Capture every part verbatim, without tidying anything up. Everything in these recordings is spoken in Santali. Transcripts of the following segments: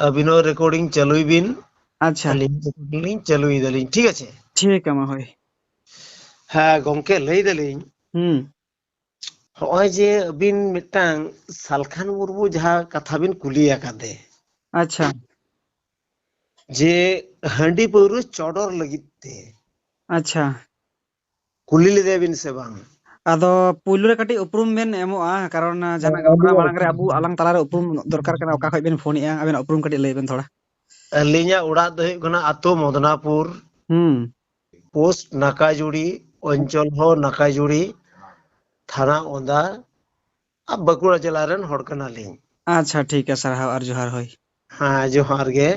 ᱟᱹᱵᱤᱱ ᱦᱚᱸ recording ᱪᱟᱹᱞᱩᱭ ᱵᱤᱱ᱾ ᱟᱪᱪᱷᱟ᱾ ᱟᱹᱞᱤᱧ recording ᱞᱤᱧ ᱪᱟᱹᱞᱩᱭ ᱫᱟᱞᱤᱧ, ᱴᱷᱤᱠ ᱟᱪᱷᱮ? ᱴᱷᱤᱠ ᱟᱢᱟ, ᱦᱳᱭ᱾ ᱦᱮᱸ ᱜᱚᱝᱠᱮ, ᱞᱟᱹᱭ ᱫᱟᱞᱤᱧ, ᱦᱩᱸ᱾ ᱦᱚᱸᱜᱼᱚᱭ ᱡᱮ ᱟᱹᱵᱤᱱ ᱢᱤᱫᱴᱟᱝ ᱥᱟᱞᱠᱷᱟᱱ ᱢᱩᱨᱢᱩ ᱡᱟᱦᱟᱸ ᱠᱟᱛᱷᱟ ᱵᱤᱱ ᱠᱩᱞᱤ ᱟᱠᱟᱫᱮ, ᱟᱪᱪᱷᱟ᱾ ᱡᱮ ᱦᱟᱺᱰᱤ ᱯᱟᱹᱣᱨᱟᱹ ᱪᱚᱰᱚᱨ ᱞᱟᱹᱜᱤᱫ ᱛᱮ, ᱟᱪᱪᱷᱟ᱾ ᱠᱩᱞᱤ ᱞᱮᱫᱮᱭᱟ ᱵᱤᱱ ᱥᱮ ᱵᱟᱝ? ᱟᱫᱚ ᱯᱩᱭᱞᱩ ᱨᱮ ᱠᱟᱹᱴᱤᱡ ᱩᱯᱨᱩᱢ ᱵᱮᱱ ᱮᱢᱚᱜᱼᱟ, ᱠᱟᱨᱚᱱ, ᱟᱸ, ᱡᱟᱦᱟᱱᱟᱜ ᱦᱮᱸ, ᱜᱟᱞᱢᱟᱨᱟᱣ ᱟᱹᱞᱤᱧᱟᱜ ᱢᱟᱲᱟᱝ ᱨᱮ ᱩᱯᱨᱩᱢ ᱟᱵᱚ ᱫᱚ ᱟᱞᱟᱝ ᱛᱟᱞᱟᱨᱮ ᱩᱯᱨᱩᱢ ᱫᱚᱨᱠᱟᱨ ᱠᱟᱱᱟ᱾ ᱚᱠᱟ ᱠᱷᱚᱡ ᱵᱮᱱ ᱯᱷᱳᱱᱮᱜᱼᱟ, ᱟᱵᱮᱱᱟᱜ ᱩᱯᱨᱩᱢ ᱠᱟᱹᱴᱤᱡ ᱞᱟᱹᱭ ᱵᱮᱱ ᱛᱷᱚᱲᱟ᱾ ᱟᱹᱞᱤᱧᱟᱜ ᱚᱲᱟᱜ ᱫᱚ ᱦᱩᱭᱩᱜ ᱠᱟᱱᱟ ᱟᱛᱳ ᱢᱚᱫᱱᱟᱯᱩᱨ, ᱦᱩᱸ᱾ ᱯᱳᱥᱴ ᱱᱟᱠᱟᱡᱩᱲᱤ, ᱚᱧᱪᱚᱞ ᱦᱚᱸ ᱱᱟᱠᱟᱡᱩᱲᱤ, ᱛᱷᱟᱱᱟ ᱚᱸᱫᱟ, ᱟᱨ ᱵᱟᱸᱠᱩᱲᱟ ᱡᱮᱞᱟ ᱨᱮᱱ ᱦᱚᱲ ᱠᱟᱱᱟᱞᱤᱧ᱾ ᱟᱪᱪᱷᱟ, ᱴᱷᱤᱠ ᱜᱮᱭᱟ, ᱥᱟᱨᱦᱟᱣ ᱟᱨ ᱡᱚᱦᱟᱨ, ᱦᱳᱭ᱾ ᱦᱮᱸ, ᱡᱚᱦᱟᱨ ᱜᱮ᱾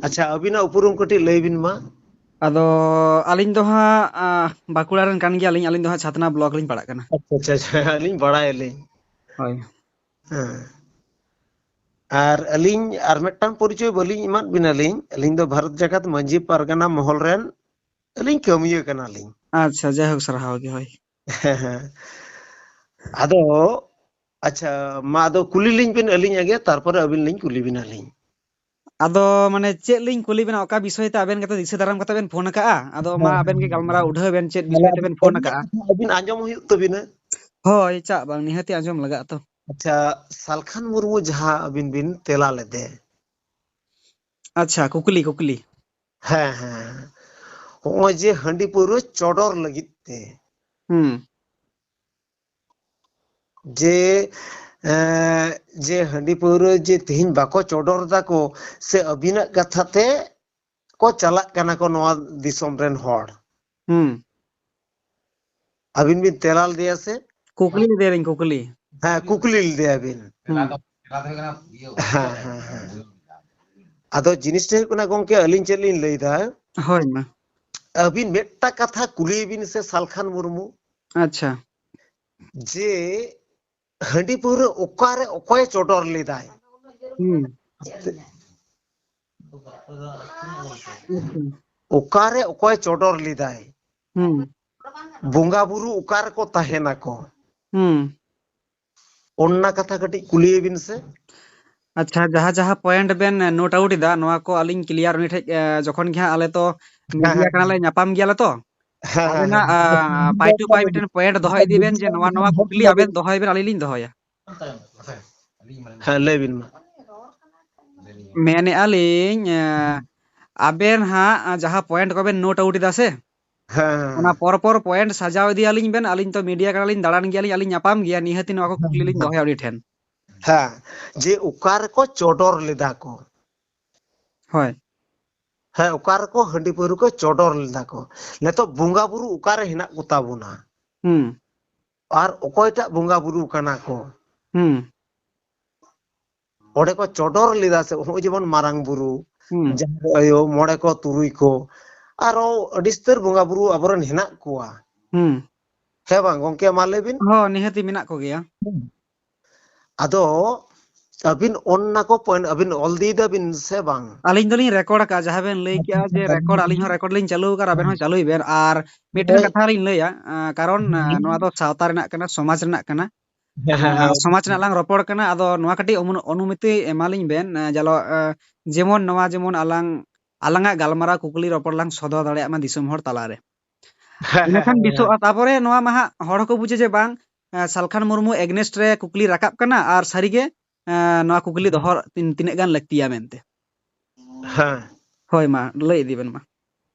ᱟᱪᱪᱷᱟ, ᱟᱹᱵᱤᱱᱟᱜ ᱩᱯᱨᱩᱢ ᱠᱟᱹᱴᱤᱡ ᱞᱟᱹᱭ ᱵᱤᱱ ᱢᱟ᱾ ᱟᱫᱚ ᱟᱹᱞᱤᱧ ᱫᱚ ᱦᱟᱸᱜ, ᱟᱸ, ᱵᱟᱸᱠᱩᱲᱟ ᱨᱮᱱ ᱠᱟᱱ ᱜᱮᱭᱟᱞᱤᱧ, ᱟᱹᱞᱤᱧ ᱫᱚ ᱦᱟᱸᱜ ᱪᱷᱟᱛᱱᱟ ᱵᱞᱚᱠ ᱞᱤᱧ ᱯᱟᱲᱟᱜ ᱠᱟᱱᱟ᱾ ᱟᱪᱪᱷᱟ, ᱟᱪᱪᱷᱟ, ᱟᱪᱪᱷᱟ, ᱟᱹᱞᱤᱧ ᱵᱟᱲᱟᱭᱟᱞᱤᱧ᱾ ᱦᱳᱭ᱾ ᱦᱮᱸ᱾ ᱟᱨ ᱟᱹᱞᱤᱧ ᱟᱨ ᱢᱤᱫᱴᱟᱝ ᱯᱚᱨᱤᱪᱚᱭ ᱵᱟᱹᱞᱤᱧ ᱮᱢᱟᱫ ᱵᱤᱱᱟᱞᱤᱧ, ᱟᱹᱞᱤᱧ ᱫᱚ ᱵᱷᱟᱨᱚᱛ ᱡᱟᱠᱟᱛ ᱢᱟᱹᱡᱷᱤ ᱯᱟᱨᱜᱟᱱᱟ ᱢᱚᱦᱚᱞ ᱨᱮᱱ ᱟᱹᱞᱤᱧ ᱠᱟᱹᱢᱤᱭᱟᱹ ᱠᱟᱱᱟᱞᱤᱧ᱾ ᱟᱪᱪᱷᱟ, ᱡᱟᱭᱦᱳᱠ, ᱥᱟᱨᱦᱟᱣ ᱜᱮ, ᱦᱳᱭ᱾ ᱦᱮᱸ, ᱦᱮᱸ᱾ ᱟᱫᱚ, ᱟᱪᱪᱷᱟ, ᱢᱟ ᱟᱫᱚ ᱠᱩᱞᱤ ᱞᱤᱧ ᱵᱤᱱ ᱟᱹᱞᱤᱧᱟᱜ ᱜᱮ, ᱛᱟᱨᱯᱚᱨᱮ ᱟᱹᱵᱤᱱ ᱞᱤᱧ ᱠᱩᱞᱤ ᱵᱤᱱᱟᱞᱤᱧ᱾ ᱟᱫᱚ ᱢᱟᱱᱮ ᱪᱮᱫ ᱞᱤᱧ ᱠᱩᱞᱤ ᱵᱮᱱᱟ, ᱚᱠᱟ ᱵᱤᱥᱚᱭ ᱛᱮ ᱟᱵᱮᱱ ᱜᱮᱛᱚ ᱫᱤᱥᱟᱹ ᱫᱟᱨᱟᱢ ᱠᱟᱛᱮ ᱵᱮᱱ ᱯᱷᱳᱱ ᱟᱠᱟᱜᱼᱟ? ᱟᱫᱚ ᱢᱟ ᱦᱮᱸ, ᱟᱵᱮᱱ ᱜᱮ ᱦᱮᱸ᱾ ᱜᱟᱞᱢᱟᱨᱟᱣ ᱩᱰᱷᱟᱹᱣ ᱵᱮᱱ, ᱪᱮᱫ ᱛᱟᱦᱞᱮ ᱵᱤᱥᱚᱭ ᱟᱹᱵᱤᱱ ᱛᱮᱵᱮᱱ ᱯᱷᱳᱱ ᱟᱹᱞᱤᱧᱟᱜ ᱟᱠᱟᱜᱼᱟ? ᱠᱟᱛᱷᱟ ᱟᱹᱵᱤᱱ ᱟᱸᱡᱚᱢ ᱦᱩᱭᱩᱜ ᱛᱟᱹᱵᱤᱱᱟ᱾ ᱦᱳᱭ, ᱪᱟᱜ ᱵᱟᱝ, ᱱᱤᱦᱟᱹᱛᱤ ᱟᱸᱡᱚᱢ ᱞᱟᱜᱟᱜ ᱛᱚ᱾ ᱟᱪᱪᱷᱟ, ᱥᱟᱞᱠᱷᱟᱱ ᱢᱩᱨᱢᱩ ᱡᱟᱦᱟᱸ ᱟᱹᱵᱤᱱ ᱵᱤᱱ ᱛᱮᱞᱟ ᱞᱮᱫᱮ᱾ ᱟᱪᱪᱷᱟ, ᱠᱩᱠᱞᱤ, ᱠᱩᱠᱞᱤ᱾ ᱦᱮᱸ, ᱦᱮᱸ, ᱦᱮᱸ᱾ ᱦᱚᱸᱜᱼᱚᱭ ᱡᱮ ᱦᱟᱺᱰᱤ ᱯᱟᱹᱣᱨᱟᱹ ᱪᱚᱰᱚᱨ ᱞᱟᱹᱜᱤᱫ ᱛᱮ, ᱦᱩᱸ᱾ ᱡᱮ, ᱮᱸ, ᱡᱮ ᱦᱟᱺᱰᱤ ᱯᱟᱹᱣᱨᱟᱹ ᱡᱮ ᱛᱮᱦᱮᱧ ᱵᱟᱠᱚ ᱪᱚᱰᱚᱨ ᱫᱟᱠᱚ, ᱥᱮ ᱟᱹᱵᱤᱱᱟᱜ ᱠᱟᱛᱷᱟ ᱛᱮ ᱠᱚ ᱪᱟᱞᱟᱜ ᱠᱟᱱᱟ ᱠᱚ ᱱᱚᱣᱟ ᱫᱤᱥᱚᱢ ᱨᱮᱱ ᱦᱚᱲ? ᱦᱩᱸ᱾ ᱟᱹᱵᱤᱱ ᱵᱤᱱ ᱛᱮᱞᱟ ᱞᱮᱫᱮᱭᱟ ᱥᱮ? ᱠᱩᱠᱞᱤ ᱞᱮᱫᱮᱭᱟᱞᱤᱧ, ᱠᱩᱠᱞᱤ᱾ ᱦᱮᱸ, ᱠᱩᱠᱞᱤ ᱞᱮᱫᱮᱭᱟ ᱵᱤᱱ᱾ ᱦᱩᱸ᱾ ᱦᱮᱸ, ᱦᱮᱸ, ᱦᱮᱸ, ᱦᱮᱸ᱾ ᱟᱫᱚ ᱡᱤᱱᱤᱥᱴᱟ ᱦᱩᱭᱩᱜ ᱠᱟᱱᱟ ᱜᱚᱝᱠᱮ, ᱟᱹᱞᱤᱧ ᱪᱮᱫ ᱞᱤᱧ ᱞᱟᱹᱭᱫᱟ, ᱦᱳᱭ, ᱢᱟ᱾ ᱟᱹᱵᱤᱱ ᱢᱤᱫᱴᱟᱝ ᱠᱟᱛᱷᱟ ᱠᱩᱞᱤᱭᱮ ᱵᱤᱱ ᱥᱮ ᱥᱟᱞᱠᱷᱟᱱ ᱢᱩᱨᱢᱩ, ᱟᱪᱪᱷᱟ᱾ ᱡᱮ ᱦᱟᱺᱰᱤ ᱯᱟᱹᱣᱨᱟᱹ ᱚᱠᱟᱨᱮ ᱚᱠᱚᱭ ᱪᱚᱰᱚᱨ ᱞᱮᱫᱟᱭ? ᱦᱩᱸ᱾ ᱟᱪᱪᱷᱟ᱾ ᱚᱠᱟᱨᱮ ᱚᱠᱚᱭ ᱪᱚᱰᱚᱨ ᱞᱮᱫᱟᱭ? ᱦᱩᱸ᱾ ᱵᱚᱸᱜᱟ ᱵᱩᱨᱩ ᱚᱠᱟ ᱨᱮᱠᱚ ᱛᱟᱦᱮᱱᱟᱠᱚ? ᱦᱩᱸ᱾ ᱚᱱᱟ ᱠᱟᱛᱷᱟ ᱠᱟᱹᱴᱤᱡ ᱠᱩᱞᱤᱭᱮ ᱵᱤᱱ ᱥᱮ᱾ ᱟᱪᱪᱷᱟ, ᱡᱟᱦᱟᱸ ᱡᱟᱦᱟᱸ ᱯᱚᱭᱮᱱᱴ ᱵᱮᱱ ᱱᱳᱴ ᱟᱣᱩᱴ ᱮᱫᱟ, ᱱᱚᱣᱟ ᱠᱚ ᱟᱹᱞᱤᱧ ᱠᱞᱤᱭᱟᱨ ᱩᱱᱤ ᱴᱷᱮᱡ, ᱮ, ᱡᱚᱠᱷᱚᱱ ᱜᱮ ᱦᱟᱸᱜ ᱟᱞᱮ ᱛᱚ ᱦᱮᱸ, ᱢᱤᱰᱤᱭᱟ ᱦᱮᱸ, ᱠᱟᱱᱟᱞᱮ, ᱦᱮᱸ᱾ ᱧᱟᱯᱟᱢ ᱜᱮᱭᱟᱞᱮ ᱛᱚ, ᱦᱮᱸ, ᱦᱮᱸ, ᱟᱵᱮᱱᱟᱜ ᱦᱮᱸ᱾ ᱯᱟᱭ ᱴᱩ ᱯᱟᱭ ᱢᱤᱫᱴᱮᱱ ᱯᱚᱭᱮᱱᱴ ᱫᱚᱦᱚ ᱤᱫᱤ ᱵᱮᱱ, ᱡᱮ ᱱᱚᱣᱟ ᱱᱚᱣᱟ ᱠᱩᱠᱞᱤ ᱟᱵᱮᱱ ᱫᱚᱦᱚᱭ ᱵᱮᱱ, ᱟᱹᱞᱤᱧ ᱞᱤᱧ ᱫᱚᱦᱚᱭᱟ᱾ ᱦᱮᱸ, ᱞᱟᱹᱭ ᱵᱤᱱ ᱢᱟ᱾ ᱢᱮᱱᱮᱫᱼᱟ ᱞᱤᱧ, ᱮ, ᱟᱵᱮᱱ ᱦᱟᱸᱜ ᱡᱟᱦᱟᱸ ᱯᱚᱭᱮᱱᱴ ᱠᱚᱵᱮᱱ ᱱᱳᱴ ᱟᱣᱩᱴ ᱮᱫᱟ ᱥᱮ, ᱦᱮᱸ, ᱚᱱᱟ ᱯᱚᱨ ᱯᱚᱨ ᱯᱚᱭᱮᱱᱴ ᱥᱟᱡᱟᱣ ᱤᱫᱤᱭᱟᱞᱤᱧ ᱵᱮᱱ᱾ ᱟᱹᱞᱤᱧ ᱛᱚ ᱢᱤᱰᱤᱭᱟ ᱠᱟᱱᱟᱞᱤᱧ, ᱫᱟᱬᱟᱱ ᱜᱮᱭᱟᱞᱤᱧ, ᱟᱹᱞᱤᱧ ᱧᱟᱯᱟᱢ ᱜᱮᱭᱟ, ᱱᱤᱦᱟᱹᱛᱤ ᱱᱚᱣᱟ ᱠᱚ ᱠᱩᱠᱞᱤ ᱞᱤᱧ ᱫᱚᱦᱚᱭᱟ ᱩᱱᱤ ᱴᱷᱮᱱ᱾ ᱦᱮᱸ, ᱡᱮ ᱚᱠᱟ ᱨᱮᱠᱚ ᱪᱚᱰᱚᱨ ᱞᱮᱫᱟ ᱠᱚ᱾ ᱦᱳᱭ᱾ ᱦᱮᱸ, ᱚᱠᱟ ᱨᱮᱠᱚ ᱦᱟᱺᱰᱤ ᱯᱟᱹᱣᱨᱟᱹ ᱠᱚ ᱪᱚᱰᱚᱨ ᱞᱮᱫᱟ ᱠᱚ᱾ ᱱᱤᱛᱚᱜ ᱵᱚᱸᱜᱟ ᱵᱩᱨᱩ ᱚᱠᱟᱨᱮ ᱦᱮᱱᱟᱜ ᱠᱚᱛᱟ ᱵᱚᱱᱟ? ᱦᱩᱸ᱾ ᱟᱨ ᱚᱠᱚᱭᱴᱟᱜ ᱵᱚᱸᱜᱟ ᱵᱩᱨᱩ ᱠᱟᱱᱟ ᱠᱚ? ᱦᱩᱸ᱾ ᱚᱸᱰᱮ ᱠᱚ ᱪᱚᱰᱚᱨ ᱞᱮᱫᱟ ᱥᱮ, ᱱᱚᱜᱼᱚᱭ ᱡᱮᱢᱚᱱ ᱢᱟᱨᱟᱝ ᱵᱩᱨᱩ, ᱦᱩᱸ᱾ ᱡᱟᱦᱮᱨ ᱟᱭᱳ, ᱢᱚᱬᱮ ᱠᱚ, ᱛᱩᱨᱩᱭ ᱠᱚ, ᱟᱨᱚ ᱟᱹᱰᱤ ᱩᱥᱛᱟᱹᱨ ᱵᱚᱸᱜᱟ ᱵᱩᱨᱩ ᱟᱵᱚᱨᱮᱱ ᱦᱮᱱᱟᱜ ᱠᱚᱣᱟ᱾ ᱦᱩᱸ᱾ ᱦᱮᱸ ᱵᱟᱝ ᱜᱚᱝᱠᱮ, ᱢᱟ ᱞᱟᱹᱭ ᱵᱤᱱ᱾ ᱦᱚᱸ, ᱱᱤᱦᱟᱹᱛᱤ ᱢᱮᱱᱟᱜ ᱠᱚᱜᱮᱭᱟ᱾ ᱟᱫᱚ ᱟᱹᱵᱤᱱ ᱚᱱᱟ ᱠᱚ ᱯᱚᱭᱮᱱᱴ ᱟᱹᱵᱤᱱ ᱚᱞ ᱤᱫᱤᱭ ᱫᱟᱵᱤᱱ ᱥᱮ ᱵᱟᱝ? ᱟᱹᱞᱤᱧ ᱫᱚᱞᱤᱧ ᱨᱮᱠᱚᱨᱰ ᱟᱠᱟᱫᱼᱟ, ᱡᱟᱦᱟᱸ ᱵᱮᱱ ᱞᱟᱹᱭ ᱠᱮᱜᱼᱟ ᱡᱮ ᱨᱮᱠᱚᱨᱰ, ᱟᱹᱞᱤᱧ ᱦᱚᱸ ᱨᱮᱠᱚᱨᱰ ᱞᱤᱧ ᱪᱟᱹᱞᱩ ᱟᱠᱟᱫᱼᱟ, ᱟᱵᱮᱱ ᱦᱚᱸ ᱪᱟᱹᱞᱩᱭ ᱵᱮᱱ᱾ ᱟᱨ ᱢᱤᱫᱴᱮᱱ ᱦᱳᱭ᱾ ᱠᱟᱛᱷᱟ ᱞᱤᱧ ᱞᱟᱹᱭᱟ, ᱟᱸ, ᱠᱟᱨᱚᱱ, ᱟᱸ, ᱱᱚᱣᱟ ᱫᱚ ᱥᱟᱶᱛᱟ ᱨᱮᱱᱟᱜ ᱠᱟᱱᱟ, ᱥᱚᱢᱟᱡᱽ ᱨᱮᱱᱟᱜ ᱠᱟᱱᱟ᱾ ᱦᱮᱸ, ᱦᱮᱸ, ᱟᱸ, ᱦᱮᱸ᱾ ᱥᱚᱢᱟᱡᱽ ᱨᱮᱱᱟᱜ ᱞᱟᱝ ᱨᱚᱯᱚᱲ ᱠᱟᱱᱟ, ᱟᱫᱚ ᱱᱚᱣᱟ ᱠᱟᱹᱴᱤᱡ ᱚᱢᱚᱱ-, ᱚᱱᱩᱢᱚᱛᱤ ᱮᱢᱟᱞᱤᱧ ᱵᱮᱱ, ᱟᱸ, ᱡᱟᱞᱚ, ᱟᱸ, ᱡᱮᱢᱚᱱ ᱱᱚᱣᱟ ᱡᱮᱢᱚᱱ ᱟᱞᱟᱝ, ᱟᱞᱟᱝᱟᱜ ᱜᱟᱞᱢᱟᱨᱟᱣ ᱠᱩᱠᱞᱤ ᱨᱚᱯᱚᱲ ᱞᱟᱝ ᱥᱚᱫᱚᱨ ᱫᱟᱲᱮᱭᱟᱜ ᱢᱟ ᱫᱤᱥᱚᱢ ᱦᱚᱲ ᱛᱟᱞᱟᱨᱮ᱾ ᱦᱮᱸ, ᱦᱮᱸ, ᱤᱱᱟᱹᱠᱷᱟᱱ ᱦᱮᱸ, ᱦᱮᱸ᱾ ᱵᱮᱥᱚᱜᱼᱟ᱾ ᱛᱟᱯᱚᱨᱮ ᱱᱚᱣᱟ ᱢᱟ ᱦᱟᱸᱜ ᱦᱚᱲ ᱦᱚᱸᱠᱚ ᱵᱩᱡᱟ ᱡᱮ ᱵᱟᱝ, ᱟᱸ, ᱥᱟᱞᱠᱷᱟᱱ ᱢᱩᱨᱢᱩ against ᱨᱮ ᱠᱩᱠᱞᱤ ᱨᱟᱠᱟᱵ ᱠᱟᱱᱟ ᱟᱨ ᱥᱟᱹᱨᱤᱜᱮ, ᱟᱸ, ᱱᱚᱣᱟ ᱠᱩᱠᱞᱤ ᱫᱚᱦᱚ ᱛᱤᱱ-, ᱛᱤᱱᱟᱹᱜ ᱜᱟᱱ ᱞᱟᱹᱠᱛᱤᱭᱟ ᱢᱮᱱᱛᱮ᱾ ᱦᱮᱸ᱾ ᱦᱳᱭ, ᱢᱟ ᱞᱟᱹᱭ ᱤᱫᱤ ᱵᱮᱱ ᱢᱟ᱾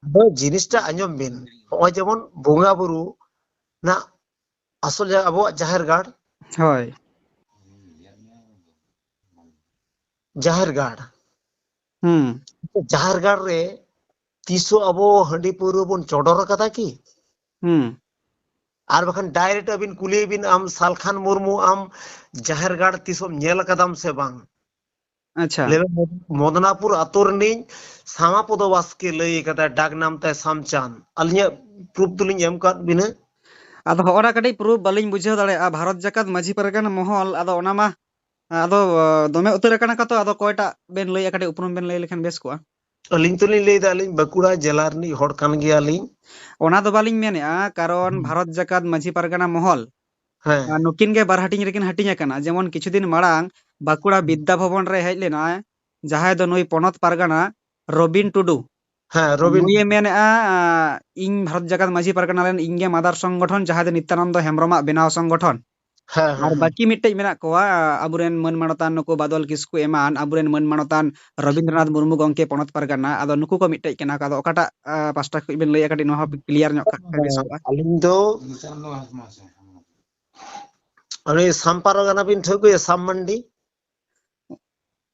ᱟᱫᱚ ᱡᱤᱱᱤᱥᱴᱟ ᱟᱸᱡᱚᱢ ᱵᱤᱱ, ᱱᱚᱜᱼᱚᱭ ᱡᱮᱢᱚᱱ ᱵᱚᱸᱜᱟ ᱵᱩᱨᱩ ᱨᱮᱱᱟᱜ ᱟᱥᱚᱞ ᱡᱟᱭᱜᱟ ᱟᱵᱚᱣᱟᱜ ᱡᱟᱦᱮᱨ ᱜᱟᱲ, ᱦᱳᱭ᱾ ᱡᱟᱦᱮᱨ ᱜᱟᱲ, ᱦᱩᱸ᱾ ᱡᱟᱦᱮᱨ ᱜᱟᱲ ᱨᱮ ᱛᱤᱥ ᱦᱚᱸ ᱟᱵᱚ ᱦᱟᱺᱰᱤ ᱯᱟᱹᱣᱨᱟᱹ ᱵᱚᱱ ᱪᱚᱰᱚᱨ ᱟᱠᱟᱫᱟ ᱠᱤ? ᱦᱩᱸ᱾ ᱟᱨ ᱵᱟᱠᱷᱟᱱ direct ᱟᱹᱵᱤᱱ ᱠᱩᱞᱤᱭᱮ ᱵᱤᱱ, ᱟᱢ ᱥᱟᱞᱠᱷᱟᱱ ᱢᱩᱨᱢᱩ, ᱟᱢ ᱡᱟᱦᱮᱨ ᱜᱟᱲ ᱛᱤᱥ ᱦᱚᱸᱢ ᱧᱮᱞ ᱟᱠᱟᱫᱟᱢ ᱥᱮ ᱵᱟᱝ? ᱟᱪᱪᱷᱟ᱾ ᱞᱟᱹᱭ ᱢᱮ, ᱢᱚᱫ-, ᱢᱚᱫᱱᱟᱯᱩᱨ ᱟᱛᱳ ᱨᱤᱱᱤᱡ ᱥᱟᱢᱟ ᱯᱚᱫᱚ ᱵᱟᱥᱠᱮ ᱞᱟᱹᱭ ᱟᱠᱟᱫᱟ, ᱰᱟᱠ ᱱᱟᱢ ᱛᱟᱭ ᱥᱟᱢᱪᱟᱸᱫ᱾ ᱟᱹᱞᱤᱧᱟᱜ proof ᱫᱚᱞᱤᱧ ᱮᱢ ᱟᱠᱟᱫ ᱵᱤᱱᱟ᱾ ᱟᱫᱚ ᱦᱚᱸᱜᱼᱚ ᱱᱟ ᱠᱟᱹᱴᱤᱡ proof ᱵᱟᱹᱞᱤᱧ ᱵᱩᱡᱷᱟᱹᱣ ᱫᱟᱲᱮᱭᱟᱜᱼᱟ᱾ ᱵᱷᱟᱨᱚᱛ ᱡᱟᱠᱟᱛ ᱢᱟᱹᱡᱷᱤ ᱯᱟᱨᱜᱟᱱᱟ ᱢᱚᱦᱚᱞ, ᱟᱫᱚ ᱚᱱᱟ ᱢᱟ, ᱟᱫᱚ, ᱫᱚᱢᱮ ᱩᱛᱟᱹᱨ ᱟᱠᱟᱱᱟ ᱠᱚ ᱛᱚ, ᱟᱫᱚ ᱚᱠᱚᱭᱴᱟᱜ ᱵᱮᱱ ᱞᱟᱹᱭᱟ, ᱠᱟᱹᱴᱤᱡ ᱩᱯᱨᱩᱢ ᱵᱮᱱ ᱞᱟᱹᱭ ᱞᱮᱠᱷᱟᱱ ᱵᱮᱥ ᱠᱚᱜᱼᱟ᱾ ᱟᱹᱞᱤᱧ ᱛᱚᱞᱤᱧ ᱞᱟᱹᱭᱫᱟ, ᱟᱹᱞᱤᱧ ᱵᱟᱸᱠᱩᱲᱟ ᱡᱮᱞᱟ ᱨᱤᱱᱤᱡ ᱦᱚᱲ ᱠᱟᱱ ᱜᱮᱭᱟᱞᱤᱧ᱾ ᱚᱱᱟ ᱫᱚ ᱵᱟᱹᱞᱤᱧ ᱢᱮᱱᱮᱫᱼᱟ, ᱠᱟᱨᱚᱱ ᱦᱩᱸ᱾ ᱵᱷᱟᱨᱚᱛ ᱡᱟᱠᱟᱛ ᱢᱟᱹᱡᱷᱤ ᱯᱟᱨᱜᱟᱱᱟ ᱢᱚᱦᱚᱞ, ᱦᱮᱸ᱾ ᱟᱨ ᱱᱩᱠᱤᱱ ᱜᱮ ᱵᱟᱨ ᱦᱟᱹᱴᱤᱧ ᱨᱮᱠᱤᱱ ᱦᱟᱹᱴᱤᱧ ᱟᱠᱟᱱᱟ᱾ ᱡᱮᱢᱚᱱ ᱠᱤᱪᱷᱩ ᱫᱤᱱ ᱢᱟᱲᱟᱝ ᱵᱟᱸᱠᱩᱲᱟ ᱵᱤᱫᱽᱫᱟ ᱵᱷᱚᱵᱚᱱ ᱨᱮ ᱦᱮᱡ ᱞᱮᱱᱟᱭ ᱡᱟᱦᱟᱸᱭ ᱫᱚ ᱱᱩᱭ ᱯᱚᱱᱚᱛ ᱯᱟᱨᱜᱟᱱᱟ ᱨᱚᱵᱤᱱ ᱴᱩᱰᱩ᱾ ᱦᱮᱸ, ᱨᱚᱵᱤᱱ᱾ ᱱᱩᱭᱮ ᱢᱮᱱᱮᱫᱼᱟ, ᱤᱧ ᱵᱷᱟᱨᱚᱛ ᱡᱟᱠᱟᱛ ᱢᱟᱹᱡᱷᱤ ᱯᱟᱨᱜᱟᱱᱟ ᱨᱮᱱ ᱤᱧ ᱜᱮ ᱢᱟᱫᱟᱨ ᱥᱚᱝᱜᱚᱴᱷᱚᱱ, ᱡᱟᱦᱟᱸᱭ ᱫᱚ ᱱᱤᱛᱭᱟᱱᱚᱱᱫᱚ ᱦᱮᱢᱵᱨᱚᱢᱟᱜ ᱵᱮᱱᱟᱣ ᱥᱚᱝᱜᱚᱴᱷᱚᱱ᱾ ᱦᱮᱸ, ᱦᱮᱸ, ᱟᱨ ᱦᱮᱸ᱾ ᱵᱟᱹᱠᱤ ᱢᱤᱫᱴᱮᱡ ᱢᱮᱱᱟᱜ ᱠᱚᱣᱟ, ᱟᱵᱚᱨᱮᱱ ᱢᱟᱹᱱ ᱢᱟᱱᱚᱛᱟᱱ ᱱᱩᱠᱩ ᱵᱟᱫᱚᱞ ᱠᱤᱥᱠᱩ ᱮᱢᱟᱱ, ᱟᱵᱚᱨᱮᱱ ᱢᱟᱹᱱ ᱢᱟᱱᱚᱛᱟᱱ ᱨᱚᱵᱤᱱᱫᱨᱚᱱᱟᱛᱷ ᱢᱩᱨᱢᱩ ᱜᱚᱢᱠᱮ ᱯᱚᱱᱚᱛ ᱯᱟᱨᱜᱟᱱᱟ᱾ ᱟᱫᱚ ᱱᱩᱠᱩ ᱠᱚ ᱢᱤᱫᱴᱮᱡ ᱠᱟᱱᱟ ᱠᱚ᱾ ᱟᱫᱚ ᱚᱠᱟᱴᱟᱜ, ᱟ, ᱯᱟᱥᱴᱟ ᱠᱷᱚᱱ ᱵᱮᱱ ᱞᱟᱹᱭᱟ, ᱠᱟᱹᱴᱤᱡ ᱱᱚᱣᱟ ᱦᱚᱸ clear ᱧᱚᱜ ᱠᱷᱟᱱ ᱵᱮᱥᱚᱜᱼᱟ᱾ ᱟᱹᱞᱤᱧ ᱫᱚ ᱩᱱᱤ ᱥᱟᱢ ᱯᱟᱨᱜᱟᱱᱟ ᱵᱤᱱ ᱴᱷᱟᱹᱣᱠᱟᱹᱭᱟ, ᱥᱟᱢ ᱢᱟᱱᱰᱤ?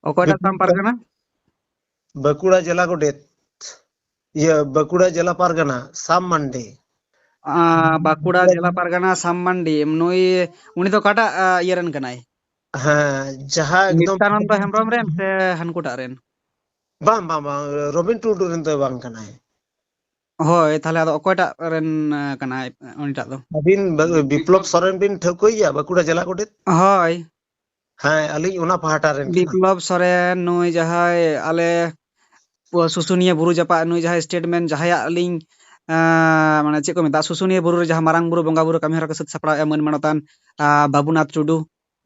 ᱚᱠᱚᱭᱴᱟᱜ ᱥᱟᱢ ᱯᱟᱨᱜᱟᱱᱟ? ᱵᱟᱸᱠᱩᱲᱟ ᱡᱮᱞᱟ ᱜᱚᱰᱮᱛ, ᱤᱭᱟᱹ, ᱵᱟᱸᱠᱩᱲᱟ ᱡᱮᱞᱟ ᱯᱟᱨᱜᱟᱱᱟ, ᱥᱟᱢ ᱢᱟᱱᱰᱤ᱾ ᱟ, ᱵᱟᱸᱠᱩᱲᱟ ᱡᱮᱞᱟ ᱯᱟᱨᱜᱟᱱᱟ ᱥᱟᱢ ᱢᱟᱱᱰᱤ, ᱱᱩᱭ, ᱩᱱᱤ ᱫᱚ ᱚᱠᱟᱴᱟᱜ, ᱟ, ᱤᱭᱟᱹ ᱨᱮᱱ ᱠᱟᱱᱟᱭ? ᱦᱮᱸ, ᱡᱟᱦᱟᱸ ᱮᱠᱫᱚᱢ ᱱᱤᱛᱭᱟᱱᱚᱱᱫᱚ ᱦᱮᱢᱵᱨᱚᱢ ᱨᱮᱱ ᱥᱮ ᱦᱟᱱᱠᱩᱴᱟᱜ ᱨᱮᱱ? ᱵᱟᱝ, ᱵᱟᱝ, ᱵᱟᱝ, ᱨᱚᱵᱤᱱ ᱴᱩᱰᱩ ᱨᱮᱱ ᱫᱚ ᱵᱟᱝ ᱠᱟᱱᱟᱭ᱾ ᱦᱳᱭ, ᱛᱟᱦᱞᱮ ᱟᱫᱚ ᱚᱠᱚᱭᱴᱟᱜ ᱨᱮᱱ, ᱟ, ᱠᱟᱱᱟᱭ ᱩᱱᱤᱴᱟᱜ ᱫᱚ? ᱟᱹᱵᱤᱱ ᱵᱤᱯᱞᱚᱵ ᱥᱚᱨᱮᱱ ᱵᱤᱱ ᱴᱷᱟᱹᱣᱠᱟᱹᱭᱮᱭᱟ, ᱵᱟᱸᱠᱩᱲᱟ ᱡᱮᱞᱟ ᱜᱚᱰᱮᱛ? ᱦᱳᱭ᱾ ᱦᱮᱸ, ᱟᱹᱞᱤᱧ ᱚᱱᱟ ᱯᱟᱦᱴᱟ ᱨᱮᱱ ᱠᱟᱱᱟ᱾ ᱵᱤᱯᱞᱚᱵ ᱥᱚᱨᱮᱱ, ᱱᱩᱭ ᱡᱟᱦᱟᱸᱭ ᱟᱞᱮ ᱯᱩ-, ᱥᱩᱥᱩᱱᱤᱭᱟᱹ ᱵᱩᱨᱩ ᱡᱟᱯᱟᱜ, ᱱᱩᱭ ᱡᱟᱦᱟᱸᱭ statement, ᱡᱟᱦᱟᱸᱭᱟᱜ ᱟᱹᱞᱤᱧ, ᱟᱸ, ᱢᱟᱱᱮ ᱪᱮᱫ ᱠᱚ ᱢᱮᱛᱟᱜᱼᱟ, ᱥᱩᱥᱩᱱᱤᱭᱟᱹ ᱵᱩᱨᱩ ᱨᱮ ᱡᱟᱦᱟᱸ ᱢᱟᱨᱟᱝ ᱵᱩᱨᱩ ᱵᱚᱸᱜᱟ ᱵᱩᱨᱩ ᱠᱟᱹᱢᱤ ᱦᱚᱨᱟ ᱠᱚ ᱥᱟᱹᱛ ᱥᱟᱯᱲᱟᱣᱮᱫᱼᱟ, ᱢᱟᱹᱱ ᱢᱟᱱᱚᱛᱟᱱ, ᱟᱸ, ᱵᱟᱹᱵᱩᱱᱟᱛᱷ ᱴᱩᱰᱩ,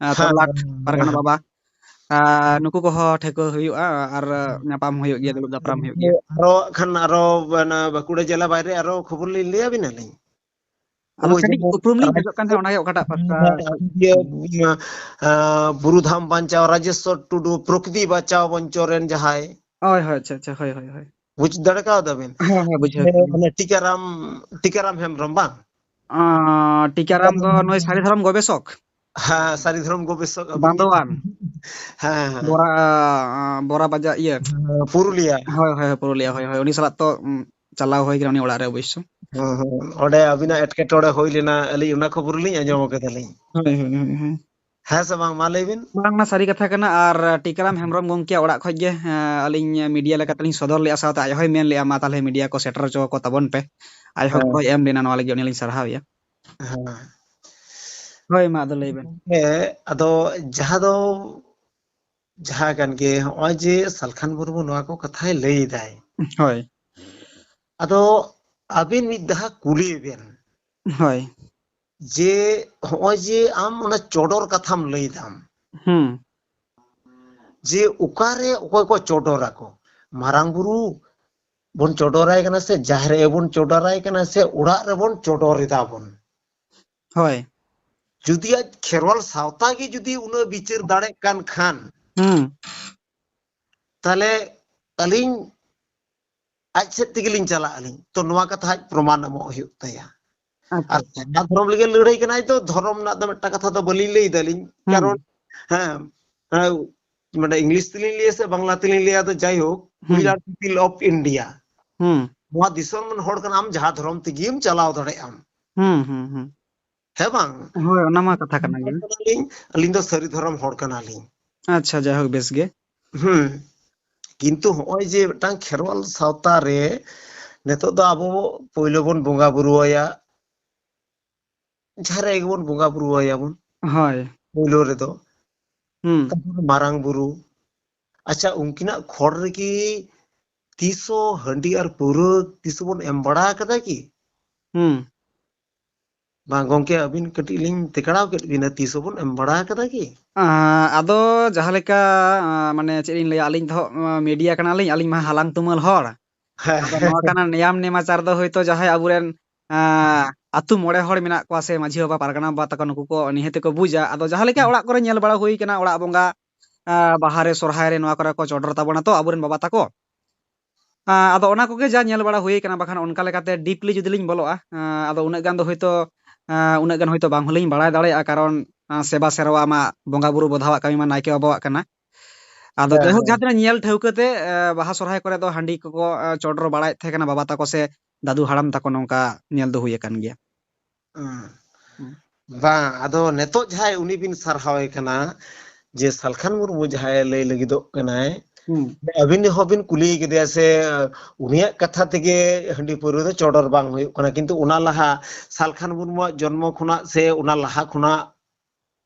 ᱟᱸ, ᱦᱮᱸ, ᱛᱚᱨᱞᱟᱴ ᱦᱮᱸ, ᱯᱟᱨᱜᱟᱱᱟ ᱦᱮᱸ᱾ ᱵᱟᱵᱟ, ᱟᱸ, ᱱᱩᱠᱩ ᱠᱚᱦᱚᱸ ᱴᱷᱟᱹᱣᱠᱟᱹ ᱦᱩᱭᱩᱜᱼᱟ ᱟᱨ ᱧᱟᱯᱟᱢ ᱦᱩᱭᱩᱜ ᱜᱮᱭᱟ, ᱫᱩᱲᱩᱵ ᱫᱟᱯᱨᱟᱢ ᱦᱩᱭᱩᱜ ᱜᱮᱭᱟ᱾ ᱟᱨᱚ ᱠᱷᱟᱱ ᱟᱨᱚ ᱚᱱᱟ ᱵᱟᱸᱠᱩᱲᱟ ᱡᱮᱞᱟ ᱵᱟᱭᱨᱮ ᱟᱨᱚ ᱠᱷᱚᱵᱚᱨ ᱞᱤᱧ ᱞᱟᱹᱭ ᱟᱵᱤᱱᱟᱞᱤᱧ᱾ ᱟᱫᱚ ᱳᱭ ᱠᱟᱹᱴᱤᱡ ᱡᱮᱢᱚᱱ ᱩᱯᱨᱩᱢ ᱞᱤᱧ ᱠᱷᱚᱡᱚᱜ ᱠᱟᱱ ᱛᱟᱦᱮᱸᱫ, ᱚᱱᱟᱜᱮ ᱚᱠᱟᱴᱟᱜ ᱯᱟᱥᱴᱟ? ᱤᱭᱟᱹ, ᱟᱸ, ᱵᱩᱨᱩ ᱫᱷᱟᱢ ᱵᱟᱧᱪᱟᱣ, ᱨᱟᱡᱮᱥᱣᱚᱨ ᱴᱩᱰᱩ, ᱯᱨᱚᱠᱨᱤᱛᱤ ᱵᱟᱧᱪᱟᱣ ᱢᱚᱧᱪᱚ ᱨᱮᱱ ᱡᱟᱦᱟᱸᱭ᱾ ᱦᱳᱭ, ᱦᱳᱭ, ᱟᱪᱪᱷᱟ, ᱟᱪᱪᱷᱟ, ᱦᱳᱭ, ᱦᱳᱭ, ᱦᱳᱭ᱾ ᱵᱩᱡᱽ ᱫᱟᱲᱮ ᱠᱟᱣᱫᱟ ᱵᱤᱱ? ᱦᱮᱸ, ᱦᱮᱸ, ᱵᱩᱡᱷᱟᱹᱣ ᱠᱮᱫᱟᱞᱤᱧ᱾ ᱢᱟᱱᱮ ᱴᱤᱠᱟᱨᱟᱢ, ᱴᱤᱠᱟᱨᱟᱢ ᱦᱮᱢᱵᱨᱚᱢ, ᱵᱟᱝ? ᱟᱸ, ᱴᱤᱠᱟᱨᱟᱢ ᱫᱚ ᱱᱩᱭ ᱥᱟᱹᱨᱤ ᱫᱷᱚᱨᱚᱢ ᱜᱚᱵᱮᱥᱚᱠ᱾ ᱦᱮᱸ, ᱥᱟᱹᱨᱤ ᱫᱷᱚᱨᱚᱢ ᱜᱚᱵᱮᱥᱚᱠ ᱟᱵᱚ᱾ ᱵᱟᱸᱫᱳᱣᱟᱱ᱾ ᱦᱮᱸ, ᱦᱮᱸ᱾ ᱵᱚᱨᱟ, ᱟᱸ, ᱵᱚᱨᱟ ᱵᱟᱡᱟᱨ, ᱤᱭᱟᱹ᱾ ᱦᱮᱸ, ᱯᱩᱨᱩᱞᱤᱭᱟ᱾ ᱦᱳᱭ, ᱦᱳᱭ, ᱯᱩᱨᱩᱞᱤᱭᱟ, ᱦᱳᱭ, ᱦᱳᱭ, ᱩᱱᱤ ᱥᱟᱞᱟᱜ ᱛᱚ, ᱩᱸ, ᱪᱟᱞᱟᱣ ᱦᱩᱭ ᱠᱟᱱᱟ ᱩᱱᱤ ᱚᱲᱟᱜ ᱨᱮ ᱚᱵᱚᱥᱥᱚ᱾ ᱦᱩᱸ, ᱦᱩᱸ᱾ ᱚᱸᱰᱮ ᱟᱹᱵᱤᱱᱟᱜ ᱮᱴᱠᱮᱴᱚᱬᱮ ᱦᱩᱭ ᱞᱮᱱᱟ, ᱟᱹᱞᱤᱧ ᱚᱱᱟ ᱠᱷᱚᱵᱚᱨ ᱞᱤᱧ ᱟᱸᱡᱚᱢ ᱠᱟᱫᱟᱞᱤᱧ᱾ ᱦᱳᱭ, ᱦᱳᱭ, ᱦᱳᱭ, ᱦᱳᱭ᱾ ᱦᱮᱸ ᱥᱮ ᱵᱟᱝ? ᱢᱟ ᱞᱟᱹᱭ ᱵᱤᱱ᱾ ᱵᱟᱝ, ᱚᱱᱟ ᱥᱟᱹᱨᱤ ᱠᱟᱛᱷᱟ ᱠᱟᱱᱟ᱾ ᱟᱨ ᱴᱤᱠᱟᱹᱨᱟᱢ ᱦᱮᱢᱵᱨᱚᱢ ᱜᱚᱢᱠᱮᱭᱟᱜ ᱚᱲᱟᱜ ᱠᱷᱚᱡ ᱜᱮ, ᱮᱸ, ᱟᱹᱞᱤᱧ media ᱞᱮᱠᱟᱛᱮᱞᱤᱧ ᱥᱚᱫᱚᱨ ᱞᱮᱜᱼᱟ, ᱥᱟᱶᱛᱮ ᱟᱡ ᱦᱚᱸᱭ ᱢᱮᱱ ᱞᱮᱜᱼᱟ, "ᱢᱟ ᱛᱟᱦᱞᱮ media ᱠᱚ ᱥᱮᱴᱮᱨ ᱦᱚᱪᱚ ᱟᱠᱚ ᱛᱟᱵᱚᱱ ᱯᱮ᱾" ᱟᱡ ᱦᱚᱸ ᱦᱮᱸ᱾ ᱜᱚᱲᱚᱭ ᱮᱢ ᱞᱮᱱᱟ, ᱱᱚᱣᱟ ᱞᱟᱹᱜᱤᱫ ᱩᱱᱤ ᱞᱤᱧ ᱥᱟᱨᱦᱟᱣᱮᱭᱟ᱾ ᱦᱮᱸ᱾ ᱦᱳᱭ, ᱢᱟ ᱟᱫᱚ ᱞᱟᱹᱭ ᱵᱮᱱ᱾ ᱦᱮᱸ, ᱟᱫᱚ ᱡᱟᱦᱟᱸ ᱫᱚ ᱡᱟᱦᱟᱸ ᱠᱟᱱ ᱜᱮ, ᱦᱚᱸᱜᱼᱚᱭ ᱡᱮ ᱥᱟᱞᱠᱷᱟᱱ ᱢᱩᱨᱢᱩ ᱱᱚᱣᱟ ᱠᱚ ᱠᱟᱛᱷᱟᱭ ᱞᱟᱹᱭ ᱮᱫᱟᱭ, ᱦᱳᱭ᱾ ᱟᱫᱚ ᱟᱹᱵᱤᱱ ᱢᱤᱫ ᱫᱷᱟᱣ ᱠᱩᱞᱤᱭᱮ ᱵᱮᱱ᱾ ᱦᱳᱭ᱾ ᱡᱮ ᱦᱚᱸᱜᱼᱚᱭ ᱡᱮ ᱟᱢ ᱚᱱᱟ ᱪᱚᱰᱚᱨ ᱠᱟᱛᱷᱟᱢ ᱞᱟᱹᱭ ᱫᱟᱢ, ᱦᱩᱸ᱾ ᱡᱮ ᱚᱠᱟᱨᱮ ᱚᱠᱚᱭ ᱠᱚ ᱪᱚᱰᱚᱨᱟᱠᱚ, ᱢᱟᱨᱟᱝ ᱵᱩᱨᱩ ᱵᱚᱱ ᱪᱚᱰᱚᱨᱟᱭ ᱠᱟᱱᱟ ᱥᱮ ᱡᱟᱦᱮᱨ ᱟᱭᱳ ᱵᱚᱱ ᱪᱚᱰᱚᱨᱟᱭ ᱠᱟᱱᱟ ᱥᱮ ᱚᱲᱟᱜ ᱨᱮᱵᱚᱱ ᱪᱚᱰᱚᱨ ᱮᱫᱟ ᱵᱚᱱ? ᱦᱳᱭ᱾ ᱡᱩᱫᱤ ᱟᱡ ᱠᱷᱮᱨᱣᱟᱞ ᱥᱟᱶᱛᱟ ᱜᱮ ᱡᱩᱫᱤ ᱩᱱᱟᱹᱜ ᱵᱤᱪᱟᱹᱨ ᱫᱟᱲᱮᱜ ᱠᱟᱱ ᱠᱷᱟᱱ, ᱦᱩᱸ᱾ ᱛᱟᱦᱞᱮ ᱟᱹᱞᱤᱧ ᱟᱡ ᱥᱮᱫ ᱛᱮᱜᱮ ᱞᱤᱧ ᱪᱟᱞᱟᱜ ᱟᱹᱞᱤᱧ, ᱛᱚ ᱱᱚᱣᱟ ᱠᱟᱛᱷᱟ ᱟᱡ ᱯᱨᱚᱢᱟᱱ ᱮᱢᱚᱜ ᱦᱩᱭᱩᱜ ᱛᱟᱭᱟ᱾ ᱟᱪᱪᱷᱟ, ᱟᱨ ᱟᱪᱪᱷᱟ᱾ ᱥᱟᱨᱱᱟ ᱫᱷᱚᱨᱚᱢ ᱞᱟᱹᱜᱤᱫ ᱞᱟᱹᱲᱦᱟᱹᱭ ᱠᱟᱱᱟᱭ, ᱛᱚ ᱫᱷᱚᱨᱚᱢ ᱨᱮᱱᱟᱜ ᱫᱚ ᱢᱤᱫᱴᱟᱝ ᱠᱟᱛᱷᱟ ᱫᱚ ᱵᱟᱹᱞᱤᱧ ᱞᱟᱹᱭ ᱫᱟᱞᱤᱧ, ᱦᱩᱸ᱾ ᱠᱟᱨᱚᱱ ᱦᱮᱸ, ᱦᱮᱸ, ᱢᱟᱱᱮ ᱤᱝᱞᱤᱥ ᱛᱮᱞᱤᱧ ᱞᱟᱹᱭᱟ ᱥᱮ ᱵᱟᱝᱞᱟ ᱛᱮᱞᱤᱧ ᱞᱟᱹᱭᱟ, ᱫᱚ ᱡᱟᱭᱦᱳᱠ, we ᱦᱩᱸ᱾ Are people of India. ᱦᱩᱸ᱾ ᱱᱚᱣᱟ ᱫᱤᱥᱚᱢ ᱨᱮᱱ ᱦᱚᱲ ᱠᱟᱱᱟᱢ, ᱡᱟᱦᱟᱸ ᱫᱷᱚᱨᱚᱢ ᱛᱮᱜᱮᱢ ᱪᱟᱞᱟᱣ ᱫᱟᱲᱮᱭᱟᱜ ᱟᱢ᱾ ᱦᱩᱸ, ᱦᱩᱸ, ᱦᱩᱸ᱾ ᱦᱮᱸ ᱵᱟᱝ? ᱦᱳᱭ, ᱚᱱᱟ ᱢᱟ ᱠᱟᱛᱷᱟ ᱠᱟᱱᱟ ᱜᱮ᱾ ᱠᱟᱱᱟᱞᱤᱧ, ᱟᱹᱞᱤᱧ ᱫᱚ ᱥᱟᱹᱨᱤ ᱫᱷᱚᱨᱚᱢ ᱦᱚᱲ ᱠᱟᱱᱟᱞᱤᱧ᱾ ᱟᱪᱪᱷᱟ, ᱡᱟᱭᱦᱳᱠ, ᱵᱮᱥ ᱜᱮ᱾ ᱦᱩᱸ᱾ ᱠᱤᱱᱛᱩ ᱦᱚᱸᱜᱼᱚᱭ ᱡᱮ ᱢᱤᱫᱴᱟᱝ ᱠᱷᱮᱨᱣᱟᱞ ᱥᱟᱶᱛᱟ ᱨᱮ ᱱᱤᱛᱚᱜ ᱫᱚ ᱟᱵᱚ ᱯᱳᱭᱞᱳ ᱵᱚᱱ ᱵᱚᱸᱜᱟ ᱵᱩᱨᱩ ᱟᱭᱟ ᱡᱟᱦᱮᱨ ᱟᱭᱳ ᱜᱮᱵᱚᱱ ᱵᱚᱸᱜᱟ ᱵᱩᱨᱩ ᱟᱭᱟᱵᱚᱱ ᱦᱳᱭ᱾ ᱯᱳᱭᱞᱳ ᱨᱮᱫᱚ᱾ ᱦᱩᱸ᱾ ᱛᱟᱨᱯᱚᱨ ᱢᱟᱨᱟᱝ ᱵᱩᱨᱩ᱾ ᱟᱪᱪᱷᱟ, ᱩᱱᱠᱤᱱᱟᱜ ᱠᱷᱚᱲ ᱨᱮᱠᱤ ᱛᱤᱥ ᱦᱚᱸ ᱦᱟᱺᱰᱤ ᱟᱨ ᱯᱟᱹᱣᱨᱟᱹ ᱛᱤᱥ ᱵᱚᱱ ᱮᱢ ᱵᱟᱲᱟ ᱟᱠᱟᱫᱟ ᱠᱤ? ᱦᱩᱸ᱾ ᱵᱟᱝ ᱜᱚᱝᱠᱮ, ᱟᱹᱵᱤᱱ ᱠᱟᱹᱴᱤᱡ ᱞᱤᱧ ᱛᱮᱠᱲᱟᱣ ᱠᱮᱫ ᱵᱤᱱᱟ, ᱛᱤᱥ ᱦᱚᱸᱵᱚᱱ ᱮᱢ ᱵᱟᱲᱟ ᱟᱠᱟᱫᱟ ᱠᱤ? ᱟᱸ, ᱟᱫᱚ ᱡᱟᱦᱟᱸ ᱞᱮᱠᱟ, ᱟᱸ, ᱢᱟᱱᱮ ᱪᱮᱫ ᱤᱧ ᱞᱟᱹᱭᱟ, ᱟᱹᱞᱤᱧ ᱫᱚ ᱦᱟᱸᱜ, ᱟᱸ, media ᱠᱟᱱᱟᱞᱤᱧ, ᱟᱹᱞᱤᱧ ᱢᱟ ᱦᱟᱞᱟᱝ ᱛᱩᱢᱟᱹᱞ ᱦᱚᱲ᱾ ᱦᱮᱸ᱾ ᱟᱫᱚ ᱱᱚᱣᱟ ᱠᱟᱱᱟ ᱱᱮᱭᱟᱢ ᱱᱮᱢᱟᱪᱟᱨ ᱫᱚ ᱦᱳᱭᱛᱳ ᱡᱟᱦᱟᱸᱭ ᱟᱵᱚᱨᱮᱱ, ᱟᱸ, ᱟᱹᱛᱩ ᱢᱚᱬᱮ ᱦᱚᱲ ᱢᱮᱱᱟᱜ ᱠᱚᱣᱟ ᱥᱮ ᱢᱟᱹᱡᱷᱤ ᱵᱟᱵᱟ, ᱯᱟᱨᱜᱟᱱᱟ ᱵᱟᱵᱟ ᱛᱟᱠᱚ, ᱱᱩᱠᱩ ᱠᱚ ᱱᱤᱦᱟᱹᱛ ᱠᱚ ᱵᱩᱡᱟ᱾ ᱟᱫᱚ ᱡᱟᱦᱟᱸ ᱞᱮᱠᱟ ᱦᱩᱸ᱾ ᱚᱲᱟᱜ ᱠᱚᱨᱮ ᱧᱮᱞ ᱵᱟᱲᱟ ᱦᱩᱭ ᱠᱟᱱᱟ, ᱚᱲᱟᱜ ᱵᱚᱸᱜᱟ, ᱟᱸ, ᱵᱟᱦᱟ ᱨᱮ, ᱥᱚᱨᱦᱟᱭ ᱨᱮ, ᱱᱚᱣᱟ ᱠᱚᱨᱮ ᱠᱚ ᱪᱚᱰᱚᱨ ᱛᱟᱵᱚᱱᱟ ᱛᱚ ᱟᱵᱚᱨᱮᱱ ᱵᱟᱵᱟ ᱛᱟᱠᱚ᱾ ᱟᱸ, ᱟᱫᱚ ᱚᱱᱟ ᱠᱚᱜᱮ ᱡᱟ ᱧᱮᱞ ᱵᱟᱲᱟ ᱦᱩᱭ ᱠᱟᱱᱟ, ᱵᱟᱠᱷᱟᱱ ᱚᱱᱠᱟ ᱞᱮᱠᱟᱛᱮ deeply ᱡᱩᱫᱤ ᱞᱤᱧ ᱵᱚᱞᱚᱜᱼᱟ, ᱟᱸ, ᱟᱫᱚ ᱩᱱᱟᱹᱜ ᱜᱟᱱ ᱫᱚ ᱦᱳᱭᱛᱳ, ᱟᱸ, ᱩᱱᱟᱹᱜ ᱜᱟᱱ ᱦᱳᱭᱛᱳ ᱵᱟᱝ ᱦᱚᱸᱞᱤᱧ ᱵᱟᱲᱟᱭ ᱫᱟᱲᱮᱭᱟᱜᱼᱟ, ᱠᱟᱨᱚᱱ, ᱟᱸ, ᱥᱮᱵᱟ ᱥᱮᱨᱣᱟ ᱢᱟ ᱵᱚᱸᱜᱟ ᱵᱩᱨᱩ ᱵᱚᱫᱷᱟᱣᱟᱜ ᱠᱟᱹᱢᱤ ᱢᱟ ᱱᱟᱭᱠᱮ ᱵᱟᱵᱟᱣᱟᱜ ᱠᱟᱱᱟ᱾ ᱟᱫᱚ ᱦᱮᱸ, ᱡᱟᱭᱦᱳᱠ, ᱦᱮᱸ᱾ ᱡᱟᱦᱟᱸ ᱛᱤᱱᱟᱹᱜ ᱧᱮᱞ ᱴᱷᱟᱹᱣᱠᱟᱹ ᱛᱮ, ᱮ, ᱵᱟᱦᱟ ᱥᱚᱨᱦᱟᱭ ᱠᱚᱨᱮ ᱫᱚ ᱦᱟᱺᱰᱤ ᱠᱚᱠᱚ, ᱮ, ᱪᱚᱰᱚᱨ ᱵᱟᱲᱟᱭᱮᱫ ᱛᱟᱦᱮᱸ ᱠᱟᱱᱟ ᱵᱟᱵᱟ ᱛᱟᱠᱚ ᱥᱮ ᱫᱟᱫᱩ ᱦᱟᱲᱟᱢ ᱛᱟᱠᱚ, ᱱᱚᱝᱠᱟ ᱧᱮᱞ ᱫᱚ ᱦᱩᱭ ᱟᱠᱟᱱ ᱜᱮᱭᱟ᱾ ᱦᱩᱸ᱾ ᱦᱩᱸ᱾ ᱵᱟᱝ, ᱟᱫᱚ ᱱᱤᱛᱚᱜ ᱡᱟᱦᱟᱸᱭ ᱩᱱᱤ ᱵᱤᱱ ᱥᱟᱨᱦᱟᱣᱮ ᱠᱟᱱᱟ, ᱡᱮ ᱥᱟᱞᱠᱷᱟᱱ ᱢᱩᱨᱢᱩ ᱡᱟᱦᱟᱸᱭ ᱞᱟᱹᱭ ᱞᱟᱹᱜᱤᱫᱚᱜ ᱠᱟᱱᱟᱭ, ᱦᱩᱸ᱾ ᱟᱹᱵᱤᱱ ᱦᱚᱸᱵᱤᱱ ᱠᱩᱞᱤ ᱠᱮᱫᱮᱭᱟ ᱥᱮ ᱩᱱᱤᱭᱟᱜ ᱠᱟᱛᱷᱟ ᱛᱮᱜᱮ ᱦᱟᱺᱰᱤ ᱯᱟᱹᱣᱨᱟᱹ ᱫᱚ ᱪᱚᱰᱚᱨ ᱵᱟᱝ ᱦᱩᱭᱩᱜ ᱠᱟᱱᱟ, ᱠᱤᱱᱛᱩ ᱚᱱᱟ ᱞᱟᱦᱟ ᱥᱟᱞᱠᱷᱟᱱ ᱢᱩᱨᱢᱩᱣᱟᱜ ᱡᱚᱱᱢᱚ ᱠᱷᱚᱱᱟᱜ ᱥᱮ ᱚᱱᱟ ᱞᱟᱦᱟ ᱠᱷᱚᱱᱟᱜ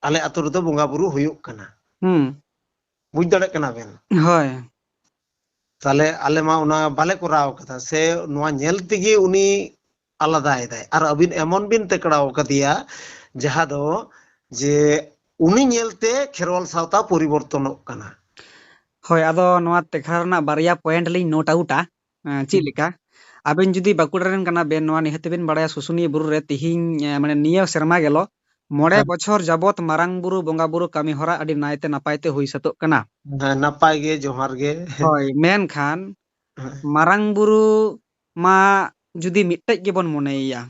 ᱟᱞᱮ ᱟᱹᱛᱩ ᱨᱮᱫᱚ ᱵᱚᱸᱜᱟ ᱵᱩᱨᱩ ᱦᱩᱭᱩᱜ ᱠᱟᱱᱟ᱾ ᱦᱩᱸ᱾ ᱵᱩᱡᱽ ᱫᱟᱲᱮᱭᱟᱜ ᱠᱟᱱᱟ ᱵᱮᱱ? ᱦᱳᱭ᱾ ᱛᱟᱦᱞᱮ ᱟᱞᱮ ᱢᱟ ᱚᱱᱟ ᱵᱟᱞᱮ ᱠᱚᱨᱟᱣ ᱠᱟᱫᱟ, ᱥᱮ ᱱᱚᱣᱟ ᱧᱮᱞ ᱛᱮᱜᱮ ᱩᱱᱤ ᱟᱞᱟᱫᱟᱭᱮᱫᱟᱭ᱾ ᱟᱨ ᱟᱹᱵᱤᱱ ᱮᱢᱚᱱ ᱵᱤᱱ ᱛᱮᱠᱲᱟᱣ ᱠᱟᱫᱮᱭᱟ, ᱡᱟᱦᱟᱸ ᱫᱚ ᱡᱮ ᱩᱱᱤ ᱧᱮᱞᱛᱮ ᱠᱷᱮᱨᱣᱟᱞ ᱥᱟᱶᱛᱟ ᱯᱚᱨᱤᱵᱚᱨᱛᱚᱱᱚᱜ ᱠᱟᱱᱟ᱾ ᱦᱳᱭ, ᱟᱫᱚ ᱱᱚᱣᱟ ᱛᱮᱠᱷᱟᱨ ᱨᱮᱱᱟᱜ ᱵᱟᱨᱭᱟ point ᱞᱤᱧ note outᱟ᱾ ᱮᱸ, ᱪᱮᱫ ᱦᱩᱸ᱾ ᱞᱮᱠᱟ? ᱟᱵᱮᱱ ᱡᱩᱫᱤ ᱵᱟᱸᱠᱩᱲᱟ ᱨᱮᱱ ᱠᱟᱱᱟ ᱵᱮᱱ, ᱱᱚᱣᱟ ᱱᱤᱦᱟᱹᱛ ᱵᱮᱱ ᱵᱟᱲᱟᱭᱟ, ᱥᱩᱥᱩᱱᱤᱭᱟᱹ ᱵᱩᱨᱩ ᱨᱮ ᱛᱤᱦᱤᱧ, ᱮᱸ, ᱢᱟᱱᱮ ᱱᱤᱭᱟᱹ ᱥᱮᱨᱢᱟ ᱜᱮᱞᱚ ᱢᱚᱬᱮ ᱦᱮᱸ᱾ ᱵᱚᱪᱷᱚᱨ ᱡᱟᱵᱚᱛ ᱢᱟᱨᱟᱝ ᱵᱩᱨᱩ ᱵᱚᱸᱜᱟ ᱵᱩᱨᱩ ᱠᱟᱹᱢᱤ ᱦᱚᱨᱟ ᱟᱹᱰᱤ ᱱᱟᱭᱛᱮ ᱱᱟᱯᱟᱭ ᱛᱮ ᱦᱩᱭ ᱥᱟᱹᱛᱚᱜ ᱠᱟᱱᱟ᱾ ᱦᱮᱸ, ᱱᱟᱯᱟᱭ ᱜᱮ, ᱡᱚᱦᱟᱨ ᱜᱮ᱾ ᱦᱳᱭ, ᱢᱮᱱᱠᱷᱟᱱ ᱦᱮᱸ᱾ ᱢᱟᱨᱟᱝ ᱵᱩᱨᱩ ᱢᱟ ᱡᱩᱫᱤ ᱢᱤᱫᱴᱮᱡ ᱜᱮᱵᱚᱱ ᱢᱚᱱᱮᱭᱮᱭᱟ,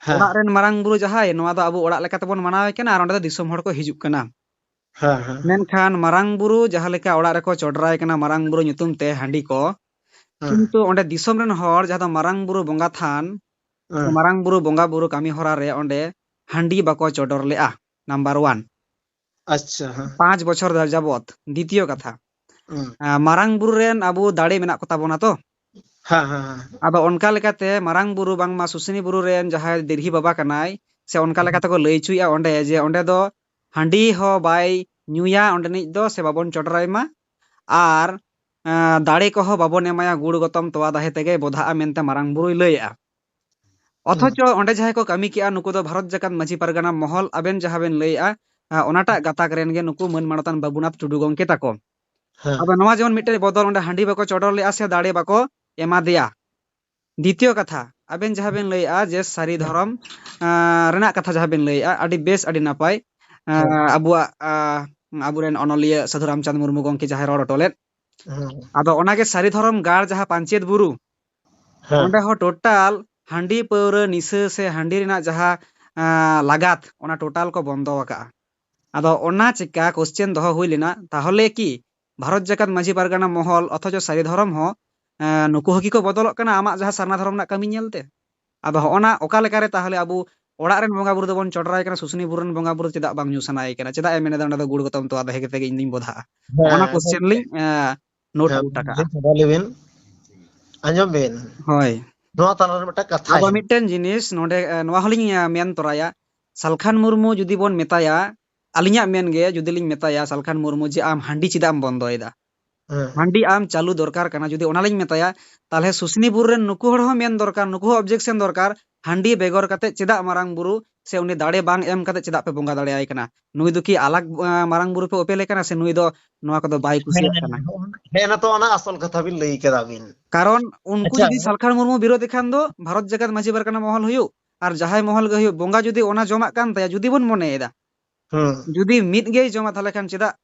ᱦᱮᱸ᱾ ᱚᱲᱟᱜ ᱨᱮᱱ ᱢᱟᱨᱟᱝ ᱵᱩᱨᱩ ᱡᱟᱦᱟᱸᱭ, ᱱᱚᱣᱟ ᱫᱚ ᱟᱵᱚ ᱚᱲᱟᱜ ᱞᱮᱠᱟ ᱛᱮᱵᱚᱱ ᱢᱟᱱᱟᱣᱮ ᱠᱟᱱᱟ ᱟᱨ ᱚᱸᱰᱮ ᱫᱚ ᱫᱤᱥᱚᱢ ᱦᱚᱲ ᱠᱚ ᱦᱤᱡᱩᱜ ᱠᱟᱱᱟ᱾ ᱦᱮᱸ, ᱦᱮᱸ᱾ ᱢᱮᱱᱠᱷᱟᱱ ᱢᱟᱨᱟᱝ ᱵᱩᱨᱩ ᱡᱟᱦᱟᱸ ᱞᱮᱠᱟ ᱚᱲᱟᱜ ᱨᱮᱠᱚ ᱪᱚᱰᱨᱟᱭ ᱠᱟᱱᱟ ᱢᱟᱨᱟᱝ ᱵᱩᱨᱩ ᱧᱩᱛᱩᱢ ᱛᱮ ᱦᱟᱺᱰᱤ ᱠᱚ, ᱦᱮᱸ᱾ ᱠᱤᱱᱛᱩ ᱚᱸᱰᱮ ᱫᱤᱥᱚᱢ ᱨᱮᱱ ᱦᱚᱲ ᱡᱟᱦᱟᱸ ᱫᱚ ᱢᱟᱨᱟᱝ ᱵᱩᱨᱩ ᱵᱚᱸᱜᱟ ᱛᱷᱟᱱ, ᱦᱮᱸ᱾ ᱢᱟᱨᱟᱝ ᱵᱩᱨᱩ ᱵᱚᱸᱜᱟ ᱵᱩᱨᱩ ᱠᱟᱹᱢᱤ ᱦᱚᱨᱟ ᱨᱮ ᱚᱸᱰᱮ ᱦᱟᱺᱰᱤ ᱵᱟᱠᱚ ᱪᱚᱰᱚᱨ ᱞᱮᱜᱼᱟ, number one᱾ ᱟᱪᱪᱷᱟ, ᱦᱮᱸ᱾ ᱯᱟᱸᱪ ᱵᱚᱪᱷᱚᱨ ᱫᱷᱟᱨ ᱡᱟᱵᱚᱛ᱾ ᱫᱤᱛᱤᱭᱚ ᱠᱟᱛᱷᱟ, ᱦᱮᱸ᱾ ᱟᱸ, ᱢᱟᱨᱟᱝ ᱵᱩᱨᱩ ᱨᱮᱱ ᱟᱵᱚ ᱫᱟᱲᱮ ᱢᱮᱱᱟᱜ ᱠᱚᱛᱟ ᱵᱚᱱᱟ ᱛᱚ? ᱦᱮᱸ, ᱦᱮᱸ, ᱦᱮᱸ᱾ ᱟᱫᱚ ᱚᱱᱠᱟ ᱞᱮᱠᱟᱛᱮ ᱢᱟᱨᱟᱝ ᱵᱩᱨᱩ ᱵᱟᱝᱢᱟ ᱥᱩᱥᱩᱱᱤ ᱵᱩᱨᱩ ᱨᱮᱱ ᱡᱟᱦᱟᱸᱭ ᱫᱤᱨᱦᱤ ᱵᱟᱵᱟ ᱠᱟᱱᱟᱭ, ᱥᱮ ᱚᱱᱠᱟ ᱞᱮᱠᱟ ᱛᱮᱠᱚ ᱞᱟᱹᱭ ᱦᱚᱪᱚᱭᱮᱫᱼᱟ ᱚᱸᱰᱮ ᱡᱮ ᱚᱸᱰᱮ ᱫᱚ ᱦᱟᱺᱰᱤ ᱦᱚᱸ ᱵᱟᱭ ᱧᱩᱭᱟ ᱚᱸᱰᱮᱱᱤᱡ ᱫᱚ, ᱥᱮ ᱵᱟᱵᱚᱱ ᱪᱚᱰᱚᱨᱟᱭ ᱢᱟ, ᱟᱨ, ᱟᱸ, ᱫᱟᱲᱮ ᱠᱚᱦᱚᱸ ᱵᱟᱵᱚᱱ ᱮᱢᱟᱭᱟ, ᱜᱩᱲ ᱜᱚᱛᱚᱢ ᱛᱚᱣᱟ ᱫᱟᱦᱮ ᱛᱮᱜᱮᱭ ᱵᱚᱫᱷᱟᱜᱼᱟ ᱢᱮᱱᱛᱮ ᱢᱟᱨᱟᱝ ᱵᱩᱨᱩᱭ ᱞᱟᱹᱭᱮᱫᱼᱟ᱾ ᱦᱩᱸ᱾ ᱚᱛᱷᱚᱪᱚ ᱚᱸᱰᱮ ᱡᱟᱦᱟᱸᱭ ᱠᱚ ᱠᱟᱹᱢᱤ ᱠᱮᱜᱼᱟ, ᱱᱩᱠᱩ ᱫᱚ ᱵᱷᱟᱨᱚᱛ ᱡᱟᱠᱟᱛ ᱢᱟᱹᱡᱷᱤ ᱯᱟᱨᱜᱟᱱᱟ ᱢᱚᱦᱚᱞ, ᱟᱵᱮᱱ ᱡᱟᱦᱟᱸ ᱵᱮᱱ ᱞᱟᱹᱭᱮᱜᱼᱟ, ᱟᱸ, ᱚᱱᱟᱴᱟᱜ ᱜᱟᱛᱟᱠ ᱨᱮᱱ ᱜᱮ ᱱᱩᱠᱩ ᱢᱟᱹᱱ ᱢᱟᱱᱚᱛᱟᱱ ᱵᱟᱹᱵᱩᱱᱟᱛᱷ ᱴᱩᱰᱩ ᱜᱚᱢᱠᱮ ᱛᱟᱠᱚ᱾ ᱦᱮᱸ᱾ ᱟᱫᱚ ᱱᱚᱣᱟ ᱡᱮᱢᱚᱱ ᱢᱤᱫᱴᱮᱱ ᱵᱚᱫᱚᱞ, ᱚᱸᱰᱮ ᱦᱟᱺᱰᱤ ᱵᱟᱠᱚ ᱪᱚᱰᱚᱨ ᱞᱮᱜᱼᱟ ᱥᱮ ᱫᱟᱲᱮ ᱵᱟᱠᱚ ᱮᱢᱟ ᱫᱮᱭᱟ᱾ ᱫᱤᱛᱤᱭᱚ ᱠᱟᱛᱷᱟ, ᱟᱵᱮᱱ ᱡᱟᱦᱟᱸ ᱵᱮᱱ ᱞᱟᱹᱭᱮᱜᱼᱟ ᱡᱮ ᱥᱟᱹᱨᱤ ᱦᱮᱸ᱾ ᱫᱷᱚᱨᱚᱢ, ᱟᱸ, ᱨᱮᱱᱟᱜ ᱠᱟᱛᱷᱟ ᱡᱟᱦᱟᱸ ᱵᱮᱱ ᱞᱟᱹᱭᱮᱜᱼᱟ, ᱟᱹᱰᱤ ᱵᱮᱥ, ᱟᱹᱰᱤ ᱱᱟᱯᱟᱭ᱾ ᱟᱸ, ᱦᱮᱸ᱾ ᱟᱵᱚᱣᱟᱜ, ᱟᱸ, ᱟᱵᱚᱨᱮᱱ ᱚᱱᱚᱞᱤᱭᱟᱹ ᱥᱟᱹᱫᱷᱩ ᱨᱟᱢᱪᱟᱸᱫᱽ ᱢᱩᱨᱢᱩ ᱜᱚᱢᱠᱮ ᱡᱟᱦᱟᱸᱭ ᱨᱚᱲ ᱦᱚᱴᱚ ᱞᱮᱫ᱾ ᱦᱮᱸ᱾ ᱟᱫᱚ ᱚᱱᱟᱜᱮ ᱥᱟᱹᱨᱤ ᱫᱷᱚᱨᱚᱢ ᱜᱟᱲ ᱡᱟᱦᱟᱸ ᱯᱟᱧᱪᱮᱛ ᱵᱩᱨᱩ, ᱦᱮᱸ᱾ ᱚᱸᱰᱮ ᱦᱚᱸ total ᱦᱟᱺᱰᱤ ᱯᱟᱹᱣᱨᱟᱹ ᱱᱤᱥᱟᱹ ᱥᱮ ᱦᱟᱺᱰᱤ ᱨᱮᱱᱟᱜ ᱡᱟᱦᱟᱸ, ᱟᱸ, ᱞᱟᱜᱟᱛ, ᱚᱱᱟ total ᱠᱚ ᱵᱚᱱᱫᱚ ᱟᱠᱟᱜᱼᱟ᱾ ᱟᱫᱚ ᱚᱱᱟ ᱪᱮᱠᱟ question ᱫᱚᱦᱚ ᱦᱩᱭ ᱞᱮᱱᱟ, ᱛᱟᱦᱚᱞᱮ ᱠᱤ ᱵᱷᱟᱨᱚᱛ ᱡᱟᱠᱟᱛ ᱢᱟᱹᱡᱷᱤ ᱯᱟᱨᱜᱟᱱᱟ ᱢᱚᱦᱚᱞ ᱚᱛᱷᱚᱪᱚ ᱥᱟᱹᱨᱤ ᱫᱷᱚᱨᱚᱢ ᱦᱚᱸ, ᱮᱸ, ᱱᱩᱠᱩ ᱦᱚᱸ ᱠᱤ ᱠᱚ ᱵᱚᱫᱚᱞᱚᱜ ᱠᱟᱱᱟ ᱟᱢᱟᱜ ᱡᱟᱦᱟᱸ ᱥᱟᱨᱱᱟ ᱫᱷᱚᱨᱚᱢ ᱨᱮᱱᱟᱜ ᱠᱟᱹᱢᱤ ᱧᱮᱞᱛᱮ? ᱟᱫᱚ ᱦᱚᱸᱜᱼᱚ ᱱᱟ ᱚᱠᱟ ᱞᱮᱠᱟᱨᱮ ᱛᱟᱦᱚᱞᱮ ᱟᱵᱚ ᱚᱲᱟᱜ ᱨᱮᱱ ᱵᱚᱸᱜᱟ ᱵᱩᱨᱩ ᱫᱚᱵᱚᱱ ᱪᱚᱰᱚᱨᱟᱭ ᱠᱟᱱᱟ, ᱥᱩᱥᱩᱱᱤ ᱵᱩᱨᱩ ᱨᱮᱱ ᱵᱚᱸᱜᱟ ᱵᱩᱨᱩ ᱪᱮᱫᱟᱜ ᱵᱟᱝ ᱧᱩ ᱥᱟᱱᱟᱭᱮ ᱠᱟᱱᱟ? ᱪᱮᱫᱟᱜ ᱮ ᱢᱮᱱᱮᱫᱟ ᱚᱸᱰᱮ ᱫᱚ ᱜᱩᱲ ᱜᱚᱛᱚᱢ ᱛᱚᱣᱟ ᱫᱟᱦᱮ ᱠᱟᱛᱮ ᱜᱮ ᱤᱧ ᱫᱩᱧ ᱵᱚᱫᱷᱟᱜᱼᱟ? ᱦᱮᱸ, ᱦᱚᱸᱜᱼᱚ ᱱᱟ ᱦᱮᱸ, question ᱞᱤᱧ, ᱮᱸ, note ᱦᱮᱸ, out ᱟᱠᱟᱜᱼᱟ᱾ ᱵᱩᱡᱷᱟᱹᱣ ᱠᱮᱫᱟᱞᱤᱧ᱾ ᱟᱸᱡᱚᱢ ᱵᱤᱱ᱾ ᱦᱳᱭ᱾ ᱱᱚᱣᱟ ᱛᱟᱞᱟ ᱨᱮ ᱢᱤᱫᱴᱟᱝ ᱠᱟᱛᱷᱟ ᱟᱫᱚ ᱦᱮᱱᱟᱜ᱾ ᱢᱤᱫᱴᱮᱱ ᱡᱤᱱᱤᱥ ᱱᱚᱰᱮ, ᱮᱸ, ᱱᱚᱣᱟ ᱦᱚᱸᱞᱤᱧ, ᱮᱸ, ᱢᱮᱱ ᱛᱚᱨᱟᱭᱟ, ᱥᱟᱞᱠᱷᱟᱱ ᱢᱩᱨᱢᱩ ᱡᱩᱫᱤ ᱵᱚᱱ ᱢᱮᱛᱟᱭᱟ, ᱟᱹᱞᱤᱧᱟᱜ ᱢᱮᱱ ᱜᱮ ᱡᱩᱫᱤ ᱞᱤᱧ ᱢᱮᱛᱟᱭᱟ ᱥᱟᱞᱠᱷᱟᱱ ᱢᱩᱨᱢᱩ ᱡᱮ ᱟᱢ ᱦᱟᱺᱰᱤ ᱪᱮᱫᱟᱜ ᱮᱢ ᱵᱚᱱᱫᱚᱭᱮᱫᱟ? ᱦᱮᱸ᱾ ᱦᱟᱺᱰᱤ ᱟᱢ ᱪᱟᱹᱞᱩ ᱫᱚᱨᱠᱟᱨ ᱠᱟᱱᱟ, ᱡᱩᱫᱤ ᱚᱱᱟ ᱞᱤᱧ ᱢᱮᱛᱟᱭᱟ, ᱛᱟᱦᱚᱞᱮ ᱥᱩᱥᱱᱤ ᱵᱩᱨᱩ ᱨᱮᱱ ᱱᱩᱠᱩ ᱦᱚᱲ ᱦᱚᱸ ᱢᱮᱱ ᱫᱚᱨᱠᱟᱨ, ᱱᱩᱠᱩ ᱦᱚᱸ objection ᱫᱚᱨᱠᱟᱨ, ᱦᱟᱺᱰᱤ ᱵᱮᱜᱚᱨ ᱠᱟᱛᱮ ᱪᱮᱫᱟᱜ ᱢᱟᱨᱟᱝ ᱵᱩᱨᱩ ᱥᱮ ᱩᱱᱤ ᱫᱟᱲᱮ ᱵᱟᱝ ᱮᱢ ᱠᱟᱛᱮ ᱪᱮᱫᱟᱜ ᱯᱮ ᱵᱚᱸᱜᱟ ᱫᱟᱲᱮᱭᱟᱭ ᱠᱟᱱᱟ? ᱱᱩᱭ ᱫᱚ ᱠᱤ ᱟᱞᱟᱜᱽ, ᱟᱸ, ᱢᱟᱨᱟᱝ ᱵᱩᱨᱩ ᱯᱮ ᱩᱯᱮᱞᱮ ᱠᱟᱱᱟ ᱥᱮ ᱱᱩᱭ ᱫᱚ ᱱᱚᱣᱟ ᱠᱚᱫᱚ ᱵᱟᱭ ᱠᱩᱥᱤᱭᱟᱜ ᱠᱟᱱᱟ? ᱦᱮᱸ, ᱱᱚᱛᱚ ᱚᱱᱟ ᱟᱥᱚᱞ ᱠᱟᱛᱷᱟ ᱵᱤᱱ ᱞᱟᱹᱭ ᱠᱮᱫᱟ ᱵᱤᱱ᱾ ᱠᱟᱨᱚᱱ ᱩᱱᱠᱩ ᱟᱪᱪᱷᱟ᱾ ᱡᱩᱫᱤ ᱥᱟᱞᱠᱷᱟᱱ ᱢᱩᱨᱢᱩ ᱵᱤᱨᱳᱫᱷ ᱠᱷᱟᱱ ᱫᱚ ᱵᱷᱟᱨᱚᱛ ᱡᱟᱠᱟᱛ ᱢᱟᱹᱡᱷᱤ ᱯᱟᱨᱜᱟᱱᱟ ᱢᱚᱦᱚᱞ ᱦᱩᱭᱩᱜ ᱟᱨ ᱡᱟᱦᱟᱸᱭ ᱢᱚᱦᱚᱞ ᱜᱮ ᱦᱩᱭᱩᱜ, ᱵᱚᱸᱜᱟ ᱡᱩᱫᱤ ᱚᱱᱟ ᱡᱚᱢᱟᱜ ᱠᱟᱱ ᱛᱟᱭᱟ, ᱡᱩᱫᱤ ᱵᱚᱱ ᱢᱚᱱᱮᱭᱮᱫᱟ, ᱦᱩᱸ᱾ ᱡᱩᱫᱤ ᱢᱤᱫ ᱜᱮᱭ ᱡᱚᱢᱟ, ᱛᱟᱦᱚᱞᱮ ᱠᱷᱟᱱ ᱪᱮᱫᱟᱜ,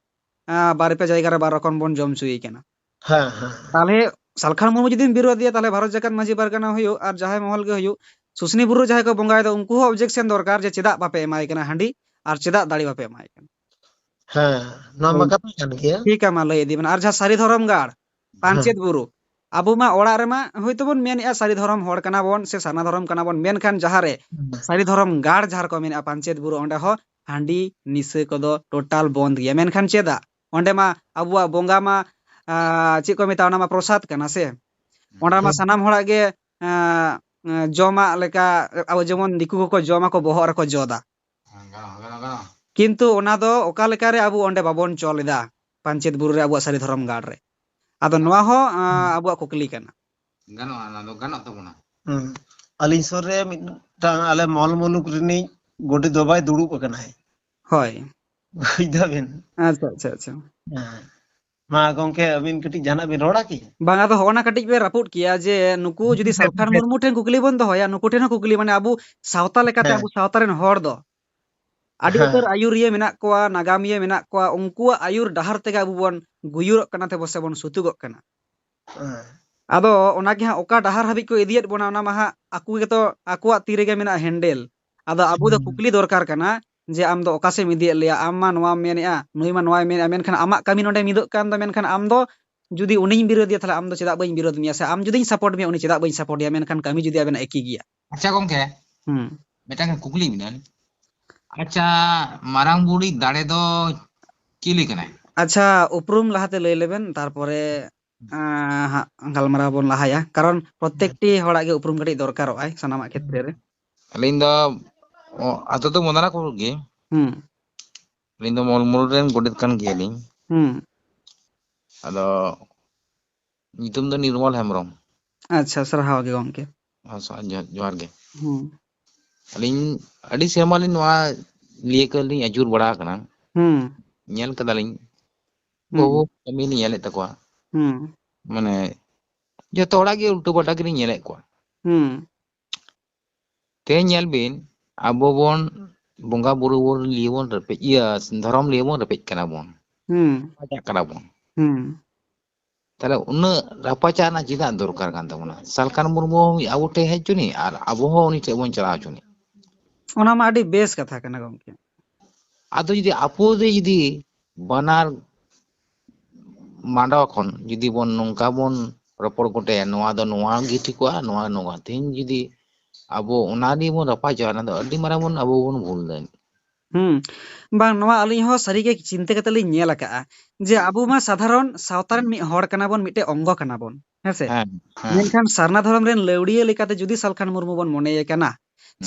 ᱟᱸ, ᱵᱟᱨ ᱯᱮ ᱡᱟᱭᱜᱟ ᱨᱮ ᱵᱟᱨ ᱨᱚᱠᱚᱢ ᱵᱚᱱ ᱡᱚᱢ ᱦᱚᱪᱚᱭᱮ ᱠᱟᱱᱟ? ᱦᱮᱸ, ᱦᱮᱸ᱾ ᱛᱟᱦᱚᱞᱮ ᱥᱟᱞᱠᱷᱟᱱ ᱢᱩᱨᱢᱩ ᱡᱩᱫᱤᱢ ᱵᱤᱨᱳᱫᱷᱮᱭᱟ, ᱛᱟᱦᱚᱞᱮ ᱵᱷᱟᱨᱚᱛ ᱡᱟᱠᱟᱛ ᱢᱟᱹᱡᱷᱤ ᱯᱟᱨᱜᱟᱱᱟ ᱦᱩᱭᱩᱜ ᱟᱨ ᱡᱟᱦᱟᱸᱭ ᱢᱚᱦᱚᱞ ᱜᱮ ᱦᱩᱭᱩᱜ, ᱥᱩᱥᱱᱤ ᱵᱩᱨᱩ ᱡᱟᱦᱟᱸᱭ ᱠᱚ ᱵᱚᱸᱜᱟᱭᱮᱫᱟ, ᱩᱱᱠᱩ ᱦᱚᱸ objection ᱫᱚᱨᱠᱟᱨ ᱡᱮ ᱪᱮᱫᱟᱜ ᱵᱟᱯᱮ ᱮᱢᱟᱭ ᱠᱟᱱᱟ ᱦᱟᱺᱰᱤ ᱟᱨ ᱪᱮᱫᱟᱜ ᱫᱟᱲᱮ ᱵᱟᱯᱮ ᱮᱢᱟᱭ ᱠᱟᱱᱟ? ᱦᱮᱸ, ᱱᱚᱣᱟ ᱢᱟ ᱦᱳᱭ᱾ ᱠᱟᱛᱷᱟ ᱠᱟᱱ ᱜᱮᱭᱟ᱾ ᱴᱷᱤᱠᱟ, ᱢᱟ ᱞᱟᱹᱭ ᱤᱫᱤ ᱵᱮᱱ᱾ ᱟᱨ ᱡᱟᱦᱟᱸ ᱥᱟᱹᱨᱤ ᱫᱷᱚᱨᱚᱢ ᱜᱟᱲ, ᱯᱟᱧᱪᱮᱛ ᱦᱮᱸ᱾ ᱵᱩᱨᱩ, ᱟᱵᱚ ᱢᱟ ᱚᱲᱟᱜ ᱨᱮᱢᱟ ᱦᱳᱭᱛᱳ ᱵᱚᱱ ᱢᱮᱱᱮᱫᱼᱟ ᱥᱟᱹᱨᱤ ᱫᱷᱚᱨᱚᱢ ᱦᱚᱲ ᱠᱟᱱᱟ ᱵᱚᱱ ᱥᱮ ᱥᱟᱨᱱᱟ ᱫᱷᱚᱨᱚᱢ ᱠᱟᱱᱟ ᱵᱚᱱ, ᱢᱮᱱᱠᱷᱟᱱ ᱡᱟᱦᱟᱸ ᱨᱮ ᱦᱮᱸ᱾ ᱥᱟᱹᱨᱤ ᱫᱷᱚᱨᱚᱢ ᱜᱟᱲ ᱡᱟᱦᱟᱸ ᱨᱮᱠᱚ ᱢᱮᱱᱮᱫᱼᱟ ᱯᱟᱧᱪᱮᱛ ᱵᱩᱨᱩ, ᱚᱸᱰᱮ ᱦᱚᱸ ᱦᱟᱺᱰᱤ ᱱᱤᱥᱟᱹ ᱠᱚᱫᱚ total ᱵᱚᱱᱫ ᱜᱮᱭᱟ᱾ ᱢᱮᱱᱠᱷᱟᱱ ᱪᱮᱫᱟᱜ? ᱚᱸᱰᱮ ᱢᱟ ᱟᱵᱚᱣᱟᱜ ᱵᱚᱸᱜᱟ ᱢᱟ, ᱟᱸ, ᱪᱮᱫ ᱠᱚ ᱢᱮᱛᱟᱜᱼᱟ, ᱚᱱᱟ ᱢᱟ ᱯᱨᱚᱥᱟᱫ ᱠᱟᱱᱟ ᱥᱮ? ᱚᱸᱰᱮ ᱢᱟ ᱦᱮᱸ᱾ ᱥᱟᱱᱟᱢ ᱦᱚᱲᱟᱜ ᱜᱮ, ᱟᱸ, ᱟᱸ, ᱡᱚᱢᱟᱜ ᱞᱮᱠᱟ, ᱟᱵᱚ ᱡᱮᱢᱚᱱ ᱫᱤᱠᱩ ᱠᱚᱠᱚ ᱡᱚᱢᱟ ᱠᱚ, ᱵᱚᱦᱚᱜ ᱨᱮᱠᱚ ᱡᱚᱫᱟ᱾ ᱠᱤᱱᱛᱩ ᱚᱱᱟ ᱫᱚ ᱚᱠᱟ ᱞᱮᱠᱟᱨᱮ ᱟᱵᱚ ᱚᱸᱰᱮ ᱵᱟᱵᱚᱱ ᱪᱚᱞ ᱮᱫᱟ, ᱯᱟᱧᱪᱮᱛ ᱵᱩᱨᱩ ᱨᱮ ᱟᱵᱚᱣᱟᱜ ᱥᱟᱹᱨᱤ ᱫᱷᱚᱨᱚᱢ ᱜᱟᱲ ᱨᱮ? ᱟᱫᱚ ᱱᱚᱣᱟ ᱦᱚᱸ, ᱟᱸ, ᱟᱵᱚᱣᱟᱜ ᱠᱩᱠᱞᱤ ᱠᱟᱱᱟ᱾ ᱜᱟᱱᱚᱜᱼᱟ, ᱚᱱᱟ ᱫᱚ ᱜᱟᱱᱚᱜ ᱛᱟᱵᱚᱱᱟ᱾ ᱦᱩᱸ᱾ ᱟᱹᱞᱤᱧ ᱥᱩᱨ ᱨᱮ ᱢᱤᱫᱴᱟᱝ ᱟᱞᱮ ᱢᱚᱞ ᱢᱩᱞᱩᱠ ᱨᱤᱱᱤᱡ ᱜᱚᱰᱮᱛ ᱵᱟᱵᱟᱭ ᱫᱩᱲᱩᱵ ᱟᱠᱟᱱᱟᱭ᱾ ᱦᱳᱭ᱾ ᱵᱩᱡ ᱫᱟᱵᱤᱱ? ᱟᱪᱪᱷᱟ, ᱟᱪᱪᱷᱟ, ᱟᱪᱪᱷᱟ᱾ ᱦᱮᱸ᱾ ᱢᱟ ᱜᱚᱝᱠᱮ, ᱟᱹᱵᱤᱱ ᱠᱟᱹᱴᱤᱡ ᱡᱟᱦᱟᱱᱟᱜ ᱵᱤᱱ ᱨᱚᱲᱟ ᱠᱤ? ᱵᱟᱝ, ᱟᱫᱚ ᱦᱚᱸᱜᱼᱚ ᱱᱟ ᱠᱟᱹᱴᱤᱡ ᱵᱮᱱ ᱨᱟᱹᱯᱩᱫ ᱠᱮᱭᱟ ᱡᱮ ᱱᱩᱠᱩ ᱡᱩᱫᱤ ᱥᱟᱞᱠᱷᱟᱱ ᱢᱩᱨᱢᱩ ᱴᱷᱮᱱ ᱠᱩᱠᱞᱤ ᱵᱚᱱ ᱫᱚᱦᱚᱭᱟ, ᱱᱩᱠᱩ ᱴᱷᱮᱱ ᱦᱚᱸ ᱠᱩᱠᱞᱤ, ᱢᱟᱱᱮ ᱟᱵᱚ ᱥᱟᱶᱛᱟ ᱞᱮᱠᱟᱛᱮ, ᱦᱮᱸ᱾ ᱟᱵᱚ ᱥᱟᱶᱛᱟ ᱨᱮᱱ ᱦᱚᱲ ᱫᱚ ᱟᱹᱰᱤ ᱦᱮᱸ᱾ ᱩᱛᱟᱹᱨ ᱟᱹᱭᱩᱨᱤᱭᱟᱹ ᱢᱮᱱᱟᱜ ᱠᱚᱣᱟ, ᱱᱟᱜᱟᱢᱤᱭᱟᱹ ᱢᱮᱱᱟᱜ ᱠᱚᱣᱟ, ᱩᱱᱠᱩᱣᱟᱜ ᱟᱹᱭᱩᱨ ᱰᱟᱦᱟᱨ ᱛᱮᱜᱮ ᱟᱵᱚ ᱵᱚᱱ ᱜᱩᱭᱩᱨᱚᱜ ᱠᱟᱱᱟ ᱛᱮ ᱥᱮ ᱵᱚᱱ ᱥᱩᱛᱩᱜᱚᱜ ᱠᱟᱱᱟ᱾ ᱦᱮᱸ᱾ ᱟᱫᱚ ᱚᱱᱟ ᱜᱮ ᱦᱟᱸᱜ ᱚᱠᱟ ᱰᱟᱦᱟᱨ ᱦᱟᱹᱵᱤᱡ ᱠᱚ ᱤᱫᱤᱭᱮᱫ ᱵᱚᱱᱟ, ᱚᱱᱟ ᱢᱟ ᱦᱟᱸᱜ ᱟᱠᱚ ᱜᱮᱛᱚ ᱟᱠᱚᱣᱟᱜ ᱛᱤ ᱨᱮᱜᱮ ᱢᱮᱱᱟᱜᱼᱟ handle᱾ ᱟᱫᱚ ᱟᱵᱚ ᱫᱚ ᱦᱩᱸ᱾ ᱠᱩᱠᱞᱤ ᱫᱚᱨᱠᱟᱨ ᱠᱟᱱᱟ ᱡᱮ ᱟᱢ ᱫᱚ ᱚᱠᱟ ᱥᱮᱫ ᱮᱢ ᱤᱫᱤᱭᱮᱫ ᱞᱮᱭᱟ, ᱟᱢ ᱢᱟ ᱱᱚᱣᱟᱢ ᱢᱮᱱᱮᱫᱼᱟ, ᱱᱩᱭ ᱢᱟ ᱱᱚᱣᱟᱭ ᱢᱮᱱᱮᱫᱼᱟ, ᱢᱮᱱᱠᱷᱟᱱ ᱟᱢᱟᱜ ᱠᱟᱹᱢᱤ ᱱᱚᱰᱮ ᱢᱤᱫᱚᱜ ᱠᱟᱱ ᱫᱚ, ᱢᱮᱱᱠᱷᱟᱱ ᱟᱢ ᱫᱚ ᱡᱩᱫᱤ ᱩᱱᱤᱧ ᱵᱤᱨᱳᱫᱷ ᱮᱭᱟ, ᱛᱟᱦᱚᱞᱮ ᱟᱢ ᱫᱚ ᱪᱮᱫᱟᱜ ᱵᱟᱹᱧ ᱵᱤᱨᱳᱫᱷ ᱢᱮᱭᱟ, ᱥᱮ ᱟᱢ ᱡᱩᱫᱤᱧ support ᱢᱮᱭᱟ, ᱩᱱᱤ ᱪᱮᱫᱟᱜ ᱵᱟᱹᱧ support ᱮᱭᱟ, ᱢᱮᱱᱠᱷᱟᱱ ᱠᱟᱹᱢᱤ ᱡᱩᱫᱤ ᱟᱵᱮᱱᱟᱜ ᱮᱠᱤ ᱜᱮᱭᱟ᱾ ᱟᱪᱪᱷᱟ ᱜᱚᱝᱠᱮ, ᱦᱩᱸ᱾ ᱢᱤᱫᱴᱟᱝ ᱠᱩᱠᱞᱤ ᱢᱮᱱᱟᱹᱧ᱾ ᱟᱪᱪᱷᱟ, ᱢᱟᱨᱟᱝ ᱵᱩᱨᱩ ᱫᱟᱲᱮ ᱫᱚ ᱪᱤᱞᱤ ᱠᱟᱱᱟᱭ? ᱟᱪᱪᱷᱟ, ᱩᱯᱨᱩᱢ ᱞᱟᱦᱟᱛᱮ ᱞᱟᱹᱭ ᱞᱮᱵᱮᱱ, ᱛᱟᱨᱯᱚᱨᱮ, ᱟᱸ, ᱦᱟᱸᱜ ᱜᱟᱞᱢᱟᱨᱟᱣ ᱵᱚᱱ ᱞᱟᱦᱟᱭᱟ, ᱠᱟᱨᱚᱱ ᱯᱨᱚᱛᱮᱠᱴᱤ ᱦᱚᱲᱟᱜ ᱜᱮ ᱩᱯᱨᱩᱢ ᱠᱟᱹᱴᱤᱡ ᱫᱚᱨᱠᱟᱨᱚᱜᱼᱟᱭ ᱥᱟᱱᱟᱢᱟᱜ ᱠᱷᱮᱛᱨᱮ ᱨᱮ᱾ ᱟᱹᱞᱤᱧ ᱫᱚ, ᱚ, ᱟᱛᱳ ᱫᱚ ᱢᱚᱫᱟᱱᱟᱯᱩᱨ ᱜᱮ᱾ ᱦᱩᱸ᱾ ᱟᱹᱞᱤᱧ ᱫᱚ ᱢᱚᱞᱢᱩᱞ ᱨᱮᱱ ᱜᱚᱰᱮᱛ ᱠᱟᱱ ᱜᱮᱭᱟᱞᱤᱧ᱾ ᱦᱩᱸ᱾ ᱟᱫᱚ ᱧᱩᱛᱩᱢ ᱫᱚ ᱱᱤᱨᱢᱚᱞ ᱦᱮᱢᱵᱨᱚᱢ᱾ ᱟᱪᱪᱷᱟ, ᱥᱟᱨᱦᱟᱣ ᱜᱮ ᱜᱚᱢᱠᱮ᱾ ᱟᱪᱪᱷᱟ, ᱡᱚ-, ᱡᱚᱦᱟᱨ ᱜᱮ᱾ ᱦᱩᱸ᱾ ᱟᱹᱞᱤᱧ ᱟᱹᱰᱤ ᱥᱮᱨᱢᱟ ᱞᱤᱧ ᱱᱚᱣᱟ ᱞᱤᱭᱟᱹ ᱠᱚ ᱞᱤᱧ ᱟᱹᱪᱩᱨ ᱵᱟᱲᱟ ᱟᱠᱟᱱᱟ᱾ ᱦᱩᱸ᱾ ᱧᱮᱞ ᱠᱟᱫᱟᱞᱤᱧ, ᱦᱩᱸ᱾ ᱵᱟᱹᱦᱩ ᱠᱟᱹᱢᱤ ᱞᱤᱧ ᱧᱮᱞᱮᱫ ᱛᱟᱠᱚᱣᱟ᱾ ᱦᱩᱸ᱾ ᱢᱟᱱᱮ, ᱡᱚᱛᱚ ᱦᱚᱲᱟᱜ ᱜᱮ ᱩᱞᱴᱟᱹ ᱯᱟᱞᱴᱟ ᱜᱮᱞᱤᱧ ᱧᱮᱞᱮᱫ ᱠᱚᱣᱟ᱾ ᱦᱩᱸ᱾ ᱛᱮᱦᱮᱧ ᱧᱮᱞ ᱵᱤᱱ, ᱟᱵᱚ ᱵᱚᱱ ᱵᱚᱸᱜᱟ ᱵᱩᱨᱩ ᱵᱚᱱ ᱞᱤᱭᱟᱹ ᱵᱚᱱ ᱨᱮᱯᱮᱡ, ᱤᱭᱟᱹ, ᱫᱷᱚᱨᱚᱢ ᱞᱤᱭᱟᱹ ᱵᱚᱱ ᱨᱮᱯᱮᱡ ᱠᱟᱱᱟ ᱵᱚᱱ᱾ ᱦᱩᱸ᱾ ᱨᱟᱯᱟᱪᱟᱜ ᱠᱟᱱᱟ ᱵᱚᱱ᱾ ᱦᱩᱸ᱾ ᱛᱟᱦᱞᱮ ᱩᱱᱟᱹᱜ ᱨᱟᱯᱟᱪᱟᱜ ᱨᱮᱱᱟᱜ ᱪᱮᱫᱟᱜ ᱫᱚᱨᱠᱟᱨ ᱠᱟᱱ ᱛᱟᱵᱚᱱᱟ? ᱥᱟᱞᱠᱷᱟᱱ ᱢᱩᱨᱢᱩ ᱟᱵᱚ ᱴᱷᱮᱱ ᱦᱮᱡ ᱦᱚᱪᱚᱱᱤᱡ ᱟᱨ ᱟᱵᱚ ᱦᱚᱸ ᱩᱱᱤ ᱴᱷᱮᱱ ᱵᱚᱱ ᱪᱟᱞᱟᱣ ᱦᱚᱪᱚᱱᱤᱡ᱾ ᱚᱱᱟ ᱢᱟ ᱟᱹᱰᱤ ᱵᱮᱥ ᱠᱟᱛᱷᱟ ᱠᱟᱱᱟ ᱜᱚᱢᱠᱮ᱾ ᱟᱫᱚ ᱡᱩᱫᱤ ᱟᱵᱚ ᱫᱚ ᱡᱩᱫᱤ ᱵᱟᱱᱟᱨ ᱢᱟᱰᱣᱟ ᱠᱷᱚᱱ ᱡᱩᱫᱤ ᱵᱚᱱ ᱱᱚᱝᱠᱟ ᱵᱚᱱ ᱨᱚᱯᱚᱲ ᱜᱚᱴᱟᱭᱟ, ᱱᱚᱣᱟ ᱫᱚ ᱱᱚᱣᱟ ᱜᱮ ᱴᱷᱤᱠᱚᱜᱼᱟ, ᱱᱚᱣᱟ ᱱᱚᱣᱟ᱾ ᱛᱮᱦᱮᱧ ᱡᱩᱫᱤ ᱟᱵᱚ ᱚᱱᱟ ᱱᱤᱭᱮ ᱵᱚᱱ ᱨᱟᱯᱟᱪᱟᱜᱼᱟ, ᱚᱱᱟ ᱫᱚ ᱟᱹᱰᱤ ᱢᱟᱨᱟᱝ ᱵᱚᱱ, ᱟᱵᱚ ᱵᱚᱱ ᱵᱷᱩᱞ ᱫᱟ᱾ ᱦᱩᱸ᱾ ᱵᱟᱝ, ᱱᱚᱣᱟ ᱟᱹᱞᱤᱧ ᱦᱚᱸ ᱥᱟᱹᱨᱤᱜᱮ ᱪᱤᱱᱛᱟᱹ ᱠᱟᱛᱮ ᱞᱤᱧ ᱧᱮᱞ ᱟᱠᱟᱜᱼᱟ ᱡᱮ ᱟᱵᱚ ᱢᱟ ᱥᱟᱫᱷᱟᱨᱚᱱ ᱥᱟᱶᱛᱟ ᱨᱮᱱ ᱢᱤᱫ ᱦᱚᱲ ᱠᱟᱱᱟ ᱵᱚᱱ, ᱢᱤᱫᱴᱮᱡ ᱚᱝᱜᱚ ᱠᱟᱱᱟ ᱵᱚᱱ, ᱦᱮᱸ ᱥᱮ? ᱦᱮᱸ, ᱦᱮᱸ᱾ ᱢᱮᱱᱠᱷᱟᱱ ᱥᱟᱨᱱᱟ ᱫᱷᱚᱨᱚᱢ ᱨᱮᱱ ᱞᱟᱹᱣᱲᱤᱭᱟᱹ ᱞᱮᱠᱟᱛᱮ ᱡᱩᱫᱤ ᱥᱟᱞᱠᱷᱟᱱ ᱢᱩᱨᱢᱩ ᱵᱚᱱ ᱢᱚᱱᱮᱭᱮ ᱠᱟᱱᱟ,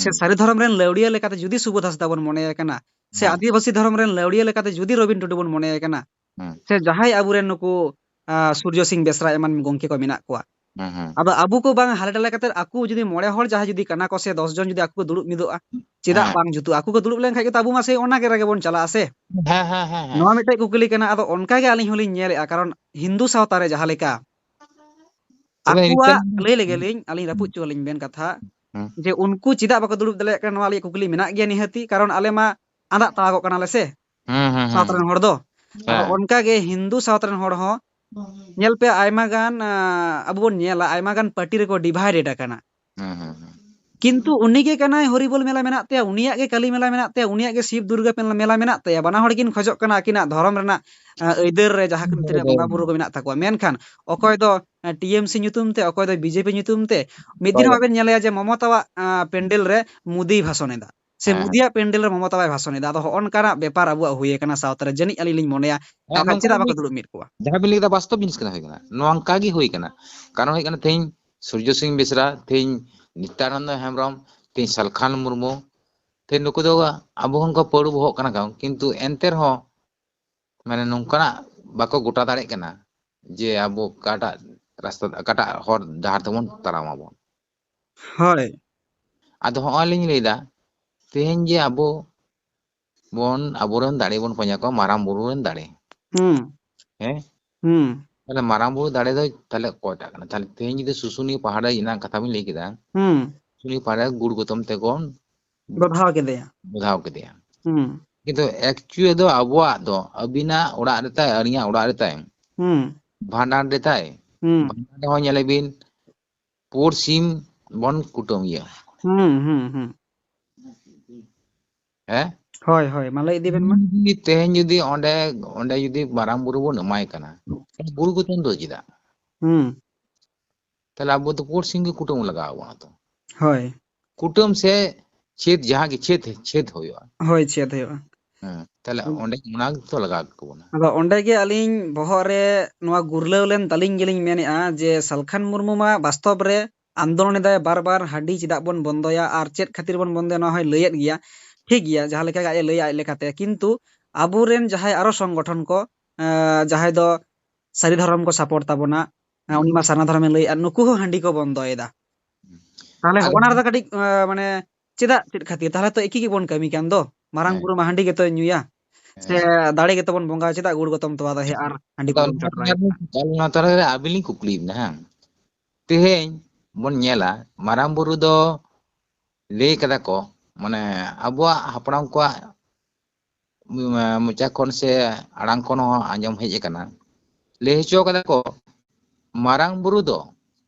ᱥᱮ ᱦᱩᱸ᱾ ᱥᱟᱹᱨᱤ ᱫᱷᱚᱨᱚᱢ ᱨᱮᱱ ᱞᱟᱹᱣᱲᱤᱭᱟᱹ ᱞᱮᱠᱟᱛᱮ ᱡᱩᱫᱤ ᱥᱩᱵᱳᱫᱷ ᱦᱟᱸᱥᱫᱟ ᱵᱚᱱ ᱢᱚᱱᱮᱭᱮ ᱠᱟᱱᱟ, ᱥᱮ ᱦᱮᱸ᱾ ᱟᱹᱫᱤᱵᱟᱹᱥᱤ ᱫᱷᱚᱨᱚᱢ ᱨᱮᱱ ᱞᱟᱹᱣᱲᱤᱭᱟᱹ ᱞᱮᱠᱟᱛᱮ ᱡᱩᱫᱤ ᱨᱚᱵᱤᱱ ᱴᱩᱰᱩ ᱵᱚᱱ ᱢᱚᱱᱮᱭᱮ ᱠᱟᱱᱟ, ᱦᱩᱸ᱾ ᱥᱮ ᱡᱟᱦᱟᱸᱭ ᱟᱵᱚᱨᱮᱱ ᱱᱩᱠᱩ, ᱟ, ᱥᱩᱨᱡᱚ ᱥᱤᱝ ᱵᱮᱥᱨᱟ ᱮᱢᱟᱱ ᱜᱚᱝᱠᱮ ᱠᱚ ᱢᱮᱱᱟᱜ ᱠᱚᱣᱟ, ᱦᱩᱸ, ᱦᱩᱸ᱾ ᱟᱫᱚ ᱟᱵᱚ ᱠᱚ ᱵᱟᱝ ᱦᱟᱞᱮ ᱰᱟᱞᱮ ᱠᱟᱛᱮ ᱟᱠᱚ ᱡᱩᱫᱤ ᱢᱚᱬᱮ ᱦᱚᱲ ᱡᱟᱦᱟᱸᱭ ᱡᱩᱫᱤ ᱠᱟᱱᱟ ᱠᱚ ᱥᱮ ᱫᱚᱥ ᱡᱚᱱ ᱡᱩᱫᱤ ᱟᱠᱚ ᱠᱚ ᱫᱩᱲᱩᱵ ᱢᱤᱫᱚᱜᱼᱟ, ᱪᱮᱫᱟᱜ ᱦᱮᱸ᱾ ᱵᱟᱝ ᱡᱩᱛᱩᱜᱼᱟ? ᱟᱠᱚ ᱠᱚ ᱫᱩᱲᱩᱵ ᱞᱮᱱᱠᱷᱟᱡ ᱜᱮᱛᱚ ᱟᱵᱚ ᱢᱟ ᱥᱮᱭ ᱚᱱᱟ ᱜᱮ ᱨᱮᱜᱮ ᱵᱚᱱ ᱪᱟᱞᱟᱜᱼᱟ ᱥᱮ? ᱦᱮᱸ, ᱦᱮᱸ, ᱦᱮᱸ, ᱦᱮᱸ᱾ ᱱᱚᱣᱟ ᱢᱤᱫᱴᱮᱡ ᱠᱩᱠᱞᱤ ᱠᱟᱱᱟ᱾ ᱟᱫᱚ ᱚᱱᱠᱟ ᱜᱮ ᱟᱹᱞᱤᱧ ᱦᱚᱸᱞᱤᱧ ᱧᱮᱞᱮᱜᱼᱟ, ᱠᱟᱨᱚᱱ ᱦᱤᱱᱫᱩ ᱥᱟᱶᱛᱟ ᱨᱮ ᱡᱟᱦᱟᱸ ᱞᱮᱠᱟ ᱛᱚᱵᱮ ᱟᱠᱚᱣᱟᱜ, ᱱᱤᱛᱚᱜ ᱞᱟᱹᱭ ᱞᱮᱜᱮ ᱞᱤᱧ, ᱟᱹᱞᱤᱧ ᱨᱟᱹᱯᱩᱫ ᱦᱚᱪᱚ ᱟᱹᱞᱤᱧ ᱵᱮᱱ ᱠᱟᱛᱷᱟ, ᱦᱩᱸ᱾ ᱡᱮ ᱩᱱᱠᱩ ᱪᱮᱫᱟᱜ ᱵᱟᱠᱚ ᱫᱩᱲᱩᱵ ᱫᱟᱲᱮᱭᱟᱜ ᱠᱟᱱᱟ, ᱱᱚᱣᱟ ᱟᱞᱮᱭᱟᱜ ᱠᱩᱠᱞᱤ ᱢᱮᱱᱟᱜ ᱜᱮᱭᱟ ᱱᱤᱦᱟᱹᱛᱤ, ᱠᱟᱨᱚᱱ ᱟᱞᱮ ᱢᱟ ᱟᱸᱫᱟᱜ ᱛᱟᱲᱟᱜᱚᱜ ᱠᱟᱱᱟᱞᱮ ᱥᱮ, ᱦᱩᱸ, ᱦᱩᱸ, ᱦᱩᱸ, ᱥᱟᱶᱛᱟ ᱨᱮᱱ ᱦᱩᱸ᱾ ᱦᱚᱲ ᱫᱚ᱾ ᱟᱫᱚ ᱦᱮᱸ᱾ ᱚᱱᱠᱟ ᱜᱮ ᱦᱤᱱᱫᱩ ᱥᱟᱶᱛᱟ ᱨᱮᱱ ᱦᱚᱲ ᱦᱚᱸ ᱧᱮᱞ ᱯᱮ, ᱟᱭᱢᱟ ᱜᱟᱱ, ᱟ, ᱟᱵᱚ ᱵᱚᱱ ᱧᱮᱞᱟ, ᱟᱭᱢᱟ ᱜᱟᱱ ᱯᱟᱹᱴᱤ ᱨᱮᱠᱚ divided ᱟᱠᱟᱱᱟ᱾ ᱦᱩᱸ, ᱦᱩᱸ, ᱦᱩᱸ᱾ ᱠᱤᱱᱛᱩ ᱩᱱᱤ ᱜᱮ ᱠᱟᱱᱟᱭ ᱦᱚᱨᱤᱵᱚᱞ ᱢᱮᱞᱟ ᱢᱮᱱᱟᱜ ᱛᱟᱭᱟ, ᱩᱱᱤᱭᱟᱜ ᱜᱮ ᱠᱟᱹᱞᱤ ᱢᱮᱞᱟ ᱢᱮᱱᱟᱜ ᱛᱟᱭᱟ, ᱩᱱᱤᱭᱟᱜ ᱜᱮ ᱥᱤᱵ ᱫᱩᱨᱜᱟᱹ ᱢᱮᱞᱟ ᱢᱮᱱᱟᱜ ᱛᱟᱭᱟ᱾ ᱵᱟᱱᱟ ᱦᱚᱲ ᱠᱤᱱ ᱠᱷᱚᱡᱚᱜ ᱠᱟᱱᱟ ᱟᱹᱠᱤᱱᱟᱜ ᱫᱷᱚᱨᱚᱢ ᱨᱮᱱᱟᱜ, ᱟ, ᱟᱹᱭᱫᱟᱹᱨ ᱨᱮ ᱡᱟᱦᱟᱸ ᱛᱤᱱᱟᱹᱜ ᱦᱳᱭ, ᱦᱳᱭ, ᱵᱚᱸᱜᱟ ᱵᱩᱨᱩ ᱠᱚ ᱦᱳᱭ᱾ ᱢᱮᱱᱟᱜ ᱛᱟᱠᱚᱣᱟ᱾ ᱢᱮᱱᱠᱷᱟᱱ ᱚᱠᱚᱭ ᱫᱚ, ᱟ, T M C ᱧᱩᱛᱩᱢ ᱛᱮ, ᱚᱠᱚᱭ ᱫᱚ B ᱡᱮ ᱯᱤ ᱧᱩᱛᱩᱢ ᱛᱮ, ᱢᱤᱫ ᱫᱤᱱ ᱦᱳᱭ᱾ ᱵᱟᱵᱮᱱ ᱧᱮᱞᱮᱭᱟ ᱡᱮ ᱢᱚᱢᱚᱛᱟᱣᱟᱜ, ᱟ, ᱯᱮᱱᱰᱮᱞ ᱨᱮ ᱢᱳᱫᱤᱭ ᱵᱷᱟᱥᱚᱱ ᱮᱫᱟ᱾ ᱥᱮ ᱦᱮᱸ, ᱦᱮᱸ᱾ ᱢᱳᱫᱤᱭᱟᱜ ᱯᱮᱱᱰᱮᱞ ᱨᱮ ᱢᱚᱢᱚᱛᱟ ᱵᱟᱭ ᱵᱷᱟᱥᱚᱱ ᱮᱫᱟ᱾ ᱟᱫᱚ ᱦᱚᱸᱜᱼᱚ ᱱᱚᱝᱠᱟᱱᱟᱜ ᱵᱮᱯᱟᱨ ᱟᱵᱚᱣᱟᱜ ᱦᱩᱭ ᱟᱠᱟᱱᱟ ᱥᱟᱶᱛᱟ ᱨᱮ, ᱡᱟᱹᱱᱤᱡ ᱟᱹᱞᱤᱧ ᱞᱤᱧ ᱢᱚᱱᱮᱭᱟ᱾ ᱦᱮᱸ, ᱵᱟᱠᱷᱟᱡ ᱱᱚᱝᱠᱟ ᱪᱮᱫᱟᱜ ᱵᱟᱠᱚ ᱜᱮ ᱫᱩᱲᱩᱵ ᱢᱤᱫ ᱠᱚᱣᱟ? ᱡᱟᱦᱟᱸ ᱵᱤᱱ ᱞᱟᱹᱭ ᱠᱮᱫᱟ ᱵᱟᱥᱛᱚᱵ ᱡᱤᱱᱤᱥ ᱠᱟᱱᱟ, ᱦᱩᱭ ᱠᱟᱱᱟ, ᱱᱚᱝᱠᱟ ᱜᱮ ᱦᱩᱭ ᱠᱟᱱᱟ᱾ ᱠᱟᱨᱚᱱ ᱦᱩᱭᱩᱜ ᱠᱟᱱᱟ, ᱛᱮᱦᱮᱧ ᱥᱩᱨᱡᱚ ᱥᱤᱝ ᱵᱮᱥᱨᱟ, ᱛᱮᱦᱮᱧ ᱱᱤᱛᱭᱟᱱᱚᱱᱫᱚ ᱦᱮᱢᱵᱨᱚᱢ, ᱛᱮᱦᱮᱧ ᱥᱟᱞᱠᱷᱟᱱ ᱢᱩᱨᱢᱩ, ᱛᱮᱦᱮᱧ ᱱᱩᱠᱩ ᱫᱚ ᱟᱵᱚ ᱦᱚᱸ ᱚᱱᱠᱟ ᱯᱟᱹᱣᱲᱩ ᱵᱚᱦᱚᱜ ᱠᱟᱱᱟ ᱠᱚ, ᱠᱤᱱᱛᱩ ᱮᱱᱛᱮ ᱨᱮᱦᱚᱸ ᱢᱟᱱᱮ ᱱᱚᱝᱠᱟᱱᱟᱜ ᱵᱟᱠᱚ ᱜᱚᱴᱟ ᱫᱟᱲᱮᱭᱟᱜ ᱠᱟᱱᱟ ᱡᱮ ᱟᱵᱚ ᱚᱠᱟᱴᱟᱜ ᱨᱟᱥᱛᱟ, ᱚᱠᱟᱴᱟᱜ ᱦᱚᱨ ᱰᱟᱦᱟᱨ ᱛᱮᱵᱚᱱ ᱛᱟᱲᱟᱢ ᱟᱵᱚᱱ᱾ ᱦᱳᱭ᱾ ᱟᱫᱚ ᱦᱚᱸᱜᱼᱚᱭ ᱞᱤᱧ ᱞᱟᱹᱭᱫᱟ, ᱛᱮᱦᱮᱧ ᱡᱮ ᱟᱵᱚ ᱵᱚᱱ, ᱟᱵᱚᱨᱮᱱ ᱫᱟᱲᱮ ᱵᱚᱱ ᱯᱟᱸᱡᱟ ᱠᱚᱣᱟ, ᱢᱟᱨᱟᱝ ᱵᱩᱨᱩ ᱨᱮᱱ ᱫᱟᱲᱮ᱾ ᱦᱩᱸ᱾ ᱦᱮᱸ? ᱦᱩᱸ᱾ ᱛᱟᱦᱞᱮ ᱢᱟᱨᱟᱝ ᱵᱩᱨᱩ ᱫᱟᱲᱮ ᱫᱚ ᱛᱟᱦᱞᱮ ᱚᱠᱚᱭᱴᱟᱜ ᱠᱟᱱᱟ? ᱛᱟᱦᱞᱮ ᱛᱮᱦᱮᱧ ᱡᱩᱫᱤ ᱥᱩᱥᱩᱱᱤᱭᱟᱹ ᱯᱟᱦᱟᱲ ᱨᱮᱱᱟᱜ ᱠᱟᱛᱷᱟ ᱵᱤᱱ ᱞᱟᱹᱭ ᱠᱮᱫᱟ, ᱦᱩᱸ᱾ ᱥᱩᱥᱩᱱᱤᱭᱟᱹ ᱯᱟᱦᱟᱲ ᱨᱮ ᱜᱩᱲ ᱜᱚᱛᱚᱢ ᱛᱮᱠᱚ ᱵᱚᱫᱷᱟᱣ ᱠᱮᱫᱮᱭᱟ᱾ ᱵᱚᱫᱷᱟᱣ ᱠᱮᱫᱮᱭᱟ᱾ ᱦᱩᱸ᱾ ᱠᱤᱱᱛᱩ actually ᱫᱚ ᱟᱵᱚᱣᱟᱜ ᱫᱚ ᱟᱹᱵᱤᱱᱟᱜ ᱚᱲᱟᱜ ᱨᱮ ᱛᱟᱭ, ᱟᱹᱞᱤᱧᱟᱜ ᱚᱲᱟᱜ ᱨᱮ ᱛᱟᱭ, ᱦᱩᱸ᱾ ᱵᱷᱟᱸᱰᱟᱱ ᱨᱮ ᱛᱟᱭ, ᱦᱩᱸ᱾ ᱵᱷᱟᱸᱰᱟᱱ ᱨᱮᱦᱚᱸ ᱧᱮᱞᱮ ᱵᱤᱱ ᱯᱩᱸᱰ ᱥᱤᱢ ᱵᱚᱱ ᱠᱩᱴᱟᱹᱢ ᱜᱮᱭᱟ᱾ ᱦᱩᱸ, ᱦᱩᱸ, ᱦᱩᱸ᱾ ᱦᱮᱸ? ᱦᱳᱭ, ᱦᱳᱭ, ᱢᱟ ᱞᱟᱹᱭ ᱤᱫᱤ ᱵᱮᱱ ᱢᱟ᱾ ᱡᱩᱫᱤ ᱛᱮᱦᱮᱧ ᱡᱩᱫᱤ ᱚᱸᱰᱮ, ᱚᱸᱰᱮ ᱡᱩᱫᱤ ᱢᱟᱨᱟᱝ ᱵᱩᱨᱩ ᱵᱚᱱ ᱮᱢᱟᱭ ᱠᱟᱱᱟ, ᱛᱟᱦᱞᱮ ᱵᱩᱨᱩ ᱜᱚᱛᱚᱢ ᱫᱚ ᱪᱮᱫᱟᱜ? ᱦᱩᱸ᱾ ᱛᱟᱦᱞᱮ ᱟᱵᱚ ᱫᱚ ᱯᱩᱸᱰ ᱥᱤᱢ ᱜᱮ ᱠᱩᱴᱟᱹᱢ ᱞᱟᱜᱟᱣ ᱵᱚᱱᱟ ᱛᱚ᱾ ᱦᱳᱭ᱾ ᱠᱩᱴᱟᱹᱢ ᱥᱮ ᱪᱷᱮᱫ, ᱡᱟᱦᱟᱸ ᱜᱮ ᱪᱷᱮᱫ, ᱪᱷᱮᱫ ᱦᱩᱭᱩᱜᱼᱟ᱾ ᱦᱳᱭ, ᱪᱷᱮᱫ ᱦᱩᱭᱩᱜᱼᱟ᱾ ᱦᱮᱸ, ᱛᱟᱦᱞᱮ ᱚᱸᱰᱮ ᱚᱱᱟ ᱜᱮᱛᱚ ᱞᱟᱜᱟᱣ ᱠᱚ ᱵᱚᱱᱟ᱾ ᱟᱫᱚ ᱚᱸᱰᱮ ᱜᱮ ᱟᱹᱞᱤᱧ ᱵᱚᱦᱚᱜ ᱨᱮ ᱱᱚᱣᱟ ᱜᱩᱨᱞᱟᱹᱣ ᱞᱮᱱ ᱛᱟᱹᱞᱤᱧ ᱜᱮᱞᱤᱧ ᱢᱮᱱᱮᱫᱼᱟ ᱡᱮ ᱥᱟᱞᱠᱷᱟᱱ ᱢᱩᱨᱢᱩ ᱢᱟ ᱵᱟᱥᱛᱚᱵ ᱨᱮ ᱟᱱᱫᱳᱞᱚᱱ ᱮᱫᱟᱭ ᱵᱟᱨ ᱵᱟᱨ, ᱦᱟᱺᱰᱤ ᱪᱮᱫᱟᱜ ᱵᱚᱱ ᱵᱚᱱᱫᱚᱭᱟ ᱟᱨ ᱪᱮᱫ ᱠᱷᱟᱹᱛᱤᱨ ᱵᱚᱱ ᱵᱚᱱᱫᱚᱭᱟ ᱱᱚᱣᱟ ᱦᱚᱸᱭ ᱞᱟᱹᱭᱮᱫ ᱜᱮᱭᱟ, ᱴᱷᱤᱠ ᱜᱮᱭᱟ, ᱡᱟᱦᱟᱸ ᱞᱮᱠᱟ ᱜᱮ ᱟᱡ ᱮ ᱞᱟᱹᱭᱟ ᱟᱡ ᱞᱮᱠᱟᱛᱮ, ᱠᱤᱱᱛᱩ ᱟᱵᱚᱨᱮᱱ ᱡᱟᱦᱟᱸᱭ ᱟᱨᱚ ᱥᱚᱝᱜᱚᱴᱷᱚᱱ ᱠᱚ, ᱮᱸ, ᱡᱟᱦᱟᱸᱭ ᱫᱚ ᱥᱟᱹᱨᱤ ᱫᱷᱚᱨᱚᱢ ᱠᱚ ᱥᱟᱯᱳᱨᱴ ᱛᱟᱵᱚᱱᱟ, ᱮᱸ, ᱩᱱᱤ ᱢᱟ ᱥᱟᱨᱱᱟ ᱫᱷᱚᱨᱚᱢᱮ ᱞᱟᱹᱭᱮᱫᱼᱟ, ᱱᱩᱠᱩ ᱦᱚᱸ ᱦᱟᱺᱰᱤ ᱠᱚ ᱵᱚᱱᱫᱚᱭᱮᱫᱟ᱾ ᱛᱟᱦᱞᱮ ᱟᱫᱚ ᱦᱚᱸᱜᱼᱚ ᱱᱟ ᱨᱮᱫᱚ ᱠᱟᱹᱴᱤᱡ, ᱮᱸ, ᱢᱟᱱᱮ ᱪᱮᱫᱟᱜ, ᱪᱮᱫ ᱠᱷᱟᱹᱛᱤᱨ? ᱛᱟᱦᱞᱮ ᱛᱚ ᱮᱠᱤ ᱜᱮᱵᱚᱱ ᱠᱟᱹᱢᱤ ᱠᱟᱱ ᱫᱚ, ᱢᱟᱨᱟᱝ ᱦᱮᱸ᱾ ᱵᱩᱨᱩ ᱢᱟ ᱦᱟᱺᱰᱤ ᱜᱮᱛᱚᱭ ᱧᱩᱭᱟ, ᱥᱮ ᱦᱮᱸ᱾ ᱫᱟᱲᱮ ᱜᱮᱛᱚ ᱵᱚᱱ ᱵᱚᱸᱜᱟᱭᱟ, ᱪᱮᱫᱟᱜ ᱜᱩᱲ ᱜᱚᱛᱚᱢ ᱛᱚᱣᱟ ᱫᱚ ᱦᱮᱸ ᱟᱨ ᱦᱟᱺᱰᱤ ᱟᱫᱚ ᱠᱚᱵᱚᱱ ᱱᱚᱣᱟ ᱪᱚᱰᱚᱨᱟ? ᱛᱟᱞᱟ ᱨᱮ, ᱟᱹᱞᱤᱧ ᱞᱤᱧ ᱠᱩᱠᱞᱤᱭᱮᱫ ᱵᱮᱱᱟ, ᱦᱮᱸ᱾ ᱛᱮᱦᱮᱧ ᱵᱚᱱ ᱧᱮᱞᱟ, ᱢᱟᱨᱟᱝ ᱵᱩᱨᱩ ᱫᱚ ᱞᱟᱹᱭ ᱠᱟᱫᱟ ᱠᱚ, ᱢᱟᱱᱮ ᱟᱵᱚᱣᱟᱜ ᱦᱟᱯᱲᱟᱢ ᱠᱚᱣᱟᱜ ᱢᱚᱪᱟ ᱠᱷᱚᱱ ᱥᱮ ᱟᱲᱟᱝ ᱠᱷᱚᱱ ᱦᱚᱸ ᱟᱸᱡᱚᱢ ᱦᱮᱡ ᱟᱠᱟᱱᱟ, ᱞᱟᱹᱭ ᱦᱚᱪᱚ ᱠᱟᱫᱟ ᱠᱚ, ᱢᱟᱨᱟᱝ ᱵᱩᱨᱩ ᱫᱚ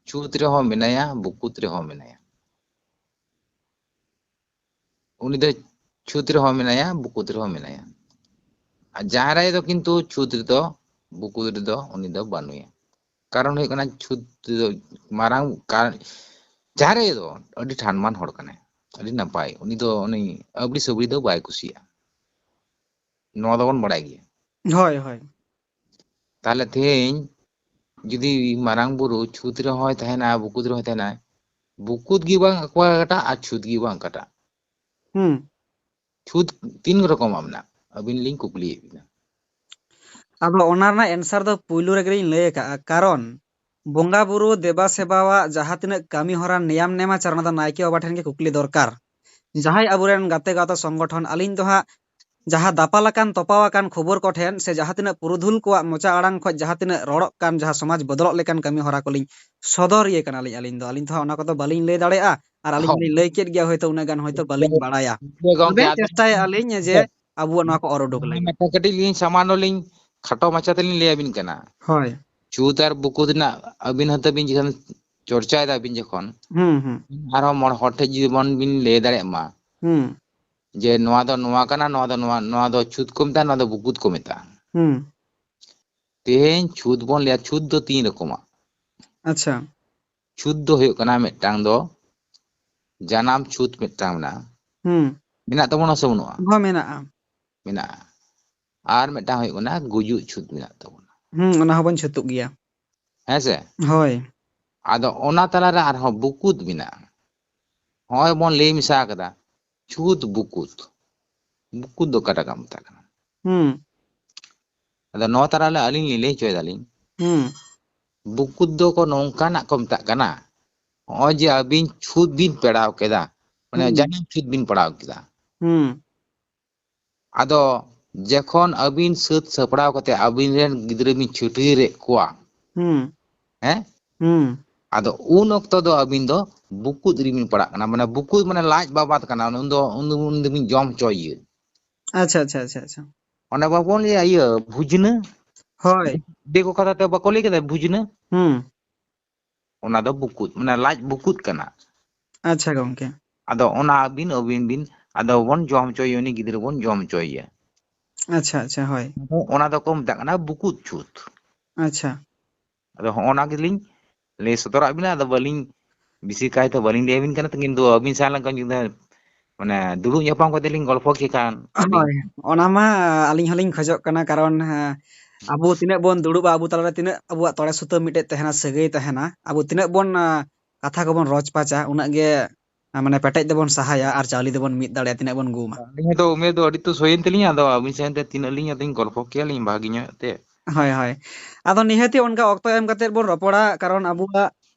ᱪᱷᱩᱛ ᱨᱮᱦᱚᱸ ᱢᱮᱱᱟᱭᱟ, ᱵᱩᱠᱩᱛ ᱨᱮᱦᱚᱸ ᱢᱮᱱᱟᱭᱟ᱾ ᱩᱱᱤ ᱫᱚ ᱪᱷᱩᱛ ᱨᱮᱦᱚᱸ ᱢᱮᱱᱟᱭᱟ, ᱵᱩᱠᱩᱛ ᱨᱮᱦᱚᱸ ᱢᱮᱱᱟᱭᱟ᱾ ᱟᱨ ᱡᱟᱦᱮᱨ ᱟᱭᱳ ᱫᱚ ᱠᱤᱱᱛᱩ ᱪᱷᱩᱛ ᱨᱮᱫᱚ, ᱵᱩᱠᱩᱛ ᱨᱮᱫᱚ ᱩᱱᱤ ᱫᱚ ᱵᱟᱹᱱᱩᱭᱟ᱾ ᱠᱟᱨᱚᱱ ᱦᱩᱭᱩᱜ ᱠᱟᱱᱟ, ᱪᱷᱩᱛ ᱨᱮᱫᱚ ᱢᱟᱨᱟᱝ ᱠᱟ-, ᱡᱟᱦᱮᱨ ᱟᱭᱳ ᱫᱚ ᱟᱹᱰᱤ ᱴᱷᱟᱱᱢᱟᱱ ᱦᱚᱲ ᱠᱟᱱᱟᱭ, ᱟᱹᱰᱤ ᱱᱟᱯᱟᱭ᱾ ᱩᱱᱤ ᱫᱚ ᱩᱱᱤ ᱟᱹᱵᱽᱲᱤ ᱥᱟᱹᱵᱽᱲᱤ ᱫᱚ ᱵᱟᱭ ᱠᱩᱥᱤᱭᱟᱜᱼᱟ, ᱱᱚᱣᱟ ᱫᱚᱵᱚᱱ ᱵᱟᱲᱟᱭ ᱜᱮᱭᱟ᱾ ᱦᱳᱭ, ᱦᱳᱭ᱾ ᱛᱟᱦᱞᱮ ᱛᱮᱦᱮᱧ ᱡᱩᱫᱤ ᱢᱟᱨᱟᱝ ᱵᱩᱨᱩ ᱪᱷᱩᱛ ᱨᱮᱦᱚᱸᱭ ᱛᱟᱦᱮᱱᱟ, ᱵᱩᱠᱩᱛ ᱨᱮᱦᱚᱸᱭ ᱛᱟᱦᱮᱱᱟ, ᱵᱩᱠᱩᱛ ᱜᱮ ᱵᱟᱝ ᱚᱠᱟᱴᱟᱜ ᱟᱨ ᱪᱷᱩᱛ ᱜᱮ ᱵᱟᱝ ᱚᱠᱟᱴᱟᱜ᱾ ᱦᱩᱸ᱾ ᱪᱷᱩᱛ ᱛᱤᱱ ᱨᱚᱠᱚᱢᱟᱜ ᱢᱮᱱᱟᱜᱼᱟ? ᱟᱹᱵᱤᱱ ᱞᱤᱧ ᱠᱩᱠᱞᱤᱭᱮᱫ ᱵᱤᱱᱟ᱾ ᱟᱫᱚ ᱚᱱᱟ ᱨᱮᱱᱟᱜ ᱮᱱᱥᱟᱨ ᱫᱚ ᱯᱩᱭᱞᱩ ᱨᱮᱜᱮ ᱞᱤᱧ ᱞᱟᱹᱭ ᱟᱠᱟᱫᱼᱟ, ᱠᱟᱨᱚᱱ ᱵᱚᱸᱜᱟ ᱵᱩᱨᱩ ᱫᱮᱵᱟ ᱥᱮᱵᱟᱣᱟᱜ ᱡᱟᱦᱟᱸ ᱛᱤᱱᱟᱹᱜ ᱠᱟᱹᱢᱤ ᱦᱚᱨᱟ ᱱᱮᱭᱟᱢ ᱱᱮᱢᱟᱪᱟᱨ, ᱚᱱᱟ ᱫᱚ ᱱᱟᱭᱠᱮ ᱵᱟᱵᱟ ᱴᱷᱮᱱ ᱜᱮ ᱠᱩᱠᱞᱤ ᱫᱚᱨᱠᱟᱨ᱾ ᱡᱟᱦᱟᱸᱭ ᱟᱵᱚᱨᱮᱱ ᱜᱟᱛᱮ ᱜᱟᱶᱛᱟ ᱥᱚᱝᱜᱚᱴᱷᱚᱱ, ᱟᱹᱞᱤᱧ ᱫᱚ ᱦᱟᱸᱜ ᱡᱟᱦᱟᱸ ᱫᱟᱯᱟᱞ ᱟᱠᱟᱱ ᱛᱚᱯᱟᱣ ᱟᱠᱟᱱ ᱠᱷᱚᱵᱚᱨ ᱠᱚᱴᱷᱮᱱ ᱥᱮ ᱡᱟᱦᱟᱸ ᱛᱤᱱᱟᱹᱜ ᱯᱩᱨᱩᱫᱷᱩᱞ ᱠᱚᱣᱟᱜ ᱢᱚᱪᱟ ᱟᱲᱟᱝ ᱠᱷᱚᱱ ᱡᱟᱦᱟᱸ ᱛᱤᱱᱟᱹᱜ ᱨᱚᱲᱚᱜ ᱠᱟᱱ, ᱡᱟᱦᱟᱸ ᱥᱚᱢᱟᱡᱽ ᱵᱚᱫᱚᱞᱚᱜ ᱞᱮᱠᱟᱱ ᱠᱟᱹᱢᱤ ᱦᱚᱨᱟ ᱠᱚᱞᱤᱧ ᱥᱚᱫᱚᱨᱤᱭᱟᱹ ᱠᱟᱱᱟᱞᱤᱧ ᱟᱹᱞᱤᱧ ᱫᱚ᱾ ᱟᱹᱞᱤᱧ ᱫᱚ ᱦᱟᱸᱜ ᱚᱱᱟ ᱠᱚᱫᱚ ᱵᱟᱹᱞᱤᱧ ᱞᱟᱹᱭ ᱫᱟᱲᱮᱭᱟᱜᱼᱟ, ᱟᱨ ᱟᱹᱞᱤᱧ ᱦᱚᱸ᱾ ᱫᱚᱞᱤᱧ ᱞᱟᱹᱭ ᱠᱮᱫ ᱜᱮᱭᱟ, ᱦᱚᱭᱛᱳ ᱩᱱᱟᱹᱜ ᱜᱟᱱ ᱦᱚᱭᱛᱳ ᱵᱟᱹᱞᱤᱧ ᱵᱟᱲᱟᱭᱟ᱾ ᱜᱚᱝᱠᱮ, ᱛᱚᱵᱮ ᱟᱫᱚ ᱪᱮᱥᱴᱟᱭᱮᱫᱼᱟ ᱞᱤᱧ ᱡᱮ ᱟᱵᱚᱣᱟᱜ ᱱᱚᱣᱟ ᱠᱚ ᱚᱨ ᱩᱰᱩᱠ ᱞᱟᱹᱜᱤᱫ᱾ ᱢᱤᱫᱴᱟᱝ ᱠᱟᱹᱴᱤᱡ ᱞᱤᱧ ᱥᱟᱢᱟᱱᱱᱚ ᱞᱤᱧ ᱠᱷᱟᱴᱚ ᱢᱟᱪᱷᱟ ᱛᱮᱞᱤᱧ ᱞᱟᱹᱭ ᱟᱹᱵᱤᱱ ᱠᱟᱱᱟ᱾ ᱦᱳᱭ᱾ ᱪᱷᱩᱛ ᱟᱨ ᱵᱩᱠᱩᱫ ᱨᱮᱱᱟᱜ ᱟᱹᱵᱤᱱ ᱦᱚᱸᱛᱚ ᱵᱤᱱ ᱡᱚᱠᱷᱚᱱ ᱪᱚᱨᱪᱟᱭᱮᱫᱟ ᱵᱤᱱ ᱡᱚᱠᱷᱚᱱ, ᱦᱩᱸ, ᱦᱩᱸ᱾ ᱟᱨᱦᱚᱸ ᱢᱚᱬᱮ ᱦᱚᱲ ᱴᱷᱮᱡ ᱡᱩᱫᱤ ᱵᱚᱱ ᱵᱤᱱ ᱞᱟᱹᱭ ᱫᱟᱲᱮᱭᱟᱜ ᱢᱟ ᱦᱩᱸ᱾ ᱡᱮ ᱱᱚᱣᱟ ᱫᱚ ᱱᱚᱣᱟ ᱠᱟᱱᱟ, ᱱᱚᱣᱟ ᱫᱚ ᱱᱚᱣᱟ, ᱱᱚᱣᱟ ᱫᱚ ᱪᱷᱩᱛ ᱠᱚ ᱢᱮᱛᱟᱜᱼᱟ, ᱱᱚᱣᱟ ᱫᱚ ᱵᱩᱠᱩᱫ ᱠᱚ ᱢᱮᱛᱟᱜᱼᱟ᱾ ᱦᱩᱸ᱾ ᱛᱮᱦᱮᱧ ᱪᱷᱩᱛ ᱵᱚᱱ ᱞᱟᱹᱭᱟ, ᱪᱷᱩᱛ ᱫᱚ ᱛᱤᱱ ᱨᱚᱠᱚᱢᱟᱜ᱾ ᱟᱪᱪᱷᱟ᱾ ᱪᱷᱩᱛ ᱫᱚ ᱦᱩᱭᱩᱜ ᱠᱟᱱᱟ ᱢᱤᱫᱴᱟᱝ ᱫᱚ ᱡᱟᱱᱟᱢ ᱪᱷᱩᱛ ᱢᱤᱫᱴᱟᱝ ᱢᱮᱱᱟᱜᱼᱟ᱾ ᱦᱩᱸ᱾ ᱢᱮᱱᱟᱜ ᱛᱟᱵᱚᱱᱟ ᱥᱮ ᱵᱟᱹᱱᱩᱜᱼᱟ? ᱦᱚᱸ, ᱢᱮᱱᱟᱜᱼᱟ᱾ ᱢᱮᱱᱟᱜᱼᱟ᱾ ᱟᱨ ᱢᱤᱫᱴᱟᱝ ᱦᱩᱭᱩᱜ ᱠᱟᱱᱟ ᱜᱩᱡᱩᱜ ᱪᱷᱩᱛ ᱢᱮᱱᱟᱜ ᱛᱟᱵᱚᱱᱟ᱾ ᱦᱩᱸ, ᱚᱱᱟ ᱦᱚᱸᱵᱚᱱ ᱪᱷᱩᱛᱩᱜ ᱜᱮᱭᱟ᱾ ᱦᱮᱸ ᱥᱮ? ᱦᱳᱭ᱾ ᱟᱫᱚ ᱚᱱᱟ ᱛᱟᱞᱟᱨᱮ ᱟᱨᱦᱚᱸ ᱵᱩᱠᱩᱫ ᱢᱮᱱᱟᱜᱼᱟ᱾ ᱦᱚᱸᱜᱼᱚᱭ ᱵᱚᱱ ᱞᱟᱹᱭ ᱢᱮᱥᱟ ᱠᱟᱫᱟ, ᱪᱷᱩᱛ ᱵᱩᱠᱩᱫ᱾ ᱵᱩᱠᱩᱫ ᱫᱚ ᱚᱠᱟᱴᱟᱜ ᱠᱚ ᱢᱮᱛᱟᱜ ᱠᱟᱱᱟ? ᱦᱩᱸ᱾ ᱟᱫᱚ ᱱᱚᱣᱟ ᱛᱟᱞᱟᱨᱮ ᱟᱹᱞᱤᱧ ᱞᱤᱧ ᱞᱟᱹᱭ ᱦᱚᱪᱚᱭ ᱫᱟᱞᱤᱧ᱾ ᱦᱩᱸ᱾ ᱵᱩᱠᱩᱫ ᱫᱚᱠᱚ ᱱᱚᱝᱠᱟᱱᱟᱜ ᱠᱚ ᱢᱮᱛᱟᱜ ᱠᱟᱱᱟ, ᱦᱚᱸᱜᱼᱚᱭ ᱡᱮ ᱟᱹᱵᱤᱱ ᱪᱷᱩᱛ ᱵᱤᱱ ᱯᱮᱲᱟᱣ ᱠᱮᱫᱟ, ᱢᱟᱱᱮ ᱦᱩᱸ᱾ ᱡᱟᱱᱟᱢ ᱪᱷᱩᱛ ᱵᱤᱱ ᱯᱟᱲᱟᱣ ᱠᱮᱫᱟ᱾ ᱦᱩᱸ᱾ ᱟᱫᱚ ᱡᱚᱠᱷᱚᱱ ᱟᱹᱵᱤᱱ ᱥᱟᱹᱛ ᱥᱟᱯᱲᱟᱣ ᱠᱟᱛᱮ ᱟᱹᱵᱤᱱ ᱨᱮᱱ ᱜᱤᱫᱽᱨᱟᱹ ᱵᱤᱱ ᱪᱷᱟᱹᱴᱭᱟᱹᱨᱮᱫ ᱠᱚᱣᱟ, ᱦᱩᱸ᱾ ᱦᱮᱸ? ᱦᱩᱸ᱾ ᱟᱫᱚ ᱩᱱ ᱚᱠᱛᱚ ᱫᱚ ᱟᱹᱵᱤᱱ ᱫᱚ ᱵᱩᱠᱩᱫ ᱨᱮᱵᱤᱱ ᱯᱟᱲᱟᱜ ᱠᱟᱱᱟ, ᱢᱟᱱᱮ ᱵᱩᱠᱩᱫ ᱢᱟᱱᱮ ᱞᱟᱡ ᱵᱟᱵᱟᱫ ᱠᱟᱱᱟ, ᱩᱱ ᱫᱚ, ᱩᱱ ᱫᱚ, ᱩᱱ ᱫᱚᱵᱤᱱ ᱡᱚᱢ ᱦᱚᱪᱚᱭᱮᱭᱟ᱾ ᱟᱪᱪᱷᱟ, ᱟᱪᱪᱷᱟ, ᱟᱪᱪᱷᱟ, ᱟᱪᱪᱷᱟ᱾ ᱚᱱᱮ ᱵᱟᱵᱚᱱ ᱞᱟᱹᱭᱟ ᱤᱭᱟᱹ ᱵᱷᱩᱡᱽᱱᱟᱹ? ᱦᱳᱭ᱾ ᱫᱤᱠᱩ ᱠᱟᱛᱷᱟ ᱛᱮ ᱵᱟᱠᱚ ᱞᱟᱹᱭ ᱠᱮᱫᱟ ᱵᱷᱩᱡᱽᱱᱟᱹ? ᱦᱩᱸ᱾ ᱚᱱᱟ ᱫᱚ ᱵᱩᱠᱩᱫ, ᱢᱟᱱᱮ ᱞᱟᱡ ᱵᱩᱠᱩᱫ ᱠᱟᱱᱟ᱾ ᱟᱪᱪᱷᱟ ᱜᱚᱝᱠᱮ᱾ ᱟᱫᱚ ᱚᱱᱟ ᱟᱹᱵᱤᱱ, ᱟᱹᱵᱤᱱ ᱵᱤᱱ, ᱟᱫᱚ ᱵᱚᱱ ᱡᱚᱢ ᱦᱚᱪᱚᱭᱮᱭᱟ, ᱩᱱᱤ ᱜᱤᱫᱽᱨᱟᱹ ᱵᱚᱱ ᱡᱚᱢ ᱦᱚᱪᱚᱭᱮᱭᱟ᱾ ᱟᱪᱪᱷᱟ, ᱟᱪᱪᱷᱟ, ᱦᱳᱭ᱾ ᱟᱫᱚ ᱚᱱᱟ ᱫᱚᱠᱚ ᱢᱮᱛᱟᱜ ᱠᱟᱱᱟ ᱵᱩᱠᱩᱫ ᱪᱷᱩᱛ᱾ ᱟᱪᱪᱷᱟ᱾ ᱟᱫᱚ ᱦᱚᱸᱜᱼᱚ ᱱᱟ ᱜᱮᱞᱤᱧ ᱞᱟᱹᱭ ᱥᱚᱫᱚᱨᱟᱜ ᱵᱤᱱᱟ, ᱟᱫᱚ ᱵᱟᱹᱞᱤᱧ, ᱵᱮᱥᱤ ᱠᱟᱭᱛᱮ ᱵᱟᱹᱞᱤᱧ ᱞᱟᱹᱭ ᱟᱵᱤᱱ ᱠᱟᱱᱟ, ᱠᱤᱱᱛᱩ ᱟᱹᱵᱤᱱ ᱥᱟᱶ ᱞᱮᱱᱠᱷᱟᱱ ᱡᱩᱫᱤ, ᱢᱟᱱᱮ, ᱫᱩᱲᱩᱵ ᱧᱟᱯᱟᱢ ᱠᱟᱛᱮ ᱞᱤᱧ ᱜᱚᱞᱯᱷᱚ ᱠᱮ ᱠᱷᱟᱱ ᱟᱹᱰᱤ ᱦᱳᱭ, ᱚᱱᱟ ᱢᱟ ᱟᱹᱞᱤᱧ ᱦᱚᱸᱞᱤᱧ ᱠᱷᱚᱡᱚᱜ ᱠᱟᱱᱟ, ᱠᱟᱨᱚᱱ, ᱦᱮᱸ, ᱟᱵᱚ ᱛᱤᱱᱟᱹᱜ ᱵᱚᱱ ᱫᱩᱲᱩᱵᱼᱟ, ᱟᱵᱚ ᱛᱟᱞᱟᱨᱮ ᱛᱤᱱᱟᱹᱜ ᱟᱵᱚᱣᱟᱜ ᱛᱚᱲᱮ ᱥᱩᱛᱟᱹᱢ ᱢᱤᱫᱴᱮᱡ ᱛᱟᱦᱮᱱᱟ, ᱥᱟᱹᱜᱟᱹᱭ ᱛᱟᱦᱮᱱᱟ, ᱟᱵᱚ ᱛᱤᱱᱟᱹᱜ ᱵᱚᱱ, ᱟ, ᱠᱟᱛᱷᱟ ᱠᱚᱵᱚᱱ ᱨᱚᱪ ᱯᱟᱪᱟ, ᱩᱱᱟᱹᱜ ᱜᱮ, ᱟ, ᱢᱟᱱᱮ, ᱯᱮᱴᱮᱡ ᱫᱚᱵᱚᱱ ᱥᱟᱦᱟᱭᱟ ᱟᱨ ᱪᱟᱣᱞᱮ ᱫᱚᱵᱚᱱ ᱢᱤᱫ ᱫᱟᱲᱮᱭᱟᱜᱼᱟ, ᱛᱤᱱᱟᱹᱜ ᱵᱚᱱ ᱜᱩᱢᱟ᱾ ᱟᱹᱞᱤᱧ ᱦᱚᱸ ᱫᱚ ᱩᱢᱮᱨ ᱫᱚ ᱟᱹᱰᱤ ᱩᱛᱟᱹᱨ ᱦᱩᱭᱮᱱ ᱛᱟᱹᱞᱤᱧᱟ, ᱟᱫᱚ ᱟᱹᱵᱤᱱ ᱥᱟᱶᱛᱮ ᱛᱤᱱᱟᱹᱜ ᱞᱤᱧ ᱟᱫᱚᱧ ᱜᱚᱞᱯᱷᱚ ᱠᱮᱭᱟ ᱞᱤᱧ ᱵᱷᱟᱹᱜᱤ ᱧᱚᱜ ᱛᱮ᱾ ᱦᱳᱭ, ᱦᱳᱭ᱾ ᱟᱫᱚ ᱱᱤᱦᱟᱹᱛᱤ ᱚᱱᱠᱟ ᱚᱠᱛᱚ ᱮᱢ ᱠᱟᱛᱮᱫ ᱵᱚᱱ ᱨᱚᱯᱚᱲᱟ, ᱠᱟᱨᱚᱱ ᱟᱵᱚᱣᱟᱜ,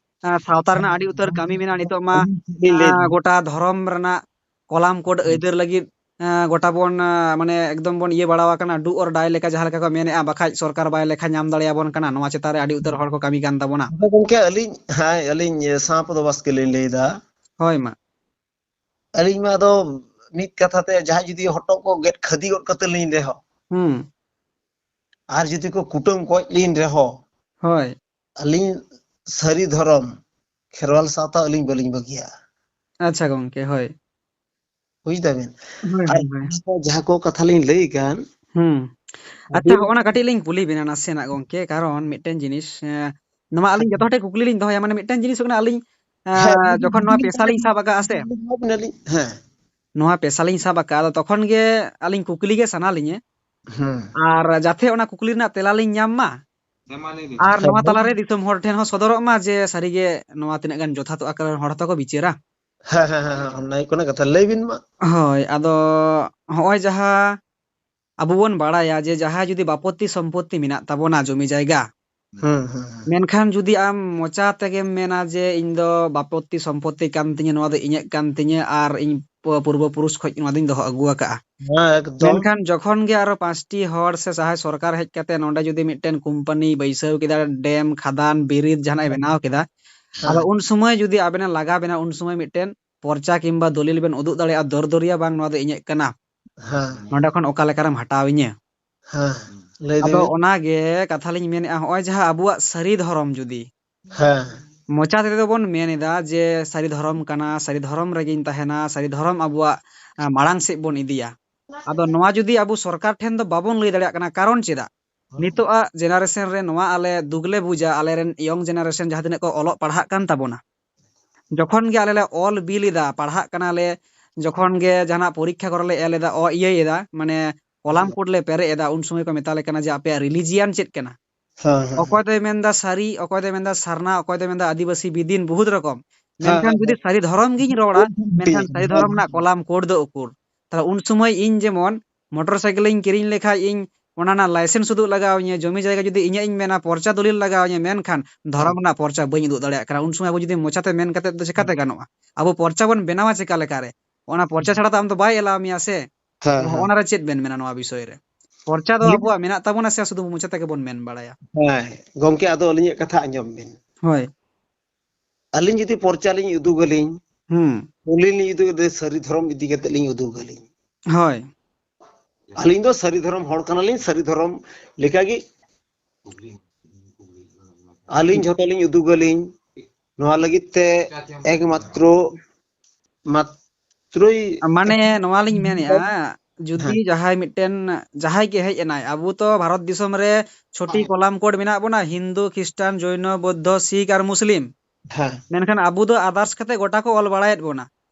ᱟ, ᱥᱟᱶᱛᱟ ᱨᱮᱱᱟᱜ ᱟᱹᱰᱤ ᱩᱛᱟᱹᱨ ᱠᱟᱹᱢᱤ ᱢᱮᱱᱟᱜᱼᱟ᱾ ᱱᱤᱛᱚᱜ ᱢᱟ, ᱟᱹᱞᱤᱧ ᱞᱤᱧ ᱞᱟᱹᱭ ᱟ, ᱫᱟ᱾ ᱜᱚᱴᱟ ᱫᱷᱚᱨᱚᱢ ᱨᱮᱱᱟᱜ ᱠᱚᱞᱟᱢ ᱠᱳᱰ ᱦᱩᱸ᱾ ᱟᱹᱭᱫᱟᱹᱨ ᱞᱟᱹᱜᱤᱫ, ᱟ, ᱜᱚᱴᱟ ᱵᱚᱱ, ᱟ, ᱢᱟᱱᱮ ᱮᱠᱫᱚᱢ ᱵᱚᱱ ᱤᱭᱟᱹ ᱵᱟᱲᱟ ᱟᱠᱟᱱᱟ, do or die ᱞᱮᱠᱟ ᱡᱟᱦᱟᱸ ᱞᱮᱠᱟ ᱠᱚ ᱢᱮᱱᱮᱫᱼᱟ, ᱵᱟᱠᱷᱟᱡ ᱥᱚᱨᱠᱟᱨ ᱵᱟᱭ ᱞᱮᱠᱷᱟ ᱧᱟᱢ ᱫᱟᱲᱮᱭᱟᱵᱚᱱ ᱠᱟᱱᱟ᱾ ᱱᱚᱣᱟ ᱪᱮᱛᱟᱱ ᱨᱮ ᱟᱹᱰᱤ ᱩᱛᱟᱹᱨ ᱦᱚᱲ ᱠᱚ ᱠᱟᱹᱢᱤ ᱠᱟᱱ ᱛᱟᱵᱚᱱᱟ᱾ ᱟᱫᱚ ᱜᱚᱝᱠᱮ, ᱟᱹᱞᱤᱧ, ᱦᱮᱸ, ᱟᱹᱞᱤᱧ ᱥᱟᱶ ᱯᱚᱫᱚ ᱵᱟᱥᱠᱮ ᱞᱤᱧ ᱞᱟᱹᱭ ᱮᱫᱟ᱾ ᱦᱳᱭ ᱢᱟ᱾ ᱟᱹᱞᱤᱧ ᱢᱟ ᱟᱫᱚ ᱢᱤᱫ ᱠᱟᱛᱷᱟ ᱛᱮ ᱡᱟᱦᱟᱸᱭ ᱡᱩᱫᱤ ᱦᱚᱴᱚᱜ ᱠᱚ ᱜᱮᱫ ᱠᱷᱟᱹᱫᱤ ᱜᱚᱫ ᱠᱟᱛᱮ ᱞᱤᱧ ᱨᱮᱦᱚᱸ, ᱦᱩᱸ᱾ ᱟᱨ ᱡᱩᱫᱤ ᱠᱚ ᱠᱩᱴᱟᱹᱢ ᱜᱚᱡ ᱞᱤᱧ ᱨᱮᱦᱚᱸ, ᱦᱳᱭ᱾ ᱟᱹᱞᱤᱧ ᱥᱟᱹᱨᱤ ᱫᱷᱚᱨᱚᱢ ᱠᱷᱮᱨᱣᱟᱞ ᱥᱟᱶᱛᱟ ᱟᱹᱞᱤᱧ ᱵᱟᱹᱞᱤᱧ ᱵᱟᱹᱜᱤᱭᱟ᱾ ᱟᱪᱪᱷᱟ ᱜᱚᱝᱠᱮ, ᱦᱳᱭ᱾ ᱵᱩᱡ ᱫᱟᱵᱤᱱ? ᱦᱳᱭ, ᱟᱨ ᱦᱳᱭ, ᱦᱳᱭ᱾ ᱚᱱᱟ ᱠᱚ ᱡᱟᱦᱟᱸ ᱠᱚ ᱠᱟᱛᱷᱟ ᱞᱤᱧ ᱞᱟᱹᱭ ᱠᱟᱱ, ᱦᱩᱸ᱾ ᱟᱪᱪᱷᱟ, ᱟᱹᱵᱤᱱ ᱦᱚᱸᱜᱼᱚ ᱱᱟ ᱠᱟᱹᱴᱤᱡ ᱞᱤᱧ ᱠᱩᱞᱤ ᱵᱤᱱᱟ ᱱᱟᱥᱮᱱᱟᱜ ᱜᱚᱝᱠᱮ, ᱠᱟᱨᱚᱱ ᱢᱤᱫᱴᱮᱱ ᱡᱤᱱᱤᱥ, ᱮᱸ, ᱱᱚᱣᱟ ᱟᱹᱞᱤᱧ ᱡᱚᱛᱚ ᱦᱚᱲ ᱴᱷᱮᱱ ᱠᱩᱠᱞᱤ ᱞᱤᱧ ᱫᱚᱦᱚᱭᱟ, ᱢᱟᱱᱮ ᱢᱤᱫᱴᱮᱱ ᱡᱤᱱᱤᱥ ᱠᱟᱱᱟ ᱟᱹᱞᱤᱧ, ᱦᱮᱸ, ᱮᱸ, ᱡᱚᱠᱷᱚᱱ ᱱᱚᱣᱟ ᱯᱮᱥᱟ ᱞᱤᱧ ᱥᱟᱵ ᱟᱠᱟᱫᱼᱟ ᱥᱮ, ᱦᱮᱸ᱾ ᱱᱚᱣᱟ ᱯᱮᱥᱟ ᱞᱤᱧ ᱥᱟᱵ ᱟᱠᱟᱫᱼᱟ, ᱟᱫᱚ ᱛᱚᱠᱷᱚᱱ ᱜᱮ ᱟᱹᱞᱤᱧ ᱠᱩᱠᱞᱤ ᱜᱮ ᱥᱟᱱᱟ ᱞᱤᱧᱟᱹ᱾ ᱦᱮᱸ᱾ ᱟᱨ ᱡᱟᱛᱮ ᱚᱱᱟ ᱠᱩᱠᱞᱤ ᱨᱮᱱᱟᱜ ᱛᱮᱞᱟ ᱞᱤᱧ ᱧᱟᱢ ᱢᱟ᱾ ᱦᱮᱸ, ᱢᱟ ᱞᱟᱹᱭ ᱵᱤᱱ᱾ ᱟᱨ ᱦᱮᱸ, ᱱᱚᱣᱟ ᱞᱟᱹᱭ ᱛᱟᱞᱟᱨᱮ ᱵᱤᱱ᱾ ᱫᱤᱥᱚᱢ ᱦᱚᱲ ᱴᱷᱮᱱ ᱦᱚᱸ ᱥᱚᱫᱚᱨᱚᱜ ᱢᱟ ᱡᱮ ᱥᱟᱹᱨᱤᱜᱮ ᱱᱚᱣᱟ ᱛᱤᱱᱟᱹᱜ ᱜᱟᱱ ᱡᱚᱛᱷᱟᱛᱚᱜᱼᱟ, ᱠᱟᱨᱚᱱ ᱦᱚᱲ ᱦᱚᱸᱛᱚ ᱠᱚ ᱵᱤᱪᱟᱹᱨᱟ᱾ ᱦᱮᱸ, ᱦᱮᱸ, ᱦᱮᱸ, ᱦᱮᱸ, ᱚᱱᱟ ᱦᱩᱭᱩᱜ ᱠᱟᱱᱟ ᱠᱟᱛᱷᱟ᱾ ᱞᱟᱹᱭ ᱵᱤᱱ ᱢᱟ᱾ ᱦᱳᱭ, ᱟᱫᱚ ᱦᱚᱸᱜᱼᱚᱭ ᱡᱟᱦᱟᱸ ᱟᱵᱚ ᱵᱚᱱ ᱵᱟᱲᱟᱭᱟ ᱡᱮ ᱡᱟᱦᱟᱸᱭ ᱡᱩᱫᱤ ᱵᱟᱯᱚᱛᱛᱤ ᱥᱚᱢᱯᱚᱛᱛᱤ ᱢᱮᱱᱟᱜ ᱛᱟᱵᱚᱱᱟ, ᱡᱚᱢᱤ ᱡᱟᱭᱜᱟ, ᱦᱩᱸ, ᱦᱩᱸ, ᱦᱩᱸ᱾ ᱢᱮᱱᱠᱷᱟᱱ ᱡᱩᱫᱤ ᱟᱢ ᱢᱚᱪᱟ ᱛᱮᱜᱮᱢ ᱢᱮᱱᱟ ᱡᱮ ᱤᱧ ᱫᱚ ᱵᱟᱯᱚᱛᱛᱤ ᱥᱚᱢᱯᱚᱛᱛᱤ ᱠᱟᱱ ᱛᱤᱧᱟᱹ, ᱱᱚᱣᱟ ᱫᱚ ᱤᱧᱟᱹᱜ ᱠᱟᱱ ᱛᱤᱧᱟᱹ ᱟᱨ ᱤᱧ ᱯᱩ-, ᱯᱩᱨᱵᱚ ᱯᱩᱨᱩᱥ ᱠᱷᱚᱡ ᱱᱚᱣᱟ ᱫᱚᱧ ᱫᱚᱦᱚ ᱟᱹᱜᱩ ᱟᱠᱟᱜᱼᱟ᱾ ᱦᱮᱸ, ᱮᱠᱫᱚᱢ᱾ ᱢᱮᱱᱠᱷᱟᱱ ᱡᱚᱠᱷᱚᱱ ᱜᱮ ᱟᱨᱚ ᱯᱟᱸᱪᱴᱤ ᱦᱚᱲ ᱥᱮ ᱡᱟᱦᱟᱸᱭ ᱥᱚᱨᱠᱟᱨ ᱦᱮᱡ ᱠᱟᱛᱮ ᱱᱚᱰᱮ ᱡᱩᱫᱤ ᱢᱤᱫᱴᱮᱱ ᱠᱳᱢᱯᱟᱱᱤ ᱵᱟᱹᱭᱥᱟᱹᱣ ᱠᱮᱫᱟ, ᱰᱮᱢ, ᱠᱷᱟᱫᱟᱱ, ᱵᱤᱨᱤᱫ ᱡᱟᱦᱟᱱᱟᱜ ᱮ ᱦᱮᱸ᱾ ᱵᱮᱱᱟᱣ ᱠᱮᱫᱟ, ᱦᱮᱸ᱾ ᱟᱫᱚ ᱩᱱ ᱥᱚᱢᱚᱭ ᱡᱩᱫᱤ ᱟᱵᱮᱱ ᱮ ᱞᱟᱜᱟ ᱵᱮᱱᱟ, ᱩᱱ ᱥᱚᱢᱚᱭ ᱢᱤᱫᱴᱮᱱ ᱯᱚᱨᱪᱟ ᱠᱤᱝᱵᱟ ᱫᱚᱞᱤᱞ ᱵᱮᱱ ᱩᱫᱩᱜ ᱫᱟᱲᱮᱭᱟᱜᱼᱟ, ᱫᱚᱨ ᱫᱚᱨᱭᱟ ᱵᱟᱝ ᱱᱚᱣᱟ ᱫᱚ ᱤᱧᱟᱹᱜ ᱠᱟᱱᱟ᱾ ᱦᱮᱸ᱾ ᱱᱚᱸᱰᱮ ᱠᱷᱚᱱ ᱚᱠᱟ ᱞᱮᱠᱟᱨᱮᱢ ᱦᱟᱛᱟᱣ ᱤᱧᱟᱹ? ᱦᱮᱸ, ᱞᱟᱹᱭ ᱟᱫᱚ ᱫᱟᱹᱧ᱾ ᱚᱱᱟᱜᱮ ᱠᱟᱛᱷᱟ ᱞᱤᱧ ᱢᱮᱱᱮᱫᱼᱟ, ᱦᱚᱸᱜᱼᱚᱭ ᱡᱟᱦᱟᱸ ᱟᱵᱚᱣᱟᱜ ᱥᱟᱹᱨᱤ ᱫᱷᱚᱨᱚᱢ ᱡᱩᱫᱤ ᱦᱮᱸ᱾ ᱢᱚᱪᱟ ᱛᱮᱫᱚ ᱵᱚᱱ ᱢᱮᱱ ᱮᱫᱟ ᱡᱮ ᱥᱟᱹᱨᱤ ᱫᱷᱚᱨᱚᱢ ᱠᱟᱱᱟ, ᱥᱟᱹᱨᱤ ᱫᱷᱚᱨᱚᱢ ᱨᱮᱜᱮᱧ ᱛᱟᱦᱮᱱᱟ, ᱥᱟᱹᱨᱤ ᱫᱷᱚᱨᱚᱢ ᱟᱵᱚᱣᱟᱜ, ᱟ, ᱢᱟᱲᱟᱝ ᱥᱮᱫ ᱵᱚᱱ ᱤᱫᱤᱭᱟ᱾ ᱟᱫᱚ ᱱᱚᱣᱟ ᱡᱩᱫᱤ ᱟᱵᱚ ᱥᱚᱨᱠᱟᱨ ᱴᱷᱮᱱ ᱫᱚ ᱵᱟᱵᱚᱱ ᱞᱟᱹᱭ ᱫᱟᱲᱮᱭᱟᱜ ᱠᱟᱱᱟ, ᱠᱟᱨᱚᱱ ᱪᱮᱫᱟᱜ? ᱱᱤᱛᱚᱜ ᱟᱜ generation ᱨᱮ ᱱᱚᱣᱟ ᱟᱞᱮ ᱫᱩᱠ ᱞᱮ ᱵᱩᱡᱟ, ᱟᱞᱮᱨᱮᱱ young generation ᱡᱟᱦᱟᱸ ᱛᱤᱱᱟᱹᱜ ᱠᱚ ᱚᱞᱚᱜ ᱯᱟᱲᱦᱟᱜ ᱠᱟᱱ ᱛᱟᱵᱚᱱᱟ, ᱡᱚᱠᱷᱚᱱ ᱜᱮ ᱟᱞᱮ ᱞᱮ ᱚᱞ ᱵᱤᱞ ᱮᱫᱟ, ᱯᱟᱲᱦᱟᱜ ᱠᱟᱱᱟᱞᱮ, ᱡᱚᱠᱷᱚᱱ ᱜᱮ ᱡᱟᱦᱟᱱᱟᱜ ᱯᱚᱨᱤᱠᱠᱷᱟ ᱠᱚᱨᱮ ᱞᱮ ᱮᱞ ᱮᱫᱟ, ᱚ, ᱤᱭᱟᱹᱭ ᱮᱫᱟ, ᱢᱟᱱᱮ ᱠᱚᱞᱟᱢ ᱦᱮᱸ᱾ ᱠᱳᱰ ᱞᱮ ᱯᱮᱨᱮᱡ ᱮᱫᱟ, ᱩᱱ ᱥᱚᱢᱚᱭ ᱠᱚ ᱢᱮᱛᱟ ᱞᱮ ᱠᱟᱱᱟ ᱡᱮ ᱟᱯᱮᱭᱟᱜ religion ᱪᱮᱫ ᱠᱟᱱᱟ? ᱦᱮᱸ, ᱦᱮᱸ, ᱚᱠᱚᱭ ᱦᱮᱸ᱾ ᱫᱚᱭ ᱢᱮᱱᱫᱟ ᱥᱟᱹᱨᱤ, ᱚᱠᱚᱭ ᱫᱚᱭ ᱢᱮᱱᱫᱟ ᱥᱟᱨᱱᱟ, ᱚᱠᱚᱭ ᱫᱚᱭ ᱢᱮᱱᱫᱟ ᱟᱹᱫᱤᱵᱟᱹᱥᱤ ᱵᱤᱫᱤᱱ, ᱵᱚᱦᱩᱛ ᱨᱚᱠᱚᱢ᱾ ᱦᱮᱸ, ᱢᱮᱱᱠᱷᱟᱱ ᱦᱮᱸ, ᱡᱩᱫᱤ ᱦᱮᱸ᱾ ᱥᱟᱹᱨᱤ ᱫᱷᱚᱨᱚᱢ ᱜᱤᱧ ᱨᱚᱲᱟ, ᱦᱮᱸ, ᱢᱮᱱᱠᱷᱟᱱ ᱥᱟᱹᱨᱤ ᱦᱮᱸ, ᱫᱷᱚᱨᱚᱢ ᱨᱮᱱᱟᱜ ᱦᱮᱸ᱾ ᱠᱚᱞᱟᱢ ᱠᱳᱰ ᱫᱚ ᱩᱠᱩᱨ? ᱛᱟᱦᱞᱮ ᱩᱱ ᱥᱚᱢᱚᱭ ᱤᱧ ᱡᱮᱢᱚᱱ ᱢᱚᱴᱚᱨ ᱥᱟᱭᱠᱮᱞ ᱤᱧ ᱠᱤᱨᱤᱧ ᱞᱮᱠᱷᱟᱡ ᱤᱧ ᱚᱱᱟ ᱨᱮᱱᱟᱜ ᱞᱟᱭᱥᱮᱱᱥ ᱩᱫᱩᱜ ᱞᱟᱜᱟᱣ ᱤᱧᱟᱹ, ᱡᱚᱢᱤ ᱡᱟᱭᱜᱟ ᱡᱩᱫᱤ ᱤᱧᱟᱹᱜ ᱤᱧ ᱢᱮᱱᱟ, ᱯᱚᱨᱪᱟ ᱫᱚᱞᱤᱞ ᱞᱟᱜᱟᱣ ᱤᱧᱟᱹ, ᱢᱮᱱᱠᱷᱟᱱ ᱫᱷᱚᱨᱚᱢ ᱨᱮᱱᱟᱜ ᱯᱚᱨᱪᱟ ᱵᱟᱹᱧ ᱩᱫᱩᱜ ᱫᱟᱲᱮᱭᱟᱜ ᱠᱟᱱᱟ᱾ ᱩᱱ ᱥᱚᱢᱚᱭ ᱟᱵᱚ ᱡᱩᱫᱤ ᱢᱚᱪᱟᱛᱮ ᱢᱮᱱ ᱠᱟᱛᱮ ᱫᱚ ᱪᱮᱠᱟᱛᱮ ᱜᱟᱱᱚᱜᱼᱟ? ᱟᱵᱚ ᱯᱚᱨᱪᱟ ᱵᱚᱱ ᱵᱮᱱᱟᱣᱟ ᱪᱮᱠᱟ ᱞᱮᱠᱟᱨᱮ? ᱚᱱᱟ ᱯᱚᱨᱪᱟ ᱪᱷᱟᱲᱟ ᱛᱚ ᱟᱢ ᱫᱚ ᱵᱟᱭ ᱮᱞᱟᱣ ᱢᱮᱭᱟ ᱥᱮ᱾ ᱦᱮᱸ, ᱦᱮᱸ᱾ ᱚᱱᱟ ᱨᱮ ᱪᱮᱫ ᱵᱮᱱ ᱢᱮᱱᱟ ᱱᱚᱣᱟ ᱵᱤᱥᱚᱭ ᱨᱮ? ᱯᱚᱨᱪᱟ ᱫᱚ ᱟᱹᱞᱤᱧ ᱟᱵᱚᱣᱟᱜ ᱢᱮᱱᱟᱜ ᱛᱟᱵᱚᱱᱟ ᱥᱮ ᱥᱩᱫᱷᱩ ᱢᱚᱪᱟ ᱛᱮᱜᱮ ᱵᱚᱱ ᱢᱮᱱ ᱵᱟᱲᱟᱭᱟ? ᱦᱮᱸ, ᱜᱚᱢᱠᱮ, ᱟᱫᱚ ᱟᱹᱞᱤᱧᱟᱜ ᱠᱟᱛᱷᱟ ᱟᱸᱡᱚᱢ ᱵᱤᱱ᱾ ᱦᱳᱭ᱾ ᱟᱹᱞᱤᱧ ᱡᱩᱫᱤ ᱯᱚᱨᱪᱟ ᱞᱤᱧ ᱩᱫᱩᱜ ᱟᱹᱞᱤᱧ, ᱦᱩᱸ᱾ ᱟᱹᱞᱤᱧ ᱞᱤᱧ ᱩᱫᱩᱜ ᱮᱫᱟ, ᱥᱟᱹᱨᱤ ᱫᱷᱚᱨᱚᱢ ᱤᱫᱤ ᱠᱟᱛᱮ ᱞᱤᱧ ᱩᱫᱩᱜ ᱟᱹᱞᱤᱧ᱾ ᱦᱳᱭ᱾ ᱟᱹᱞᱤᱧ ᱫᱚ ᱥᱟᱹᱨᱤ ᱫᱷᱚᱨᱚᱢ ᱦᱚᱲ ᱠᱟᱱᱟᱞᱤᱧ, ᱥᱟᱹᱨᱤ ᱫᱷᱚᱨᱚᱢ ᱞᱮᱠᱟᱜᱮ ᱟᱹᱞᱤᱧ ᱡᱷᱚᱛᱚ ᱞᱤᱧ ᱩᱫᱩᱜ ᱟᱹᱞᱤᱧ᱾ ᱱᱚᱣᱟ ᱞᱟᱹᱜᱤᱫ ᱛᱮ ᱮᱠᱢᱟᱛᱨᱚ, ᱢᱟᱛᱨᱚᱭ ᱢᱟᱱᱮ ᱱᱚᱣᱟ ᱞᱤᱧ ᱢᱮᱱᱮᱫᱼᱟ, ᱡᱩᱫᱤ ᱦᱮᱸ᱾ ᱡᱟᱦᱟᱸᱭ ᱢᱤᱫᱴᱮᱱ, ᱡᱟᱦᱟᱸᱭ ᱜᱮ ᱦᱮᱡ ᱮᱱᱟᱭ, ᱟᱵᱚ ᱛᱚ ᱵᱷᱟᱨᱚᱛ ᱫᱤᱥᱚᱢ ᱨᱮ ᱪᱷᱚᱴᱤ ᱦᱮᱸ᱾ ᱠᱚᱞᱟᱢ ᱠᱳᱰ ᱢᱮᱱᱟᱜ ᱵᱚᱱᱟ, ᱦᱤᱱᱫᱩ, ᱠᱷᱨᱤᱥᱴᱟᱱ, ᱡᱚᱭᱱᱚ, ᱵᱳᱫᱽᱫᱷᱚ, ᱥᱤᱠᱷ ᱟᱨ ᱢᱩᱥᱞᱤᱢ᱾ ᱦᱮᱸ᱾ ᱢᱮᱱᱠᱷᱟᱱ ᱟᱵᱚ ᱫᱚ others ᱠᱟᱛᱮ ᱜᱚᱴᱟ ᱠᱚ ᱚᱞ ᱵᱟᱲᱟᱭᱮᱫ ᱵᱚᱱᱟ᱾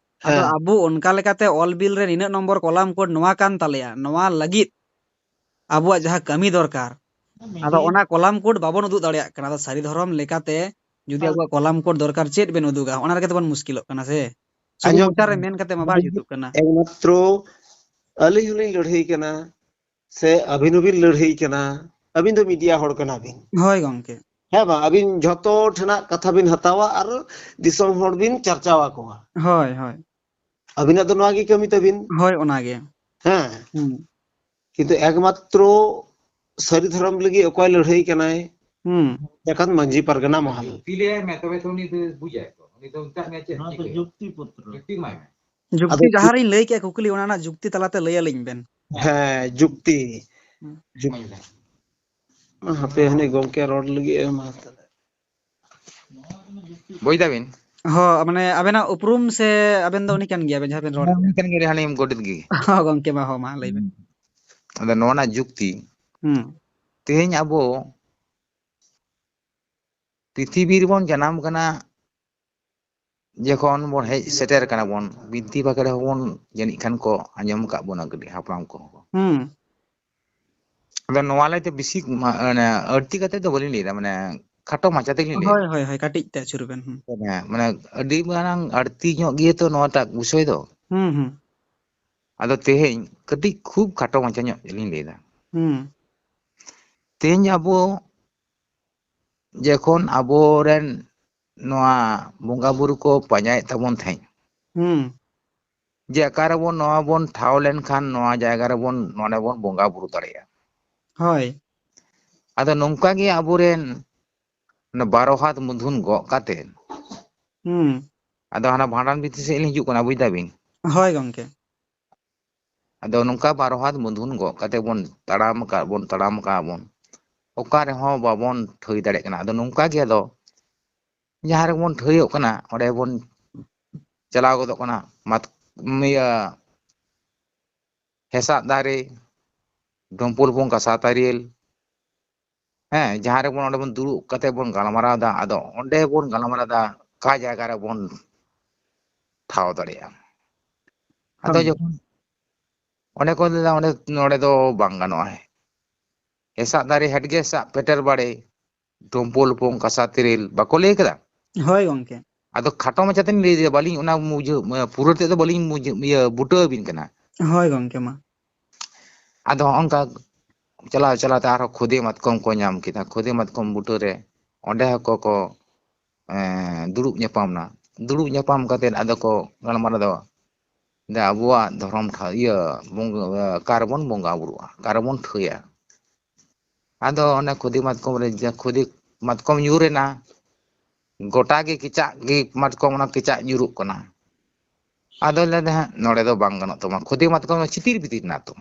ᱟᱫᱚ ᱦᱮᱸ᱾ ᱟᱵᱚ ᱚᱱᱠᱟ ᱞᱮᱠᱟᱛᱮ ᱚᱞ ᱵᱤᱞ ᱨᱮ ᱱᱤᱱᱟᱹᱜ ᱱᱚᱢᱵᱚᱨ ᱠᱚᱞᱟᱢ ᱠᱳᱰ ᱱᱚᱣᱟ ᱠᱟᱱ ᱛᱟᱞᱮᱭᱟ, ᱱᱚᱣᱟ ᱞᱟᱹᱜᱤᱫ ᱟᱵᱚᱣᱟᱜ ᱡᱟᱦᱟᱸ ᱠᱟᱹᱢᱤ ᱫᱚᱨᱠᱟᱨ, ᱟᱫᱚ ᱚᱱᱟ ᱠᱚᱞᱟᱢ ᱠᱳᱰ ᱵᱟᱵᱚᱱ ᱩᱫᱩᱜ ᱫᱟᱲᱮᱭᱟᱜ ᱠᱟᱱᱟ᱾ ᱟᱫᱚ ᱥᱟᱹᱨᱤ ᱫᱷᱚᱨᱚᱢ ᱞᱮᱠᱟᱛᱮ ᱡᱩᱫᱤ ᱟᱵᱚᱣᱟᱜ ᱠᱚᱞᱟᱢ ᱠᱳᱰ ᱫᱚᱨᱠᱟᱨ, ᱪᱮᱫ ᱵᱮᱱ ᱩᱫᱩᱜᱟ? ᱚᱱᱟ ᱨᱮᱜᱮ ᱛᱚᱵᱚᱱ ᱢᱩᱥᱠᱤᱞᱚᱜ ᱠᱟᱱᱟ ᱥᱮ᱾ ᱥᱩᱫᱷᱩ ᱟᱸᱡᱚᱢ ᱢᱚᱪᱟ ᱨᱮ ᱢᱮᱱ ᱠᱟᱛᱮ ᱢᱟ ᱵᱟᱭ ᱡᱩᱛᱩᱜ ᱠᱟᱱᱟ᱾ ᱮᱠᱢᱟᱛᱨᱚ ᱟᱹᱞᱤᱧ ᱦᱚᱸᱞᱤᱧ ᱞᱟᱹᱲᱦᱟᱹᱭ ᱠᱟᱱᱟ, ᱥᱮ ᱟᱹᱵᱤᱱ ᱦᱚᱸᱵᱤᱱ ᱞᱟᱹᱲᱦᱟᱹᱭ ᱠᱟᱱᱟ, ᱟᱹᱵᱤᱱ ᱫᱚ ᱢᱤᱰᱤᱭᱟ ᱦᱚᱲ ᱠᱟᱱᱟ ᱵᱤᱱ᱾ ᱦᱳᱭ ᱜᱚᱢᱠᱮ᱾ ᱦᱮᱸ ᱵᱟᱝ, ᱟᱹᱵᱤᱱ ᱡᱷᱚᱛᱚ ᱴᱷᱮᱱᱟᱜ ᱠᱟᱛᱷᱟ ᱵᱤᱱ ᱦᱟᱛᱟᱣᱟ ᱟᱨ ᱫᱤᱥᱚᱢ ᱦᱚᱲ ᱵᱤᱱ ᱪᱟᱨᱪᱟᱣ ᱟᱠᱚᱣᱟ᱾ ᱦᱳᱭ, ᱦᱳᱭ᱾ ᱟᱹᱵᱤᱱᱟᱜ ᱫᱚ ᱱᱚᱣᱟ ᱜᱮ ᱠᱟᱹᱢᱤ ᱛᱟᱹᱵᱤᱱ᱾ ᱦᱳᱭ, ᱚᱱᱟᱜᱮ᱾ ᱦᱮᱸ᱾ ᱦᱩᱸ᱾ ᱠᱤᱱᱛᱩ ᱮᱠᱢᱟᱛᱨᱚ ᱥᱟᱹᱨᱤ ᱫᱷᱚᱨᱚᱢ ᱞᱟᱹᱜᱤᱫ ᱚᱠᱚᱭ ᱞᱟᱹᱲᱦᱟᱹᱭ ᱠᱟᱱᱟᱭ? ᱦᱩᱸ᱾ ᱮᱠᱷᱟᱱ ᱢᱟᱹᱡᱷᱤ ᱯᱟᱨᱜᱟᱱᱟ ᱢᱚᱦᱚᱞ᱾ ᱡᱩᱠᱛᱤ ᱞᱟᱹᱭᱟᱭ ᱢᱮ, ᱛᱚᱵᱮ ᱛᱚ ᱩᱱᱤ ᱫᱚ ᱵᱩᱡᱟᱭ ᱛᱚ᱾ ᱩᱱᱤ ᱫᱚ ᱢᱮᱛᱟᱜ ᱢᱮᱭᱟ ᱪᱮᱫ ᱱᱚᱣᱟ ᱫᱚ ᱪᱤᱠᱟᱹᱭᱟ? ᱡᱩᱠᱛᱤ ᱯᱚᱛᱨᱚ᱾ ᱡᱩᱠᱛᱤ ᱮᱢᱟᱭ ᱢᱮ᱾ ᱡᱩᱠᱛᱤ ᱟᱫᱚ ᱡᱟᱦᱟᱸ ᱨᱤᱧ ᱞᱟᱹᱭ ᱠᱮᱜᱼᱟ ᱠᱩᱠᱞᱤ, ᱚᱱᱟ ᱨᱮᱱᱟᱜ ᱡᱩᱠᱛᱤ ᱛᱟᱞᱟᱛᱮ ᱞᱟᱹᱭ ᱟᱹᱞᱤᱧ ᱵᱮᱱ᱾ ᱦᱮᱸ, ᱡᱩᱠᱛᱤ᱾ ᱦᱩᱸ᱾ ᱡᱩᱠ-, ᱢᱟ, ᱦᱟᱯᱮ, ᱦᱟᱹᱱᱤ ᱜᱚᱢᱠᱮ ᱨᱚᱲ ᱞᱟᱹᱜᱤᱫ ᱮ, ᱢᱟ ᱛᱟᱦᱞᱮ᱾ ᱵᱩᱡ ᱫᱟᱵᱤᱱ? ᱦᱚᱸ, ᱢᱟᱱᱮ ᱟᱵᱮᱱᱟᱜ ᱩᱯᱨᱩᱢ ᱥᱮ ᱟᱵᱮᱱ ᱫᱚ ᱩᱱᱤ ᱠᱟᱱ ᱜᱮᱭᱟ ᱵᱮᱱ ᱡᱟᱦᱟᱸ ᱵᱮᱱ ᱨᱚᱲ ᱦᱮᱸ, ᱩᱱᱤ ᱠᱮᱜᱼᱟ? ᱠᱟᱱ ᱜᱮᱭᱟ, ᱦᱟᱹᱱᱤ ᱜᱚᱰᱮᱛ ᱜᱮ᱾ ᱦᱚᱸ, ᱜᱚᱢᱠᱮ, ᱢᱟ, ᱦᱚᱸ, ᱢᱟ, ᱞᱟᱹᱭ ᱵᱮᱱ᱾ ᱟᱫᱚ ᱱᱚᱣᱟ ᱨᱮᱱᱟᱜ ᱡᱩᱠᱛᱤ, ᱦᱩᱸ᱾ ᱛᱮᱦᱮᱧ ᱟᱵᱚ ᱯᱨᱤᱛᱷᱤᱵᱤ ᱨᱮᱵᱚᱱ ᱡᱟᱱᱟᱢ ᱠᱟᱱᱟ, ᱡᱚᱠᱷᱚᱱ ᱵᱚᱱ ᱦᱮᱡ ᱥᱮᱴᱮᱨ ᱠᱟᱱᱟ ᱵᱚᱱ, ᱵᱤᱱᱛᱤ ᱵᱟᱠᱷᱮᱲ ᱦᱚᱸᱵᱚᱱ ᱡᱟᱹᱱᱤᱡ ᱠᱷᱟᱱ ᱠᱚ ᱟᱸᱡᱚᱢ ᱟᱠᱟᱫ ᱵᱚᱱᱟ ᱠᱟᱹᱴᱤᱡ ᱦᱟᱯᱲᱟᱢ ᱠᱚᱦᱚᱸ᱾ ᱦᱩᱸ᱾ ᱟᱫᱚ ᱱᱚᱣᱟ ᱞᱟᱹᱭᱛᱮ ᱵᱮᱥᱤ ᱢᱟ-, ᱢᱟᱱᱮ ᱟᱹᱲᱛᱤ ᱠᱟᱛᱮ ᱫᱚ ᱵᱟᱹᱞᱤᱧ ᱞᱟᱹᱭᱫᱟ, ᱢᱟᱱᱮ ᱠᱷᱟᱴᱚ ᱢᱟᱪᱷᱟ ᱛᱮᱜᱮᱞᱤᱧ ᱞᱟᱹᱭᱫᱟ᱾ ᱦᱳᱭ, ᱦᱳᱭ, ᱦᱳᱭ, ᱠᱟᱹᱴᱤᱡ ᱛᱮ ᱟᱹᱪᱩᱨ ᱵᱮᱱ᱾ ᱦᱩᱸ᱾ ᱦᱮᱸ, ᱢᱟᱱᱮ ᱟᱹᱰᱤ ᱢᱟᱨᱟᱝ ᱟᱹᱲᱛᱤ ᱧᱚᱜ ᱜᱮᱭᱟ ᱛᱚ ᱱᱚᱣᱟᱴᱟᱜ ᱵᱤᱥᱚᱭ ᱫᱚ᱾ ᱦᱩᱸ, ᱦᱩᱸ᱾ ᱟᱫᱚ ᱛᱮᱦᱮᱧ ᱠᱟᱹᱴᱤᱡ ᱠᱷᱩᱵ ᱠᱷᱟᱴᱚ ᱢᱟᱪᱷᱟ ᱧᱚᱜ ᱞᱤᱧ ᱞᱟᱹᱭᱫᱟ᱾ ᱦᱩᱸ᱾ ᱛᱮᱦᱮᱧ ᱟᱵᱚ ᱡᱚᱠᱷᱚᱱ ᱟᱵᱚᱨᱮᱱ ᱱᱚᱣᱟ ᱵᱚᱸᱜᱟ ᱵᱩᱨᱩ ᱠᱚ ᱯᱟᱸᱡᱟᱭᱮᱫ ᱛᱟᱵᱚᱱ ᱛᱟᱦᱮᱸᱫ, ᱦᱩᱸ᱾ ᱡᱮ ᱚᱠᱟ ᱨᱮᱵᱚᱱ ᱱᱚᱣᱟ ᱵᱚᱱ ᱴᱷᱟᱶ ᱞᱮᱱᱠᱷᱟᱱ ᱱᱚᱣᱟ ᱡᱟᱭᱜᱟ ᱨᱮᱵᱚᱱ, ᱱᱚᱰᱮ ᱵᱚᱱ ᱵᱚᱸᱜᱟ ᱵᱩᱨᱩ ᱫᱟᱲᱮᱭᱟᱜᱼᱟ᱾ ᱦᱳᱭ᱾ ᱟᱫᱚ ᱱᱚᱝᱠᱟ ᱜᱮ ᱟᱵᱚᱨᱮᱱ ᱚᱱᱟ ᱵᱟᱨᱚ ᱦᱟᱛ ᱢᱩᱫᱷᱩᱱ ᱜᱚᱜ ᱠᱟᱛᱮ, ᱦᱩᱸ᱾ ᱟᱫᱚ ᱦᱟᱱᱟ ᱵᱷᱟᱸᱰᱟᱱ ᱵᱷᱤᱛᱤ ᱥᱮᱫ ᱞᱤᱧ ᱦᱤᱡᱩᱜ ᱠᱟᱱᱟ, ᱵᱩᱡ ᱫᱟᱵᱤᱱ? ᱦᱳᱭ ᱜᱚᱝᱠᱮ᱾ ᱟᱫᱚ ᱱᱚᱝᱠᱟ ᱵᱟᱨᱚ ᱦᱟᱛ ᱢᱩᱫᱷᱩᱱ ᱜᱚᱜ ᱠᱟᱛᱮ ᱵᱚᱱ ᱛᱟᱲᱟᱢ ᱟᱠᱟᱫ ᱵᱚᱱ, ᱛᱟᱲᱟᱢ ᱟᱠᱟᱫ ᱵᱚᱱ, ᱚᱠᱟ ᱨᱮᱦᱚᱸ ᱵᱟᱵᱚᱱ ᱴᱷᱟᱹᱭ ᱫᱟᱲᱮᱭᱟᱜ ᱠᱟᱱᱟ᱾ ᱟᱫᱚ ᱱᱚᱝᱠᱟ ᱜᱮ ᱟᱫᱚ ᱡᱟᱦᱟᱸ ᱨᱮᱵᱚᱱ ᱴᱷᱟᱹᱭᱚᱜ ᱠᱟᱱᱟ, ᱚᱸᱰᱮ ᱵᱚᱱ ᱪᱟᱞᱟᱣ ᱜᱚᱫᱚᱜ ᱠᱟᱱᱟ᱾ ᱢᱟᱛ-, ᱤᱭᱟᱹ, ᱦᱮᱸᱥᱟᱜ ᱫᱟᱨᱮ, ᱰᱩᱢᱯᱩᱞ ᱯᱚᱝ ᱠᱟᱥᱟ ᱛᱟᱹᱨᱤᱭᱟᱹᱞ, ᱦᱮᱸ, ᱡᱟᱦᱟᱸ ᱨᱮᱵᱚᱱ, ᱚᱸᱰᱮ ᱵᱚᱱ ᱫᱩᱲᱩᱵ ᱠᱟᱛᱮ ᱵᱚᱱ ᱜᱟᱞᱢᱟᱨᱟᱣ ᱮᱫᱟ, ᱟᱫᱚ ᱚᱸᱰᱮ ᱵᱚᱱ ᱜᱟᱞᱢᱟᱨᱟᱣ ᱮᱫᱟ, ᱚᱠᱟ ᱡᱟᱭᱜᱟ ᱨᱮᱵᱚᱱ ᱴᱷᱟᱶ ᱫᱟᱲᱮᱭᱟᱜᱼᱟ᱾ ᱟᱫᱚ ᱦᱳᱭ᱾ ᱡᱚᱠᱷᱚᱱ ᱚᱸᱰᱮ ᱠᱚ ᱞᱟᱹᱭ ᱮᱫᱟ, ᱚᱸᱰᱮ, ᱱᱚᱰᱮ ᱫᱚ ᱵᱟᱝ ᱜᱟᱱᱚᱜᱼᱟ, ᱦᱮᱸᱥᱟᱜ ᱫᱟᱨᱮ ᱦᱮᱰᱜᱮ ᱦᱮᱸᱥᱟᱜ ᱯᱮᱴᱮᱨ ᱵᱟᱲᱮ, ᱰᱩᱢᱯᱩᱞ ᱯᱚᱝ ᱠᱟᱥᱟ ᱛᱤᱨᱤᱞ, ᱵᱟᱠᱚ ᱞᱟᱹᱭ ᱠᱟᱫᱟ? ᱦᱳᱭ ᱜᱚᱝᱠᱮ᱾ ᱟᱫᱚ ᱠᱷᱟᱴᱚ ᱢᱟᱪᱷᱟ ᱛᱮᱞᱤᱧ ᱞᱟᱹᱭ ᱮᱫᱟ, ᱵᱟᱹᱞᱤᱧ ᱚᱱᱟ ᱵᱩᱡᱷᱟᱹᱣ, ᱯᱩᱨᱟᱹ ᱛᱮᱫ ᱫᱚ ᱵᱟᱹᱞᱤᱧ ᱵᱩᱡᱷᱟᱹᱣ, ᱤᱭᱟᱹ, ᱵᱩᱴᱟᱹ ᱟᱹᱵᱤᱱ ᱠᱟᱱᱟ᱾ ᱦᱳᱭ ᱜᱚᱝᱠᱮ, ᱢᱟ᱾ ᱟᱫᱚ ᱦᱚᱸᱜᱼᱚ ᱱᱚᱝᱠᱟ ᱪᱟᱞᱟᱣ ᱪᱟᱞᱟᱣ ᱛᱮ ᱟᱨᱦᱚᱸ ᱠᱷᱚᱫᱮ ᱢᱟᱛᱠᱚᱢ ᱠᱚ ᱧᱟᱢ ᱠᱮᱫᱟ᱾ ᱠᱷᱚᱫᱮ ᱢᱟᱛᱠᱚᱢ ᱵᱩᱴᱟᱹ ᱨᱮ ᱚᱸᱰᱮ ᱦᱚᱸᱠᱚ ᱠᱚ, ᱮᱸ, ᱫᱩᱲᱩᱵ ᱧᱟᱯᱟᱢ ᱮᱱᱟ᱾ ᱫᱩᱲᱩᱵ ᱧᱟᱯᱟᱢ ᱠᱟᱛᱮᱫ ᱟᱫᱚ ᱠᱚ ᱜᱟᱞᱢᱟᱨᱟᱣ ᱫᱟ, ᱫᱟ ᱟᱵᱚᱣᱟᱜ ᱫᱷᱚᱨᱚᱢ ᱴᱷᱟᱶ, ᱤᱭᱟᱹ, ᱵᱚᱸᱜᱟ, ᱚᱠᱟ ᱨᱮᱵᱚᱱ ᱵᱚᱸᱜᱟ ᱵᱩᱨᱩᱜᱼᱟ, ᱚᱠᱟ ᱨᱮᱵᱚᱱ ᱴᱷᱟᱹᱭᱟ᱾ ᱟᱫᱚ ᱚᱱᱮ ᱠᱷᱚᱫᱮ ᱢᱟᱛᱠᱚᱢ ᱨᱮ ᱡᱟ ᱠᱷᱚᱫᱮ ᱢᱟᱛᱠᱚᱢ ᱧᱩᱨ ᱮᱱᱟ, ᱜᱚᱴᱟ ᱜᱮ ᱠᱮᱪᱟᱜ ᱜᱮ ᱢᱟᱛᱠᱚᱢ ᱚᱱᱟ ᱠᱮᱪᱟᱜ ᱧᱩᱨᱩᱜ ᱠᱟᱱᱟ᱾ ᱟᱫᱚ ᱞᱟᱹᱭ ᱫᱟ, "ᱦᱟᱸᱜ ᱱᱚᱰᱮ ᱫᱚ ᱵᱟᱝ ᱜᱟᱱᱚᱜ ᱛᱟᱢᱟ, ᱠᱷᱚᱫᱮ ᱢᱟᱛᱠᱚᱢ ᱫᱚ ᱪᱤᱛᱤᱨ ᱵᱤᱛᱤᱨ ᱮᱱᱟ ᱛᱚ,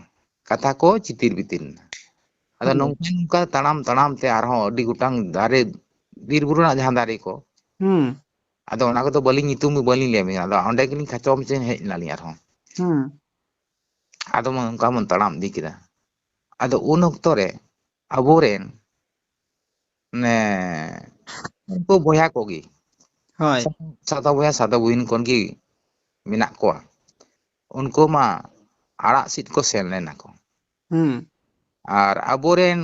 ᱠᱟᱛᱷᱟ ᱠᱚ ᱪᱤᱛᱤᱨ ᱵᱤᱛᱤᱨ ᱮᱱᱟ᱾" ᱟᱫᱚ ᱦᱩᱸ᱾ ᱱᱚᱝᱠᱟ ᱱᱚᱝᱠᱟ ᱛᱟᱲᱟᱢ ᱛᱟᱲᱟᱢ ᱛᱮ ᱟᱨᱦᱚᱸ ᱟᱹᱰᱤ ᱜᱚᱴᱟᱝ ᱫᱟᱨᱮ, ᱵᱤᱨ ᱵᱩᱨᱩ ᱨᱮᱱᱟᱜ ᱡᱟᱦᱟᱸ ᱫᱟᱨᱮ ᱠᱚ, ᱦᱩᱸ᱾ ᱟᱫᱚ ᱚᱱᱟ ᱠᱚᱫᱚ ᱵᱟᱹᱞᱤᱧ ᱧᱩᱛᱩᱢ ᱵᱟᱹᱞᱤᱧ ᱞᱟᱹᱭ ᱟᱵᱤᱱᱟ, ᱟᱫᱚ ᱚᱸᱰᱮ ᱜᱮᱞᱤᱧ ᱠᱷᱟᱪᱚ ᱢᱟᱪᱚ ᱦᱮᱡ ᱮᱱᱟᱞᱤᱧ ᱟᱨᱦᱚᱸ᱾ ᱦᱩᱸ᱾ ᱟᱫᱚ ᱢᱟ ᱚᱱᱠᱟ ᱵᱚᱱ ᱛᱟᱲᱟᱢ ᱤᱫᱤ ᱠᱮᱫᱟ᱾ ᱟᱫᱚ ᱩᱱ ᱚᱠᱛᱚ ᱨᱮ ᱟᱵᱚᱨᱮᱱ ᱢᱟᱱᱮ ᱩᱱᱠᱩ ᱵᱚᱭᱦᱟ ᱠᱚᱜᱮ, ᱦᱳᱭ᱾ ᱥᱟᱫᱟ ᱵᱚᱭᱦᱟ ᱥᱟᱫᱟ ᱵᱩᱦᱤᱱ ᱠᱷᱚᱱ ᱜᱮ ᱢᱮᱱᱟᱜ ᱠᱚᱣᱟ᱾ ᱩᱱᱠᱩ ᱢᱟ ᱟᱲᱟᱜ ᱥᱤᱫ ᱠᱚ ᱥᱮᱱ ᱞᱮᱱᱟ ᱠᱚ᱾ ᱦᱩᱸ᱾ ᱟᱨ ᱟᱵᱚᱨᱮᱱ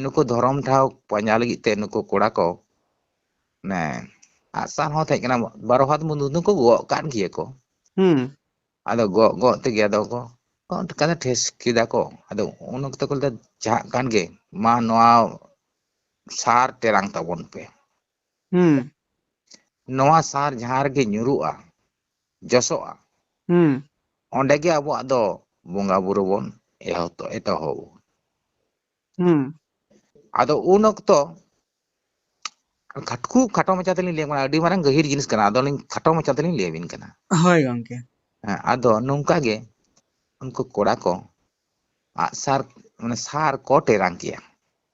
ᱱᱩᱠᱩ ᱫᱷᱚᱨᱚᱢ ᱴᱷᱟᱶ ᱯᱟᱸᱡᱟ ᱞᱟᱹᱜᱤᱫ ᱛᱮ ᱱᱩᱠᱩ ᱠᱚᱲᱟ ᱠᱚ, ᱢᱟᱱᱮ, ᱟᱜᱼᱥᱟᱨ ᱦᱚᱸ ᱛᱟᱦᱮᱸ ᱠᱟᱱᱟ, ᱵᱟᱨᱚ ᱦᱟᱛ ᱢᱩᱫᱷᱩᱱ ᱠᱚ ᱜᱚᱜ ᱠᱟᱱ ᱜᱮᱭᱟ ᱠᱚ᱾ ᱦᱩᱸ᱾ ᱟᱫᱚ ᱜᱚᱜ ᱜᱚᱜ ᱛᱮᱜᱮ ᱟᱫᱚ ᱠᱚ ᱚᱱᱠᱟ ᱫᱚ ᱴᱷᱮᱥ ᱠᱮᱫᱟ ᱠᱚ᱾ ᱟᱫᱚ ᱩᱱ ᱚᱠᱛᱚ ᱠᱚ ᱞᱟᱹᱭᱫᱟ, "ᱡᱟᱦᱟᱸ ᱠᱟᱱ ᱜᱮ, ᱢᱟ ᱱᱚᱣᱟ ᱥᱟᱨ ᱴᱮᱨᱟᱝ ᱛᱟᱵᱚᱱ ᱯᱮ᱾ ᱦᱩᱸ ᱱᱚᱣᱟ ᱥᱟᱨ ᱡᱟᱦᱟᱸ ᱨᱮᱜᱮ ᱧᱩᱨᱩᱜᱼᱟ, ᱡᱚᱥᱚᱜᱼᱟ, ᱦᱩᱸ ᱚᱸᱰᱮ ᱜᱮ ᱟᱵᱚᱣᱟᱜ ᱫᱚ ᱵᱚᱸᱜᱟ ᱵᱩᱨᱩ ᱵᱚᱱ ᱮᱦᱚᱵ ᱮᱛᱚᱦᱚᱵ᱾ ᱦᱩᱸ ᱟᱫᱚ ᱩᱱ ᱚᱠᱛᱚ ᱠᱷᱟᱴᱠᱩ ᱠᱷᱟᱴᱚ ᱢᱟᱪᱷᱟ ᱛᱮᱞᱤᱧ ᱞᱟᱹᱭ ᱟᱹᱰᱤ ᱢᱟᱨᱟᱝ ᱜᱟᱹᱦᱤᱨ ᱡᱤᱱᱤᱥ ᱠᱟᱱᱟ, ᱟᱫᱚ ᱞᱤᱧ ᱠᱷᱟᱴᱚ ᱢᱟᱪᱷᱟ ᱛᱮᱞᱤᱧ ᱞᱟᱹᱭ ᱟᱵᱤᱱ ᱠᱟᱱᱟ᱾ ᱦᱳᱭ ᱜᱚᱝᱠᱮ᱾ ᱦᱮᱸ, ᱟᱫᱚ ᱱᱚᱝᱠᱟ ᱜᱮ ᱩᱱᱠᱩ ᱠᱚᱲᱟ ᱠᱚ ᱟᱜᱼᱥᱟᱨ, ᱢᱟᱱᱮ ᱥᱟᱨ ᱠᱚ ᱴᱮᱨᱟᱝ ᱠᱮᱭᱟ᱾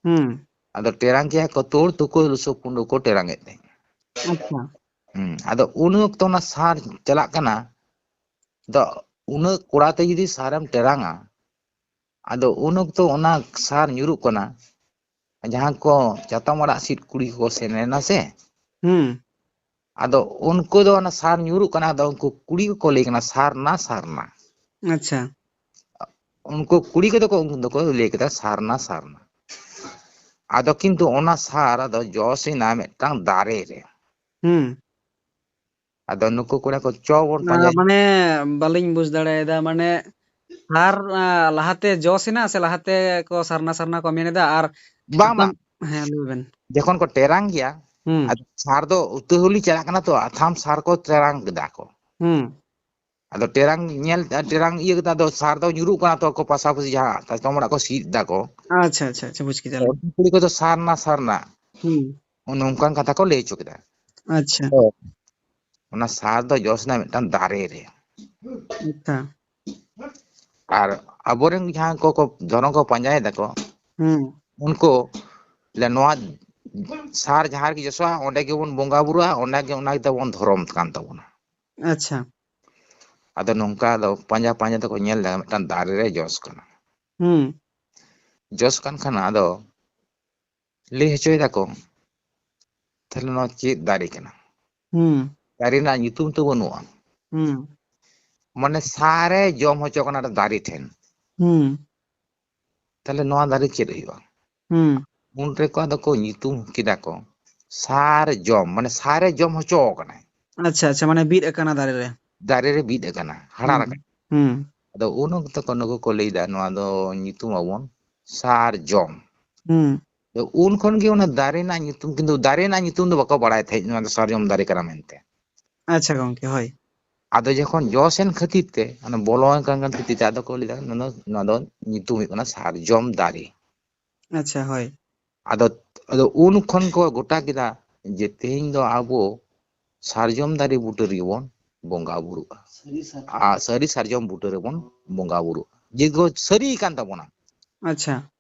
ᱦᱩᱸ ᱟᱫᱚ ᱴᱮᱨᱟᱝ ᱠᱮᱭᱟ ᱠᱚ, ᱛᱳᱲ ᱛᱩᱠᱩ ᱞᱩᱥᱩ ᱯᱩᱸᱰᱩ ᱠᱚ ᱴᱮᱨᱟᱝ ᱮᱫ ᱛᱟᱦᱮᱸᱫ᱾ ᱟᱪᱪᱷᱟ᱾ ᱦᱩᱸ, ᱟᱫᱚ ᱩᱱ ᱚᱠᱛᱚ ᱚᱱᱟ ᱥᱟᱨ ᱪᱟᱞᱟᱜ ᱠᱟᱱᱟ, ᱟᱫᱚ ᱩᱱᱟᱹᱜ ᱠᱚᱲᱟ ᱛᱮ ᱡᱩᱫᱤ ᱥᱟᱨᱮᱢ ᱴᱮᱨᱟᱝᱟ, ᱟᱫᱚ ᱩᱱ ᱚᱠᱛᱚ ᱚᱱᱟ ᱥᱟᱨ ᱧᱩᱨᱩᱜ ᱠᱟᱱᱟ, ᱡᱟᱦᱟᱸ ᱠᱚ ᱪᱟᱛᱚᱢ ᱟᱲᱟᱜ ᱥᱤᱫ ᱠᱩᱲᱤ ᱠᱚ ᱥᱮᱱ ᱞᱮᱱᱟ ᱥᱮ, ᱦᱩᱸ ᱟᱫᱚ ᱩᱱᱠᱩ ᱫᱚ ᱚᱱᱟ ᱥᱟᱨ ᱧᱩᱨᱩᱜ ᱠᱟᱱᱟ, ᱟᱫᱚ ᱩᱱᱠᱩ ᱠᱩᱲᱤ ᱠᱚᱠᱚ ᱞᱟᱹᱭ ᱠᱟᱱᱟ, "ᱥᱟᱨᱱᱟ, ᱥᱟᱨᱱᱟ, ᱟᱪᱪᱷᱟ᱾ ᱩᱱᱠᱩ ᱠᱩᱲᱤ ᱠᱚᱫᱚ ᱠᱚ, ᱩᱱᱠᱩ ᱫᱚᱠᱚ ᱞᱟᱹᱭ ᱠᱮᱫᱟ, 'ᱥᱟᱨᱱᱟ, ᱥᱟᱨᱱᱟ.'" ᱟᱫᱚ ᱠᱤᱱᱛᱩ ᱚᱱᱟ ᱥᱟᱨ ᱟᱫᱚ ᱡᱚᱥ ᱮᱱᱟ ᱢᱤᱫᱴᱟᱝ ᱫᱟᱨᱮ ᱨᱮ᱾ ᱦᱩᱸ ᱟᱫᱚ ᱱᱩᱠᱩ ᱠᱚᱲᱟ ᱠᱚ, "ᱪᱚ ᱵᱚᱱ ᱯᱟᱸᱡᱟᱭᱟ." ᱢᱟᱱᱮ ᱵᱟᱹᱞᱤᱧ ᱵᱩᱡᱽ ᱫᱟᱲᱮᱭᱟᱫᱟ, ᱢᱟᱱᱮ ᱥᱟᱨ ᱞᱟᱦᱟᱛᱮ ᱡᱚᱥ ᱮᱱᱟ ᱥᱮ ᱞᱟᱦᱟᱛᱮ ᱠᱚ ᱥᱟᱨᱱᱟ ᱥᱟᱨᱱᱟ ᱠᱚ ᱢᱮᱱ ᱮᱫᱟ? ᱟᱨ ᱵᱟᱝ, ᱵᱟᱝ᱾ ᱦᱮᱸ, ᱞᱟᱹᱭ ᱵᱮᱱ᱾ ᱡᱚᱠᱷᱚᱱ ᱠᱚ ᱴᱮᱨᱟᱝ ᱜᱮᱭᱟ, ᱦᱩᱸ ᱟᱫᱚ ᱥᱟᱨ ᱫᱚ ᱩᱛᱟᱹᱦᱩᱞᱤ ᱪᱟᱞᱟᱜ ᱠᱟᱱᱟ ᱛᱚ, ᱟᱛᱷᱟᱢ ᱥᱟᱨ ᱠᱚ ᱴᱮᱨᱟᱝ ᱠᱮᱫᱟ ᱠᱚ᱾ ᱦᱩᱸ ᱟᱫᱚ ᱴᱮᱨᱟᱝ ᱧᱮᱞ, ᱴᱮᱨᱟᱝ ᱤᱭᱟᱹ ᱠᱟᱛᱮ ᱟᱫᱚ ᱥᱟᱨ ᱫᱚ ᱧᱩᱨᱩᱜ ᱠᱟᱱᱟ ᱛᱚ, ᱠᱚ ᱯᱟᱥᱟᱯᱟᱥᱤ ᱡᱟᱦᱟᱸ ᱪᱟᱛᱚᱢ ᱚᱲᱟᱜ ᱠᱚ ᱥᱤᱫ ᱫᱟᱠᱚ᱾ ᱟᱪᱪᱷᱟ, ᱟᱪᱪᱷᱟ, ᱟᱪᱪᱷᱟ, ᱵᱩᱡᱽ ᱠᱮᱫᱟᱞᱤᱧ᱾ ᱩᱱᱠᱩ ᱠᱩᱲᱤ ᱠᱚᱫᱚ, "ᱥᱟᱨᱱᱟ, ᱥᱟᱨᱱᱟ", ᱦᱩᱸ ᱱᱚᱝᱠᱟᱱ ᱠᱟᱛᱷᱟ ᱠᱚ ᱞᱟᱹᱭ ᱦᱚᱪᱚ ᱠᱮᱫᱟ᱾ ᱟᱪᱪᱷᱟ᱾ ᱛᱚ ᱚᱱᱟ ᱥᱟᱨ ᱫᱚ ᱡᱚᱥ ᱮᱱᱟ ᱢᱤᱫᱴᱟᱝ ᱫᱟᱨᱮ ᱨᱮ᱾ ᱟᱪᱪᱷᱟ᱾ ᱟᱨ ᱟᱵᱚᱨᱮᱱ ᱡᱟᱦᱟᱸ ᱠᱚ, ᱠᱚ ᱫᱷᱚᱨᱚᱢ ᱠᱚ ᱯᱟᱸᱡᱟᱭ ᱫᱟᱠᱚ, ᱦᱩᱸ ᱩᱱᱠᱩ ᱞᱟᱹᱭᱟ, "ᱱᱚᱣᱟ ᱥᱟᱨ ᱡᱟᱦᱟᱸ ᱨᱮᱜᱮ ᱡᱚᱥᱚᱜᱼᱟ, ᱚᱸᱰᱮ ᱜᱮᱵᱚᱱ ᱵᱚᱸᱜᱟ ᱵᱩᱨᱩᱜᱼᱟ, ᱚᱸᱰᱮ ᱜᱮ, ᱚᱱᱟ ᱜᱮ ᱛᱟᱵᱚᱱ ᱫᱷᱚᱨᱚᱢ ᱠᱟᱱ ᱛᱟᱵᱚᱱᱟ᱾" ᱟᱪᱪᱷᱟ᱾ ᱟᱫᱚ ᱱᱚᱝᱠᱟ ᱫᱚ ᱯᱟᱸᱡᱟ ᱯᱟᱸᱡᱟ ᱛᱮᱠᱚ ᱧᱮᱞ ᱞᱮᱫᱟ, ᱢᱤᱫᱴᱟᱝ ᱫᱟᱨᱮ ᱨᱮ ᱡᱚᱥ ᱠᱟᱱᱟ᱾ ᱦᱩᱸ ᱡᱚᱥ ᱠᱟᱱ ᱠᱷᱟᱱ ᱟᱫᱚ ᱞᱟᱹᱭ ᱦᱚᱪᱚᱭ ᱫᱟᱠᱚ, "ᱛᱟᱦᱞᱮ ᱱᱚᱣᱟ ᱪᱮᱫ ᱫᱟᱨᱮ ᱠᱟᱱᱟ?" ᱦᱩᱸ ᱫᱟᱨᱮ ᱨᱮᱱᱟᱜ ᱧᱩᱛᱩᱢ ᱛᱚ ᱵᱟᱹᱱᱩᱜᱼᱟ᱾ ᱦᱩᱸ ᱢᱟᱱᱮ ᱥᱟᱨᱮ ᱡᱚᱢ ᱦᱚᱪᱚ ᱠᱟᱱᱟ ᱫᱟᱨᱮ ᱴᱷᱮᱱ᱾ ᱦᱩᱸ ᱛᱟᱦᱞᱮ ᱱᱚᱣᱟ ᱫᱟᱨᱮ ᱪᱮᱫ ᱦᱩᱭᱩᱜᱼᱟ? ᱦᱩᱸ ᱩᱱ ᱨᱮᱠᱚ ᱟᱫᱚ ᱠᱚ ᱧᱩᱛᱩᱢ ᱠᱮᱫᱟ ᱠᱚ ᱥᱟᱨ ᱡᱚᱢ, ᱢᱟᱱᱮ ᱥᱟᱨᱮ ᱡᱚᱢ ᱦᱚᱪᱚ ᱟᱠᱟᱱᱟᱭ᱾ ᱟᱪᱪᱷᱟ, ᱟᱪᱪᱷᱟ, ᱢᱟᱱᱮ ᱵᱤᱫ ᱟᱠᱟᱱᱟ ᱫᱟᱨᱮ ᱨᱮ᱾ ᱫᱟᱨᱮ ᱨᱮ ᱵᱤᱫ ᱟᱠᱟᱱᱟ, ᱦᱟᱲᱟᱨ ᱟᱠᱟᱱᱟ᱾ ᱦᱩᱸ ᱟᱫᱚ ᱩᱱ ᱚᱠᱛᱚ ᱠᱚ ᱱᱩᱠᱩ ᱠᱚ ᱞᱟᱹᱭᱫᱟ, ᱱᱚᱣᱟ ᱫᱚ ᱧᱩᱛᱩᱢ ᱟᱵᱚᱱ ᱥᱟᱨᱡᱚᱢ᱾ ᱦᱩᱸ᱾ ᱟᱫᱚ ᱩᱱ ᱠᱷᱚᱱ ᱜᱮ ᱚᱱᱟ ᱫᱟᱨᱮ ᱨᱮᱱᱟᱜ ᱧᱩᱛᱩᱢ, ᱠᱤᱱᱛᱩ ᱫᱟᱨᱮ ᱨᱮᱱᱟᱜ ᱧᱩᱛᱩᱢ ᱫᱚ ᱵᱟᱠᱚ ᱵᱟᱲᱟᱭ ᱛᱟᱦᱮᱸᱫ, ᱱᱚᱣᱟ ᱫᱚ ᱥᱟᱨᱡᱚᱢ ᱫᱟᱨᱮ ᱠᱟᱱᱟ ᱢᱮᱱᱛᱮ᱾ ᱟᱪᱪᱷᱟ ᱜᱚᱝᱠᱮ, ᱦᱳᱭ᱾ ᱟᱫᱚ ᱡᱚᱠᱷᱚᱱ ᱡᱚ ᱥᱮᱱ ᱠᱷᱟᱹᱛᱤᱨ ᱛᱮ, ᱚᱱᱟ ᱵᱚᱞᱚ ᱟᱠᱟᱱ ᱠᱷᱟᱹᱛᱤᱨ ᱛᱮ, ᱟᱫᱚ ᱠᱚ ᱞᱟᱹᱭᱫᱟ, ᱱᱚᱣᱟ ᱫᱚ, ᱱᱚᱣᱟ ᱫᱚ ᱧᱩᱛᱩᱢ ᱦᱩᱭᱩᱜ ᱠᱟᱱᱟ ᱥᱟᱨᱡᱚᱢ ᱫᱟᱨᱮ᱾ ᱟᱪᱪᱷᱟ, ᱦᱳᱭ᱾ ᱟᱫᱚ, ᱟᱫᱚ ᱩᱱ ᱠᱷᱚᱱ ᱠᱚ ᱜᱚᱴᱟ ᱠᱮᱫᱟ ᱡᱮ ᱛᱮᱦᱮᱧ ᱫᱚ ᱟᱵᱚ ᱥᱟᱨᱡᱚᱢ ᱫᱟᱨᱮ ᱵᱩᱴᱟᱹ ᱨᱮᱜᱮ ᱵᱚᱱ ᱵᱚᱸᱜᱟ ᱵᱩᱨᱩᱜᱼᱟ᱾ ᱟᱨ ᱥᱟᱹᱨᱤ ᱥᱟᱨᱡᱚᱢ ᱵᱩᱴᱟᱹ ᱨᱮᱵᱚᱱ ᱵᱚᱸᱜᱟ ᱵᱩᱨᱩᱜᱼᱟ᱾ ᱡᱮ ᱫᱚ ᱥᱟᱹᱨᱤ ᱠᱟᱱ ᱛᱟᱵᱚᱱᱟ᱾ ᱟᱪᱪᱷᱟ᱾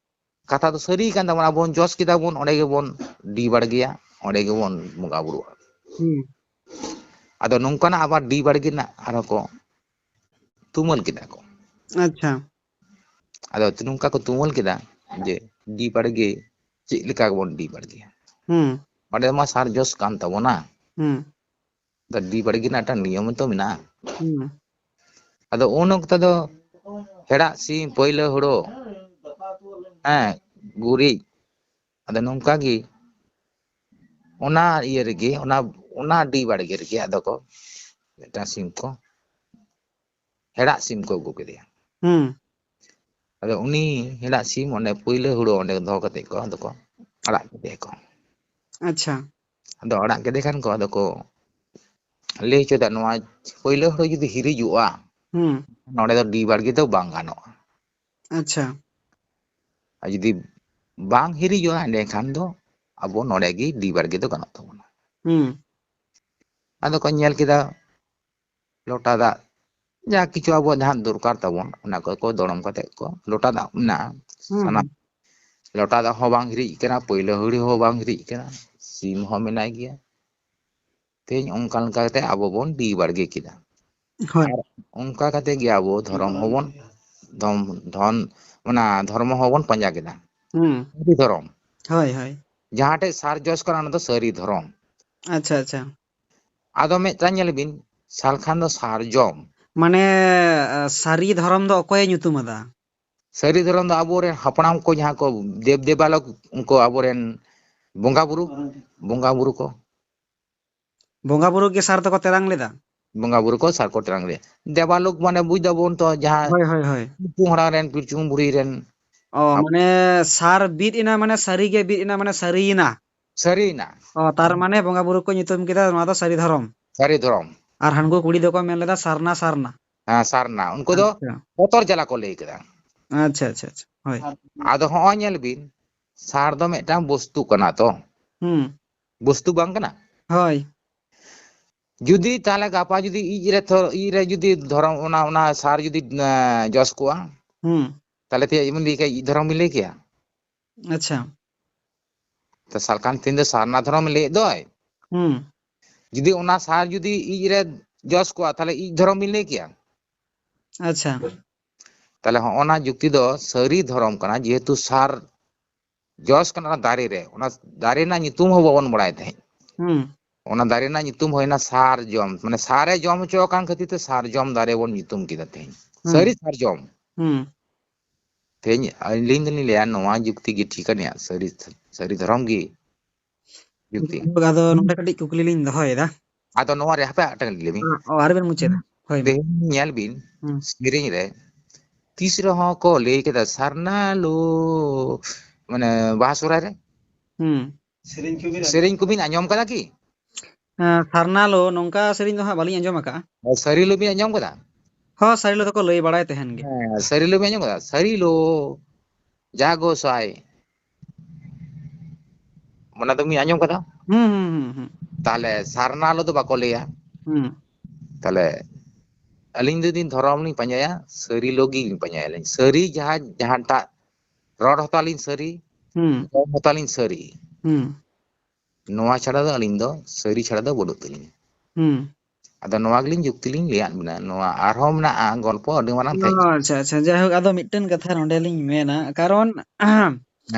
ᱠᱟᱛᱷᱟ ᱫᱚ ᱥᱟᱹᱨᱤ ᱠᱟᱱ ᱛᱟᱵᱚᱱᱟ, ᱟᱵᱚ ᱵᱚᱱ ᱡᱚᱥ ᱠᱮᱫᱟ ᱵᱚᱱ, ᱚᱸᱰᱮ ᱜᱮᱵᱚᱱ ᱰᱤ ᱵᱟᱲᱜᱮᱭᱟ, ᱚᱸᱰᱮ ᱜᱮᱵᱚᱱ ᱵᱚᱸᱜᱟ ᱵᱩᱨᱩᱜᱼᱟ᱾ ᱦᱩᱸ᱾ ᱟᱫᱚ ᱱᱚᱝᱠᱟᱱᱟᱜ ᱟᱵᱟᱨ ᱰᱤ ᱵᱟᱲᱜᱮ ᱨᱮᱱᱟᱜ ᱟᱨᱦᱚᱸ ᱠᱚ ᱛᱩᱢᱟᱹᱞ ᱠᱮᱫᱟ ᱠᱚ᱾ ᱟᱪᱪᱷᱟ᱾ ᱟᱫᱚ ᱱᱚᱝᱠᱟ ᱠᱚ ᱛᱩᱢᱟᱹᱞ ᱠᱮᱫᱟ ᱡᱮ ᱰᱤ ᱵᱟᱲᱜᱮ ᱪᱮᱫ ᱞᱮᱠᱟ ᱵᱚᱱ ᱰᱤ ᱵᱟᱲᱜᱮᱭᱟ? ᱦᱩᱸ᱾ ᱚᱸᱰᱮ ᱢᱟ ᱥᱟᱨ ᱡᱚᱥ ᱠᱟᱱ ᱛᱟᱵᱚᱱᱟ᱾ ᱦᱩᱸ᱾ ᱟᱫᱚ ᱰᱤ ᱵᱟᱲᱜᱮ ᱨᱮᱱᱟᱜ ᱢᱤᱫᱴᱟᱝ ᱱᱤᱭᱚᱢ ᱛᱚ ᱢᱮᱱᱟᱜᱼᱟ᱾ ᱦᱩᱸ᱾ ᱟᱫᱚ ᱩᱱ ᱚᱠᱛᱚ ᱫᱚ ᱦᱮᱲᱟᱜ ᱥᱤᱢ, ᱯᱟᱹᱭᱞᱟᱹ ᱦᱳᱲᱳ, ᱦᱮᱸ, ᱜᱩᱨᱤᱡ, ᱟᱫᱚ ᱱᱚᱝᱠᱟ ᱜᱮ ᱚᱱᱟ ᱤᱭᱟᱹ ᱨᱮᱜᱮ, ᱚᱱᱟ, ᱚᱱᱟ ᱰᱤ ᱵᱟᱲᱜᱮ ᱨᱮᱜᱮ ᱟᱫᱚ ᱠᱚ ᱢᱤᱫᱴᱟᱝ ᱥᱤᱢ ᱠᱚ, ᱦᱮᱲᱟᱜ ᱥᱤᱢ ᱠᱚ ᱟᱹᱜᱩ ᱠᱮᱫᱮᱭᱟ᱾ ᱦᱩᱸ᱾ ᱟᱫᱚ ᱩᱱᱤ ᱦᱮᱲᱟᱜ ᱥᱤᱢ ᱚᱸᱰᱮ ᱯᱟᱹᱭᱞᱟᱹ ᱦᱳᱲᱳ ᱚᱸᱰᱮ ᱫᱚᱦᱚ ᱠᱟᱛᱮ ᱠᱚ ᱟᱫᱚ ᱠᱚ ᱟᱲᱟᱜ ᱠᱮᱫᱮᱭᱟ ᱠᱚ᱾ ᱟᱪᱪᱷᱟ᱾ ᱟᱫᱚ ᱟᱲᱟᱜ ᱠᱮᱫᱮ ᱠᱷᱟᱱ ᱠᱚ ᱟᱫᱚ ᱠᱚ ᱞᱟᱹᱭ ᱦᱚᱪᱚᱭᱮᱫᱟ, ᱱᱚᱣᱟ ᱯᱟᱹᱭᱞᱟᱹ ᱦᱳᱲᱳ ᱡᱩᱫᱤ ᱦᱤᱨᱤᱡᱚᱜᱼᱟ, ᱦᱩᱸ᱾ ᱱᱚᱰᱮ ᱫᱚ ᱰᱤ ᱵᱟᱲᱜᱮ ᱫᱚ ᱵᱟᱝ ᱜᱟᱱᱚᱜᱼᱟ᱾ ᱟᱪᱪᱷᱟ᱾ ᱟᱨ ᱡᱩᱫᱤ ᱵᱟᱝ ᱦᱤᱨᱤᱡᱚᱜᱼᱟ, ᱮᱸᱰᱮᱠᱷᱟᱱ ᱫᱚ ᱟᱵᱚ ᱱᱚᱰᱮ ᱜᱮ ᱰᱤ ᱵᱟᱲᱜᱮ ᱫᱚ ᱜᱟᱱᱚᱜ ᱛᱟᱵᱚᱱᱟ᱾ ᱦᱩᱸ᱾ ᱟᱫᱚ ᱠᱚ ᱧᱮᱞ ᱠᱮᱫᱟ ᱞᱚᱴᱟ ᱫᱟᱜ, ᱡᱟ ᱠᱤᱪᱷᱩ ᱟᱵᱚᱣᱟᱜ ᱡᱟᱦᱟᱸ ᱫᱚᱨᱠᱟᱨ ᱛᱟᱵᱚᱱ, ᱚᱱᱟ ᱠᱚ ᱠᱚ ᱫᱚᱲᱚᱢ ᱠᱟᱛᱮ ᱠᱚ, ᱞᱚᱴᱟ ᱫᱟᱜ ᱢᱮᱱᱟᱜᱼᱟ, ᱦᱩᱸ, ᱥᱟᱱᱟᱢ ᱦᱩᱸ᱾ ᱞᱚᱴᱟ ᱫᱟᱜ ᱦᱚᱸ ᱵᱟᱝ ᱦᱤᱨᱤᱡ ᱠᱟᱱᱟ, ᱯᱟᱹᱭᱞᱟᱹ ᱦᱩᱲᱩ ᱦᱚᱸ ᱵᱟᱝ ᱦᱤᱨᱤᱡ ᱠᱟᱱᱟ, ᱥᱤᱢ ᱦᱚᱸ ᱢᱮᱱᱟᱭ ᱜᱮᱭᱟ᱾ ᱛᱮᱦᱮᱧ ᱚᱱᱠᱟ ᱞᱮᱠᱟ ᱠᱟᱛᱮ ᱟᱵᱚ ᱵᱚᱱ ᱰᱤ ᱵᱟᱲᱜᱮ ᱠᱮᱫᱟ᱾ ᱦᱳᱭ᱾ ᱟᱨ ᱚᱱᱠᱟ ᱠᱟᱛᱮ ᱜᱮ ᱟᱵᱚ ᱫᱷᱚᱨᱚᱢ ᱦᱚᱸᱵᱚᱱ, ᱫᱷᱚᱱ, ᱫᱷᱚᱱ, ᱚᱱᱟ ᱫᱷᱚᱨᱢᱚ ᱦᱚᱸᱵᱚᱱ ᱯᱟᱸᱡᱟ ᱠᱮᱫᱟ᱾ ᱦᱩᱸ᱾ ᱥᱟᱹᱨᱤ ᱫᱷᱚᱨᱚᱢ᱾ ᱦᱳᱭ, ᱦᱳᱭ᱾ ᱡᱟᱦᱟᱸ ᱴᱷᱮᱡ ᱥᱟᱨ ᱡᱚᱥ ᱠᱟᱱᱟ, ᱚᱱᱟ ᱫᱚ ᱥᱟᱹᱨᱤ ᱫᱷᱚᱨᱚᱢ᱾ ᱟᱪᱪᱷᱟ, ᱟᱪᱪᱷᱟ᱾ ᱟᱫᱚ ᱢᱤᱫᱴᱟᱝ ᱧᱮᱞ ᱵᱤᱱ, ᱥᱟᱞᱠᱷᱟᱱ ᱫᱚ ᱥᱟᱨᱡᱚᱢ᱾ ᱢᱟᱱᱮ, ᱥᱟᱹᱨᱤ ᱫᱷᱚᱨᱚᱢ ᱫᱚ ᱚᱠᱚᱭᱮ ᱧᱩᱛᱩᱢ ᱟᱫᱟ? ᱥᱟᱹᱨᱤ ᱫᱷᱚᱨᱚᱢ ᱫᱚ ᱟᱵᱚᱨᱮᱱ ᱦᱟᱯᱲᱟᱢ ᱠᱚ, ᱡᱟᱦᱟᱸ ᱠᱚ ᱫᱮᱵ ᱫᱮᱵᱟᱞᱚᱠ, ᱩᱱᱠᱩ ᱟᱵᱚᱨᱮᱱ ᱵᱚᱸᱜᱟ ᱵᱩᱨᱩ, ᱵᱚᱸᱜᱟ ᱵᱩᱨᱩ ᱠᱚ᱾ ᱵᱚᱸᱜᱟ ᱵᱩᱨᱩ ᱜᱮ ᱥᱟᱨ ᱫᱚᱠᱚ ᱛᱮᱨᱟᱝ ᱞᱮᱫᱟ? ᱵᱚᱸᱜᱟ ᱵᱩᱨᱩ ᱠᱚ ᱥᱟᱨ ᱠᱚ ᱛᱮᱨᱟᱝ ᱞᱮᱫᱟ᱾ ᱫᱮᱵᱟᱞᱳᱠ ᱢᱟᱱᱮ ᱵᱩᱡ ᱫᱟᱵᱚᱱ ᱛᱚ, ᱡᱟᱦᱟᱸ ᱦᱳᱭ, ᱦᱳᱭ, ᱦᱳᱭ᱾ ᱯᱩ ᱦᱟᱲᱟᱢ ᱨᱮᱱ, ᱯᱤᱞᱪᱩ ᱵᱩᱲᱦᱤ ᱨᱮᱱ᱾ ᱚ, ᱟᱵ- ᱢᱟᱱᱮ ᱥᱟᱨ ᱵᱤᱫ ᱮᱱᱟ, ᱢᱟᱱᱮ ᱥᱟᱹᱨᱤ ᱜᱮ ᱵᱤᱫ ᱮᱱᱟ, ᱢᱟᱱᱮ ᱥᱟᱹᱨᱤᱭᱮᱱᱟ᱾ ᱥᱟᱹᱨᱤᱭᱮᱱᱟ᱾ ᱚ, ᱛᱟᱨ ᱢᱟᱱᱮ ᱵᱚᱸᱜᱟ ᱵᱩᱨᱩ ᱠᱚ ᱧᱩᱛᱩᱢ ᱠᱮᱫᱟ, ᱱᱚᱣᱟ ᱫᱚ ᱥᱟᱹᱨᱤ ᱫᱷᱚᱨᱚᱢ᱾ ᱥᱟᱹᱨᱤ ᱫᱷᱚᱨᱚᱢ᱾ ᱟᱨ ᱦᱟᱱᱠᱩ ᱠᱩᱲᱤ ᱫᱚᱠᱚ ᱢᱮᱱ ᱞᱮᱫᱟ ᱥᱟᱨᱱᱟ, ᱥᱟᱨᱱᱟ᱾ ᱦᱮᱸ, ᱥᱟᱨᱱᱟ᱾ ᱩᱱᱠᱩ ᱫᱚ ᱟᱪᱪᱷᱟ᱾ ᱵᱚᱛᱚᱨ ᱡᱟᱞᱟ ᱠᱚ ᱞᱟᱹᱭ ᱠᱮᱫᱟ᱾ ᱟᱪᱪᱷᱟ, ᱟᱪᱪᱷᱟ, ᱟᱪᱪᱷᱟ᱾ ᱦᱳᱭ᱾ ᱟᱫᱚ ᱦᱚᱸᱜᱼᱚᱭ ᱧᱮᱞ ᱵᱤᱱ, ᱥᱟᱨ ᱫᱚ ᱢᱤᱫᱴᱟᱝ ᱵᱚᱥᱛᱩ ᱠᱟᱱᱟ ᱛᱚ᱾ ᱦᱩᱸ᱾ ᱵᱚᱥᱛᱩ ᱵᱟᱝ ᱠᱟᱱᱟ? ᱦᱳᱭ᱾ ᱡᱩᱫᱤ ᱛᱟᱦᱞᱮ ᱜᱟᱯᱟ ᱡᱩᱫᱤ ᱤᱡ ᱨᱮ ᱛᱷᱚ-, ᱤᱡ ᱨᱮ ᱡᱩᱫᱤ ᱫᱷᱚᱨᱚᱢ, ᱚᱱᱟ, ᱚᱱᱟ ᱥᱟᱨ ᱡᱩᱫᱤ, ᱮᱸ, ᱡᱚᱥ ᱠᱚᱜᱼᱟ, ᱦᱩᱸ᱾ ᱛᱟᱦᱞᱮ ᱛᱮ ᱤᱡ ᱵᱤᱱ ᱞᱟᱹᱭ ᱠᱮᱭᱟ, ᱤᱡ ᱫᱷᱚᱨᱚᱢ ᱵᱤᱱ ᱞᱟᱹᱭ ᱠᱮᱭᱟ? ᱟᱪᱪᱷᱟ᱾ ᱛᱚ ᱥᱟᱞᱠᱷᱟᱱ ᱛᱮᱦᱮᱧ ᱫᱚ ᱥᱟᱨᱱᱟ ᱫᱷᱚᱨᱚᱢ ᱞᱟᱹᱭᱮᱫ ᱫᱚᱭ᱾ ᱦᱩᱸ᱾ ᱡᱩᱫᱤ ᱚᱱᱟ ᱥᱟᱨ ᱡᱩᱫᱤ ᱤᱡ ᱨᱮ ᱡᱚᱥ ᱠᱚᱜᱼᱟ, ᱛᱟᱦᱞᱮ ᱤᱡ ᱫᱷᱚᱨᱚᱢ ᱵᱤᱱ ᱞᱟᱹᱭ ᱠᱮᱭᱟ? ᱟᱪᱪᱷᱟ᱾ ᱛᱟᱦᱞᱮ ᱦᱚᱸᱜᱼᱚ ᱱᱟ ᱡᱩᱠᱛᱤ ᱫᱚ ᱥᱟᱹᱨᱤ ᱫᱷᱚᱨᱚᱢ ᱠᱟᱱᱟ, ᱡᱮᱦᱮᱛᱩ ᱥᱟᱨ ᱡᱚᱥ ᱠᱟᱱᱟ ᱚᱱᱟ ᱫᱟᱨᱮ ᱨᱮ, ᱚᱱᱟ ᱫᱟᱨᱮ ᱨᱮᱱᱟᱜ ᱧᱩᱛᱩᱢ ᱦᱚᱸ ᱵᱟᱵᱚᱱ ᱵᱟᱲᱟᱭ ᱛᱟᱦᱮᱸᱫ᱾ ᱦᱩᱸ᱾ ᱚᱱᱟ ᱫᱟᱨᱮ ᱨᱮᱱᱟᱜ ᱧᱩᱛᱩᱢ ᱦᱩᱭᱱᱟ ᱥᱟᱨᱡᱚᱢ, ᱢᱟᱱᱮ ᱥᱟᱨᱮ ᱡᱚᱢ ᱦᱚᱪᱚ ᱟᱠᱟᱱ ᱠᱷᱟᱹᱛᱤᱨ ᱛᱮ ᱥᱟᱨᱡᱚᱢ ᱫᱟᱨᱮ ᱵᱚᱱ ᱧᱩᱛᱩᱢ ᱠᱮᱫᱟ ᱛᱮᱦᱮᱧ᱾ ᱦᱩᱸ᱾ ᱥᱟᱹᱨᱤ ᱥᱟᱨᱡᱚᱢ᱾ ᱦᱩᱸ᱾ ᱛᱮᱦᱮᱧ ᱟᱹᱞᱤᱧ ᱫᱚᱞᱤᱧ ᱞᱟᱹᱭᱟ ᱱᱚᱣᱟ ᱡᱩᱠᱛᱤ ᱜᱮ ᱴᱷᱤᱠᱟ ᱱᱤᱭᱟ, ᱥᱟᱹᱨᱤ, ᱥᱟᱹᱨᱤ ᱫᱷᱚᱨᱚᱢ ᱜᱮ ᱡᱩᱠᱛᱤ᱾ ᱡᱟᱭᱦᱳᱠ, ᱟᱫᱚ ᱱᱚᱰᱮ ᱠᱟᱹᱴᱤᱡ ᱠᱩᱠᱞᱤ ᱞᱤᱧ ᱫᱚᱦᱚᱭᱮᱫᱟ᱾ ᱟᱫᱚ ᱱᱚᱣᱟ ᱨᱮ ᱦᱟᱯᱮ ᱟᱨ ᱢᱤᱫᱴᱟᱝ ᱞᱟᱹᱭ ᱵᱤᱱ᱾ ᱚ, ᱟᱨ ᱵᱮᱱ ᱢᱩᱪᱟᱹᱫᱟ᱾ ᱦᱳᱭ ᱢᱟ᱾ ᱛᱮᱦᱮᱧ ᱧᱮᱞ ᱵᱤᱱ, ᱦᱩᱸ᱾ ᱥᱮᱨᱮᱧ ᱨᱮ ᱛᱤᱥ ᱨᱮᱦᱚᱸ ᱠᱚ ᱞᱟᱹᱭ ᱠᱮᱫᱟ ᱥᱟᱨᱱᱟ ᱞᱳ, ᱢᱟᱱᱮ ᱵᱟᱦᱟ ᱥᱚᱦᱨᱟᱭ ᱨᱮ᱾ ᱦᱩᱸ᱾ ᱥᱮᱨᱮᱧ ᱠᱚᱵᱤᱱ ᱟᱸᱡᱚᱢ ᱠᱟᱫᱟ ᱠᱤ? ᱦᱮᱸ, ᱥᱟᱨᱱᱟ ᱞᱳ, ᱱᱚᱝᱠᱟ ᱥᱮᱨᱮᱧ ᱫᱚ ᱦᱟᱸᱜ ᱵᱟᱹᱞᱤᱧ ᱟᱸᱡᱚᱢ ᱟᱠᱟᱫᱼᱟ᱾ ᱥᱟᱹᱨᱤ ᱞᱳ ᱵᱤᱱ ᱟᱸᱡᱚᱢ ᱠᱟᱫᱟ? ᱦᱚᱸ, ᱥᱟᱹᱨᱤ ᱞᱳ ᱫᱚᱠᱚ ᱞᱟᱹᱭ ᱵᱟᱲᱟᱭ ᱛᱟᱦᱮᱱ ᱜᱮ᱾ ᱦᱮᱸ, ᱥᱟᱹᱨᱤ ᱞᱳ ᱵᱤᱱ ᱟᱸᱡᱚᱢ ᱠᱟᱫᱟ? ᱥᱟᱹᱨᱤ ᱞᱳ, ᱡᱟ ᱜᱚᱸᱥᱟᱭ᱾ ᱚᱱᱟ ᱫᱚ ᱵᱤᱱ ᱟᱸᱡᱚᱢ ᱠᱟᱫᱟ? ᱦᱩᱸ, ᱦᱩᱸ, ᱦᱩᱸ, ᱦᱩᱸ᱾ ᱛᱟᱦᱞᱮ ᱥᱟᱨᱱᱟ ᱞᱳ ᱫᱚ ᱵᱟᱠᱚ ᱞᱟᱹᱭᱟ᱾ ᱦᱩᱸ᱾ ᱛᱟᱦᱞᱮ ᱟᱹᱞᱤᱧ ᱡᱩᱫᱤ ᱫᱷᱚᱨᱚᱢ ᱞᱤᱧ ᱯᱟᱸᱡᱟᱭᱟ, ᱥᱟᱹᱨᱤ ᱞᱳ ᱜᱮᱞᱤᱧ ᱯᱟᱸᱡᱟᱭᱟᱞᱤᱧ᱾ ᱥᱟᱹᱨᱤ ᱡᱟᱦᱟᱸ, ᱡᱟᱦᱟᱸᱴᱟᱜ ᱨᱚᱲ ᱦᱚᱸ ᱛᱟᱞᱤᱧ ᱥᱟᱹᱨᱤ, ᱦᱩᱸ᱾ ᱡᱚᱢ ᱦᱚᱸ ᱛᱟᱞᱤᱧ ᱥᱟᱹᱨᱤ᱾ ᱦᱩᱸ᱾ ᱱᱚᱣᱟ ᱪᱷᱟᱲᱟ ᱫᱚ ᱟᱹᱞᱤᱧ ᱫᱚ ᱥᱟᱹᱨᱤ ᱪᱷᱟᱲᱟ ᱫᱚ ᱵᱟᱹᱱᱩᱜ ᱛᱟᱹᱞᱤᱧᱟ᱾ ᱦᱩᱸ᱾ ᱟᱫᱚ ᱱᱚᱣᱟ ᱜᱮᱞᱤᱧ ᱡᱩᱠᱛᱤ ᱞᱤᱧ ᱞᱟᱹᱭᱟᱫ ᱵᱤᱱᱟ᱾ ᱱᱚᱣᱟ ᱟᱨᱦᱚᱸ ᱢᱮᱱᱟᱜᱼᱟ ᱜᱚᱞᱯᱚ ᱟᱹᱰᱤ ᱢᱟᱨᱟᱝ ᱛᱮ᱾ ᱚ, ᱟᱪᱪᱷᱟ, ᱟᱪᱪᱷᱟ᱾ ᱡᱟᱭᱦᱳᱠ, ᱟᱫᱚ ᱢᱤᱫᱴᱮᱱ ᱠᱟᱛᱷᱟ ᱱᱚᱰᱮ ᱞᱤᱧ ᱢᱮᱱᱟ, ᱠᱟᱨᱚᱱ ᱦᱮᱸ᱾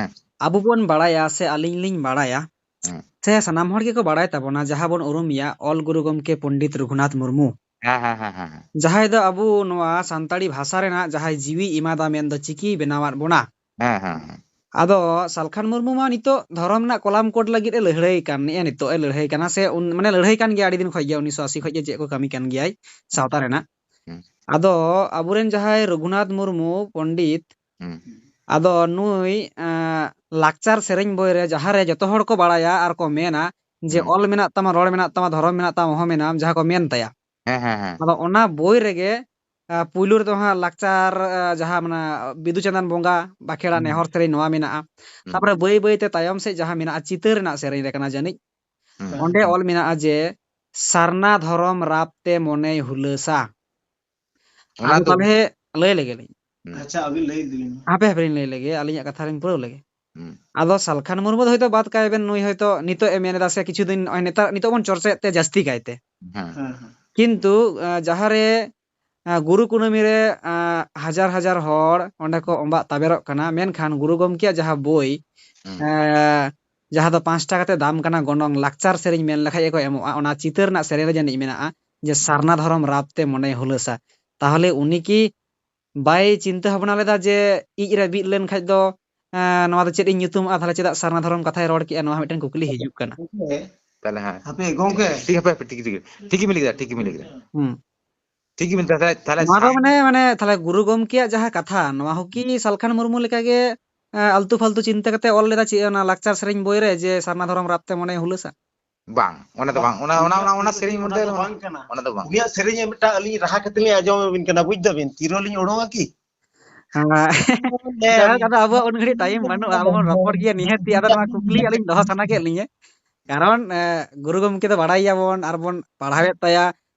ᱟᱵᱚ ᱵᱚᱱ ᱵᱟᱲᱟᱭᱟ ᱥᱮ ᱟᱹᱞᱤᱧ ᱞᱤᱧ ᱵᱟᱲᱟᱭᱟ, ᱦᱮᱸ᱾ ᱥᱮ ᱥᱟᱱᱟᱢ ᱦᱚᱲ ᱜᱮᱠᱚ ᱵᱟᱲᱟᱭ ᱛᱟᱵᱚᱱᱟ, ᱡᱟᱦᱟᱸ ᱵᱚᱱ ᱩᱨᱩᱢᱮᱭᱟ ᱚᱞ ᱜᱩᱨᱩ ᱜᱚᱢᱠᱮ ᱯᱚᱱᱰᱤᱛ ᱨᱚᱜᱷᱩᱱᱟᱛᱷ ᱢᱩᱨᱢᱩ, ᱦᱮᱸ, ᱦᱮᱸ, ᱦᱮᱸ, ᱦᱮᱸ, ᱦᱮᱸ᱾ ᱡᱟᱦᱟᱸᱭ ᱫᱚ ᱟᱵᱚ ᱱᱚᱣᱟ ᱥᱟᱱᱛᱟᱲᱤ ᱵᱷᱟᱥᱟ ᱨᱮᱱᱟᱜ ᱡᱟᱦᱟᱸᱭ ᱡᱤᱣᱤ ᱮᱢᱟᱫᱟ ᱢᱮᱱᱫᱚ ᱪᱤᱠᱤᱭ ᱵᱮᱱᱟᱣᱟᱫ ᱵᱚᱱᱟ᱾ ᱦᱮᱸ, ᱦᱮᱸ, ᱦᱮᱸ᱾ ᱟᱫᱚ ᱥᱟᱞᱠᱷᱟᱱ ᱢᱩᱨᱢᱩ ᱢᱟ ᱱᱤᱛᱚᱜ ᱫᱷᱚᱨᱚᱢ ᱨᱮᱱᱟᱜ ᱠᱚᱞᱟᱢ ᱠᱳᱰ ᱞᱟᱹᱜᱤᱫ ᱮ ᱞᱟᱹᱲᱦᱟᱹᱭ ᱠᱟᱱ, ᱱᱮᱜᱼᱮ ᱱᱤᱛᱚᱜ ᱮ ᱞᱟᱹᱲᱦᱟᱹᱭ ᱠᱟᱱᱟ, ᱥᱮ ᱩᱱ, ᱢᱟᱱᱮ ᱞᱟᱹᱲᱦᱟᱹᱭ ᱠᱟᱱ ᱜᱮᱭᱟ ᱟᱹᱰᱤ ᱫᱤᱱ ᱠᱷᱚᱡ ᱜᱮ, ᱩᱱᱤᱥᱥᱚ ᱟᱥᱤ ᱠᱷᱚᱡ ᱜᱮ ᱪᱮᱫ ᱠᱚ ᱠᱟᱹᱢᱤ ᱠᱟᱱ ᱜᱮᱭᱟᱭ ᱥᱟᱶᱛᱟ ᱨᱮᱱᱟᱜ᱾ ᱦᱩᱸ᱾ ᱟᱫᱚ ᱟᱵᱚᱨᱮᱱ ᱡᱟᱦᱟᱸᱭ ᱨᱚᱜᱷᱩᱱᱟᱛᱷ ᱢᱩᱨᱢᱩ ᱯᱚᱱᱰᱤᱛ, ᱦᱩᱸ᱾ ᱟᱫᱚ ᱱᱩᱭ ᱮᱸ, ᱞᱟᱠᱪᱟᱨ ᱥᱮᱨᱮᱧ ᱵᱳᱭ ᱨᱮ ᱡᱟᱦᱟᱸ ᱨᱮ ᱡᱚᱛᱚ ᱦᱚᱲ ᱠᱚ ᱵᱟᱲᱟᱭᱟ ᱟᱨ ᱠᱚ ᱢᱮᱱᱟ ᱡᱮ ᱦᱩᱸ᱾ ᱚᱞ ᱢᱮᱱᱟᱜ ᱛᱟᱢᱟ, ᱨᱚᱲ ᱢᱮᱱᱟᱜ ᱛᱟᱢᱟ, ᱫᱷᱚᱨᱚᱢ ᱢᱮᱱᱟᱜ ᱛᱟᱢᱟ, ᱚᱦᱚ ᱢᱮᱱᱟᱢ, ᱡᱟᱦᱟᱸ ᱠᱚ ᱢᱮᱱ ᱛᱟᱭᱟ᱾ ᱦᱮᱸ, ᱦᱮᱸ, ᱦᱮᱸ᱾ ᱟᱫᱚ ᱚᱱᱟ ᱵᱳᱭ ᱨᱮᱜᱮ ᱟ, ᱯᱩᱭᱞᱩ ᱨᱮᱫᱚ ᱦᱟᱸᱜ ᱞᱟᱠᱪᱟᱨ, ᱟ, ᱡᱟᱦᱟᱸ ᱢᱟᱱᱮ ᱵᱤᱫᱩ ᱪᱟᱸᱫᱟᱱ ᱵᱚᱸᱜᱟ ᱵᱟᱠᱷᱮᱲᱟ ᱦᱩᱸ᱾ ᱱᱮᱦᱚᱨ ᱥᱮᱨᱮᱧ ᱱᱚᱣᱟ ᱢᱮᱱᱟᱜᱼᱟ᱾ ᱦᱩᱸ᱾ ᱛᱟᱯᱚᱨᱮ ᱵᱟᱹᱭ ᱵᱟᱹᱭ ᱛᱮ ᱛᱟᱭᱚᱢ ᱥᱮᱫ ᱡᱟᱦᱟᱸ ᱢᱮᱱᱟᱜᱼᱟ, ᱪᱤᱛᱟᱹᱨ ᱨᱮᱱᱟᱜ ᱥᱮᱨᱮᱧ ᱨᱮ ᱠᱟᱱᱟ ᱡᱟᱹᱱᱤᱡ, ᱦᱩᱸ᱾ ᱚᱸᱰᱮ ᱚᱞ ᱢᱮᱱᱟᱜᱼᱟ ᱡᱮ ᱥᱟᱨᱱᱟ ᱫᱷᱚᱨᱚᱢ ᱨᱟᱯ ᱛᱮ ᱢᱚᱱᱮᱭ ᱦᱩᱞᱟᱹᱥᱟ᱾ ᱚᱱᱟ ᱟᱫᱚ ᱫᱚ ᱛᱟᱦᱚᱞᱮ ᱞᱟᱹᱭ ᱞᱮᱜᱮ ᱞᱤᱧ᱾ ᱦᱩᱸ᱾ ᱟᱪᱪᱷᱟ, ᱟᱹᱵᱤᱱ ᱞᱟᱹᱭ ᱤᱫᱤ ᱞᱤᱧ ᱢᱮ᱾ ᱦᱟᱯᱮ ᱦᱟᱯᱮ ᱞᱤᱧ ᱞᱟᱹᱭ ᱞᱮᱜᱮ, ᱟᱹᱞᱤᱧᱟᱜ ᱠᱟᱛᱷᱟ ᱞᱤᱧ ᱯᱩᱨᱟᱹᱣ ᱞᱮᱜᱮ᱾ ᱦᱩᱸ᱾ ᱟᱫᱚ ᱥᱟᱞᱠᱷᱟᱱ ᱢᱩᱨᱢᱩ ᱫᱚ ᱦᱚᱭᱛᱳ ᱵᱟᱫ ᱠᱟᱭ ᱵᱮᱱ, ᱱᱩᱭ ᱦᱚᱭᱛᱳ ᱱᱤᱛᱚᱜ ᱮ ᱢᱮᱱ ᱮᱫᱟ ᱥᱮ ᱠᱤᱪᱷᱩ ᱫᱤᱱ ᱱᱚᱜᱼᱚᱭ ᱱᱮᱛᱟᱨ, ᱱᱤᱛᱚᱜ ᱵᱚᱱ ᱪᱚᱨᱪᱟᱭᱮᱫ ᱛᱮ ᱡᱟᱹᱥᱛᱤ ᱠᱟᱭᱛᱮ᱾ ᱦᱮᱸ᱾ ᱦᱮᱸ, ᱦᱮᱸ᱾ ᱠᱤᱱᱛᱩ, ᱟ, ᱡᱟᱦᱟᱸ ᱨᱮ, ᱟ, ᱜᱩᱨᱩ ᱠᱩᱱᱟᱹᱢᱤ ᱨᱮ, ᱟ, ᱦᱟᱡᱟᱨ ᱦᱟᱡᱟᱨ ᱦᱚᱲ ᱚᱸᱰᱮ ᱠᱚ ᱚᱸᱵᱟᱜ ᱛᱟᱵᱮᱨᱚᱜ ᱠᱟᱱᱟ, ᱢᱮᱱᱠᱷᱟᱱ ᱜᱩᱨᱩ ᱜᱚᱢᱠᱮᱭᱟᱜ ᱡᱟᱦᱟᱸ ᱵᱳᱭ, ᱦᱩᱸ᱾ ᱮ, ᱡᱟᱦᱟᱸ ᱫᱚ ᱯᱟᱸᱪ ᱴᱟᱠᱟ ᱠᱟᱛᱮ ᱫᱟᱢ ᱠᱟᱱᱟ, ᱜᱚᱱᱚᱝ, ᱞᱟᱠᱪᱟᱨ ᱥᱮᱨᱮᱧ ᱢᱮᱱ ᱞᱮᱠᱷᱟᱡ ᱜᱮᱠᱚ ᱮᱢᱚᱜᱼᱟ, ᱚᱱᱟ ᱪᱤᱛᱟᱹᱨ ᱨᱮᱱᱟᱜ ᱥᱮᱨᱮᱧ ᱨᱮ ᱡᱟᱹᱱᱤᱡ ᱢᱮᱱᱟᱜᱼᱟ ᱡᱮ ᱥᱟᱨᱱᱟ ᱫᱷᱚᱨᱚᱢ ᱨᱟᱯ ᱛᱮ ᱢᱚᱱᱮ ᱦᱩᱞᱟᱹᱥᱟ᱾ ᱛᱟᱦᱚᱞᱮ ᱩᱱᱤ ᱠᱤ ᱵᱟᱭ ᱪᱤᱱᱛᱟᱹ ᱵᱷᱟᱵᱽᱱᱟ ᱞᱮᱫᱟ ᱡᱮ ᱤᱡ ᱨᱮ ᱵᱤᱫ ᱞᱮᱱ ᱠᱷᱟᱡ ᱫᱚ, ᱮ, ᱱᱚᱣᱟ ᱫᱚ ᱪᱮᱫ ᱤᱧ ᱧᱩᱛᱩᱢᱟᱜᱼᱟ, ᱛᱟᱦᱚᱞᱮ ᱪᱮᱫᱟᱜ ᱥᱟᱨᱱᱟ ᱫᱷᱚᱨᱚᱢ ᱠᱟᱛᱷᱟᱭ ᱨᱚᱲ ᱠᱮᱜᱼᱟ? ᱱᱚᱣᱟ ᱦᱚᱸ ᱢᱤᱫᱴᱮᱱ ᱠᱩᱠᱞᱤ ᱦᱤᱡᱩᱜ ᱠᱟᱱᱟ᱾ ᱛᱟᱦᱞᱮ ᱦᱮᱸ᱾ ᱦᱟᱯᱮ ᱜᱚᱝᱠᱮ᱾ ᱴᱷᱤᱠ, ᱦᱟᱯᱮ, ᱦᱟᱯᱮ, ᱴᱷᱤᱠ, ᱴᱷᱤᱠ, ᱴᱷᱤᱠ ᱜᱮ ᱢᱮᱱ ᱠᱮᱫᱟ, ᱴᱷᱤᱠ ᱜᱮ ᱢᱮᱱ ᱠᱮᱫᱟ᱾ ᱦᱩᱸ᱾ ᱴᱷᱤᱠ ᱜᱮ ᱢᱮᱱ ᱠᱮᱫᱟ, ᱛᱟᱦᱞᱮ, ᱛᱟᱦᱞᱮ ᱱᱚᱣᱟ ᱫᱚ ᱥᱟᱭ- ᱢᱟᱱᱮ, ᱢᱟᱱᱮ ᱛᱟᱦᱞᱮ ᱜᱩᱨᱩ ᱜᱚᱢᱠᱮᱭᱟᱜ ᱡᱟᱦᱟᱸ ᱠᱟᱛᱷᱟ, ᱱᱚᱣᱟ ᱦᱚᱸ ᱠᱤ ᱥᱟᱞᱠᱷᱟᱱ ᱢᱩᱨᱢᱩ ᱞᱮᱠᱟᱜᱮ, ᱮ, ᱟᱞᱛᱩ ᱯᱷᱟᱞᱛᱩ ᱪᱤᱱᱛᱟᱹ ᱠᱟᱛᱮ ᱚᱞ ᱞᱮᱫᱟ ᱪᱮᱫ ᱚᱱᱟ ᱞᱟᱠᱪᱟᱨ ᱥᱮᱨᱮᱧ ᱵᱳᱭ ᱨᱮ ᱡᱮ ᱥᱟᱨᱱᱟ ᱫᱷᱚᱨᱚᱢ ᱨᱟᱯ ᱛᱮ ᱢᱚᱱᱮ ᱦᱩᱞᱟᱹᱥᱟ? ᱵᱟᱝ, ᱚᱱᱟ ᱫᱚ ᱵᱟᱝ, ᱚᱱᱟ, ᱚᱱᱟ, ᱚᱱᱟ, ᱚᱱᱟ ᱥᱮᱨᱮᱧ ᱢᱚᱫᱽᱫᱷᱮ ᱫᱚ ᱨᱮ ᱵᱟᱝ ᱠᱟᱱᱟ᱾ ᱚᱱᱟ ᱫᱚ ᱵᱟᱝ᱾ ᱩᱱᱤᱭᱟᱜ ᱥᱮᱨᱮᱧ ᱢᱤᱫᱴᱟᱝ ᱟᱹᱞᱤᱧ ᱨᱟᱦᱟ ᱠᱟᱛᱮ ᱞᱤᱧ ᱟᱸᱡᱚᱢ ᱟᱹᱵᱤᱱ ᱠᱟᱱᱟ, ᱵᱩᱡ ᱫᱟᱵᱤᱱ? ᱛᱤᱨᱚᱞᱤᱧ ᱚᱰᱚᱝᱟ ᱠᱤ? ᱦᱮᱸ᱾ ᱡᱟᱭᱦᱳᱠ, ᱟᱫᱚ ᱟᱵᱚᱣᱟᱜ ᱩᱱ ᱜᱷᱟᱹᱲᱤᱡ ᱴᱟᱭᱤᱢ ᱵᱟᱹᱱᱩᱜᱼᱟ, ᱟᱵᱚ ᱵᱚᱱ ᱨᱚᱯᱚᱲ ᱜᱮᱭᱟ ᱱᱤᱦᱟᱹᱛᱤ᱾ ᱟᱫᱚ ᱱᱚᱣᱟ ᱠᱩᱠᱞᱤ ᱟᱹᱞᱤᱧ ᱫᱚᱦᱚ ᱥᱟᱱᱟ ᱠᱮᱫ ᱞᱤᱧᱟᱹ, ᱠᱟᱨᱚᱱ, ᱮ, ᱜᱩᱨᱩ ᱜᱚᱢᱠᱮ ᱫᱚ ᱵᱟᱲᱟᱭ ᱜᱮᱭᱟᱵᱚᱱ ᱟᱨ ᱵᱚᱱ ᱯᱟᱲᱦᱟᱣᱮᱫ ᱛᱟᱭᱟ,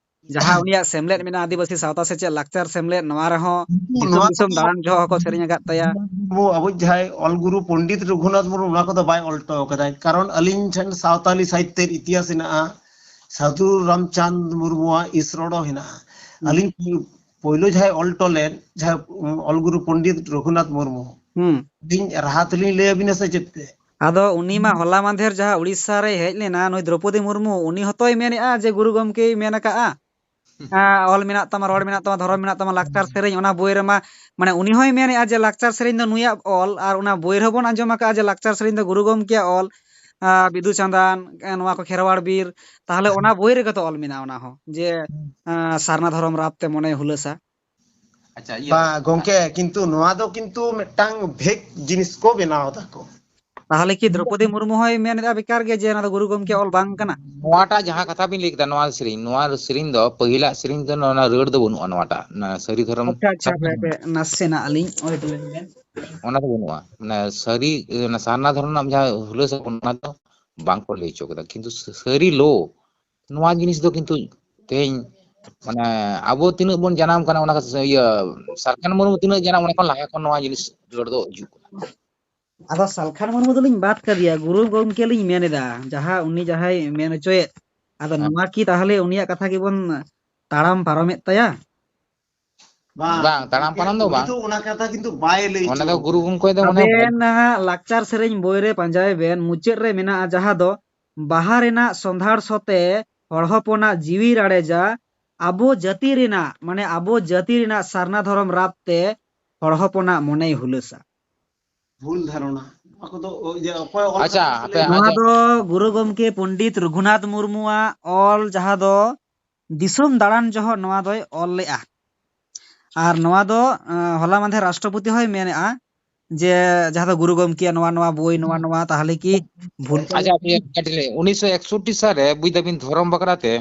ᱡᱟᱦᱟᱸ ᱩᱱᱤᱭᱟᱜ ᱥᱮᱢᱞᱮᱫ ᱢᱮᱱᱟᱜᱼᱟ, ᱟᱹᱫᱤᱵᱟᱹᱥᱤ ᱥᱟᱶᱛᱟ ᱥᱮᱪᱮᱫ ᱞᱟᱠᱪᱟᱨ ᱥᱮᱢᱞᱮᱫ, ᱱᱚᱣᱟ ᱨᱮᱦᱚᱸ ᱫᱤᱥᱚᱢ ᱱᱚᱣᱟ ᱫᱤᱥᱚᱢ ᱫᱟᱬᱟᱱ ᱡᱚᱦᱚᱜ ᱦᱚᱸᱠᱚ ᱥᱮᱨᱮᱧ ᱟᱠᱟᱫ ᱛᱟᱭᱟ᱾ ᱟᱵᱚ, ᱟᱵᱚ ᱡᱟᱦᱟᱸᱭ ᱚᱞ ᱜᱩᱨᱩ ᱯᱚᱱᱰᱤᱛ ᱨᱚᱜᱷᱩᱱᱟᱛᱷ ᱢᱩᱨᱢᱩ ᱚᱱᱟ ᱠᱚᱫᱚ ᱵᱟᱭ ᱚᱞ ᱦᱚᱴᱚ ᱠᱟᱫᱟᱭ, ᱠᱟᱨᱚᱱ ᱟᱹᱞᱤᱧ ᱴᱷᱮᱱ ᱥᱟᱶᱛᱟᱞᱤ ᱥᱟᱦᱤᱛᱭᱚ ᱤᱛᱤᱦᱟᱥ ᱦᱮᱱᱟᱜᱼᱟ, ᱥᱟᱫᱷᱩ ᱨᱟᱢᱪᱟᱸᱫᱽ ᱢᱩᱨᱢᱩᱣᱟᱜ ᱤᱥᱨᱚᱲᱚ ᱦᱮᱱᱟᱜᱼᱟ᱾ ᱦᱩᱸ᱾ ᱟᱹᱞᱤᱧ ᱯᱳᱭᱞᱳ ᱡᱟᱦᱟᱸᱭ ᱚᱞ ᱦᱚᱴᱚ ᱞᱮᱫ, ᱡᱟᱦᱟᱸᱭ ᱚᱞ ᱜᱩᱨᱩ ᱯᱚᱱᱰᱤᱛ ᱨᱚᱜᱷᱩᱱᱟᱛᱷ ᱢᱩᱨᱢᱩ, ᱦᱩᱸ᱾ ᱟᱹᱞᱤᱧ ᱨᱟᱦᱟ ᱛᱮᱞᱤᱧ ᱞᱟᱹᱭ ᱟᱵᱤᱱᱟ ᱥᱮ ᱪᱮᱫ ᱛᱮ? ᱟᱫᱚ ᱩᱱᱤ ᱢᱟ ᱦᱚᱞᱟ ᱢᱟᱫᱷᱮᱨ ᱡᱟᱦᱟᱸ ᱩᱲᱤᱥᱥᱟ ᱨᱮᱭ ᱦᱮᱡ ᱞᱮᱱᱟ, ᱱᱩᱭ ᱫᱨᱚᱯᱚᱫᱤ ᱢᱩᱨᱢᱩ, ᱩᱱᱤ ᱦᱚᱸᱛᱚᱭ ᱢᱮᱱᱮᱫᱼᱟ ᱡᱮ ᱜᱩᱨᱩ ᱜᱚᱢᱠᱮᱭ ᱢᱮᱱ ᱟᱠᱟᱫᱼᱟ᱾ ᱟᱸ, ᱚᱞ ᱢᱮᱱᱟᱜ ᱛᱟᱢᱟ, ᱨᱚᱲ ᱢᱮᱱᱟᱜ ᱛᱟᱢᱟ, ᱫᱷᱚᱨᱚᱢ ᱢᱮᱱᱟᱜ ᱛᱟᱢᱟ, ᱞᱟᱠᱪᱟᱨ ᱥᱮᱨᱮᱧ, ᱚᱱᱟ ᱵᱳᱭ ᱨᱮᱢᱟ, ᱢᱟᱱᱮ, ᱩᱱᱤ ᱦᱚᱸᱭ ᱢᱮᱱᱮᱫᱼᱟ ᱡᱮ ᱞᱟᱠᱪᱟᱨ ᱥᱮᱨᱮᱧ ᱫᱚ ᱱᱩᱭᱟᱜ ᱚᱞ, ᱟᱨ ᱚᱱᱟ ᱵᱳᱭ ᱨᱮᱦᱚᱸ ᱵᱚᱱ ᱟᱸᱡᱚᱢ ᱟᱠᱟᱫᱼᱟ ᱡᱮ ᱞᱟᱠᱪᱟᱨ ᱥᱮᱨᱮᱧ ᱫᱚ ᱜᱩᱨᱩ ᱜᱚᱢᱠᱮᱭᱟᱜ ᱚᱞ, ᱟᱸ, ᱵᱤᱫᱩ ᱪᱟᱸᱫᱟᱱ, ᱟᱸ, ᱱᱚᱣᱟ ᱠᱚ ᱠᱷᱮᱨᱣᱟᱲ ᱵᱤᱨ, ᱛᱟᱦᱚᱞᱮ ᱚᱱᱟ ᱵᱳᱭ ᱨᱮᱜᱮ ᱛᱚ ᱚᱞ ᱢᱮᱱᱟᱜᱼᱟ ᱚᱱᱟ ᱦᱚᱸ, ᱡᱮ, ᱟᱸ, ᱥᱟᱨᱱᱟ ᱫᱷᱚᱨᱚᱢ ᱨᱟᱯ ᱛᱮ ᱢᱚᱱᱮ ᱦᱩᱞᱟᱹᱥᱟ᱾ ᱟᱪᱪᱷᱟ, ᱤᱭᱟᱹ, ᱵᱟᱝ, ᱜᱚᱝᱠᱮ, ᱠᱤᱱᱛᱩ ᱱᱚᱣᱟ ᱫᱚ ᱠᱤᱱᱛᱩ ᱢᱤᱫᱴᱟᱝ ᱵᱷᱮᱜᱽ ᱡᱤᱱᱤᱥ ᱠᱚ ᱵᱮᱱᱟᱣ ᱫᱟᱠᱚ᱾ ᱛᱟᱦᱚᱞᱮ ᱠᱤ ᱫᱨᱚᱯᱚᱫᱤ ᱢᱩᱨᱢᱩ ᱦᱚᱸᱭ ᱢᱮᱱ ᱮᱫᱟ ᱵᱮᱠᱟᱨ ᱜᱮ ᱡᱮ ᱚᱱᱟ ᱫᱚ ᱜᱩᱨᱩ ᱜᱚᱢᱠᱮ ᱚᱞ ᱵᱟᱝ ᱠᱟᱱᱟ? ᱱᱚᱣᱟᱴᱟᱜ ᱡᱟᱦᱟᱸ ᱠᱟᱛᱷᱟ ᱵᱤᱱ ᱞᱟᱹᱭ ᱠᱮᱫᱟ, ᱱᱚᱣᱟ ᱥᱮᱨᱮᱧ, ᱱᱚᱣᱟ ᱥᱮᱨᱮᱧ ᱫᱚ ᱯᱟᱹᱦᱤᱞᱟᱜ ᱥᱮᱨᱮᱧ ᱫᱚ ᱱᱚᱣᱟ ᱨᱟᱹᱲ ᱫᱚ ᱵᱟᱹᱱᱩᱜᱼᱟ, ᱱᱚᱣᱟᱴᱟᱜ, ᱚᱱᱟ ᱥᱟᱹᱨᱤ ᱫᱷᱚᱨᱚᱢ ᱟᱪᱪᱷᱟ, ᱟᱪᱪᱷᱟ, ᱦᱟᱯᱮ, ᱦᱟᱯᱮ, ᱱᱟᱥᱮᱱᱟᱜ ᱟᱹᱞᱤᱧ wait ᱞᱮᱱ ᱵᱮᱱ᱾ ᱚᱱᱟ ᱫᱚ ᱵᱟᱹᱱᱩᱜᱼᱟ, ᱢᱟᱱᱮ ᱥᱟᱹᱨᱤ, ᱚᱱᱟ ᱥᱟᱨᱱᱟ ᱫᱷᱚᱨᱚᱢ ᱨᱮᱱᱟᱜ ᱡᱟᱦᱟᱸ ᱦᱩᱞᱟᱹᱥ ᱚᱱᱟ ᱫᱚ ᱵᱟᱝ ᱠᱚ ᱞᱟᱹᱭ ᱦᱚᱪᱚ ᱠᱟᱫᱟ, ᱠᱤᱱᱛᱩ ᱥᱟᱹᱨᱤ ᱞᱳ ᱱᱚᱣᱟ ᱡᱤᱱᱤᱥ ᱫᱚ ᱠᱤᱱᱛᱩ ᱛᱮᱦᱮᱧ, ᱢᱟᱱᱮ, ᱟᱵᱚ ᱛᱤᱱᱟᱹᱜ ᱵᱚᱱ ᱡᱟᱱᱟᱢ ᱠᱟᱱᱟ, ᱚᱱᱟ ᱠᱷᱟᱹᱛᱤᱨ ᱤᱭᱟᱹ ᱥᱟᱞᱠᱷᱟᱱ ᱢᱩᱨᱢᱩ ᱛᱤᱱᱟᱹᱜ ᱡᱟᱱᱟᱢ, ᱚᱱᱟ ᱠᱷᱚᱱ ᱞᱟᱦᱟ ᱠᱷᱚᱱ ᱱᱚᱣᱟ ᱡᱤᱱᱤᱥ ᱨᱟᱹᱲ ᱫᱚ ᱦᱤᱡᱩᱜ ᱠᱟᱱᱟ᱾ ᱟᱫᱚ ᱥᱟᱞᱠᱷᱟᱱ ᱢᱩᱨᱢᱩ ᱫᱚᱞᱤᱧ ᱵᱟᱫ ᱠᱟᱫᱮᱭᱟ, ᱜᱩᱨᱩ ᱜᱚᱢᱠᱮ ᱞᱤᱧ ᱢᱮᱱ ᱮᱫᱟ, ᱡᱟᱦᱟᱸ ᱩᱱᱤ ᱡᱟᱦᱟᱸᱭ ᱢᱮᱱ ᱦᱚᱪᱚᱭᱮᱫ, ᱟᱫᱚ ᱦᱮᱸ᱾ ᱱᱚᱣᱟ ᱠᱤ ᱛᱟᱦᱚᱞᱮ ᱩᱱᱤᱭᱟᱜ ᱠᱟᱛᱷᱟ ᱜᱮᱵᱚᱱ ᱛᱟᱲᱟᱢ ᱯᱟᱨᱚᱢᱮᱫ ᱛᱟᱭᱟ? ᱵᱟᱝ, ᱵᱟᱝ, ᱛᱟᱲᱟᱢ ᱜᱚᱢᱠᱮ, ᱯᱟᱨᱚᱢ ᱫᱚ ᱩᱱᱤ ᱵᱟᱝ᱾ ᱫᱚ ᱚᱱᱟ ᱠᱟᱛᱷᱟ ᱠᱤᱱᱛᱩ ᱵᱟᱭ ᱞᱟᱹᱭ ᱚᱱᱟ ᱦᱚᱪᱚ ᱫᱚ ᱜᱩᱨᱩ ᱠᱟᱫᱟ᱾ ᱜᱚᱢᱠᱮ ᱫᱚ ᱢᱚᱱᱮ ᱟᱵᱮᱱ ᱱᱟᱦᱟᱜ ᱞᱟᱠᱪᱟᱨ ᱥᱮᱨᱮᱧ ᱵᱳᱭ ᱨᱮ ᱯᱟᱸᱡᱟᱭ ᱵᱮᱱ, ᱢᱩᱪᱟᱹᱫ ᱨᱮ ᱢᱮᱱᱟᱜᱼᱟ ᱡᱟᱦᱟᱸ ᱫᱚ, "ᱵᱟᱦᱟ ᱨᱮᱱᱟᱜ ᱥᱚᱸᱫᱷᱟᱲ ᱥᱚᱛᱮ ᱦᱚᱲ ᱦᱚᱯᱚᱱᱟᱜ ᱡᱤᱣᱤ ᱨᱟᱲᱮᱡᱟ, ᱟᱵᱚ ᱡᱟᱹᱛᱤ ᱨᱮᱱᱟᱜ", ᱢᱟᱱᱮ ᱟᱵᱚ ᱡᱟᱹᱛᱤ ᱨᱮᱱᱟᱜ ᱥᱟᱨᱱᱟ ᱫᱷᱚᱨᱚᱢ ᱨᱟᱯ ᱛᱮ ᱦᱚᱲ ᱦᱚᱯᱚᱱᱟᱜ ᱢᱚᱱᱮᱭ ᱦᱩᱞᱟᱹᱥᱟ᱾ ᱵᱷᱩᱞ ᱫᱷᱟᱨᱚᱱᱟ᱾ ᱱᱚᱣᱟ ᱠᱚᱫᱚ ᱚ-, ᱤᱭᱟᱹ, ᱚᱠᱚᱭ ᱚᱞ ᱟᱪᱪᱷᱟ, ᱠᱟᱫᱟ ᱦᱟᱯᱮ, ᱞᱟᱹᱭ ᱢᱮ? ᱱᱚᱣᱟ ᱟᱸᱡᱚᱢ᱾ ᱫᱚ ᱜᱩᱨᱩ ᱜᱚᱢᱠᱮ ᱯᱚᱱᱰᱤᱛ ᱨᱚᱜᱷᱩᱱᱟᱛᱷ ᱢᱩᱨᱢᱩᱣᱟᱜ ᱚᱞ, ᱡᱟᱦᱟᱸ ᱫᱚ ᱫᱤᱥᱚᱢ ᱫᱟᱬᱟᱱ ᱡᱚᱦᱚᱜ ᱱᱚᱣᱟ ᱫᱚᱭ ᱚᱞ ᱞᱮᱜᱼᱟ᱾ ᱟᱨ ᱱᱚᱣᱟ ᱫᱚ, ᱟᱸ, ᱦᱚᱞᱟ ᱢᱟᱫᱷᱮᱨ ᱨᱟᱥᱴᱨᱚᱯᱚᱛᱤ ᱦᱚᱸᱭ ᱢᱮᱱᱮᱜᱼᱟ ᱡᱮ ᱡᱟᱦᱟᱸ ᱫᱚ ᱜᱩᱨᱩ ᱜᱚᱢᱠᱮᱭᱟᱜ ᱱᱚᱣᱟ, ᱱᱚᱣᱟ ᱵᱳᱭ, ᱱᱚᱣᱟ, ᱱᱚᱣᱟ, ᱛᱟᱦᱚᱞᱮ ᱠᱤ ᱵᱷᱩᱞ ᱠᱟᱱᱟ? ᱟᱪᱪᱷᱟ, ᱦᱟᱯᱮ, ᱠᱟᱹᱴᱤᱡ ᱞᱟᱹᱭ, ᱩᱱᱤᱥᱥᱚ ᱮᱠᱥᱚᱴᱴᱤ ᱥᱟᱞᱨᱮ, ᱵᱩᱡ ᱫᱟᱵᱤᱱ, ᱫᱷᱚᱨᱚᱢ ᱵᱟᱠᱷᱨᱟ ᱛᱮ,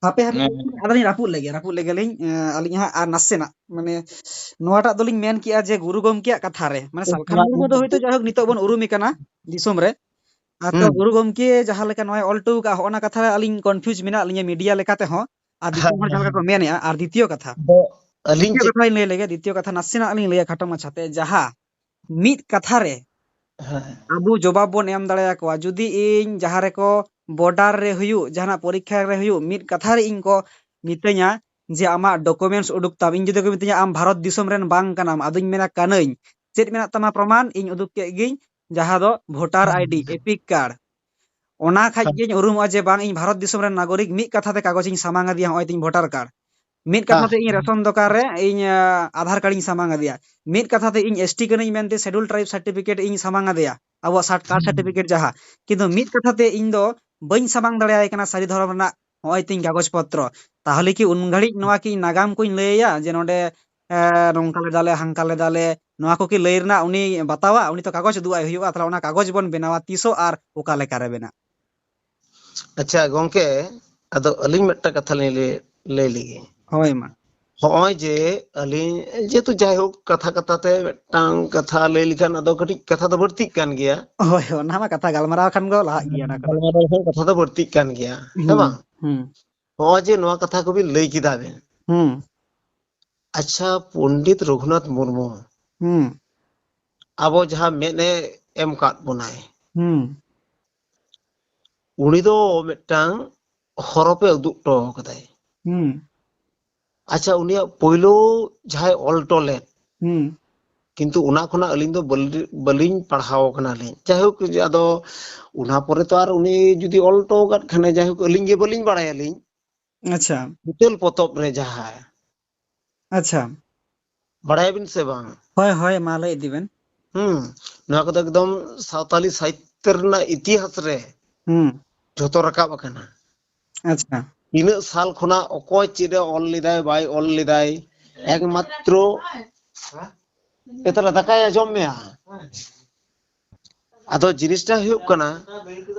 ᱦᱟᱯᱮ, ᱦᱟᱯᱮ, ᱦᱮᱸ᱾ ᱟᱫᱚᱞᱤᱧ ᱨᱟᱹᱯᱩᱫ ᱞᱮᱜᱮ, ᱨᱟᱹᱯᱩᱫ ᱞᱮᱜᱮ ᱞᱤᱧ, ᱮᱸ, ᱟᱹᱞᱤᱧ ᱦᱟᱸᱜ ᱟᱨ ᱱᱟᱥᱮᱱᱟᱜ, ᱢᱟᱱᱮ, ᱱᱚᱣᱟᱴᱟᱜ ᱫᱚᱞᱤᱧ ᱢᱮᱱ ᱠᱮᱜᱼᱟ ᱡᱮ ᱜᱩᱨᱩ ᱜᱚᱢᱠᱮᱭᱟᱜ ᱠᱟᱛᱷᱟ ᱨᱮ, ᱢᱟᱱᱮ, ᱥᱟᱞᱠᱷᱟᱱ ᱢᱩᱨᱢᱩ ᱫᱚ ᱦᱳᱭᱛᱳ ᱡᱟᱭᱦᱳᱠ ᱱᱤᱛᱚᱜ ᱵᱚᱱ ᱩᱨᱩᱢᱮ ᱠᱟᱱᱟ ᱫᱤᱥᱚᱢ ᱨᱮ, ᱟᱨ ᱛᱚ ᱦᱩᱸ᱾ ᱜᱩᱨᱩ ᱜᱚᱢᱠᱮ ᱡᱟᱦᱟᱸ ᱞᱮᱠᱟ ᱱᱚᱣᱟᱭ ᱚᱞ ᱦᱚᱴᱚ ᱠᱟᱜᱼᱟ, ᱦᱚᱸᱜᱼᱚ ᱱᱟ ᱠᱟᱛᱷᱟ ᱨᱮ ᱟᱹᱞᱤᱧ confuse ᱢᱮᱱᱟᱜ ᱞᱤᱧᱟ media ᱞᱮᱠᱟ ᱛᱮᱦᱚᱸ, ᱟᱨ ᱫᱤᱥᱚᱢ ᱦᱮᱸ, ᱦᱚᱲ ᱦᱮᱸ, ᱡᱟᱦᱟᱸ ᱞᱮᱠᱟ ᱦᱮᱸ᱾ ᱠᱚ ᱢᱮᱱᱮᱜᱼᱟ᱾ ᱟᱨ ᱫᱤᱛᱤᱭᱚ ᱠᱟᱛᱷᱟ, ᱫᱚ ᱟᱹᱞᱤᱧ ᱫᱤᱛᱤᱭᱚ ᱪᱮᱫ ᱠᱟᱛᱷᱟᱧ ᱞᱟᱹᱭ ᱞᱮᱜᱮ, ᱫᱤᱛᱤᱭᱚ ᱠᱟᱛᱷᱟ ᱱᱟᱥᱮᱱᱟᱜ ᱞᱤᱧ ᱞᱟᱹᱭᱟ ᱠᱷᱟᱴᱚ ᱢᱟᱪᱷᱟᱛᱮ, ᱡᱟᱦᱟᱸ ᱢᱤᱫ ᱠᱟᱛᱷᱟ ᱨᱮ ᱦᱮᱸ᱾ ᱟᱵᱚ ᱡᱚᱵᱟᱵ ᱵᱚᱱ ᱮᱢ ᱫᱟᱲᱮᱭᱟᱠᱚᱣᱟ᱾ ᱡᱩᱫᱤ ᱤᱧ ᱡᱟᱦᱟᱸ ᱨᱮᱠᱚ border ᱨᱮ ᱦᱩᱭᱩᱜ, ᱡᱟᱦᱟᱱᱟᱜ ᱯᱚᱨᱤᱠᱠᱷᱟ ᱨᱮ ᱦᱩᱭᱩᱜ, ᱢᱤᱫ ᱠᱟᱛᱷᱟ ᱨᱮ ᱤᱧ ᱠᱚ ᱢᱤᱛᱟᱹᱧᱟ ᱡᱮ, "ᱟᱢᱟᱜ documents ᱩᱰᱩᱠ ᱛᱟᱢ", ᱤᱧ ᱡᱩᱫᱤ ᱠᱚ ᱢᱤᱛᱟᱹᱧᱟ, "ᱟᱢ ᱵᱷᱟᱨᱚᱛ ᱫᱤᱥᱚᱢ ᱨᱮᱱ ᱵᱟᱝ ᱠᱟᱱᱟᱢ", ᱟᱫᱚᱧ ᱢᱮᱱᱟ, "ᱠᱟᱹᱱᱟᱹᱧ, ᱪᱮᱫ ᱢᱮᱱᱟᱜ ᱛᱟᱢᱟ ᱯᱨᱚᱢᱟᱱ?" ᱤᱧ ᱩᱫᱩᱜ ᱠᱮᱫ ᱜᱤᱧ, ᱡᱟᱦᱟᱸ ᱫᱚ voter ᱦᱮᱸ, I D, ᱦᱮᱸ᱾ EPIC card᱾ ᱚᱱᱟ ᱠᱷᱟᱡ ᱦᱮᱸ᱾ ᱜᱤᱧ ᱩᱨᱩᱢᱚᱜᱼᱟ ᱡᱮ ᱵᱟᱝ, ᱤᱧ ᱵᱷᱟᱨᱚᱛ ᱫᱤᱥᱚᱢ ᱨᱮᱱ ᱱᱟᱜᱚᱨᱤᱠ, ᱢᱤᱫ ᱠᱟᱛᱷᱟ ᱛᱮ ᱠᱟᱜᱚᱡᱽ ᱤᱧ ᱥᱟᱢᱟᱝ ᱟᱫᱮᱭᱟ, ᱦᱚᱸᱜᱼᱚᱭ ᱛᱤᱧ ᱵᱷᱳᱴᱟᱨ ᱠᱟᱨᱰ᱾ ᱢᱤᱫ ᱠᱟᱛᱷᱟ ᱦᱮᱸ᱾ ᱛᱮ ᱤᱧ ᱨᱮᱥᱚᱱ ᱫᱚᱠᱟᱱ ᱨᱮ ᱤᱧ, ᱟ, ᱟᱫᱷᱟᱨ ᱠᱟᱨᱰ ᱤᱧ ᱥᱟᱢᱟᱝ ᱟᱫᱮᱭᱟ᱾ ᱢᱤᱫ ᱠᱟᱛᱷᱟ ᱛᱮ ᱤᱧ ᱮᱥ ᱴᱤ ᱠᱟᱹᱱᱟᱹᱧ ᱢᱮᱱᱛᱮ Schedule Tribe certificate ᱤᱧ ᱥᱟᱢᱟᱝ ᱟᱫᱮᱭᱟ, ᱟᱵᱚᱣᱟᱜ ᱥᱟᱴ-, caste ᱦᱩᱸ᱾ certificate ᱡᱟᱦᱟᱸ᱾ ᱠᱤᱱᱛᱩ ᱢᱤᱫ ᱠᱟᱛᱷᱟ ᱛᱮ ᱤᱧ ᱫᱚ ᱵᱟᱹᱧ ᱥᱟᱢᱟᱝ ᱫᱟᱲᱮᱭᱟᱭ ᱠᱟᱱᱟ ᱥᱟᱹᱨᱤ ᱫᱷᱚᱨᱚᱢ ᱨᱮᱱᱟᱜ ᱦᱚᱸᱜᱼᱚᱭ ᱛᱤᱧ ᱠᱟᱜᱚᱡᱽ ᱯᱚᱛᱨᱚ᱾ ᱛᱟᱦᱚᱞᱮ ᱠᱤ ᱩᱱ ᱜᱷᱟᱹᱲᱤᱡ ᱱᱚᱣᱟ ᱠᱤ ᱱᱟᱜᱟᱢ ᱠᱚᱧ ᱞᱟᱹᱭ ᱟᱭᱟ ᱡᱮ ᱱᱚᱸᱰᱮ, ᱮ, ᱱᱚᱝᱠᱟ ᱞᱮᱫᱟᱞᱮ, ᱦᱟᱝᱠᱟ ᱞᱮᱫᱟᱞᱮ, ᱱᱚᱣᱟ ᱠᱚ ᱠᱤ ᱞᱟᱹᱭ ᱨᱮᱱᱟᱜ ᱩᱱᱤ ᱵᱟᱛᱟᱣᱟ? ᱩᱱᱤ ᱛᱚ ᱠᱟᱜᱚᱡᱽ ᱩᱫᱩᱜ ᱟᱭ ᱦᱩᱭᱩᱜᱼᱟ, ᱛᱟᱦᱚᱞᱮ ᱚᱱᱟ ᱠᱟᱜᱚᱡᱽ ᱵᱚᱱ ᱵᱮᱱᱟᱣᱟ ᱛᱤᱥᱚᱜ ᱟᱨ ᱚᱠᱟ ᱞᱮᱠᱟ ᱨᱮ ᱵᱮᱱᱟᱜ? ᱟᱪᱪᱷᱟ ᱜᱚᱝᱠᱮ, ᱟᱫᱚ ᱟᱹᱞᱤᱧ ᱢᱤᱫᱴᱟᱝ ᱠᱟᱛᱷᱟ ᱞᱤᱧ ᱞᱟᱹᱭ, ᱞᱟᱹᱭ ᱞᱮᱜᱮ᱾ ᱦᱳᱭ ᱢᱟ᱾ ᱦᱚᱸᱜᱼᱚᱭ ᱡᱮ ᱟᱹᱞᱤᱧ ᱡᱮᱦᱮᱛᱩ ᱡᱟᱭᱦᱳᱠ ᱠᱟᱛᱷᱟ ᱠᱟᱛᱷᱟ ᱛᱮ ᱢᱤᱫᱴᱟᱝ ᱠᱟᱛᱷᱟ ᱞᱟᱹᱭ ᱞᱮᱠᱷᱟᱱ ᱟᱫᱚ ᱠᱟᱹᱴᱤᱡ ᱠᱟᱛᱷᱟ ᱫᱚ ᱵᱟᱹᱲᱛᱤᱜ ᱠᱟᱱ ᱜᱮᱭᱟ᱾ ᱦᱳᱭ, ᱚᱱᱟ ᱢᱟ ᱠᱟᱛᱷᱟ ᱜᱟᱞᱢᱟᱨᱟᱣ ᱠᱷᱟᱱ ᱜᱚ ᱞᱟᱦᱟᱜ ᱜᱮᱭᱟ ᱚᱱᱟ ᱠᱚᱫᱚ᱾ ᱜᱟᱞᱢᱟᱨᱟᱣ ᱞᱮᱠᱷᱟᱱ ᱠᱟᱛᱷᱟ ᱫᱚ ᱵᱟᱹᱲᱛᱤᱜ ᱠᱟᱱ ᱜᱮᱭᱟ, ᱦᱮᱸ ᱦᱩᱸ, ᱵᱟᱝ? ᱦᱩᱸ᱾ ᱦᱚᱸᱜᱼᱚᱭ ᱡᱮ ᱱᱚᱣᱟ ᱠᱟᱛᱷᱟ ᱠᱚᱵᱤᱱ ᱞᱟᱹᱭ ᱠᱮᱫᱟ ᱵᱤᱱ᱾ ᱦᱩᱸ᱾ ᱟᱪᱪᱷᱟ, ᱯᱚᱱᱰᱤᱛ ᱨᱚᱜᱷᱩᱱᱟᱛᱷ ᱢᱩᱨᱢᱩ ᱦᱩᱸ᱾ ᱟᱵᱚ ᱡᱟᱦᱟᱸ ᱢᱮᱫ ᱮ ᱮᱢ ᱠᱟᱫ ᱵᱚᱱᱟᱭ, ᱦᱩᱸ᱾ ᱩᱱᱤ ᱫᱚ ᱢᱤᱫᱴᱟᱝ ᱦᱚᱨᱚᱯᱮ ᱩᱫᱩᱜ ᱦᱚᱴᱚ ᱠᱟᱫᱟᱭ᱾ ᱦᱩᱸ᱾ ᱟᱪᱪᱷᱟ, ᱩᱱᱤᱭᱟᱜ ᱯᱳᱭᱞᱳ ᱡᱟᱦᱟᱸᱭ ᱚᱞ ᱦᱚᱴᱚ ᱞᱮᱫ, ᱦᱩᱸ᱾ ᱠᱤᱱᱛᱩ ᱚᱱᱟ ᱠᱷᱚᱱᱟᱜ ᱟᱹᱞᱤᱧ ᱫᱚ ᱵᱟᱹᱞᱤ-, ᱵᱟᱹᱞᱤᱧ ᱯᱟᱲᱦᱟᱣ ᱠᱟᱱᱟᱞᱤᱧ᱾ ᱡᱟᱭᱦᱳᱠ, ᱟᱫᱚ ᱚᱱᱟ ᱯᱚᱨᱮ ᱛᱚ ᱟᱨ ᱩᱱᱤ ᱡᱩᱫᱤ ᱚᱞ ᱦᱚᱴᱚ ᱟᱠᱟᱫ ᱠᱷᱟᱱᱮ, ᱡᱟᱭᱦᱳᱠ, ᱟᱹᱞᱤᱧ ᱜᱮ ᱵᱟᱹᱞᱤᱧ ᱵᱟᱲᱟᱭᱟᱞᱤᱧ᱾ ᱟᱪᱪᱷᱟ᱾ ᱦᱤᱛᱟᱹᱞ ᱯᱚᱛᱚᱵ ᱨᱮ ᱡᱟᱦᱟᱸ ᱟᱪᱪᱷᱟ᱾ ᱵᱟᱲᱟᱭᱟᱵᱤᱱ ᱥᱮ ᱵᱟᱝ? ᱦᱳᱭ, ᱦᱳᱭ, ᱢᱟ ᱞᱟᱹᱭ ᱤᱫᱤ ᱵᱮᱱ᱾ ᱦᱩᱸ, ᱱᱚᱣᱟ ᱠᱚᱫᱚ ᱮᱠᱫᱚᱢ ᱥᱟᱶᱛᱟᱞᱤ ᱥᱟᱦᱤᱛᱛᱚ ᱨᱮᱱᱟᱜ ᱤᱛᱤᱦᱟᱥ ᱨᱮ ᱦᱩᱸ᱾ ᱡᱷᱚᱛᱚ ᱨᱟᱠᱟᱵ ᱟᱠᱟᱱᱟ᱾ ᱟᱪᱪᱷᱟ᱾ ᱛᱤᱱᱟᱹᱜ ᱥᱟᱞ ᱠᱷᱚᱱᱟᱜ ᱚᱠᱚᱭ ᱪᱮᱫ ᱮ ᱚᱞ ᱞᱮᱫᱟᱭ, ᱵᱟᱭ ᱚᱞ ᱞᱮᱫᱟᱭ, ᱮᱠᱢᱟᱛᱨᱚ, ᱮ ᱛᱟᱦᱞᱮ ᱫᱟᱠᱟᱭ ᱟᱸᱡᱚᱢ ᱢᱮᱭᱟ᱾ ᱟᱫᱚ ᱡᱤᱱᱤᱥᱴᱟ ᱦᱩᱭᱩᱜ ᱠᱟᱱᱟ,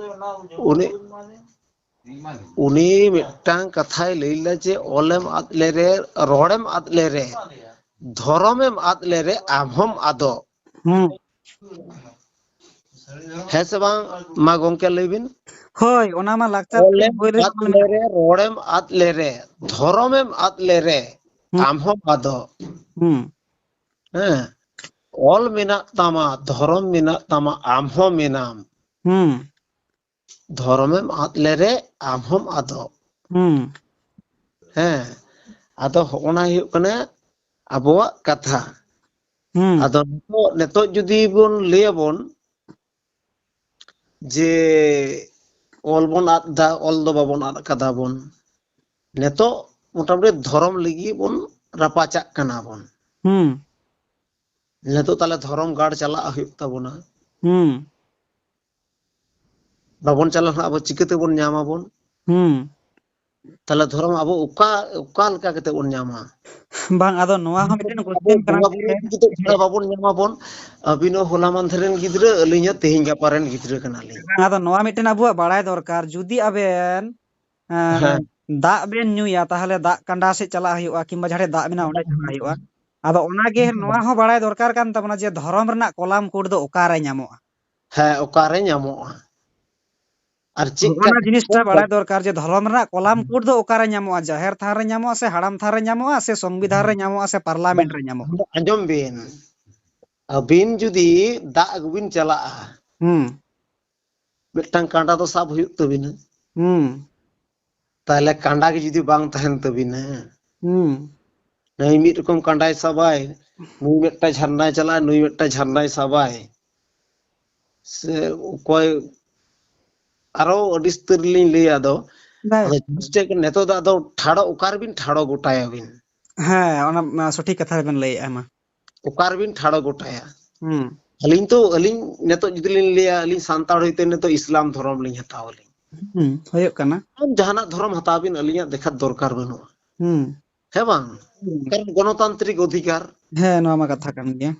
ᱩᱱᱤ, ᱩᱱᱤ ᱢᱤᱫᱴᱟᱝ ᱠᱟᱛᱷᱟᱭ ᱞᱟᱹᱭ ᱞᱮᱫᱟ ᱡᱮ, "ᱚᱞᱮᱢ ᱟᱫ ᱞᱮᱨᱮ, ᱨᱚᱲᱮᱢ ᱟᱫ ᱞᱮᱨᱮ, ᱫᱷᱚᱨᱚᱢᱮᱢ ᱟᱫ ᱞᱮᱨᱮ, ᱟᱢ ᱦᱚᱢ ᱟᱫᱚᱜ᱾" ᱦᱩᱸ᱾ ᱦᱮᱸ ᱥᱮ ᱵᱟᱝ? ᱢᱟ ᱜᱚᱝᱠᱮ ᱞᱟᱹᱭ ᱵᱤᱱ᱾ ᱦᱳᱭ, ᱚᱱᱟ ᱢᱟ ᱞᱟᱠᱪᱟᱨ ᱚᱞᱮᱢ ᱵᱳᱭ ᱨᱮ ᱟᱫ ᱚᱞ ᱢᱮᱱᱟᱜᱼᱟ᱾ ᱞᱮᱨᱮ, ᱨᱚᱲᱮᱢ ᱟᱫ ᱞᱮᱨᱮ, ᱫᱷᱚᱨᱚᱢᱮᱢ ᱟᱫ ᱞᱮᱨᱮ, ᱦᱩᱸ᱾ ᱟᱢ ᱦᱚᱢ ᱟᱫᱚᱜ᱾ ᱦᱩᱸ᱾ ᱦᱮᱸ, ᱚᱞ ᱢᱮᱱᱟᱜ ᱛᱟᱢᱟ, ᱫᱷᱚᱨᱚᱢ ᱢᱮᱱᱟᱜ ᱛᱟᱢᱟ, ᱟᱢ ᱦᱚᱸ ᱢᱮᱱᱟᱢ᱾ ᱦᱩᱸ᱾ ᱫᱷᱚᱨᱚᱢᱮᱢ ᱟᱫ ᱞᱮᱨᱮ, ᱟᱢ ᱦᱚᱢ ᱟᱫᱚᱜ᱾ ᱦᱩᱸ᱾ ᱦᱮᱸ, ᱟᱫᱚ ᱦᱚᱸᱜᱼᱚ ᱱᱟ ᱦᱩᱭᱩᱜ ᱠᱟᱱᱟ ᱟᱵᱚᱣᱟᱜ ᱠᱟᱛᱷᱟ᱾ ᱦᱩᱸ᱾ ᱟᱫᱚ ᱱᱤᱛᱚᱜ, ᱱᱤᱛᱚᱜ ᱡᱩᱫᱤ ᱵᱚᱱ ᱞᱟᱹᱭᱟᱵᱚᱱ ᱡᱮ ᱚᱞ ᱵᱚᱱ ᱟᱫ ᱫᱟ, ᱚᱞ ᱫᱚ ᱵᱟᱵᱚᱱ ᱟᱫ ᱠᱟᱫᱟ ᱵᱚᱱ᱾ ᱱᱤᱛᱚᱜ ᱢᱚᱴᱟᱢᱩᱴᱤ ᱫᱷᱚᱨᱚᱢ ᱞᱟᱹᱜᱤᱫ ᱵᱚᱱ ᱨᱟᱯᱟᱪᱟᱜ ᱠᱟᱱᱟ ᱵᱚᱱ᱾ ᱦᱩᱸ᱾ ᱱᱤᱛᱚᱜ ᱛᱟᱦᱞᱮ ᱫᱷᱚᱨᱚᱢ ᱜᱟᱲ ᱪᱟᱞᱟᱜ ᱦᱩᱭᱩᱜ ᱛᱟᱵᱚᱱᱟ᱾ ᱦᱩᱸ᱾ ᱵᱟᱵᱚᱱ ᱪᱟᱞᱟᱣ ᱞᱮᱱᱠᱷᱟᱱ ᱟᱵᱚ ᱪᱤᱠᱟᱹ ᱛᱮᱵᱚᱱ ᱧᱟᱢ ᱟᱵᱚᱱ? ᱦᱩᱸ᱾ ᱛᱟᱦᱞᱮ ᱫᱷᱚᱨᱚᱢ ᱟᱵᱚ ᱚᱠᱟ, ᱚᱠᱟ ᱞᱮᱠᱟ ᱠᱟᱛᱮ ᱵᱚᱱ ᱧᱟᱢᱟ? ᱵᱟᱝ, ᱟᱫᱚ ᱱᱚᱣᱟ ᱦᱚᱸ ᱢᱤᱫᱴᱮᱱ ᱟᱵᱚ ᱠᱚᱥᱪᱮᱱ ᱠᱟᱱᱟ ᱵᱚᱸᱜᱟ ᱡᱮ, ᱵᱩᱨᱩ ᱤᱫᱤ ᱠᱟᱛᱮ ᱪᱷᱟᱲᱟ ᱵᱟᱵᱚᱱ ᱧᱟᱢ ᱟᱵᱚᱱ᱾ ᱟᱹᱵᱤᱱ ᱦᱚᱸ ᱦᱚᱞᱟ ᱢᱟᱫᱷᱮᱨ ᱨᱮᱱ ᱜᱤᱫᱽᱨᱟᱹ, ᱟᱹᱞᱤᱧ ᱦᱚᱸ ᱛᱮᱦᱮᱧ ᱜᱟᱯᱟ ᱨᱮᱱ ᱜᱤᱫᱽᱨᱟᱹ ᱠᱟᱱᱟᱞᱤᱧ᱾ ᱵᱟᱝ, ᱟᱫᱚ ᱱᱚᱣᱟ ᱢᱤᱫᱴᱮᱱ ᱟᱵᱚᱣᱟᱜ ᱵᱟᱲᱟᱭ ᱫᱚᱨᱠᱟᱨ, ᱡᱩᱫᱤ ᱟᱵᱮᱱ, ᱮᱸ, ᱦᱮᱸ᱾ ᱫᱟᱜ ᱵᱮᱱ ᱧᱩᱭᱟ, ᱛᱟᱦᱚᱞᱮ ᱫᱟᱜ ᱠᱟᱸᱰᱟ ᱥᱮᱫ ᱪᱟᱞᱟᱜ ᱦᱩᱭᱩᱜᱼᱟ, ᱠᱤᱝᱵᱟ ᱡᱟᱦᱟᱸ ᱴᱷᱮᱡ ᱫᱟᱜ ᱢᱮᱱᱟᱜᱼᱟ, ᱚᱸᱰᱮ ᱪᱟᱞᱟᱜ ᱦᱩᱭᱩᱜᱼᱟ᱾ ᱟᱫᱚ ᱚᱱᱟᱜᱮ ᱱᱚᱣᱟ ᱦᱚᱸ ᱵᱟᱲᱟᱭ ᱫᱚᱨᱠᱟᱨ ᱠᱟᱱ ᱛᱟᱵᱚᱱᱟ ᱡᱮ ᱫᱷᱚᱨᱚᱢ ᱨᱮᱱᱟᱜ ᱠᱚᱞᱟᱢ ᱠᱳᱰ ᱫᱚ ᱚᱠᱟᱨᱮ ᱧᱟᱢᱚᱜᱼᱟ᱾ ᱦᱮᱸ, ᱚᱠᱟᱨᱮ ᱧᱟᱢᱚᱜᱼᱟ? ᱟᱨ ᱪᱮᱫ ᱚᱱᱟ ᱡᱤᱱᱤᱥᱴᱟ ᱵᱟᱲᱟᱭ ᱫᱚᱨᱠᱟᱨ ᱡᱮ ᱫᱷᱚᱨᱚᱢ ᱨᱮᱱᱟᱜ ᱠᱚᱞᱟᱢ ᱠᱳᱰ ᱫᱚ ᱚᱠᱟᱨᱮ ᱧᱟᱢᱚᱜᱼᱟ, ᱡᱟᱦᱮᱨ ᱛᱷᱟᱱ ᱨᱮ ᱧᱟᱢᱚᱜᱼᱟ ᱥᱮ ᱦᱟᱲᱟᱢ ᱛᱷᱟᱱ ᱨᱮ ᱧᱟᱢᱚᱜᱼᱟ ᱥᱮ ᱥᱚᱝᱵᱤᱫᱷᱟᱱ ᱨᱮ ᱧᱟᱢᱚᱜᱼᱟ ᱥᱮ ᱯᱟᱨᱞᱟᱢᱮᱱᱴ ᱨᱮ ᱧᱟᱢᱚᱜᱼᱟ? ᱟᱸᱡᱚᱢ ᱵᱤᱱ, ᱟᱹᱵᱤᱱ ᱡᱩᱫᱤ ᱫᱟᱜ ᱟᱹᱜᱩ ᱵᱤᱱ ᱪᱟᱞᱟᱜᱼᱟ, ᱦᱩᱸ᱾ ᱢᱤᱫᱴᱟᱝ ᱠᱟᱸᱰᱟ ᱫᱚ ᱥᱟᱵ ᱦᱩᱭᱩᱜ ᱛᱟᱹᱵᱤᱱᱟ᱾ ᱦᱩᱸ᱾ ᱛᱟᱦᱞᱮ ᱠᱟᱸᱰᱟ ᱜᱮ ᱡᱩᱫᱤ ᱵᱟᱝ ᱛᱟᱦᱮᱱ ᱛᱟᱹᱵᱤᱱᱟ, ᱦᱩᱸ᱾ ᱱᱩᱭ ᱢᱤᱫ ᱨᱚᱠᱚᱢ ᱠᱟᱸᱰᱟᱭ ᱥᱟᱵᱟᱭ, ᱱᱩᱭ ᱢᱤᱫᱴᱟᱝ ᱡᱷᱟᱨᱱᱟᱭ ᱪᱟᱞᱟᱜᱼᱟ, ᱱᱩᱭ ᱢᱤᱫᱴᱟᱝ ᱡᱷᱟᱨᱱᱟᱭ ᱥᱟᱵᱟᱭ, ᱥᱮ ᱚᱠᱚᱭ ᱟᱨᱚ ᱟᱹᱰᱤ ᱩᱥᱛᱟᱹᱨ ᱞᱤᱧ ᱞᱟᱹᱭᱟ᱾ ᱟᱫᱚ, ᱵᱟᱭ- ᱟᱫᱚ ᱡᱤᱱᱤᱥᱴᱟ ᱱᱤᱛᱚᱜ ᱫᱚ ᱟᱫᱚ ᱴᱷᱟᱲᱚ ᱚᱠᱟ ᱨᱮᱵᱤᱱ ᱴᱷᱟᱲᱚ ᱜᱚᱴᱟᱭᱟᱵᱤᱱ? ᱦᱮᱸ, ᱚᱱᱟ ᱢᱟ ᱥᱚᱴᱷᱤᱠ ᱠᱟᱛᱷᱟ ᱵᱮᱱ ᱞᱟᱹᱭᱮᱜᱼᱟ ᱢᱟ᱾ ᱚᱠᱟ ᱨᱮᱵᱤᱱ ᱴᱷᱟᱲᱚ ᱜᱚᱴᱟᱭᱟ? ᱦᱩᱸ᱾ ᱟᱹᱞᱤᱧ ᱛᱚ, ᱟᱹᱞᱤᱧ ᱱᱤᱛᱚᱜ ᱡᱩᱫᱤ ᱞᱤᱧ ᱞᱟᱹᱭᱟ, ᱟᱹᱞᱤᱧ ᱥᱟᱱᱛᱟᱲ ᱦᱩᱭᱛᱮ ᱱᱤᱛᱚᱜ ᱤᱥᱞᱟᱢ ᱫᱷᱚᱨᱚᱢ ᱞᱤᱧ ᱦᱟᱛᱟᱣ ᱟᱹᱞᱤᱧ᱾ ᱦᱩᱸ, ᱦᱩᱭᱩᱜ ᱠᱟᱱᱟ᱾ ᱟᱢ ᱡᱟᱦᱟᱱᱟᱜ ᱫᱷᱚᱨᱚᱢ ᱦᱟᱛᱟᱣ ᱵᱤᱱ, ᱟᱹᱞᱤᱧᱟᱜ ᱫᱮᱠᱷᱟᱨ ᱫᱚᱨᱠᱟᱨ ᱵᱟᱹᱱᱩᱜᱼᱟ᱾ ᱦᱩᱸ᱾ ᱦᱮᱸ ᱵᱟᱝ? ᱦᱩᱸ᱾ ᱠᱟᱨᱚᱱ ᱜᱚᱱᱚᱛᱟᱱᱛᱨᱤᱠ ᱚᱫᱷᱤᱠᱟᱨ᱾ ᱦᱮᱸ, ᱱᱚᱣᱟ ᱢᱟ ᱠᱟᱛᱷᱟ ᱠᱟᱱ ᱜᱮᱭᱟ᱾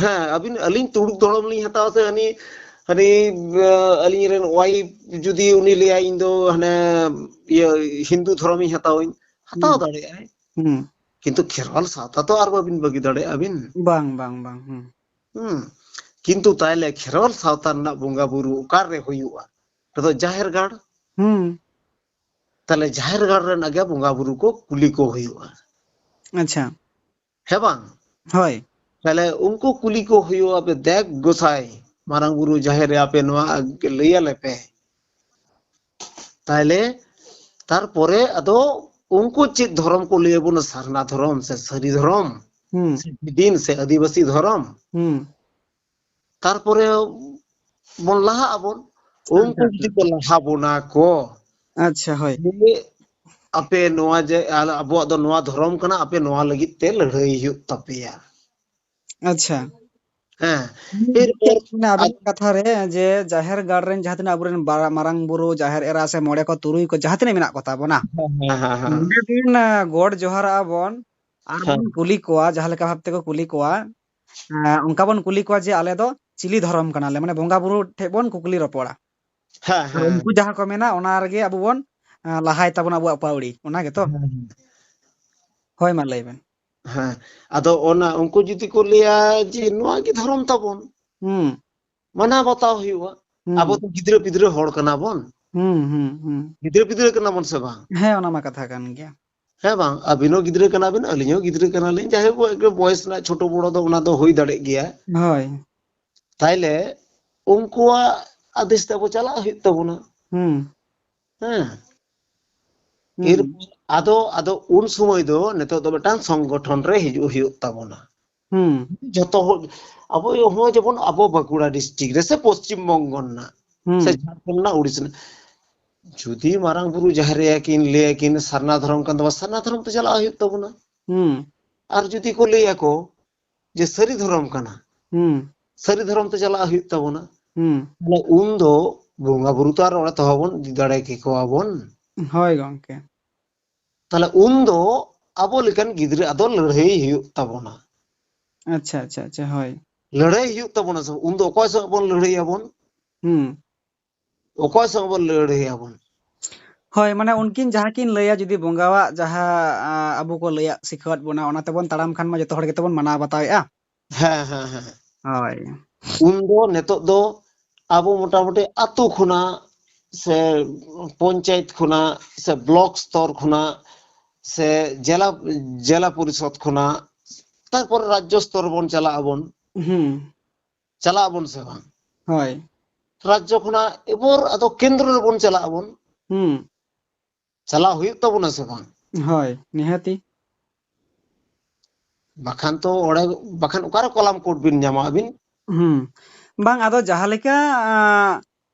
ᱦᱮᱸ, ᱟᱹᱵᱤᱱ, ᱟᱹᱞᱤᱧ ᱛᱩᱲᱩᱠ ᱫᱷᱚᱨᱚᱢ ᱞᱤᱧ ᱦᱟᱛᱟᱣᱟ ᱥᱮ ᱦᱟᱹᱱᱤ, ᱦᱟᱹᱱᱤ, ᱟᱹᱞᱤᱧ ᱨᱮᱱ wife ᱡᱩᱫᱤ ᱩᱱᱤ ᱞᱟᱹᱭᱟᱭ, "ᱤᱧ ᱫᱚ ᱦᱟᱱᱮ ᱤᱭᱟᱹ ᱦᱤᱱᱫᱩ ᱫᱷᱚᱨᱚᱢᱤᱧ ᱦᱟᱛᱟᱣᱟᱹᱧ", ᱦᱟᱛᱟᱣ ᱦᱩᱸ᱾ ᱫᱟᱲᱮᱭᱟᱜᱼᱟᱭ᱾ ᱦᱩᱸ᱾ ᱠᱤᱱᱛᱩ ᱠᱷᱮᱨᱣᱟᱞ ᱥᱟᱶᱛᱟ ᱛᱚ ᱟᱨ ᱵᱟᱹᱵᱤᱱ ᱵᱟᱹᱜᱤ ᱫᱟᱲᱮᱭᱟᱜᱼᱟ ᱵᱤᱱ᱾ ᱵᱟᱝ, ᱵᱟᱝ, ᱵᱟᱝ᱾ ᱦᱩᱸ᱾ ᱦᱩᱸ᱾ ᱠᱤᱱᱛᱩ ᱛᱟᱦᱞᱮ ᱠᱷᱮᱨᱣᱟᱞ ᱥᱟᱶᱛᱟ ᱨᱮᱱᱟᱜ ᱵᱚᱸᱜᱟ ᱵᱩᱨᱩ ᱚᱠᱟᱨᱮ ᱦᱩᱭᱩᱜᱼᱟ? ᱚᱱᱟ ᱫᱚ ᱡᱟᱦᱮᱨ ᱜᱟᱲ᱾ ᱦᱩᱸ᱾ ᱛᱟᱦᱞᱮ ᱡᱟᱦᱮᱨ ᱜᱟᱲ ᱨᱮᱱ ᱟᱜᱮ ᱵᱚᱸᱜᱟ ᱵᱩᱨᱩ ᱠᱚ ᱠᱩᱞᱤ ᱠᱚ ᱦᱩᱭᱩᱜᱼᱟ᱾ ᱟᱪᱪᱷᱟ᱾ ᱦᱮᱸ ᱵᱟᱝ? ᱦᱳᱭ᱾ ᱛᱟᱦᱞᱮ ᱩᱱᱠᱩ ᱠᱩᱞᱤ ᱠᱚ ᱦᱩᱭᱩᱜᱼᱟ, "ᱟᱯᱮ ᱫᱮᱠ ᱜᱚᱸᱥᱟᱭ, ᱢᱟᱨᱟᱝ ᱵᱩᱨᱩ ᱡᱟᱦᱮᱨ ᱨᱮ ᱟᱯᱮ ᱱᱚᱣᱟ ᱞᱟᱹᱭ ᱟᱞᱮ ᱯᱮ᱾" ᱛᱟᱦᱞᱮ ᱛᱟᱨᱯᱚᱨᱮ ᱟᱫᱚ ᱩᱱᱠᱩ ᱪᱮᱫ ᱫᱷᱚᱨᱚᱢ ᱠᱚ ᱞᱟᱹᱭ ᱟᱵᱚᱱᱟ, ᱥᱟᱨᱱᱟ ᱫᱷᱚᱨᱚᱢ ᱥᱮ ᱥᱟᱹᱨᱤ ᱫᱷᱚᱨᱚᱢ ᱦᱩᱸ᱾ ᱥᱮ ᱵᱤᱫᱤᱱ ᱥᱮ ᱟᱹᱫᱤᱵᱟᱹᱥᱤ ᱫᱷᱚᱨᱚᱢ, ᱦᱩᱸ᱾ ᱛᱟᱨᱯᱚᱨᱮ ᱵᱚᱱ ᱞᱟᱦᱟᱜ ᱟᱵᱚᱱ᱾ ᱩᱱᱠᱩ ᱟᱪᱪᱷᱟ, ᱡᱩᱫᱤ ᱠᱚ ᱞᱟᱦᱟ ᱵᱚᱱᱟ ᱠᱚ, ᱟᱪᱪᱷᱟ, ᱦᱳᱭ᱾ ᱡᱮ ᱟᱯᱮ ᱱᱚᱣᱟ ᱡᱮ ᱟᱞ-, ᱟᱵᱚᱣᱟᱜ ᱫᱚ ᱱᱚᱣᱟ ᱫᱷᱚᱨᱚᱢ ᱠᱟᱱᱟ, ᱟᱯᱮ ᱱᱚᱣᱟ ᱞᱟᱹᱜᱤᱫ ᱛᱮ ᱞᱟᱹᱲᱦᱟᱹᱭ ᱦᱩᱭᱩᱜ ᱛᱟᱯᱮᱭᱟ᱾ ᱟᱪᱪᱷᱟ᱾ ᱦᱮᱸ᱾ ᱦᱩᱸ, ᱮᱨᱯᱚᱨ ᱢᱟᱱᱮ ᱟᱵᱮᱱᱟᱜ ᱠᱟᱛᱷᱟ ᱨᱮ ᱡᱮ ᱡᱟᱦᱮᱨ ᱜᱟᱲ ᱨᱮᱱ ᱡᱟᱦᱟᱸ ᱛᱤᱱᱟᱹᱜ ᱟᱵᱚᱨᱮᱱ ᱵᱟᱨᱟ-, ᱢᱟᱨᱟᱝ ᱵᱩᱨᱩ, ᱡᱟᱦᱮᱨ ᱮᱨᱟ ᱥᱮ ᱢᱚᱬᱮ ᱠᱚ ᱛᱩᱨᱩᱭ ᱠᱚ ᱡᱟᱦᱟᱸ ᱛᱤᱱᱟᱹᱜ ᱢᱮᱱᱟᱜ ᱠᱚ ᱛᱟᱵᱚᱱᱟ, ᱦᱮᱸ, ᱦᱮᱸ, ᱦᱮᱸ, ᱦᱮᱸ᱾ ᱚᱸᱰᱮ ᱵᱚᱱ, ᱟ, ᱜᱚᱰ ᱡᱚᱦᱟᱨᱟᱜᱼᱟ ᱵᱚᱱ ᱟᱨ ᱦᱮᱸ᱾ ᱵᱚᱱ ᱠᱩᱞᱤ ᱠᱚᱣᱟ, ᱡᱟᱦᱟᱸ ᱞᱮᱠᱟ ᱵᱷᱟᱵ ᱛᱮᱠᱚ ᱠᱩᱞᱤ ᱠᱚᱣᱟ, ᱟ, ᱚᱱᱠᱟ ᱵᱚᱱ ᱠᱩᱞᱤ ᱠᱚᱣᱟ ᱡᱮ ᱟᱞᱮ ᱫᱚ ᱪᱤᱞᱤ ᱫᱷᱚᱨᱚᱢ ᱠᱟᱱᱟᱞᱮ, ᱢᱟᱱᱮ ᱵᱚᱸᱜᱟ ᱵᱩᱨᱩ ᱴᱷᱮᱡ ᱵᱚᱱ ᱠᱩᱠᱞᱤ ᱨᱚᱯᱚᱲᱟ᱾ ᱦᱮᱸ, ᱟᱨ ᱦᱮᱸ᱾ ᱩᱱᱠᱩ ᱡᱟᱦᱟᱸ ᱠᱚ ᱢᱮᱱᱟ ᱚᱱᱟ ᱨᱮᱜᱮ ᱟᱵᱚ ᱵᱚᱱ, ᱟ, ᱞᱟᱦᱟᱭ ᱛᱟᱵᱚᱱᱟ ᱟᱵᱚᱣᱟᱜ ᱯᱟᱹᱣᱲᱤ, ᱚᱱᱟ ᱜᱮᱛᱚ? ᱦᱮᱸ, ᱦᱮᱸ᱾ ᱦᱳᱭ, ᱢᱟ ᱞᱟᱹᱭ ᱵᱮᱱ᱾ ᱦᱮᱸ, ᱟᱫᱚ ᱚᱱᱟ ᱩᱱᱠᱩ ᱡᱩᱫᱤ ᱠᱚ ᱞᱟᱹᱭᱟ ᱡᱮ ᱱᱚᱣᱟ ᱜᱮ ᱫᱷᱚᱨᱚᱢ ᱛᱟᱵᱚᱱ, ᱦᱩᱸ᱾ ᱢᱟᱱᱟᱣ ᱵᱟᱛᱟᱣ ᱦᱩᱭᱩᱜᱼᱟ᱾ ᱦᱩᱸ᱾ ᱟᱵᱚ ᱫᱚ ᱜᱤᱫᱽᱨᱟᱹ ᱯᱤᱫᱽᱨᱟᱹ ᱦᱚᱲ ᱠᱟᱱᱟ ᱵᱚᱱ᱾ ᱦᱩᱸ, ᱦᱩᱸ, ᱦᱩᱸ᱾ ᱜᱤᱫᱽᱨᱟᱹ ᱯᱤᱫᱽᱨᱟᱹ ᱠᱟᱱᱟ ᱵᱚᱱ ᱥᱮ ᱵᱟᱝ? ᱦᱮᱸ, ᱚᱱᱟ ᱢᱟ ᱠᱟᱛᱷᱟ ᱠᱟᱱ ᱜᱮᱭᱟ᱾ ᱦᱮᱸ ᱵᱟᱝ? ᱟᱹᱵᱤᱱ ᱦᱚᱸ ᱜᱤᱫᱽᱨᱟᱹ ᱠᱟᱱᱟ ᱵᱤᱱ, ᱟᱹᱞᱤᱧ ᱦᱚᱸ ᱜᱤᱫᱽᱨᱟᱹ ᱠᱟᱱᱟᱞᱤᱧ᱾ ᱡᱟᱭᱦᱳᱠ, ᱮᱠᱴᱩ ᱵᱚᱭᱮᱥ ᱨᱮᱱᱟᱜ ᱪᱷᱳᱴᱳ ᱵᱚᱲᱚ ᱫᱚ ᱚᱱᱟ ᱫᱚ ᱦᱩᱭ ᱫᱟᱲᱮᱜ ᱜᱮᱭᱟ᱾ ᱦᱳᱭ᱾ ᱛᱟᱭᱞᱮ ᱩᱱᱠᱩᱣᱟᱜ ᱟᱫᱮᱥ ᱛᱮ ᱟᱵᱚ ᱪᱟᱞᱟᱜ ᱦᱩᱭᱩᱜ ᱛᱟᱵᱚᱱᱟ᱾ ᱦᱩᱸ᱾ ᱦᱮᱸ᱾ ᱦᱩᱸ᱾ ᱮᱨᱯᱚᱨ ᱟᱫᱚ, ᱟᱫᱚ ᱩᱱ ᱥᱚᱢᱚᱭ ᱫᱚ ᱱᱤᱛᱚᱜ ᱫᱚ ᱢᱤᱫᱴᱟᱝ ᱥᱚᱝᱜᱚᱴᱷᱚᱱ ᱨᱮ ᱦᱤᱡᱩᱜ ᱦᱩᱭᱩᱜ ᱛᱟᱵᱚᱱᱟ᱾ ᱦᱩᱸ᱾ ᱡᱚᱛᱚ ᱦᱚᱲ, ᱟᱵᱚ ᱦᱚᱸ ᱡᱮᱢᱚᱱ ᱟᱵᱚ ᱵᱟᱸᱠᱩᱲᱟ ᱰᱤᱥᱴᱨᱤᱠᱴ ᱨᱮ ᱥᱮ ᱯᱚᱥᱪᱤᱢ ᱵᱚᱝᱜᱚ ᱨᱮᱱᱟᱜ, ᱦᱩᱸ᱾ ᱥᱮ ᱡᱷᱟᱲᱠᱷᱚᱸᱰ ᱨᱮᱱᱟᱜ, ᱩᱲᱤᱥᱥᱟ ᱨᱮᱱᱟᱜ, ᱡᱩᱫᱤ ᱢᱟᱨᱟᱝ ᱵᱩᱨᱩ ᱡᱟᱦᱮᱨ ᱟᱭᱳ ᱠᱤᱱ ᱞᱟᱹᱭᱟ ᱠᱤᱱ ᱥᱟᱨᱱᱟ ᱫᱷᱚᱨᱚᱢ ᱠᱟᱱ ᱛᱟᱵᱚᱱᱟ, ᱥᱟᱨᱱᱟ ᱫᱷᱚᱨᱚᱢ ᱛᱮ ᱪᱟᱞᱟᱜ ᱦᱩᱭᱩᱜ ᱛᱟᱵᱚᱱᱟ᱾ ᱦᱩᱸ᱾ ᱟᱨ ᱡᱩᱫᱤ ᱠᱚ ᱞᱟᱹᱭᱟ ᱠᱚ ᱡᱮ ᱥᱟᱹᱨᱤ ᱫᱷᱚᱨᱚᱢ ᱠᱟᱱᱟ, ᱦᱩᱸ᱾ ᱥᱟᱹᱨᱤ ᱫᱷᱚᱨᱚᱢ ᱛᱮ ᱪᱟᱞᱟᱜ ᱦᱩᱭᱩᱜ ᱛᱟᱵᱚᱱᱟ, ᱦᱩᱸ᱾ ᱛᱟᱦᱞᱮ ᱩᱱ ᱫᱚ ᱵᱚᱸᱜᱟ ᱵᱩᱨᱩ ᱛᱚ ᱟᱨ ᱚᱸᱰᱮ ᱛᱚᱦᱚ ᱵᱚᱱ ᱤᱫᱤ ᱫᱟᱲᱮ ᱠᱮᱠᱚᱣᱟ ᱵᱚᱱ᱾ ᱦᱳᱭ ᱜᱚᱝᱠᱮ᱾ ᱛᱟᱦᱞᱮ ᱩᱱ ᱫᱚ ᱟᱵᱚ ᱞᱮᱠᱟᱱ ᱜᱤᱫᱽᱨᱟᱹ ᱟᱫᱚ ᱞᱟᱹᱲᱦᱟᱹᱭ ᱦᱩᱭᱩᱜ ᱛᱟᱵᱚᱱᱟ᱾ ᱟᱪᱪᱷᱟ, ᱟᱪᱪᱷᱟ, ᱟᱪᱪᱷᱟ, ᱦᱳᱭ᱾ ᱞᱟᱹᱲᱦᱟᱹᱭ ᱦᱩᱭᱩᱜ ᱛᱟᱵᱚᱱᱟ ᱥᱮ, ᱩᱱ ᱫᱚ ᱚᱠᱚᱭ ᱥᱟᱶ ᱵᱚᱱ ᱞᱟᱹᱲᱦᱟᱹᱭ ᱟᱵᱚᱱ? ᱦᱩᱸ᱾ ᱚᱠᱚᱭ ᱥᱟᱶ ᱵᱚᱱ ᱞᱟᱹᱲᱦᱟᱹᱭ ᱟᱵᱚᱱ? ᱦᱳᱭ, ᱢᱟᱱᱮ ᱩᱱᱠᱤᱱ ᱡᱟᱦᱟᱸ ᱠᱤᱱ ᱞᱟᱹᱭᱟ, ᱡᱩᱫᱤ ᱵᱚᱸᱜᱟᱣᱟᱜ ᱡᱟᱦᱟᱸ, ᱟ, ᱟᱵᱚ ᱠᱚ ᱞᱟᱹᱭᱟᱜ ᱥᱤᱠᱷᱟᱹᱣᱟᱫ ᱵᱚᱱᱟ, ᱚᱱᱟ ᱛᱮᱵᱚᱱ ᱛᱟᱲᱟᱢ ᱠᱷᱟᱱ ᱢᱟ ᱡᱚᱛᱚ ᱦᱚᱲ ᱜᱮᱛᱚ ᱵᱚᱱ ᱢᱟᱱᱟᱣ ᱵᱟᱛᱟᱣᱮᱫᱼᱟ᱾ ᱦᱮᱸ, ᱦᱮᱸ, ᱦᱮᱸ᱾ ᱦᱳᱭ᱾ ᱩᱱ ᱫᱚ ᱱᱤᱛᱚᱜ ᱫᱚ ᱟᱵᱚ ᱢᱚᱴᱟᱢᱩᱴᱤ ᱟᱛᱳ ᱠᱷᱚᱱᱟᱜ ᱥᱮ ᱯᱚᱧᱪᱟᱭᱮᱛ ᱠᱷᱚᱱᱟᱜ ᱥᱮ ᱵᱞᱚᱠ ᱥᱛᱚᱨ ᱠᱷᱚᱱᱟᱜ ᱥᱮ ᱡᱮᱞᱟ, ᱡᱮᱞᱟ ᱯᱚᱨᱤᱥᱚᱫ ᱠᱷᱚᱱᱟᱜ, ᱛᱟᱨᱯᱚᱨ ᱨᱟᱡᱽᱡᱚ ᱥᱛᱚᱨ ᱵᱚᱱ ᱪᱟᱞᱟᱜ ᱟᱵᱚᱱ᱾ ᱦᱩᱸ᱾ ᱪᱟᱞᱟᱜ ᱟᱵᱚᱱ ᱥᱮ ᱵᱟᱝ? ᱦᱳᱭ᱾ ᱨᱟᱡᱽᱡᱚ ᱠᱷᱚᱱᱟᱜ ᱮᱵᱚᱨ ᱟᱫᱚ ᱠᱮᱱᱫᱨᱚ ᱨᱮᱵᱚᱱ ᱪᱟᱞᱟᱜ ᱟᱵᱚᱱ᱾ ᱦᱩᱸ᱾ ᱪᱟᱞᱟᱜ ᱦᱩᱭᱩᱜ ᱛᱟᱵᱚᱱᱟ ᱥᱮ ᱵᱟᱝ? ᱦᱳᱭ, ᱱᱤᱦᱟᱹᱛᱤ᱾ ᱵᱟᱠᱷᱟᱱ ᱛᱚ ᱚᱸᱰᱮ, ᱵᱟᱠᱷᱟᱱ ᱚᱠᱟᱨᱮ ᱠᱚᱞᱟᱢ ᱠᱳᱰ ᱵᱤᱱ ᱧᱟᱢᱟ ᱟᱹᱵᱤᱱ? ᱦᱩᱸ᱾ ᱵᱟᱝ, ᱟᱫᱚ ᱡᱟᱦᱟᱸ ᱞᱮᱠᱟ, ᱟᱸ,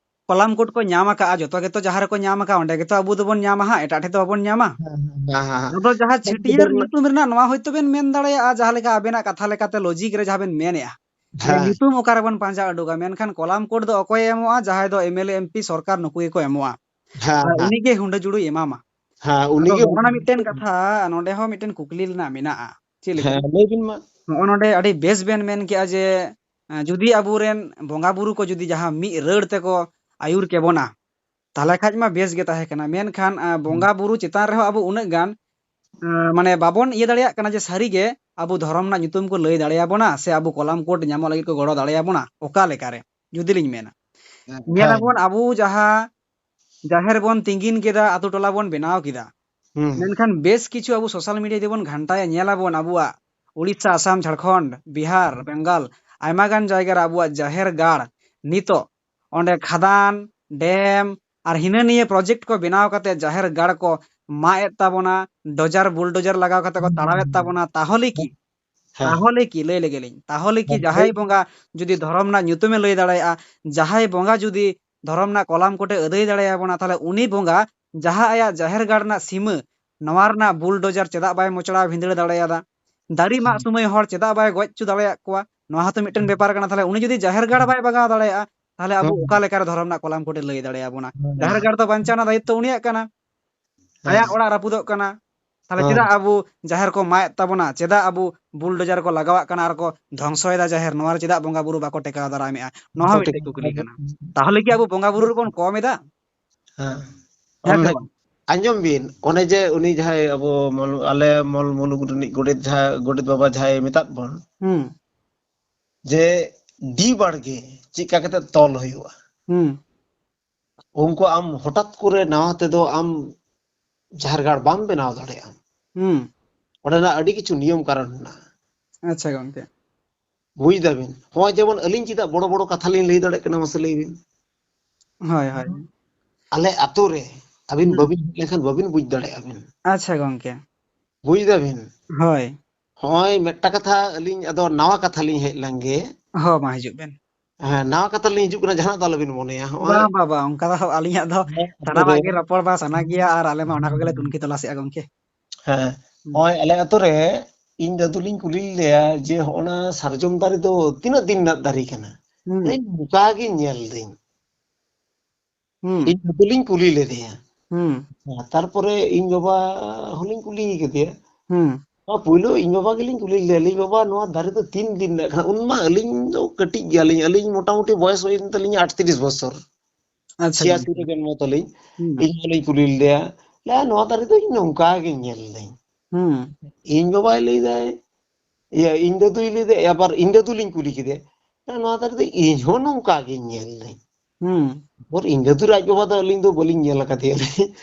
ᱠᱚᱞᱟᱢ ᱠᱳᱰ ᱠᱚ ᱧᱟᱢ ᱟᱠᱟᱫᱼᱟ, ᱡᱚᱛᱚ ᱜᱮᱛᱚ ᱡᱟᱦᱟᱸ ᱨᱮᱠᱚ ᱧᱟᱢ ᱟᱠᱟᱫᱼᱟ, ᱚᱸᱰᱮ ᱜᱮᱛᱚ ᱟᱵᱚ ᱫᱚᱵᱚᱱ ᱧᱟᱢᱟ ᱦᱟᱸᱜ, ᱮᱴᱟᱜ ᱴᱷᱮᱱ ᱫᱚ ᱵᱟᱵᱚᱱ ᱧᱟᱢᱟ᱾ ᱦᱮᱸ, ᱦᱮᱸ, ᱦᱮᱸ, ᱦᱮᱸ᱾ ᱟᱫᱚ ᱡᱟᱦᱟᱸ ᱦᱮᱸ, ᱪᱷᱟᱹᱴᱭᱟᱹᱨ ᱦᱮᱸ᱾ ᱧᱩᱛᱩᱢ ᱨᱮᱱᱟᱜ, ᱱᱚᱣᱟ ᱦᱚᱭᱛᱳ ᱵᱮᱱ ᱢᱮᱱ ᱫᱟᱲᱮᱭᱟᱜᱼᱟ, ᱡᱟᱦᱟᱸ ᱞᱮᱠᱟ ᱟᱵᱮᱱᱟᱜ ᱠᱟᱛᱷᱟ ᱞᱮᱠᱟᱛᱮ, ᱞᱚᱡᱤᱠ ᱨᱮ ᱡᱟᱦᱟᱸ ᱵᱮᱱ ᱢᱮᱱᱮᱫᱼᱟ, ᱡᱮ ᱦᱮᱸ᱾ ᱧᱩᱛᱩᱢ ᱚᱠᱟ ᱨᱮᱵᱚᱱ ᱯᱟᱸᱡᱟ ᱩᱰᱩᱠᱟ, ᱢᱮᱱᱠᱷᱟᱱ ᱠᱚᱞᱟᱢ ᱠᱳᱰ ᱫᱚ ᱚᱠᱚᱭᱮ ᱮᱢᱚᱜᱼᱟ? ᱡᱟᱦᱟᱸᱭ ᱫᱚ M L A, M P, ᱥᱚᱨᱠᱟᱨ, ᱱᱩᱠᱩ ᱜᱮᱠᱚ ᱮᱢᱚᱜᱼᱟ᱾ ᱦᱮᱸ, ᱟᱨ ᱦᱮᱸ᱾ ᱩᱱᱤ ᱜᱮ ᱦᱩᱸᱰᱟᱹ ᱡᱩᱲᱩᱭ ᱮᱢᱟᱢᱟ᱾ ᱦᱮᱸ, ᱩᱱᱤ ᱟᱫᱚ ᱜᱮ ᱱᱚᱜᱼᱚ ᱱᱟ ᱦᱩᱸᱰᱟᱹ ᱢᱤᱫᱴᱮᱱ ᱡᱩᱲᱩᱭ ᱠᱟᱛᱷᱟ, ᱱᱚᱰᱮ ᱦᱚᱸ ᱢᱤᱫᱴᱮᱱ ᱠᱩᱠᱞᱤ ᱨᱮᱱᱟᱜ ᱢᱮᱱᱟᱜᱼᱟ᱾ ᱪᱮᱫ ᱞᱮᱠᱟ? ᱦᱮᱸ, ᱞᱟᱹᱭ ᱵᱤᱱ ᱢᱟ᱾ ᱱᱚᱜᱼᱚ ᱱᱚᱰᱮ ᱟᱹᱰᱤ ᱵᱮᱥ ᱵᱮᱱ ᱢᱮᱱ ᱠᱮᱜᱼᱟ ᱡᱮ, ᱮᱸ, ᱡᱩᱫᱤ ᱟᱵᱚᱨᱮᱱ ᱵᱚᱸᱜᱟ ᱵᱩᱨᱩ ᱠᱚ ᱡᱩᱫᱤ ᱡᱟᱦᱟᱸ ᱢᱤᱫ ᱨᱟᱹᱲ ᱛᱮᱠᱚ ᱟᱹᱭᱩᱨ ᱠᱮᱵᱚᱱᱟ, ᱛᱟᱦᱚᱞᱮ ᱠᱷᱟᱡ ᱢᱟ ᱵᱮᱥ ᱜᱮ ᱛᱟᱦᱮᱸ ᱠᱟᱱᱟ᱾ ᱢᱮᱱᱠᱷᱟᱱ, ᱟᱸ, ᱦᱩᱸ᱾ ᱵᱚᱸᱜᱟ ᱵᱩᱨᱩ ᱪᱮᱛᱟᱱ ᱨᱮᱦᱚᱸ ᱟᱵᱚ ᱩᱱᱟᱹᱜ ᱜᱟᱱ, ᱟᱸ, ᱢᱟᱱᱮ ᱵᱟᱵᱚᱱ ᱤᱭᱟᱹ ᱫᱟᱲᱮᱭᱟᱜ ᱠᱟᱱᱟ ᱡᱮ ᱥᱟᱹᱨᱤ ᱜᱮ ᱟᱵᱚ ᱫᱷᱚᱨᱚᱢ ᱨᱮᱱᱟᱜ ᱧᱩᱛᱩᱢ ᱠᱚ ᱞᱟᱹᱭ ᱫᱟᱲᱮᱭᱟᱵᱚᱱᱟ ᱥᱮ ᱟᱵᱚ ᱠᱚᱞᱟᱢ ᱠᱳᱰ ᱧᱟᱢᱚᱜ ᱞᱟᱹᱜᱤᱫ ᱠᱚ ᱜᱚᱲᱚ ᱫᱟᱲᱮᱭᱟᱵᱚᱱᱟ, ᱚᱠᱟ ᱞᱮᱠᱟᱨᱮ? ᱡᱩᱫᱤ ᱞᱤᱧ ᱢᱮᱱᱟ, ᱦᱮᱸ, ᱧᱮᱞ ᱦᱮᱸ᱾ ᱟᱵᱚᱱ ᱟᱵᱚ ᱡᱟᱦᱟᱸ ᱡᱟᱦᱮᱨ ᱵᱚᱱ ᱛᱤᱸᱜᱤᱱ ᱠᱮᱫᱟ, ᱟᱛᱳ ᱴᱚᱞᱟ ᱵᱚᱱ ᱵᱮᱱᱟᱣ ᱠᱮᱫᱟ, ᱦᱩᱸ᱾ ᱢᱮᱱᱠᱷᱟᱱ ᱵᱮᱥ ᱠᱤᱪᱷᱩ ᱟᱵᱚ ᱥᱳᱥᱟᱞ ᱢᱤᱰᱤᱭᱟ ᱡᱩᱫᱤ ᱵᱚᱱ ᱜᱷᱟᱱᱴᱟᱭᱟ, ᱧᱮᱞ ᱟᱵᱚᱱ ᱟᱵᱚᱣᱟᱜ ᱩᱲᱤᱥᱥᱟ, ᱟᱥᱟᱢ, ᱡᱷᱟᱲᱠᱷᱚᱸᱰ, ᱵᱤᱦᱟᱨ, ᱵᱮᱝᱜᱟᱞ, ᱟᱭᱢᱟ ᱜᱟᱱ ᱡᱟᱭᱜᱟ ᱨᱮ ᱟᱵᱚᱣᱟᱜ ᱡᱟᱦᱮᱨ ᱜᱟᱲ ᱱᱤᱛᱚᱜ ᱚᱸᱰᱮ ᱠᱷᱟᱫᱟᱱ, ᱰᱮᱢ ᱟᱨ ᱦᱤᱱᱟᱹ ᱱᱤᱭᱟᱹ ᱯᱨᱚᱡᱮᱠᱴ ᱠᱚ ᱵᱮᱱᱟᱣ ᱠᱟᱛᱮ ᱡᱟᱦᱮᱨ ᱜᱟᱲ ᱠᱚ ᱢᱟᱜ ᱮᱫ ᱛᱟᱵᱚᱱᱟ, ᱰᱚᱡᱟᱨ ᱵᱩᱞᱰᱚᱡᱟᱨ ᱞᱟᱜᱟᱣ ᱠᱟᱛᱮ ᱠᱚ ᱛᱟᱲᱟᱣᱮᱫ ᱛᱟᱵᱚᱱᱟ᱾ ᱛᱟᱦᱚᱞᱮ ᱠᱤ, ᱦᱮᱸ᱾ ᱛᱟᱦᱚᱞᱮ ᱠᱤ, ᱞᱟᱹᱭ ᱞᱮᱜᱮ ᱞᱤᱧ, ᱛᱟᱦᱚᱞᱮ ᱠᱤ ᱦᱮᱸ, ᱡᱟᱦᱟᱸᱭ ᱞᱟᱹᱭ ᱵᱚᱸᱜᱟ ᱡᱩᱫᱤ ᱫᱷᱚᱨᱚᱢ ᱨᱮᱱᱟᱜ ᱧᱩᱛᱩᱢᱮ ᱞᱟᱹᱭ ᱫᱟᱲᱮᱭᱟᱜᱼᱟ, ᱡᱟᱦᱟᱸᱭ ᱵᱚᱸᱜᱟ ᱡᱩᱫᱤ ᱫᱷᱚᱨᱚᱢ ᱨᱮᱱᱟᱜ ᱠᱚᱞᱟᱢ ᱠᱳᱰᱮ ᱟᱹᱫᱟᱹᱭ ᱫᱟᱲᱮᱭᱟᱵᱚᱱᱟ, ᱛᱟᱦᱚᱞᱮ ᱩᱱᱤ ᱵᱚᱸᱜᱟ ᱡᱟᱦᱟᱸ ᱟᱭᱟᱜ ᱡᱟᱦᱮᱨ ᱜᱟᱲ ᱨᱮᱱᱟᱜ ᱥᱤᱢᱟᱹ, ᱱᱚᱣᱟ ᱨᱮᱱᱟᱜ ᱵᱩᱞᱰᱚᱡᱟᱨ ᱪᱮᱫᱟᱜ ᱵᱟᱭ ᱢᱚᱪᱲᱟᱣ ᱵᱷᱤᱸᱫᱟᱹᱲ ᱫᱟᱲᱮᱭᱟᱫᱟ? ᱫᱟᱨᱮ ᱢᱟᱜ ᱦᱮᱸ᱾ ᱥᱚᱢᱚᱭ ᱦᱚᱲ ᱪᱮᱫᱟᱜ ᱵᱟᱭ ᱜᱚᱡ ᱦᱚᱪᱚ ᱫᱟᱲᱮᱭᱟᱜ ᱠᱚᱣᱟ? ᱱᱚᱣᱟ ᱦᱚᱸᱛᱚ ᱢᱤᱫᱴᱮᱱ ᱵᱮᱯᱟᱨ ᱠᱟᱱᱟ᱾ ᱛᱟᱦᱚᱞᱮ ᱩᱱᱤ ᱡᱩᱫᱤ ᱡᱟᱦᱮᱨ ᱜᱟᱲ ᱵᱟᱭ ᱵᱟᱜᱟᱣ ᱫᱟᱲᱮᱭᱟᱜᱼᱟ, ᱛᱟᱦᱚᱞᱮ ᱟᱵᱚ ᱦᱮᱸ᱾ ᱚᱠᱟ ᱞᱮᱠᱟᱨᱮ ᱫᱷᱚᱨᱚᱢ ᱨᱮᱱᱟᱜ ᱠᱚᱞᱟᱢ ᱠᱳᱰᱮ ᱞᱟᱹᱭ ᱫᱟᱲᱮᱭᱟᱵᱚᱱᱟ? ᱦᱮᱸ᱾ ᱡᱟᱦᱮᱨ ᱜᱟᱲ ᱫᱚ ᱵᱟᱧᱪᱟᱣ ᱨᱮᱱᱟᱜ ᱫᱟᱭᱤᱛᱛᱚ ᱩᱱᱤᱭᱟᱜ ᱠᱟᱱᱟ᱾ ᱦᱮᱸ᱾ ᱟᱭᱟᱜ ᱚᱲᱟᱜ ᱨᱟᱹᱯᱩᱫᱚᱜ ᱠᱟᱱᱟ, ᱛᱟᱦᱞᱮ ᱦᱮᱸ᱾ ᱪᱮᱫᱟᱜ ᱟᱵᱚ ᱡᱟᱦᱮᱨ ᱠᱚ ᱢᱟᱜ ᱮᱫ ᱛᱟᱵᱚᱱᱟ? ᱪᱮᱫᱟᱜ ᱟᱵᱚ ᱵᱩᱞᱰᱚᱡᱟᱨ ᱠᱚ ᱞᱟᱜᱟᱣᱟᱜ ᱠᱟᱱᱟ ᱟᱨ ᱠᱚ ᱫᱷᱚᱝᱥᱚᱭᱮᱫᱟ ᱡᱟᱦᱮᱨ? ᱱᱚᱣᱟ ᱨᱮ ᱪᱮᱫᱟᱜ ᱵᱚᱸᱜᱟ ᱵᱩᱨᱩ ᱵᱟᱠᱚ ᱴᱮᱠᱟᱣ ᱫᱟᱨᱟᱢᱮᱫᱼᱟ? ᱱᱚᱣᱟ ᱦᱚᱸ ᱵᱟᱠᱚ ᱢᱤᱫᱴᱮᱡ ᱴᱮᱠᱟᱣ ᱠᱩᱠᱞᱤ ᱫᱟᱨᱟᱢ᱾ ᱠᱟᱱᱟ᱾ ᱛᱟᱦᱚᱞᱮ ᱠᱤ ᱟᱵᱚ ᱵᱚᱸᱜᱟ ᱵᱩᱨᱩ ᱨᱮᱵᱚᱱ ᱠᱚᱢ ᱮᱫᱟ? ᱦᱮᱸ᱾ ᱦᱮᱸ ᱥᱮ ᱚᱱᱮ ᱵᱟᱝ? ᱟᱸᱡᱚᱢ ᱵᱤᱱ, ᱚᱱᱮ ᱡᱮ ᱩᱱᱤ ᱡᱟᱦᱟᱸᱭ ᱟᱵᱚ ᱢᱚᱞ-, ᱟᱞᱮ ᱢᱚᱞ ᱢᱩᱞᱩᱠ ᱨᱤᱱᱤᱡ ᱜᱚᱰᱮᱛ, ᱡᱟᱦᱟᱸ ᱜᱚᱰᱮᱛ ᱵᱟᱵᱟ ᱡᱟᱦᱟᱸᱭ ᱢᱮᱛᱟᱫ ᱵᱚᱱ, ᱦᱩᱸ᱾ ᱡᱮ ᱰᱤ ᱵᱟᱲᱜᱮ ᱪᱮᱫ ᱞᱮᱠᱟ ᱠᱟᱛᱮ ᱛᱚᱞ ᱦᱩᱭᱩᱜᱼᱟ᱾ ᱦᱩᱸ᱾ ᱩᱱᱠᱩ ᱟᱢ ᱦᱚᱴᱟᱛ ᱠᱚᱨᱮ ᱱᱟᱣᱟ ᱛᱮᱫᱚ ᱟᱢ ᱡᱟᱦᱮᱨ ᱜᱟᱲ ᱵᱟᱢ ᱵᱮᱱᱟᱣ ᱫᱟᱲᱮᱭᱟᱜᱼᱟ᱾ ᱦᱩᱸ᱾ ᱚᱸᱰᱮᱱᱟᱜ ᱟᱹᱰᱤ ᱠᱤᱪᱷᱩ ᱱᱤᱭᱚᱢ ᱠᱟᱨᱚᱱ ᱢᱮᱱᱟᱜᱼᱟ᱾ ᱟᱪᱪᱷᱟ ᱜᱚᱝᱠᱮ᱾ ᱵᱩᱡ ᱫᱟᱵᱤᱱ? ᱱᱚᱜᱼᱚᱭ ᱡᱮᱢᱚᱱ ᱟᱹᱞᱤᱧ ᱪᱮᱫᱟᱜ ᱵᱚᱲᱚ ᱵᱚᱲᱚ ᱠᱟᱛᱷᱟ ᱞᱤᱧ ᱞᱟᱹᱭ ᱫᱟᱲᱮᱭᱟᱜ ᱠᱟᱱᱟ, ᱢᱟᱥᱮ ᱞᱟᱹᱭ ᱵᱤᱱ? ᱦᱳᱭ, ᱦᱳᱭ᱾ ᱟᱞᱮ ᱟᱛᱳ ᱨᱮ ᱟᱹᱵᱤᱱ ᱦᱩᱸ᱾ ᱵᱟᱹᱵᱤᱱ ᱦᱮᱡ ᱞᱮᱱᱠᱷᱟᱱ ᱵᱟᱹᱵᱤᱱ ᱵᱩᱡ ᱫᱟᱲᱮᱭᱟᱜᱼᱟ ᱵᱤᱱ᱾ ᱟᱪᱪᱷᱟ ᱜᱚᱝᱠᱮ᱾ ᱵᱩᱡ ᱫᱟᱵᱤᱱ? ᱦᱳᱭ᱾ ᱦᱚᱸᱜᱼᱚᱭ ᱢᱤᱫᱴᱟᱝ ᱠᱟᱛᱷᱟ ᱟᱹᱞᱤᱧ ᱟᱫᱚ ᱱᱟᱣᱟ ᱠᱟᱛᱷᱟ ᱞᱤᱧ ᱦᱮᱡ ᱞᱮᱱ ᱜᱮ᱾ ᱦᱚᱸ, ᱢᱟ ᱦᱤᱡᱩᱜ ᱵᱮᱱ᱾ ᱦᱮᱸ, ᱱᱟᱣᱟ ᱠᱟᱛᱷᱟ ᱞᱤᱧ ᱦᱤᱡᱩᱜ ᱠᱟᱱᱟ, ᱡᱟᱦᱟᱱᱟᱜ ᱫᱚ ᱟᱞᱚᱵᱤᱱ ᱢᱚᱱᱮᱭᱟ᱾ ᱦᱚᱸᱜᱼᱚᱭ ᱵᱟᱝ ᱵᱟᱝ ᱵᱟᱝ, ᱚᱱᱠᱟ ᱫᱚ ᱟᱹᱞᱤᱧᱟᱜ ᱫᱚ ᱦᱮᱸ, ᱥᱟᱱᱟᱢᱟᱜ ᱜᱮ ᱨᱚᱯᱚᱲ ᱢᱟ ᱥᱟᱱᱟ ᱜᱮᱭᱟ, ᱟᱨ ᱟᱞᱮ ᱢᱟ ᱚᱱᱟ ᱠᱚᱜᱮᱞᱮ ᱛᱩᱱᱠᱷᱤ ᱛᱚᱞᱟᱥᱮᱜᱼᱟ ᱜᱚᱝᱠᱮ᱾ ᱦᱮᱸ, ᱦᱩᱸ᱾ ᱱᱚᱜᱼᱚᱭ ᱟᱞᱮ ᱟᱛᱳ ᱨᱮ ᱤᱧ ᱫᱟᱫᱩ ᱞᱤᱧ ᱠᱩᱞᱤ ᱞᱮᱫᱮᱭᱟ ᱡᱮ, "ᱦᱚᱸᱜᱼᱚ ᱱᱟ ᱥᱟᱨᱡᱚᱢ ᱫᱟᱨᱮ ᱫᱚ ᱛᱤᱱᱟᱹᱜ ᱫᱤᱱ ᱨᱮᱱᱟᱜ ᱫᱟᱨᱮ ᱠᱟᱱᱟ?" ᱦᱩᱸ᱾ ᱞᱟᱹᱭ, "ᱱᱚᱝᱠᱟ ᱜᱮ ᱧᱮᱞ ᱫᱟᱹᱧ᱾" ᱦᱩᱸ᱾ ᱤᱧ ᱫᱟᱫᱩ ᱞᱤᱧ ᱠᱩᱞᱤ ᱞᱮᱫᱮᱭᱟ᱾ ᱦᱩᱸ᱾ ᱛᱟᱨᱯᱚᱨᱮ ᱤᱧ ᱵᱟᱵᱟ ᱦᱚᱸᱞᱤᱧ ᱠᱩᱞᱤ ᱠᱮᱫᱮᱭᱟ᱾ ᱦᱩᱸ᱾ ᱱᱚᱣᱟ ᱯᱩᱭᱞᱩ ᱤᱧ ᱵᱟᱵᱟ ᱜᱮᱞᱤᱧ ᱠᱩᱞᱤ ᱞᱮᱫᱮᱭᱟ, ᱞᱟᱹᱭ, "ᱵᱟᱵᱟ, ᱱᱚᱣᱟ ᱫᱟᱨᱮ ᱫᱚ ᱛᱤᱱ ᱫᱤᱱ ᱨᱮᱱᱟᱜ ᱠᱟᱱᱟ?" ᱩᱱ ᱢᱟ ᱟᱹᱞᱤᱧ ᱫᱚ ᱠᱟᱹᱴᱤᱡ ᱜᱮᱭᱟᱞᱤᱧ, ᱟᱹᱞᱤᱧ ᱢᱚᱴᱟᱢᱩᱴᱤ ᱵᱚᱭᱮᱥ ᱦᱩᱭᱮᱱ ᱛᱟᱹᱞᱤᱧᱟ ᱟᱴᱛᱨᱤᱥ ᱵᱚᱪᱷᱚᱨ, ᱟᱪᱪᱷᱟ ᱪᱷᱤᱭᱟᱥᱤ ᱜᱚᱝᱠᱮ᱾ ᱨᱮ ᱡᱚᱱᱢᱚ ᱛᱟᱹᱞᱤᱧ᱾ ᱦᱩᱸ᱾ ᱤᱧ ᱦᱚᱸᱞᱤᱧ ᱠᱩᱞᱤ ᱞᱮᱫᱮᱭᱟ, ᱞᱟᱹᱭᱟ, "ᱱᱚᱣᱟ ᱫᱟᱨᱮ ᱫᱚ ᱤᱧ ᱱᱚᱝᱠᱟ ᱜᱤᱧ ᱧᱮᱞ ᱞᱮᱫᱟᱹᱧ᱾" ᱦᱩᱸ᱾ ᱤᱧ ᱵᱟᱵᱟᱭ ᱞᱟᱹᱭ ᱫᱟᱭ, ᱤᱭᱟᱹ, ᱤᱧ ᱫᱟᱫᱩᱭ ᱞᱟᱹᱭ ᱫᱟᱭ, ᱟᱵᱟᱨ ᱤᱧ ᱫᱟᱫᱩ ᱞᱤᱧ ᱠᱩᱞᱤ ᱠᱮᱫᱮᱭᱟ, ᱞᱟᱹᱭᱟ, "ᱱᱚᱣᱟ ᱫᱟᱨᱮ ᱫᱚ ᱤᱧ ᱦᱚᱸ ᱱᱚᱝᱠᱟ ᱜᱤᱧ ᱧᱮᱞ ᱞᱮᱫᱟᱹᱧ᱾" ᱦᱩᱸ᱾ ᱯᱚᱨ ᱤᱧ ᱫᱟᱫᱩ ᱨᱮ ᱟᱡ ᱵᱟᱵᱟ ᱫᱚ ᱟᱹᱞᱤᱧ ᱫᱚ ᱵᱟᱹᱞᱤᱧ ᱧᱮᱞ ᱟᱠᱟᱫᱮᱭᱟ᱾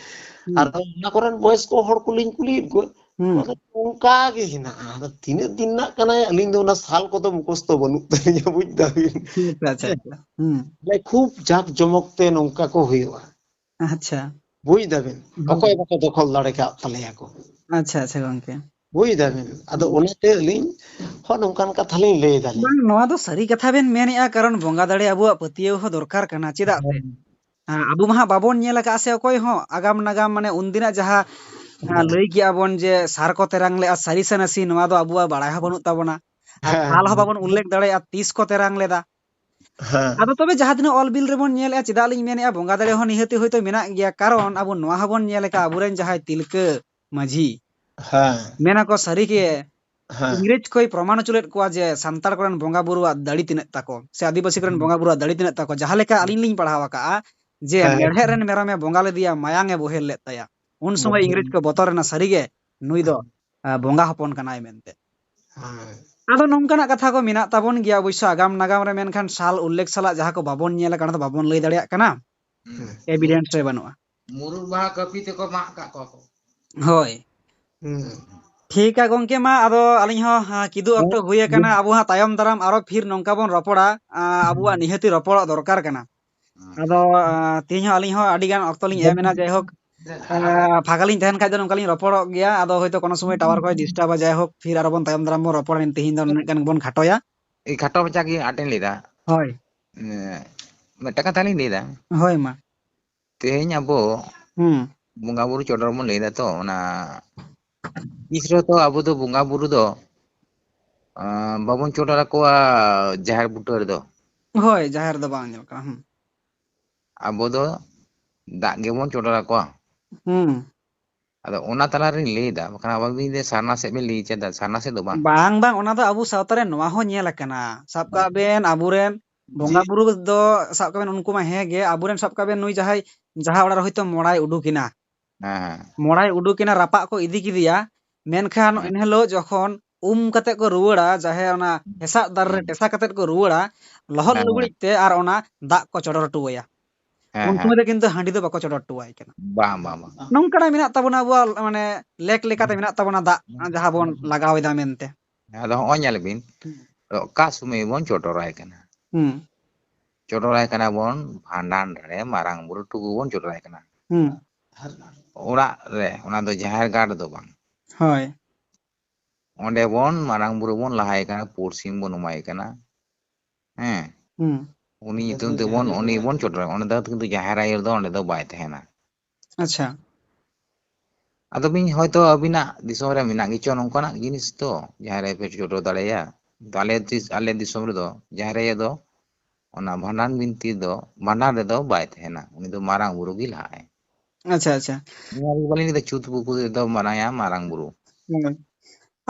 ᱦᱩᱸ᱾ ᱟᱨ ᱚᱱᱟ ᱠᱚᱨᱮᱱ ᱵᱚᱭᱚᱥᱠᱚ ᱦᱚᱲ ᱠᱚᱞᱤᱧ ᱠᱩᱞᱤᱭᱮᱫ ᱠᱚᱣᱟ, ᱦᱩᱸ᱾ ᱚᱱᱟ ᱫᱚ ᱚᱱᱠᱟ ᱜᱮ ᱦᱮᱱᱟᱜᱼᱟ᱾ ᱟᱫᱚ ᱛᱤᱱᱟᱹᱜ ᱫᱤᱱ ᱨᱮᱱᱟᱜ ᱠᱟᱱᱟᱭ, ᱟᱹᱞᱤᱧ ᱫᱚ ᱚᱱᱟ ᱥᱟᱞ ᱠᱚᱫᱚ ᱢᱩᱠᱷᱚᱥᱛᱚ ᱵᱟᱹᱱᱩᱜ ᱛᱟᱹᱞᱤᱧᱟ, ᱵᱩᱡᱽ ᱫᱟᱵᱤᱱ᱾ ᱟᱪᱪᱷᱟ, ᱟᱪᱪᱷᱟ, ᱟᱪᱪᱷᱟ᱾ ᱦᱩᱸ᱾ ᱢᱟᱱᱮ ᱠᱷᱩᱵ ᱡᱟᱠ ᱡᱚᱢᱚᱠ ᱛᱮ ᱱᱚᱝᱠᱟ ᱠᱚ ᱦᱩᱭᱩᱜᱼᱟ᱾ ᱟᱪᱪᱷᱟ᱾ ᱵᱩᱡᱽ ᱫᱟᱵᱤᱱ? ᱦᱩᱸ᱾ ᱚᱠᱚᱭ ᱵᱟᱠᱚ ᱫᱚᱠᱷᱚᱞ ᱫᱟᱲᱮ ᱠᱟᱜ ᱛᱟᱞᱮᱭᱟ ᱠᱚ᱾ ᱟᱪᱪᱷᱟ, ᱟᱪᱪᱷᱟ, ᱜᱚᱝᱠᱮ᱾ ᱵᱩᱡᱽ ᱫᱟᱵᱤᱱ? ᱟᱫᱚ ᱦᱩᱸ᱾ ᱚᱱᱟᱛᱮ ᱟᱹᱞᱤᱧ ᱦᱚᱸ ᱱᱚᱝᱠᱟᱱ ᱠᱟᱛᱷᱟ ᱞᱤᱧ ᱞᱟᱹᱭ ᱫᱟᱞᱤᱧ᱾ ᱵᱟᱝ, ᱱᱚᱣᱟ ᱫᱚ ᱥᱟᱹᱨᱤ ᱠᱟᱛᱷᱟ ᱵᱮᱱ ᱢᱮᱱᱮᱜᱼᱟ, ᱠᱟᱨᱚᱱ ᱵᱚᱸᱜᱟ ᱫᱟᱲᱮ ᱟᱵᱚᱣᱟᱜ ᱯᱟᱹᱛᱭᱟᱹᱣ ᱦᱚᱸ ᱫᱚᱨᱠᱟᱨ ᱠᱟᱱᱟ, ᱪᱮᱫᱟᱜ ᱥᱮ? ᱦᱮᱸ᱾ ᱦᱮᱸ, ᱟᱵᱚ ᱢᱟ ᱦᱟᱸᱜ ᱵᱟᱵᱚᱱ ᱧᱮᱞ ᱟᱠᱟᱫ ᱥᱮ ᱚᱠᱚᱭ ᱦᱚᱸ, ᱟᱜᱟᱢ ᱱᱟᱜᱟᱢ, ᱢᱟᱱᱮ ᱩᱱᱫᱤᱱᱟᱜ ᱡᱟᱦᱟᱸ, ᱦᱮᱸ᱾ ᱞᱟᱹᱭ ᱠᱮᱜᱼᱟ ᱵᱚᱱ ᱡᱮ ᱥᱟᱨ ᱠᱚ ᱛᱮᱨᱟᱝ ᱞᱮᱜᱼᱟ, ᱥᱟᱹᱨᱤ ᱥᱮ ᱱᱟᱥᱮ, ᱱᱚᱣᱟ ᱫᱚ ᱟᱵᱚᱣᱟᱜ ᱵᱟᱲᱟᱭ ᱦᱚᱸ ᱵᱟᱹᱱᱩᱜ ᱛᱟᱵᱚᱱᱟ᱾ ᱟᱨ ᱦᱮᱸ, ᱥᱟᱞ ᱦᱚᱸ ᱦᱮᱸ᱾ ᱵᱟᱵᱚᱱ ᱩᱞᱞᱮᱠᱷ ᱫᱟᱲᱮᱭᱟᱜᱼᱟ ᱛᱤᱥ ᱠᱚ ᱛᱮᱨᱟᱝ ᱞᱮᱫᱟ᱾ ᱦᱮᱸ᱾ ᱟᱫᱚ ᱛᱚᱵᱮ ᱡᱟᱦᱟᱸ ᱛᱤᱱᱟᱹᱜ ᱚᱞ ᱵᱤᱞ ᱨᱮᱵᱚᱱ ᱧᱮᱞᱮᱜᱼᱟ, ᱪᱮᱫᱟᱜ ᱞᱤᱧ ᱢᱮᱱᱮᱜᱼᱟ, ᱵᱚᱸᱜᱟ ᱫᱟᱲᱮ ᱦᱚᱸ ᱱᱤᱦᱟᱹᱛᱤ ᱦᱚᱭᱛᱳ ᱢᱮᱱᱟᱜ ᱜᱮᱭᱟ, ᱠᱟᱨᱚᱱ ᱟᱵᱚ ᱱᱚᱣᱟ ᱦᱚᱸᱵᱚᱱ ᱧᱮᱞ ᱟᱠᱟᱫᱼᱟ, ᱟᱵᱚᱨᱮᱱ ᱡᱟᱦᱟᱸᱭ ᱛᱤᱞᱠᱟᱹ ᱢᱟᱹᱡᱷᱤ, ᱦᱮᱸ᱾ ᱢᱮᱱᱟᱠᱚ ᱥᱟᱹᱨᱤᱜᱮ, ᱦᱮᱸ᱾ ᱤᱝᱨᱮᱡᱽ ᱠᱚᱭ ᱯᱨᱚᱢᱟᱬ ᱦᱚᱪᱚ ᱞᱮᱫ ᱠᱚᱣᱟ ᱡᱮ ᱥᱟᱱᱛᱟᱲ ᱠᱚᱨᱮᱱ ᱵᱚᱸᱜᱟ ᱵᱩᱨᱩᱣᱟᱜ ᱫᱟᱲᱮ ᱛᱤᱱᱟᱹᱜ ᱛᱟᱠᱚ, ᱥᱮ ᱟᱹᱫᱤᱵᱟᱹᱥᱤ ᱠᱚᱨᱮᱱ ᱦᱩᱸ᱾ ᱵᱚᱸᱜᱟ ᱵᱩᱨᱩᱣᱟᱜ ᱫᱟᱲᱮ ᱛᱤᱱᱟᱹᱜ ᱛᱟᱠᱚ᱾ ᱡᱟᱦᱟᱸ ᱞᱮᱠᱟ ᱟᱹᱞᱤᱧ ᱞᱤᱧ ᱯᱟᱲᱦᱟᱣ ᱟᱠᱟᱫᱼᱟ ᱡᱮ ᱦᱮᱸ᱾ ᱢᱮᱲᱦᱮᱫ ᱨᱮᱱ ᱢᱮᱨᱚᱢᱮ ᱵᱚᱸᱜᱟ ᱞᱮᱫᱮᱭᱟ, ᱢᱟᱭᱟᱝ ᱮ ᱵᱚᱦᱮᱞ ᱞᱮᱫ ᱛᱟᱭᱟ, ᱩᱱ ᱥᱚᱢᱚᱭ ᱵᱚᱦᱮᱞ᱾ ᱤᱝᱨᱮᱡᱽ ᱠᱚ ᱵᱚᱛᱚᱨ ᱮᱱᱟ ᱥᱟᱹᱨᱤᱜᱮ ᱱᱩᱭ ᱫᱚ, ᱦᱮᱸ᱾ ᱟ, ᱵᱚᱸᱜᱟ ᱦᱚᱯᱚᱱ ᱠᱟᱱᱟᱭ ᱢᱮᱱᱛᱮ᱾ ᱦᱮᱸ᱾ ᱟᱫᱚ ᱱᱚᱝᱠᱟᱱᱟᱜ ᱠᱟᱛᱷᱟ ᱠᱚ ᱢᱮᱱᱟᱜ ᱛᱟᱵᱚᱱ ᱜᱮᱭᱟ ᱚᱵᱚᱥᱥᱚ ᱟᱜᱟᱢ ᱱᱟᱜᱟᱢ ᱨᱮ, ᱢᱮᱱᱠᱷᱟᱱ ᱥᱟᱞ ᱩᱞᱞᱮᱠᱷ ᱥᱟᱞᱟᱜ ᱡᱟᱦᱟᱸ ᱠᱚ ᱵᱟᱵᱚᱱ ᱧᱮᱞ ᱟᱠᱟᱱᱟ, ᱚᱱᱟ ᱫᱚ ᱵᱟᱵᱚᱱ ᱞᱟᱹᱭ ᱫᱟᱲᱮᱭᱟᱜ ᱠᱟᱱᱟ᱾ ᱦᱩᱸ᱾ Evidence ᱨᱮ ᱵᱟᱹᱱᱩᱜᱼᱟ᱾ ᱢᱩᱨᱩᱫ ᱵᱟᱦᱟ ᱠᱟᱹᱯᱤ ᱛᱮᱠᱚ ᱢᱟᱜ ᱠᱟᱜ ᱠᱚᱣᱟ ᱠᱚ᱾ ᱦᱳᱭ᱾ ᱦᱩᱸ᱾ ᱴᱷᱤᱠᱟ ᱜᱚᱝᱠᱮ, ᱢᱟ ᱟᱫᱚ ᱟᱹᱞᱤᱧ ᱦᱚᱸ, ᱦᱟ, ᱠᱤᱫᱩᱵ ᱦᱮᱸ᱾ ᱚᱠᱛᱚ ᱦᱩᱭ ᱟᱠᱟᱱᱟ᱾ ᱟᱵᱚ ᱦᱟᱸᱜ ᱛᱟᱭᱚᱢ ᱫᱟᱨᱟᱢ ᱟᱨᱚ ᱯᱷᱤᱨ ᱱᱚᱝᱠᱟ ᱵᱚᱱ ᱨᱚᱯᱚᱲᱟ᱾ ᱟ, ᱟᱵᱚᱣᱟᱜ ᱦᱩᱸ᱾ ᱱᱤᱦᱟᱹᱛᱤ ᱨᱚᱯᱚᱲᱚᱜ ᱫᱚᱨᱠᱟᱨ ᱠᱟᱱᱟ᱾ ᱦᱩᱸ᱾ ᱟᱫᱚ, ᱟ, ᱛᱮᱦᱮᱧ ᱦᱚᱸ ᱟᱹᱞᱤᱧ ᱦᱚᱸ ᱟᱹᱰᱤ ᱜᱟᱱ ᱚᱠᱛᱚ ᱞᱤᱧ ᱮᱢ ᱮᱱᱟ, ᱡᱟᱭᱦᱳᱠ, ᱟ, ᱯᱷᱟᱸᱠᱟ ᱞᱤᱧ ᱛᱟᱦᱮᱱ ᱠᱷᱟᱡ ᱫᱚ ᱱᱚᱝᱠᱟ ᱞᱤᱧ ᱨᱚᱯᱚᱲᱚᱜ ᱜᱮᱭᱟ᱾ ᱟᱫᱚ ᱦᱚᱭᱛᱳ ᱠᱳᱱᱳ ᱥᱚᱢᱚᱭ tower ᱠᱚᱭ disturb-ᱟ, ᱡᱟᱭᱦᱳᱠ, ᱯᱷᱤᱨ ᱟᱨᱚ ᱵᱚᱱ ᱛᱟᱭᱚᱢ ᱫᱟᱨᱟᱢ ᱵᱚᱱ ᱨᱚᱯᱚᱲᱟ, ᱛᱮᱦᱮᱧ ᱫᱚ ᱱᱩᱱᱟᱹᱜ ᱜᱟᱱ ᱜᱮᱵᱚᱱ ᱠᱷᱟᱴᱚᱭᱟ᱾ ᱮᱭ ᱠᱷᱟᱴᱚ ᱢᱟᱪᱷᱟ ᱜᱮ ᱟᱸᱴ ᱤᱧ ᱞᱟᱹᱭᱫᱟ᱾ ᱦᱳᱭ᱾ ᱮᱸ, ᱢᱤᱫᱴᱟᱝ ᱠᱟᱛᱷᱟ ᱞᱤᱧ ᱞᱟᱹᱭᱫᱟ᱾ ᱦᱳᱭ, ᱢᱟ᱾ ᱛᱮᱦᱮᱧ ᱟᱵᱚ ᱦᱩᱸ᱾ ᱵᱚᱸᱜᱟ ᱵᱩᱨᱩ ᱪᱚᱰᱚᱨ ᱵᱚᱱ ᱞᱟᱹᱭᱫᱟ ᱛᱚ, ᱚᱱᱟ ᱛᱤᱥ ᱨᱮᱦᱚᱸ ᱛᱚ ᱟᱵᱚ ᱫᱚ ᱵᱚᱸᱜᱟ ᱵᱩᱨᱩ ᱫᱚ, ᱟᱸ, ᱵᱟᱵᱚᱱ ᱪᱚᱰᱚᱨ ᱟᱠᱚᱣᱟ ᱡᱟᱦᱮᱨ ᱵᱩᱴᱟᱹ ᱨᱮᱫᱚ᱾ ᱦᱳᱭ, ᱡᱟᱦᱮᱨ ᱫᱚ ᱵᱟᱝ ᱧᱮᱞ ᱠᱟᱱᱟ᱾ ᱦᱩᱸ᱾ ᱟᱵᱚ ᱫᱚ ᱫᱟᱜ ᱜᱮᱵᱚᱱ ᱪᱚᱰᱚᱨ ᱟᱠᱚᱣᱟ᱾ ᱦᱩᱸ᱾ ᱟᱫᱚ ᱚᱱᱟ ᱛᱟᱞᱟ ᱨᱤᱧ ᱞᱟᱹᱭᱫᱟ, ᱵᱟᱠᱷᱟᱱ ᱟᱵᱚ ᱵᱤᱱ ᱞᱟᱹᱭ ᱥᱟᱨᱱᱟ ᱥᱮᱫ ᱵᱤᱱ ᱞᱟᱹᱭ ᱦᱚᱪᱚᱭᱫᱟ, ᱥᱟᱨᱱᱟ ᱥᱮᱫ ᱫᱚ ᱵᱟᱝ᱾ ᱵᱟᱝ, ᱵᱟᱝ, ᱚᱱᱟ ᱫᱚ ᱟᱵᱚ ᱥᱟᱶᱛᱟ ᱨᱮ ᱱᱚᱣᱟ ᱦᱚᱸ ᱧᱮᱞ ᱟᱠᱟᱱᱟ᱾ ᱥᱟᱵ ᱠᱟᱜ ᱵᱮᱱ, ᱟᱵᱚᱨᱮᱱ ᱵᱚᱸᱜᱟ ᱵᱩᱨᱩ ᱫᱚ, ᱥᱟᱵ ᱠᱟᱜ ᱵᱮᱱ, ᱩᱱᱠᱩ ᱢᱟ ᱦᱮᱸ ᱜᱮ, ᱟᱵᱚᱨᱮᱱ, ᱥᱟᱵ ᱠᱟᱜ ᱵᱮᱱ, ᱱᱩᱭ ᱡᱟᱦᱟᱸᱭ, ᱡᱟᱦᱟᱸ ᱚᱲᱟᱜ ᱨᱮ ᱦᱚᱭᱛᱳ ᱢᱚᱲᱟᱭ ᱩᱰᱩᱠ ᱮᱱᱟ, ᱦᱮᱸ, ᱦᱮᱸ᱾ ᱢᱚᱲᱟᱭ ᱩᱰᱩᱠ ᱮᱱᱟ, ᱨᱟᱯᱟᱜ ᱠᱚ ᱤᱫᱤ ᱠᱮᱫᱮᱭᱟ, ᱢᱮᱱᱠᱷᱟᱱ ᱦᱮᱸ᱾ ᱮᱱᱦᱤᱞᱳᱜ ᱡᱚᱠᱷᱚᱱ ᱩᱢ ᱠᱟᱛᱮ ᱠᱚ ᱨᱩᱣᱟᱹᱲᱟ, ᱡᱟᱦᱮᱸ ᱚᱱᱟ ᱦᱮᱸ᱾ ᱦᱮᱸᱥᱟᱜ ᱫᱟᱨᱮ ᱨᱮ ᱦᱮᱸ᱾ ᱴᱮᱥᱟ ᱠᱟᱛᱮ ᱠᱚ ᱨᱩᱣᱟᱹᱲᱟ, ᱞᱚᱦᱚᱫ ᱦᱮᱸ, ᱦᱮᱸ᱾ ᱞᱩᱜᱽᱲᱤᱡ ᱛᱮ ᱟᱨ ᱚᱱᱟ ᱫᱟᱜ ᱠᱚ ᱪᱚᱰᱚᱨ ᱦᱚᱴᱚ ᱟᱭᱟ᱾ ᱦᱮᱸ, ᱩᱱ ᱦᱮᱸ᱾ ᱥᱚᱢᱚᱭ ᱫᱚ ᱠᱤᱱᱛᱩ ᱦᱟᱺᱰᱤ ᱫᱚ ᱵᱟᱠᱚ ᱪᱚᱰᱚᱨ ᱦᱚᱴᱚ ᱟᱭ ᱠᱟᱱᱟ᱾ ᱵᱟᱝ, ᱵᱟᱝ, ᱵᱟᱝ᱾ ᱱᱚᱝᱠᱟᱱᱟᱜ ᱢᱮᱱᱟᱜ ᱛᱟᱵᱚᱱᱟ, ᱟᱵᱚᱣᱟᱜ ᱢᱟᱱᱮ ᱞᱮᱠ ᱞᱮᱠᱟᱛᱮ ᱢᱮᱱᱟᱜ ᱛᱟᱵᱚᱱᱟ ᱫᱟᱜ, ᱦᱩᱸ᱾ ᱡᱟᱦᱟᱸ ᱵᱚᱱ ᱞᱟᱜᱟᱣ ᱮᱫᱟ ᱢᱮᱱᱛᱮ᱾ ᱟᱫᱚ ᱦᱚᱸᱜᱼᱚᱭ ᱧᱮᱞ ᱵᱤᱱ, ᱦᱩᱸ᱾ ᱚᱠᱟ ᱥᱚᱢᱚᱭ ᱵᱚᱱ ᱪᱚᱰᱚᱨᱟᱭ ᱠᱟᱱᱟ? ᱦᱩᱸ᱾ ᱪᱚᱰᱚᱨᱟᱭ ᱠᱟᱱᱟ ᱵᱚᱱ ᱵᱷᱟᱸᱰᱟᱱ ᱨᱮ, ᱢᱟᱨᱟᱝ ᱵᱩᱨᱩ ᱴᱩᱠᱩ ᱵᱚᱱ ᱪᱚᱰᱚᱨᱟᱭ ᱠᱟᱱᱟ᱾ ᱦᱩᱸ᱾ ᱚᱲᱟᱜ ᱨᱮ, ᱚᱱᱟ ᱫᱚ ᱡᱟᱦᱮᱨ ᱜᱟᱲ ᱨᱮᱫᱚ ᱵᱟᱝ᱾ ᱦᱳᱭ᱾ ᱚᱸᱰᱮ ᱵᱚᱱ ᱢᱟᱨᱟᱝ ᱵᱩᱨᱩ ᱵᱚᱱ ᱞᱟᱦᱟᱭ ᱠᱟᱱᱟ, ᱯᱩᱲ ᱥᱤᱢ ᱵᱚᱱ ᱮᱢᱟᱭ ᱠᱟᱱᱟ᱾ ᱦᱮᱸ᱾ ᱦᱩᱸ᱾ ᱩᱱᱤ ᱧᱩᱛᱩᱢ ᱛᱮᱵᱚᱱ, ᱩᱱᱤ ᱵᱚᱱ ᱪᱚᱰᱚᱨᱟ᱾ ᱚᱸᱰᱮ ᱫᱚ ᱠᱤᱱᱛᱩ ᱡᱟᱦᱮᱨ ᱟᱭᱳ ᱫᱚ ᱚᱸᱰᱮ ᱫᱚ ᱵᱟᱭ ᱛᱟᱦᱮᱱᱟ᱾ ᱟᱪᱪᱷᱟ᱾ ᱟᱫᱚ ᱵᱤᱱ ᱦᱚᱭᱛᱳ ᱟᱹᱵᱤᱱᱟᱜ ᱫᱤᱥᱚᱢ ᱨᱮ ᱢᱮᱱᱟᱜ ᱜᱮᱪᱚ ᱱᱚᱝᱠᱟᱱᱟᱜ ᱡᱤᱱᱤᱥ ᱛᱚ, ᱡᱟᱦᱮᱨ ᱟᱭᱳ ᱯᱮ ᱪᱚᱰᱚᱨ ᱫᱟᱲᱮᱭᱟᱭᱟ᱾ ᱛᱚ ᱟᱞᱮ ᱫᱤᱥ-, ᱟᱞᱮ ᱫᱤᱥᱚᱢ ᱨᱮᱫᱚ ᱡᱟᱦᱮᱨ ᱟᱭᱳ ᱫᱚ ᱚᱱᱟ ᱵᱷᱟᱸᱰᱟᱱ ᱵᱤᱱᱛᱤ ᱫᱚ, ᱵᱷᱟᱸᱰᱟᱱ ᱨᱮᱫᱚ ᱵᱟᱭ ᱛᱟᱦᱮᱱᱟ, ᱩᱱᱤ ᱫᱚ ᱢᱟᱨᱟᱝ ᱵᱩᱨᱩ ᱜᱮ ᱞᱟᱦᱟᱜᱼᱟᱭ᱾ ᱟᱪᱪᱷᱟ, ᱟᱪᱪᱷᱟ᱾ ᱱᱚᱣᱟ ᱜᱮ ᱵᱟᱹᱞᱤᱧ ᱞᱟᱹᱭᱫᱟ ᱪᱷᱩᱛ ᱵᱩᱠᱩ ᱨᱮᱫᱚ ᱢᱟᱨᱟᱝᱟ ᱢᱟᱨᱟᱝ ᱵᱩᱨᱩ᱾ ᱦᱳᱭ᱾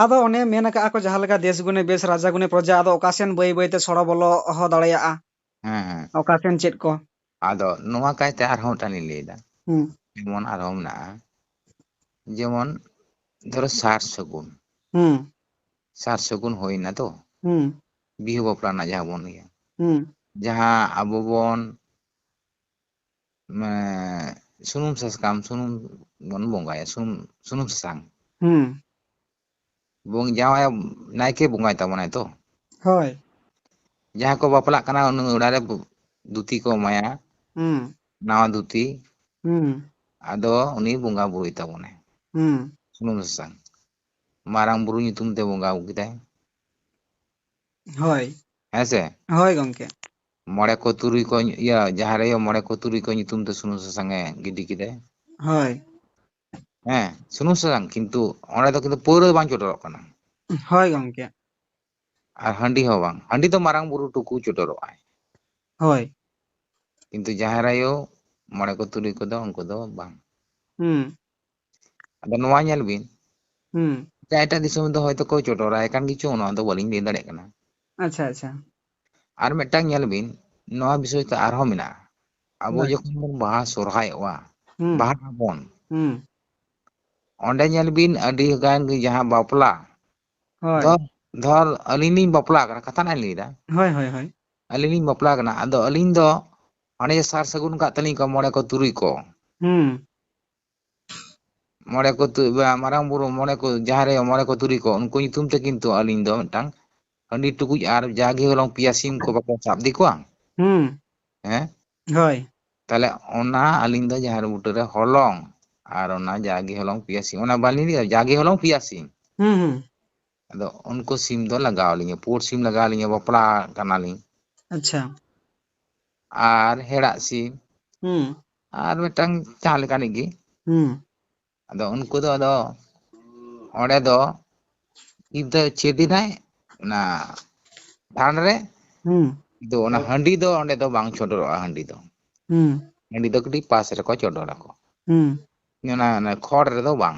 ᱟᱫᱚ ᱚᱱᱮ ᱢᱮᱱ ᱟᱠᱟᱜᱼᱟ ᱠᱚ, ᱡᱟᱦᱟᱸ ᱞᱮᱠᱟ ᱫᱮᱥ ᱜᱩᱱᱮ ᱵᱮᱥ, ᱨᱟᱡᱟ ᱜᱩᱱᱮ ᱯᱨᱚᱡᱟ, ᱟᱫᱚ ᱚᱠᱟ ᱥᱮᱱ ᱵᱟᱹᱭ ᱵᱟᱹᱭ ᱛᱮ ᱥᱚᱲᱚ ᱵᱚᱞᱚ ᱦᱚᱸ ᱫᱟᱲᱮᱭᱟᱜᱼᱟ᱾ ᱦᱮᱸ, ᱦᱮᱸ᱾ ᱚᱠᱟ ᱥᱮᱱ ᱪᱮᱫ ᱠᱚ᱾ ᱟᱫᱚ ᱱᱚᱣᱟ ᱠᱟᱭᱛᱮ ᱟᱨᱦᱚᱸ ᱢᱤᱫᱴᱟᱝ ᱞᱤᱧ ᱞᱟᱹᱭᱫᱟ᱾ ᱦᱩᱸ᱾ ᱡᱮᱢᱚᱱ ᱟᱨᱦᱚᱸ ᱢᱮᱱᱟᱜᱼᱟ, ᱡᱮᱢᱚᱱ ᱫᱷᱚᱨᱚ ᱥᱟᱨ ᱥᱟᱹᱜᱩᱱ᱾ ᱦᱩᱸ᱾ ᱥᱟᱨ ᱥᱟᱹᱜᱩᱱ ᱦᱩᱭᱱᱟ ᱛᱚ᱾ ᱦᱩᱸ᱾ ᱵᱤᱦᱟᱹ ᱵᱟᱯᱞᱟ ᱨᱮᱱᱟᱜ ᱡᱟᱦᱟᱸ ᱵᱚᱱ ᱞᱟᱹᱭᱟ᱾ ᱦᱩᱸ᱾ ᱡᱟᱦᱟᱸ ᱟᱵᱚ ᱵᱚᱱ, ᱢᱟᱱᱮ, ᱥᱩᱱᱩᱢ ᱥᱟᱥᱟᱝ, ᱥᱩᱱᱩᱢ ᱵᱚᱱ ᱵᱚᱸᱜᱟᱭᱟ, ᱥᱩᱱᱩᱢ, ᱥᱩᱱᱩᱢ ᱥᱟᱥᱟᱝ᱾ ᱦᱩᱸ᱾ ᱵᱚᱝ-, ᱡᱟᱶᱟᱭ ᱱᱟᱭᱠᱮ ᱵᱚᱸᱜᱟᱭ ᱛᱟᱵᱚᱱᱟᱭ ᱛᱚ᱾ ᱦᱳᱭ᱾ ᱡᱟᱦᱟᱸᱭ ᱠᱚ ᱵᱟᱯᱞᱟᱜ ᱠᱟᱱᱟ, ᱩᱱᱤ ᱚᱲᱟᱜ ᱨᱮ ᱫᱷᱩᱛᱤ ᱠᱚ ᱮᱢᱟᱭᱟ, ᱦᱩᱸ᱾ ᱱᱟᱣᱟ ᱫᱷᱩᱛᱤ᱾ ᱦᱩᱸ᱾ ᱟᱫᱚ ᱩᱱᱤ ᱵᱚᱸᱜᱟ ᱵᱩᱨᱩᱭ ᱛᱟᱵᱚᱱᱟᱭ᱾ ᱦᱩᱸ᱾ ᱥᱩᱱᱩᱢ ᱥᱟᱥᱟᱝ᱾ ᱢᱟᱨᱟᱝ ᱵᱩᱨᱩ ᱧᱩᱛᱩᱢ ᱛᱮ ᱵᱚᱸᱜᱟ ᱠᱮᱫᱟᱭ᱾ ᱦᱳᱭ᱾ ᱦᱮᱸ ᱥᱮ? ᱦᱳᱭ ᱜᱚᱝᱠᱮ᱾ ᱢᱚᱬᱮ ᱠᱚ ᱛᱩᱨᱩᱭ ᱠᱚ, ᱤᱭᱟᱹ, ᱡᱟᱦᱮᱨ ᱟᱭᱳ ᱢᱚᱬᱮ ᱠᱚ ᱛᱩᱨᱩᱭ ᱠᱚ ᱧᱩᱛᱩᱢ ᱛᱮ ᱥᱩᱱᱩᱢ ᱥᱟᱥᱟᱝ ᱮ ᱜᱤᱰᱤ ᱠᱮᱫᱟᱭ᱾ ᱦᱳᱭ᱾ ᱦᱮᱸ, ᱥᱩᱱᱩᱢ ᱥᱟᱥᱟᱝ, ᱠᱤᱱᱛᱩ ᱚᱸᱰᱮ ᱫᱚ ᱠᱤᱱᱛᱩ ᱯᱟᱹᱣᱨᱟᱹ ᱵᱟᱝ ᱪᱚᱰᱚᱨᱚᱜ ᱠᱟᱱᱟ᱾ ᱦᱳᱭ ᱜᱚᱝᱠᱮ᱾ ᱟᱨ ᱦᱟᱺᱰᱤ ᱦᱚᱸ ᱵᱟᱝ, ᱦᱟᱺᱰᱤ ᱫᱚ ᱢᱟᱨᱟᱝ ᱵᱩᱨᱩ ᱴᱩᱠᱩ ᱪᱚᱰᱚᱨᱚᱜᱼᱟᱭ᱾ ᱦᱳᱭ᱾ ᱠᱤᱱᱛᱩ ᱡᱟᱦᱮᱨ ᱟᱭᱳ ᱢᱚᱬᱮ ᱠᱚ ᱛᱩᱨᱩᱭ ᱠᱚᱫᱚ ᱩᱱᱠᱩ ᱫᱚ ᱵᱟᱝ᱾ ᱦᱩᱸ᱾ ᱟᱫᱚ ᱱᱚᱣᱟ ᱧᱮᱞ ᱵᱤᱱ, ᱦᱩᱸ᱾ ᱮᱴᱟᱜ ᱮᱴᱟᱜ ᱫᱤᱥᱚᱢ ᱫᱚ ᱦᱚᱭᱛᱳ ᱠᱚ ᱪᱚᱰᱚᱨᱟ, ᱮᱠᱟᱱ ᱠᱤᱪᱷᱩ ᱚᱱᱟ ᱫᱚ ᱵᱟᱹᱞᱤᱧ ᱞᱟᱹᱭ ᱫᱟᱲᱮᱭᱟᱜ ᱠᱟᱱᱟ᱾ ᱟᱪᱪᱷᱟ, ᱟᱪᱪᱷᱟ᱾ ᱟᱨ ᱢᱤᱫᱴᱟᱝ ᱧᱮᱞ ᱵᱤᱱ, ᱱᱚᱣᱟ ᱵᱤᱥᱚᱭ ᱛᱮ ᱟᱨᱦᱚᱸ ᱢᱮᱱᱟᱜᱼᱟ᱾ ᱟᱵᱚ ᱦᱳᱭ᱾ ᱡᱚᱠᱷᱚᱱ ᱵᱚᱱ ᱵᱟᱦᱟ ᱥᱚᱨᱦᱟᱭᱚᱜᱼᱟ, ᱦᱩᱸ᱾ ᱵᱟᱦᱟ ᱟᱵᱚᱱ, ᱦᱩᱸ᱾ ᱚᱸᱰᱮ ᱧᱮᱞ ᱵᱤᱱ ᱟᱹᱰᱤ ᱜᱟᱱ ᱜᱮ ᱡᱟᱦᱟᱸ ᱵᱟᱯᱞᱟ, ᱦᱳᱭ᱾ ᱫᱷᱚᱨ, ᱫᱷᱚᱨ ᱟᱹᱞᱤᱧ ᱞᱤᱧ ᱵᱟᱯᱞᱟ ᱠᱟᱱᱟ, ᱠᱟᱛᱷᱟ ᱨᱮᱱᱟᱜ ᱞᱤᱧ ᱞᱟᱹᱭᱫᱟ, ᱦᱳᱭ, ᱦᱳᱭ, ᱦᱳᱭ᱾ ᱟᱹᱞᱤᱧ ᱞᱤᱧ ᱵᱟᱯᱞᱟ ᱠᱟᱱᱟ, ᱟᱫᱚ ᱟᱹᱞᱤᱧ ᱫᱚ ᱚᱱᱮ ᱡᱮ ᱥᱟᱨ ᱥᱟᱹᱜᱩᱱ ᱠᱟᱜ ᱛᱟᱹᱞᱤᱧ ᱠᱚ ᱢᱚᱬᱮ ᱠᱚ ᱛᱩᱨᱩᱭ ᱠᱚ, ᱦᱩᱸ᱾ ᱢᱚᱬᱮ ᱠᱚ ᱛᱩ-, ᱵᱟ-, ᱢᱟᱨᱟᱝ ᱵᱩᱨᱩ ᱢᱚᱬᱮ ᱠᱚ, ᱡᱟᱦᱮᱨ ᱟᱭᱳ ᱢᱚᱬᱮ ᱠᱚ ᱛᱩᱨᱩᱭ ᱠᱚ, ᱩᱱᱠᱩ ᱧᱩᱛᱩᱢ ᱛᱮ ᱠᱤᱱᱛᱩ ᱟᱹᱞᱤᱧ ᱫᱚ ᱢᱤᱫᱴᱟᱝ ᱦᱟᱺᱰᱤ ᱴᱩᱠᱩᱡ ᱟᱨ ᱡᱟᱜᱮ ᱦᱚᱞᱚᱝ ᱯᱮᱭᱟ ᱥᱤᱢ ᱠᱚ ᱵᱟᱠᱚ ᱥᱟᱵ ᱤᱫᱤ ᱠᱚᱣᱟ? ᱦᱩᱸ᱾ ᱦᱮᱸ? ᱦᱳᱭ᱾ ᱛᱟᱦᱞᱮ ᱚᱱᱟ ᱟᱹᱞᱤᱧ ᱫᱚ ᱡᱟᱦᱮᱨ ᱵᱩᱴᱟᱹ ᱨᱮ ᱦᱚᱞᱚᱝ ᱟᱨ ᱚᱱᱟ ᱡᱟᱜᱮ ᱦᱚᱞᱚᱝ ᱯᱮᱭᱟ ᱥᱤᱢ, ᱚᱱᱟ ᱵᱟᱹᱞᱤᱧ ᱞᱟᱹᱭᱟ, ᱡᱟᱜᱮ ᱦᱚᱞᱚᱝ ᱯᱮᱭᱟ ᱥᱤᱢ᱾ ᱦᱩᱸ, ᱦᱩᱸ᱾ ᱟᱫᱚ ᱩᱱᱠᱩ ᱥᱤᱢ ᱫᱚ ᱞᱟᱜᱟᱣ ᱟᱹᱞᱤᱧᱟ, ᱯᱩᱸᱰ ᱥᱤᱢ ᱞᱟᱜᱟᱣ ᱟᱹᱞᱤᱧᱟ, ᱵᱟᱯᱞᱟ ᱠᱟᱱᱟᱞᱤᱧ᱾ ᱟᱪᱪᱷᱟ᱾ ᱟᱨ ᱦᱮᱲᱟᱜ ᱥᱤᱢ, ᱦᱩᱸ᱾ ᱟᱨ ᱢᱤᱫᱴᱟᱝ ᱡᱟᱦᱟᱸ ᱞᱮᱠᱟᱱᱤᱡ ᱜᱮ᱾ ᱦᱩᱸ᱾ ᱟᱫᱚ ᱩᱱᱠᱩ ᱫᱚ ᱟᱫᱚ ᱚᱸᱰᱮ ᱫᱚ ᱤᱫ ᱫᱚ ᱪᱮᱫ ᱮᱱᱟᱭ ᱚᱱᱟ ᱛᱷᱟᱱ ᱨᱮ, ᱦᱩᱸ᱾ ᱟᱫᱚ ᱚᱱᱟ ᱦᱟᱺᱰᱤ ᱫᱚ ᱚᱸᱰᱮ ᱫᱚ ᱵᱟᱝ ᱪᱚᱰᱚᱨᱚᱜᱼᱟ, ᱦᱟᱺᱰᱤ ᱫᱚ᱾ ᱦᱩᱸ᱾ ᱦᱟᱺᱰᱤ ᱫᱚ ᱠᱟᱹᱴᱤᱡ ᱯᱟᱥ ᱨᱮᱠᱚ ᱪᱚᱰᱚᱨᱟᱠᱚ᱾ ᱦᱩᱸ᱾ ᱚᱱᱟ, ᱚᱱᱟ ᱠᱷᱚᱲ ᱨᱮᱫᱚ ᱵᱟᱝ᱾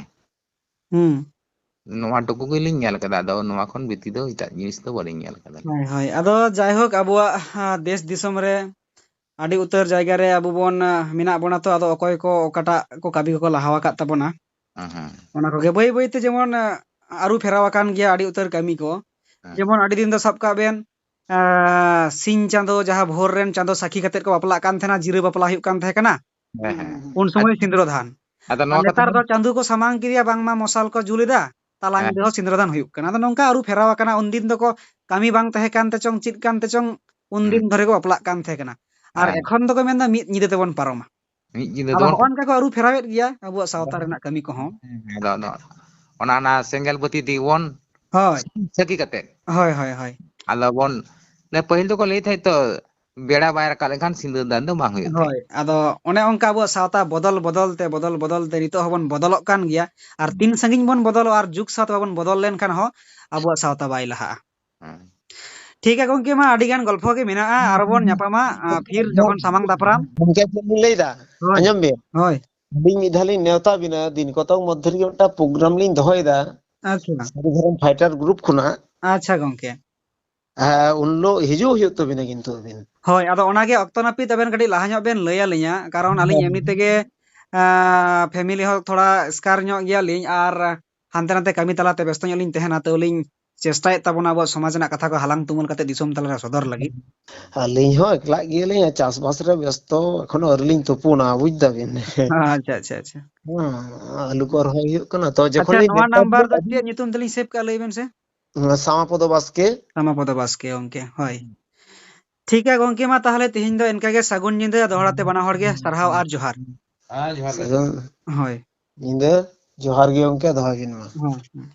ᱦᱩᱸ᱾ ᱱᱚᱣᱟ ᱴᱩᱠᱩ ᱜᱮᱞᱤᱧ ᱧᱮᱞ ᱠᱟᱫᱟ, ᱟᱫᱚ ᱱᱚᱣᱟ ᱠᱷᱚᱱ ᱵᱤᱛᱤ ᱫᱚ ᱮᱴᱟᱜ ᱡᱤᱱᱤᱥ ᱫᱚ ᱵᱟᱹᱞᱤᱧ ᱧᱮᱞ ᱠᱟᱫᱟ᱾ ᱦᱳᱭ, ᱦᱳᱭ᱾ ᱟᱫᱚ ᱡᱟᱭᱦᱳᱠ, ᱟᱵᱚᱣᱟᱜ, ᱟ, ᱫᱮᱥ ᱫᱤᱥᱚᱢ ᱨᱮ ᱟᱹᱰᱤ ᱩᱛᱟᱹᱨ ᱡᱟᱭᱜᱟ ᱨᱮ ᱟᱵᱚ ᱵᱚᱱ, ᱟ, ᱢᱮᱱᱟᱜ ᱵᱚᱱᱟ ᱛᱚ, ᱟᱫᱚ ᱚᱠᱚᱭ ᱠᱚ ᱚᱠᱟᱴᱟᱜ ᱠᱚ ᱠᱟᱹᱢᱤ ᱠᱚᱠᱚ ᱞᱟᱦᱟ ᱟᱠᱟᱫ ᱛᱟᱵᱚᱱᱟ, ᱦᱮᱸ, ᱦᱮᱸ᱾ ᱚᱱᱟ ᱠᱚᱜᱮ ᱵᱟᱹᱭ ᱵᱟᱹᱭ ᱛᱮ ᱡᱮᱢᱚᱱ, ᱟ, ᱟᱹᱨᱩ ᱯᱷᱮᱨᱟᱣ ᱟᱠᱟᱱ ᱜᱮᱭᱟ ᱟᱹᱰᱤ ᱩᱛᱟᱹᱨ ᱠᱟᱹᱢᱤ ᱠᱚ᱾ ᱦᱮᱸ᱾ ᱡᱮᱢᱚᱱ ᱟᱹᱰᱤ ᱫᱤᱱ ᱫᱚ ᱥᱟᱵ ᱠᱟᱜ ᱵᱮᱱ, ᱟ, ᱥᱤᱧ ᱪᱟᱸᱫᱚ ᱡᱟᱦᱟᱸ ᱵᱷᱳᱨ ᱨᱮᱱ ᱪᱟᱸᱫᱚ ᱥᱟᱹᱠᱷᱤ ᱠᱟᱛᱮᱫ ᱠᱚ ᱵᱟᱯᱞᱟᱜ ᱠᱟᱱ ᱛᱟᱦᱮᱱᱟ, ᱡᱤᱨᱟᱹ ᱵᱟᱯᱞᱟ ᱦᱩᱭᱩᱜ ᱠᱟᱱ ᱛᱟᱦᱮᱸ ᱠᱟᱱᱟ, ᱦᱮᱸ, ᱦᱮᱸ᱾ ᱩᱱ ᱥᱚᱢᱚᱭ ᱥᱤᱸᱫᱽᱨᱟᱹ ᱫᱟᱱ᱾ ᱟᱫᱚ ᱟᱨ ᱱᱚᱣᱟ ᱠᱟᱛᱷᱟ ᱱᱮᱛᱟᱨ ᱫᱚ ᱫᱚ ᱪᱟᱸᱫᱚ ᱠᱚ ᱥᱟᱢᱟᱝ ᱠᱮᱫᱮᱭᱟ, ᱵᱟᱝᱢᱟ ᱢᱚᱥᱟᱞ ᱠᱚ ᱡᱩᱞ ᱮᱫᱟ, ᱛᱟᱞᱟ ᱦᱮᱸ᱾ ᱧᱤᱫᱟᱹ ᱦᱚᱸ ᱥᱤᱸᱫᱽᱨᱟᱹ ᱫᱟᱱ ᱦᱩᱭᱩᱜ ᱠᱟᱱᱟ᱾ ᱟᱫᱚ ᱱᱚᱝᱠᱟ ᱟᱹᱨᱩ ᱯᱷᱮᱨᱟᱣ ᱟᱠᱟᱱᱟ, ᱩᱱᱫᱤᱱ ᱫᱚᱠᱚ ᱠᱟᱹᱢᱤ ᱵᱟᱝ ᱛᱟᱦᱮᱸ ᱠᱟᱱ ᱛᱮᱪᱚᱝ, ᱪᱮᱫ ᱠᱟᱱ ᱛᱮᱪᱚᱝ, ᱩᱱᱫᱤᱱ ᱦᱩᱸ᱾ ᱫᱷᱚᱨᱮ ᱠᱚ ᱵᱟᱯᱞᱟᱜ ᱠᱟᱱ ᱛᱟᱦᱮᱸ ᱠᱟᱱᱟ᱾ ᱟᱨ ᱦᱮᱸ᱾ ᱮᱠᱷᱚᱱ ᱫᱚᱠᱚ ᱢᱮᱱᱫᱟ ᱢᱤᱫ ᱧᱤᱫᱟᱹ ᱛᱮᱵᱚᱱ ᱯᱟᱨᱚᱢᱟ᱾ ᱢᱤᱫ ᱧᱤᱫᱟᱹ ᱟᱫᱚ ᱫᱚ ᱦᱚᱸᱜᱼᱚ ᱱᱚᱝᱠᱟ ᱠᱚ ᱟᱹᱨᱩ ᱯᱷᱮᱨᱟᱣᱮᱫ ᱜᱮᱭᱟ ᱟᱵᱚᱣᱟᱜ ᱥᱟᱶᱛᱟ ᱨᱮᱱᱟᱜ ᱠᱟᱹᱢᱤ ᱠᱚᱦᱚᱸ᱾ ᱦᱮᱸ, ᱟᱫᱚ, ᱟᱫᱚ ᱚᱱᱟ, ᱚᱱᱟ ᱥᱮᱸᱜᱮᱞ ᱵᱟᱹᱛᱤ ᱛᱮᱜᱮ ᱵᱚᱱ ᱦᱳᱭ᱾ ᱥᱟᱹᱠᱷᱤ ᱠᱟᱛᱮ᱾ ᱦᱳᱭ, ᱦᱳᱭ, ᱦᱳᱭ᱾ ᱟᱫᱚ ᱵᱚᱱ, ᱞᱮ, ᱯᱟᱹᱦᱤᱞ ᱫᱚᱠᱚ ᱞᱟᱹᱭ ᱛᱟᱦᱮᱸᱫ ᱛᱚ, ᱵᱮᱲᱟ ᱵᱟᱭ ᱨᱟᱠᱟᱵ ᱞᱮᱱᱠᱷᱟᱱ ᱥᱤᱸᱫᱩᱨ ᱫᱟᱱ ᱫᱚ ᱵᱟᱝ ᱦᱩᱭᱩᱜ ᱛᱟᱦᱮᱸᱫ᱾ ᱦᱳᱭ, ᱟᱫᱚ ᱚᱱᱮ ᱚᱱᱠᱟ ᱟᱵᱚᱣᱟᱜ ᱥᱟᱶᱛᱟ ᱵᱚᱫᱚᱞ ᱵᱚᱫᱚᱞ ᱛᱮ, ᱵᱚᱫᱚᱞ ᱵᱚᱫᱚᱞ ᱛᱮ ᱱᱤᱛᱚᱜ ᱦᱚᱸᱵᱚᱱ ᱵᱚᱫᱚᱞᱚᱜ ᱠᱟᱱ ᱜᱮᱭᱟ᱾ ᱟᱨ ᱛᱤᱱ ᱥᱟᱺᱜᱤᱧ ᱵᱚᱱ ᱵᱚᱫᱚᱞᱚᱜᱼᱟ ᱟᱨ ᱡᱩᱜᱽ ᱥᱟᱶᱛᱮ ᱵᱟᱵᱚᱱ ᱵᱚᱫᱚᱞ ᱞᱮᱱᱠᱷᱟᱱ ᱦᱚᱸ ᱟᱵᱚᱣᱟᱜ ᱥᱟᱶᱛᱟ ᱵᱟᱭ ᱞᱟᱦᱟᱜᱼᱟ᱾ ᱦᱮᱸ᱾ ᱴᱷᱤᱠ ᱜᱮᱭᱟ ᱜᱚᱝᱠᱮ, ᱢᱟ ᱟᱹᱰᱤ ᱜᱟᱱ ᱜᱚᱞᱯᱷᱚ ᱜᱮ ᱢᱮᱱᱟᱜᱼᱟ, ᱟᱨᱚ ᱵᱚᱱ ᱧᱟᱯᱟᱢᱟ, ᱟ, ᱯᱷᱤᱨ ᱡᱚᱠᱷᱚᱱ ᱥᱟᱢᱟᱝ ᱫᱟᱯᱨᱟᱢ᱾ ᱜᱚᱝᱠᱮ, ᱪᱮᱫ ᱞᱤᱧ ᱞᱟᱹᱭᱫᱟ? ᱦᱳᱭ᱾ ᱟᱸᱡᱚᱢ ᱵᱤᱱ᱾ ᱦᱳᱭ᱾ ᱟᱹᱞᱤᱧ ᱢᱤᱫ ᱫᱷᱟᱣ ᱞᱤᱧ ᱱᱮᱣᱛᱟ ᱵᱤᱱᱟ, ᱫᱤᱱ ᱠᱚᱛᱚᱠ ᱢᱚᱫᱽᱫᱷᱮ ᱨᱮᱜᱮ ᱢᱤᱫᱴᱟᱝ program ᱞᱤᱧ ᱫᱚᱦᱚᱭᱮᱫᱟ᱾ ᱟᱪᱪᱷᱟ᱾ ᱥᱟᱹᱨᱤ ᱫᱷᱚᱨᱚᱢ fighter group ᱠᱷᱚᱱᱟᱜ᱾ ᱟᱪᱪᱷᱟ ᱜᱚᱝᱠᱮ᱾ ᱦᱮᱸ, ᱩᱱ ᱦᱤᱞᱳᱜ ᱦᱤᱡᱩᱜ ᱦᱩᱭᱩᱜ ᱛᱟᱵᱤᱱᱟ ᱠᱤᱱᱛᱩ ᱟᱹᱵᱤᱱ᱾ ᱦᱳᱭ, ᱟᱫᱚ ᱚᱱᱟᱜᱮ ᱚᱠᱛᱚ ᱱᱟᱹᱯᱤᱛ ᱟᱵᱮᱱ ᱠᱟᱹᱴᱤᱡ ᱞᱟᱦᱟ ᱧᱚᱜ ᱵᱮᱱ ᱞᱟᱹᱭ ᱟᱹᱞᱤᱧᱟ, ᱠᱟᱨᱚᱱ ᱟᱹᱞᱤᱧ ᱦᱮᱸ᱾ ᱮᱢᱱᱤ ᱛᱮᱜᱮ, ᱟᱸ, family ᱦᱚᱸ ᱛᱷᱚᱲᱟ ᱮᱥᱠᱟᱨ ᱧᱚᱜ ᱜᱮᱭᱟᱞᱤᱧ ᱟᱨ ᱦᱟᱱᱛᱮ ᱱᱟᱛᱮ ᱠᱟᱹᱢᱤ ᱛᱟᱞᱟᱛᱮ ᱵᱮᱥᱛᱚ ᱧᱚᱜ ᱞᱤᱧ ᱛᱟᱦᱮᱱᱟ, ᱛᱟᱹᱣ ᱞᱤᱧ ᱪᱮᱥᱴᱟᱭᱮᱫ ᱛᱟᱵᱚᱱᱟ ᱟᱵᱚᱣᱟᱜ ᱥᱚᱢᱟᱡᱽ ᱨᱮᱱᱟᱜ ᱠᱟᱛᱷᱟ ᱠᱚ ᱦᱟᱞᱟᱝ ᱛᱩᱢᱟᱹᱞ ᱠᱟᱛᱮ ᱫᱤᱥᱚᱢ ᱛᱟᱞᱟᱨᱮ ᱥᱚᱫᱚᱨ ᱞᱟᱹᱜᱤᱫ᱾ ᱟᱹᱞᱤᱧ ᱦᱚᱸ ᱮᱠᱞᱟᱜ ᱜᱮᱭᱟᱞᱤᱧ ᱟᱨ ᱪᱟᱥᱵᱟᱥ ᱨᱮ ᱵᱮᱥᱛᱚ, ᱮᱠᱷᱚᱱᱳ ᱟᱹᱣᱨᱤ ᱞᱤᱧ ᱛᱩᱯᱩᱱᱟ, ᱵᱩᱡ ᱫᱟᱵᱤᱱ᱾ ᱟᱪᱪᱷᱟ, ᱟᱪᱪᱷᱟ, ᱟᱪᱪᱷᱟ᱾ ᱦᱮᱸ, ᱟᱹᱞᱩ ᱠᱚ ᱨᱚᱦᱚᱭ ᱦᱩᱭᱩᱜ ᱠᱟᱱᱟ᱾ ᱛᱚ, ᱟᱪᱪᱷᱟ, ᱡᱚᱠᱷᱚᱱ ᱞᱤᱧ ᱱᱚᱣᱟ ᱱᱮᱣᱛᱟ number ᱵᱤᱱᱟ ᱫᱚ ᱟᱹᱵᱤᱱ, ᱪᱮᱫ ᱧᱩᱛᱩᱢ ᱛᱮᱞᱤᱧ save ᱠᱟᱜᱼᱟ, ᱞᱟᱹᱭ ᱵᱮᱱ ᱥᱮ? ᱥᱟᱢᱟᱯᱚᱫᱚ ᱵᱟᱥᱠᱮ᱾ ᱥᱟᱢᱟᱯᱚᱫᱚ ᱵᱟᱥᱠᱮ, ᱜᱚᱝᱠᱮ, ᱦᱳᱭ᱾ ᱴᱷᱤᱠ ᱜᱮᱭᱟ ᱜᱚᱝᱠᱮ, ᱢᱟ ᱛᱟᱦᱚᱞᱮ ᱛᱮᱦᱮᱧ ᱫᱚ ᱤᱱᱠᱟ ᱜᱮ, ᱥᱟᱹᱜᱩᱱ ᱧᱤᱫᱟᱹ, ᱫᱚᱦᱲᱟ ᱛᱮ ᱵᱟᱱᱟ ᱦᱚᱲ ᱜᱮ ᱥᱟᱨᱦᱟᱣ ᱟᱨ ᱡᱚᱦᱟᱨ᱾ ᱦᱮᱸ, ᱡᱚᱦᱟᱨ ᱜᱮ᱾ ᱥᱟᱹᱜᱩᱱ ᱦᱳᱭ᱾ ᱧᱤᱫᱟᱹ, ᱡᱚᱦᱟᱨ ᱜᱮ ᱜᱚᱝᱠᱮ, ᱫᱚᱦᱚᱭ ᱵᱤᱱ ᱢᱟ᱾ ᱦᱳᱭ, ᱦᱳᱭ᱾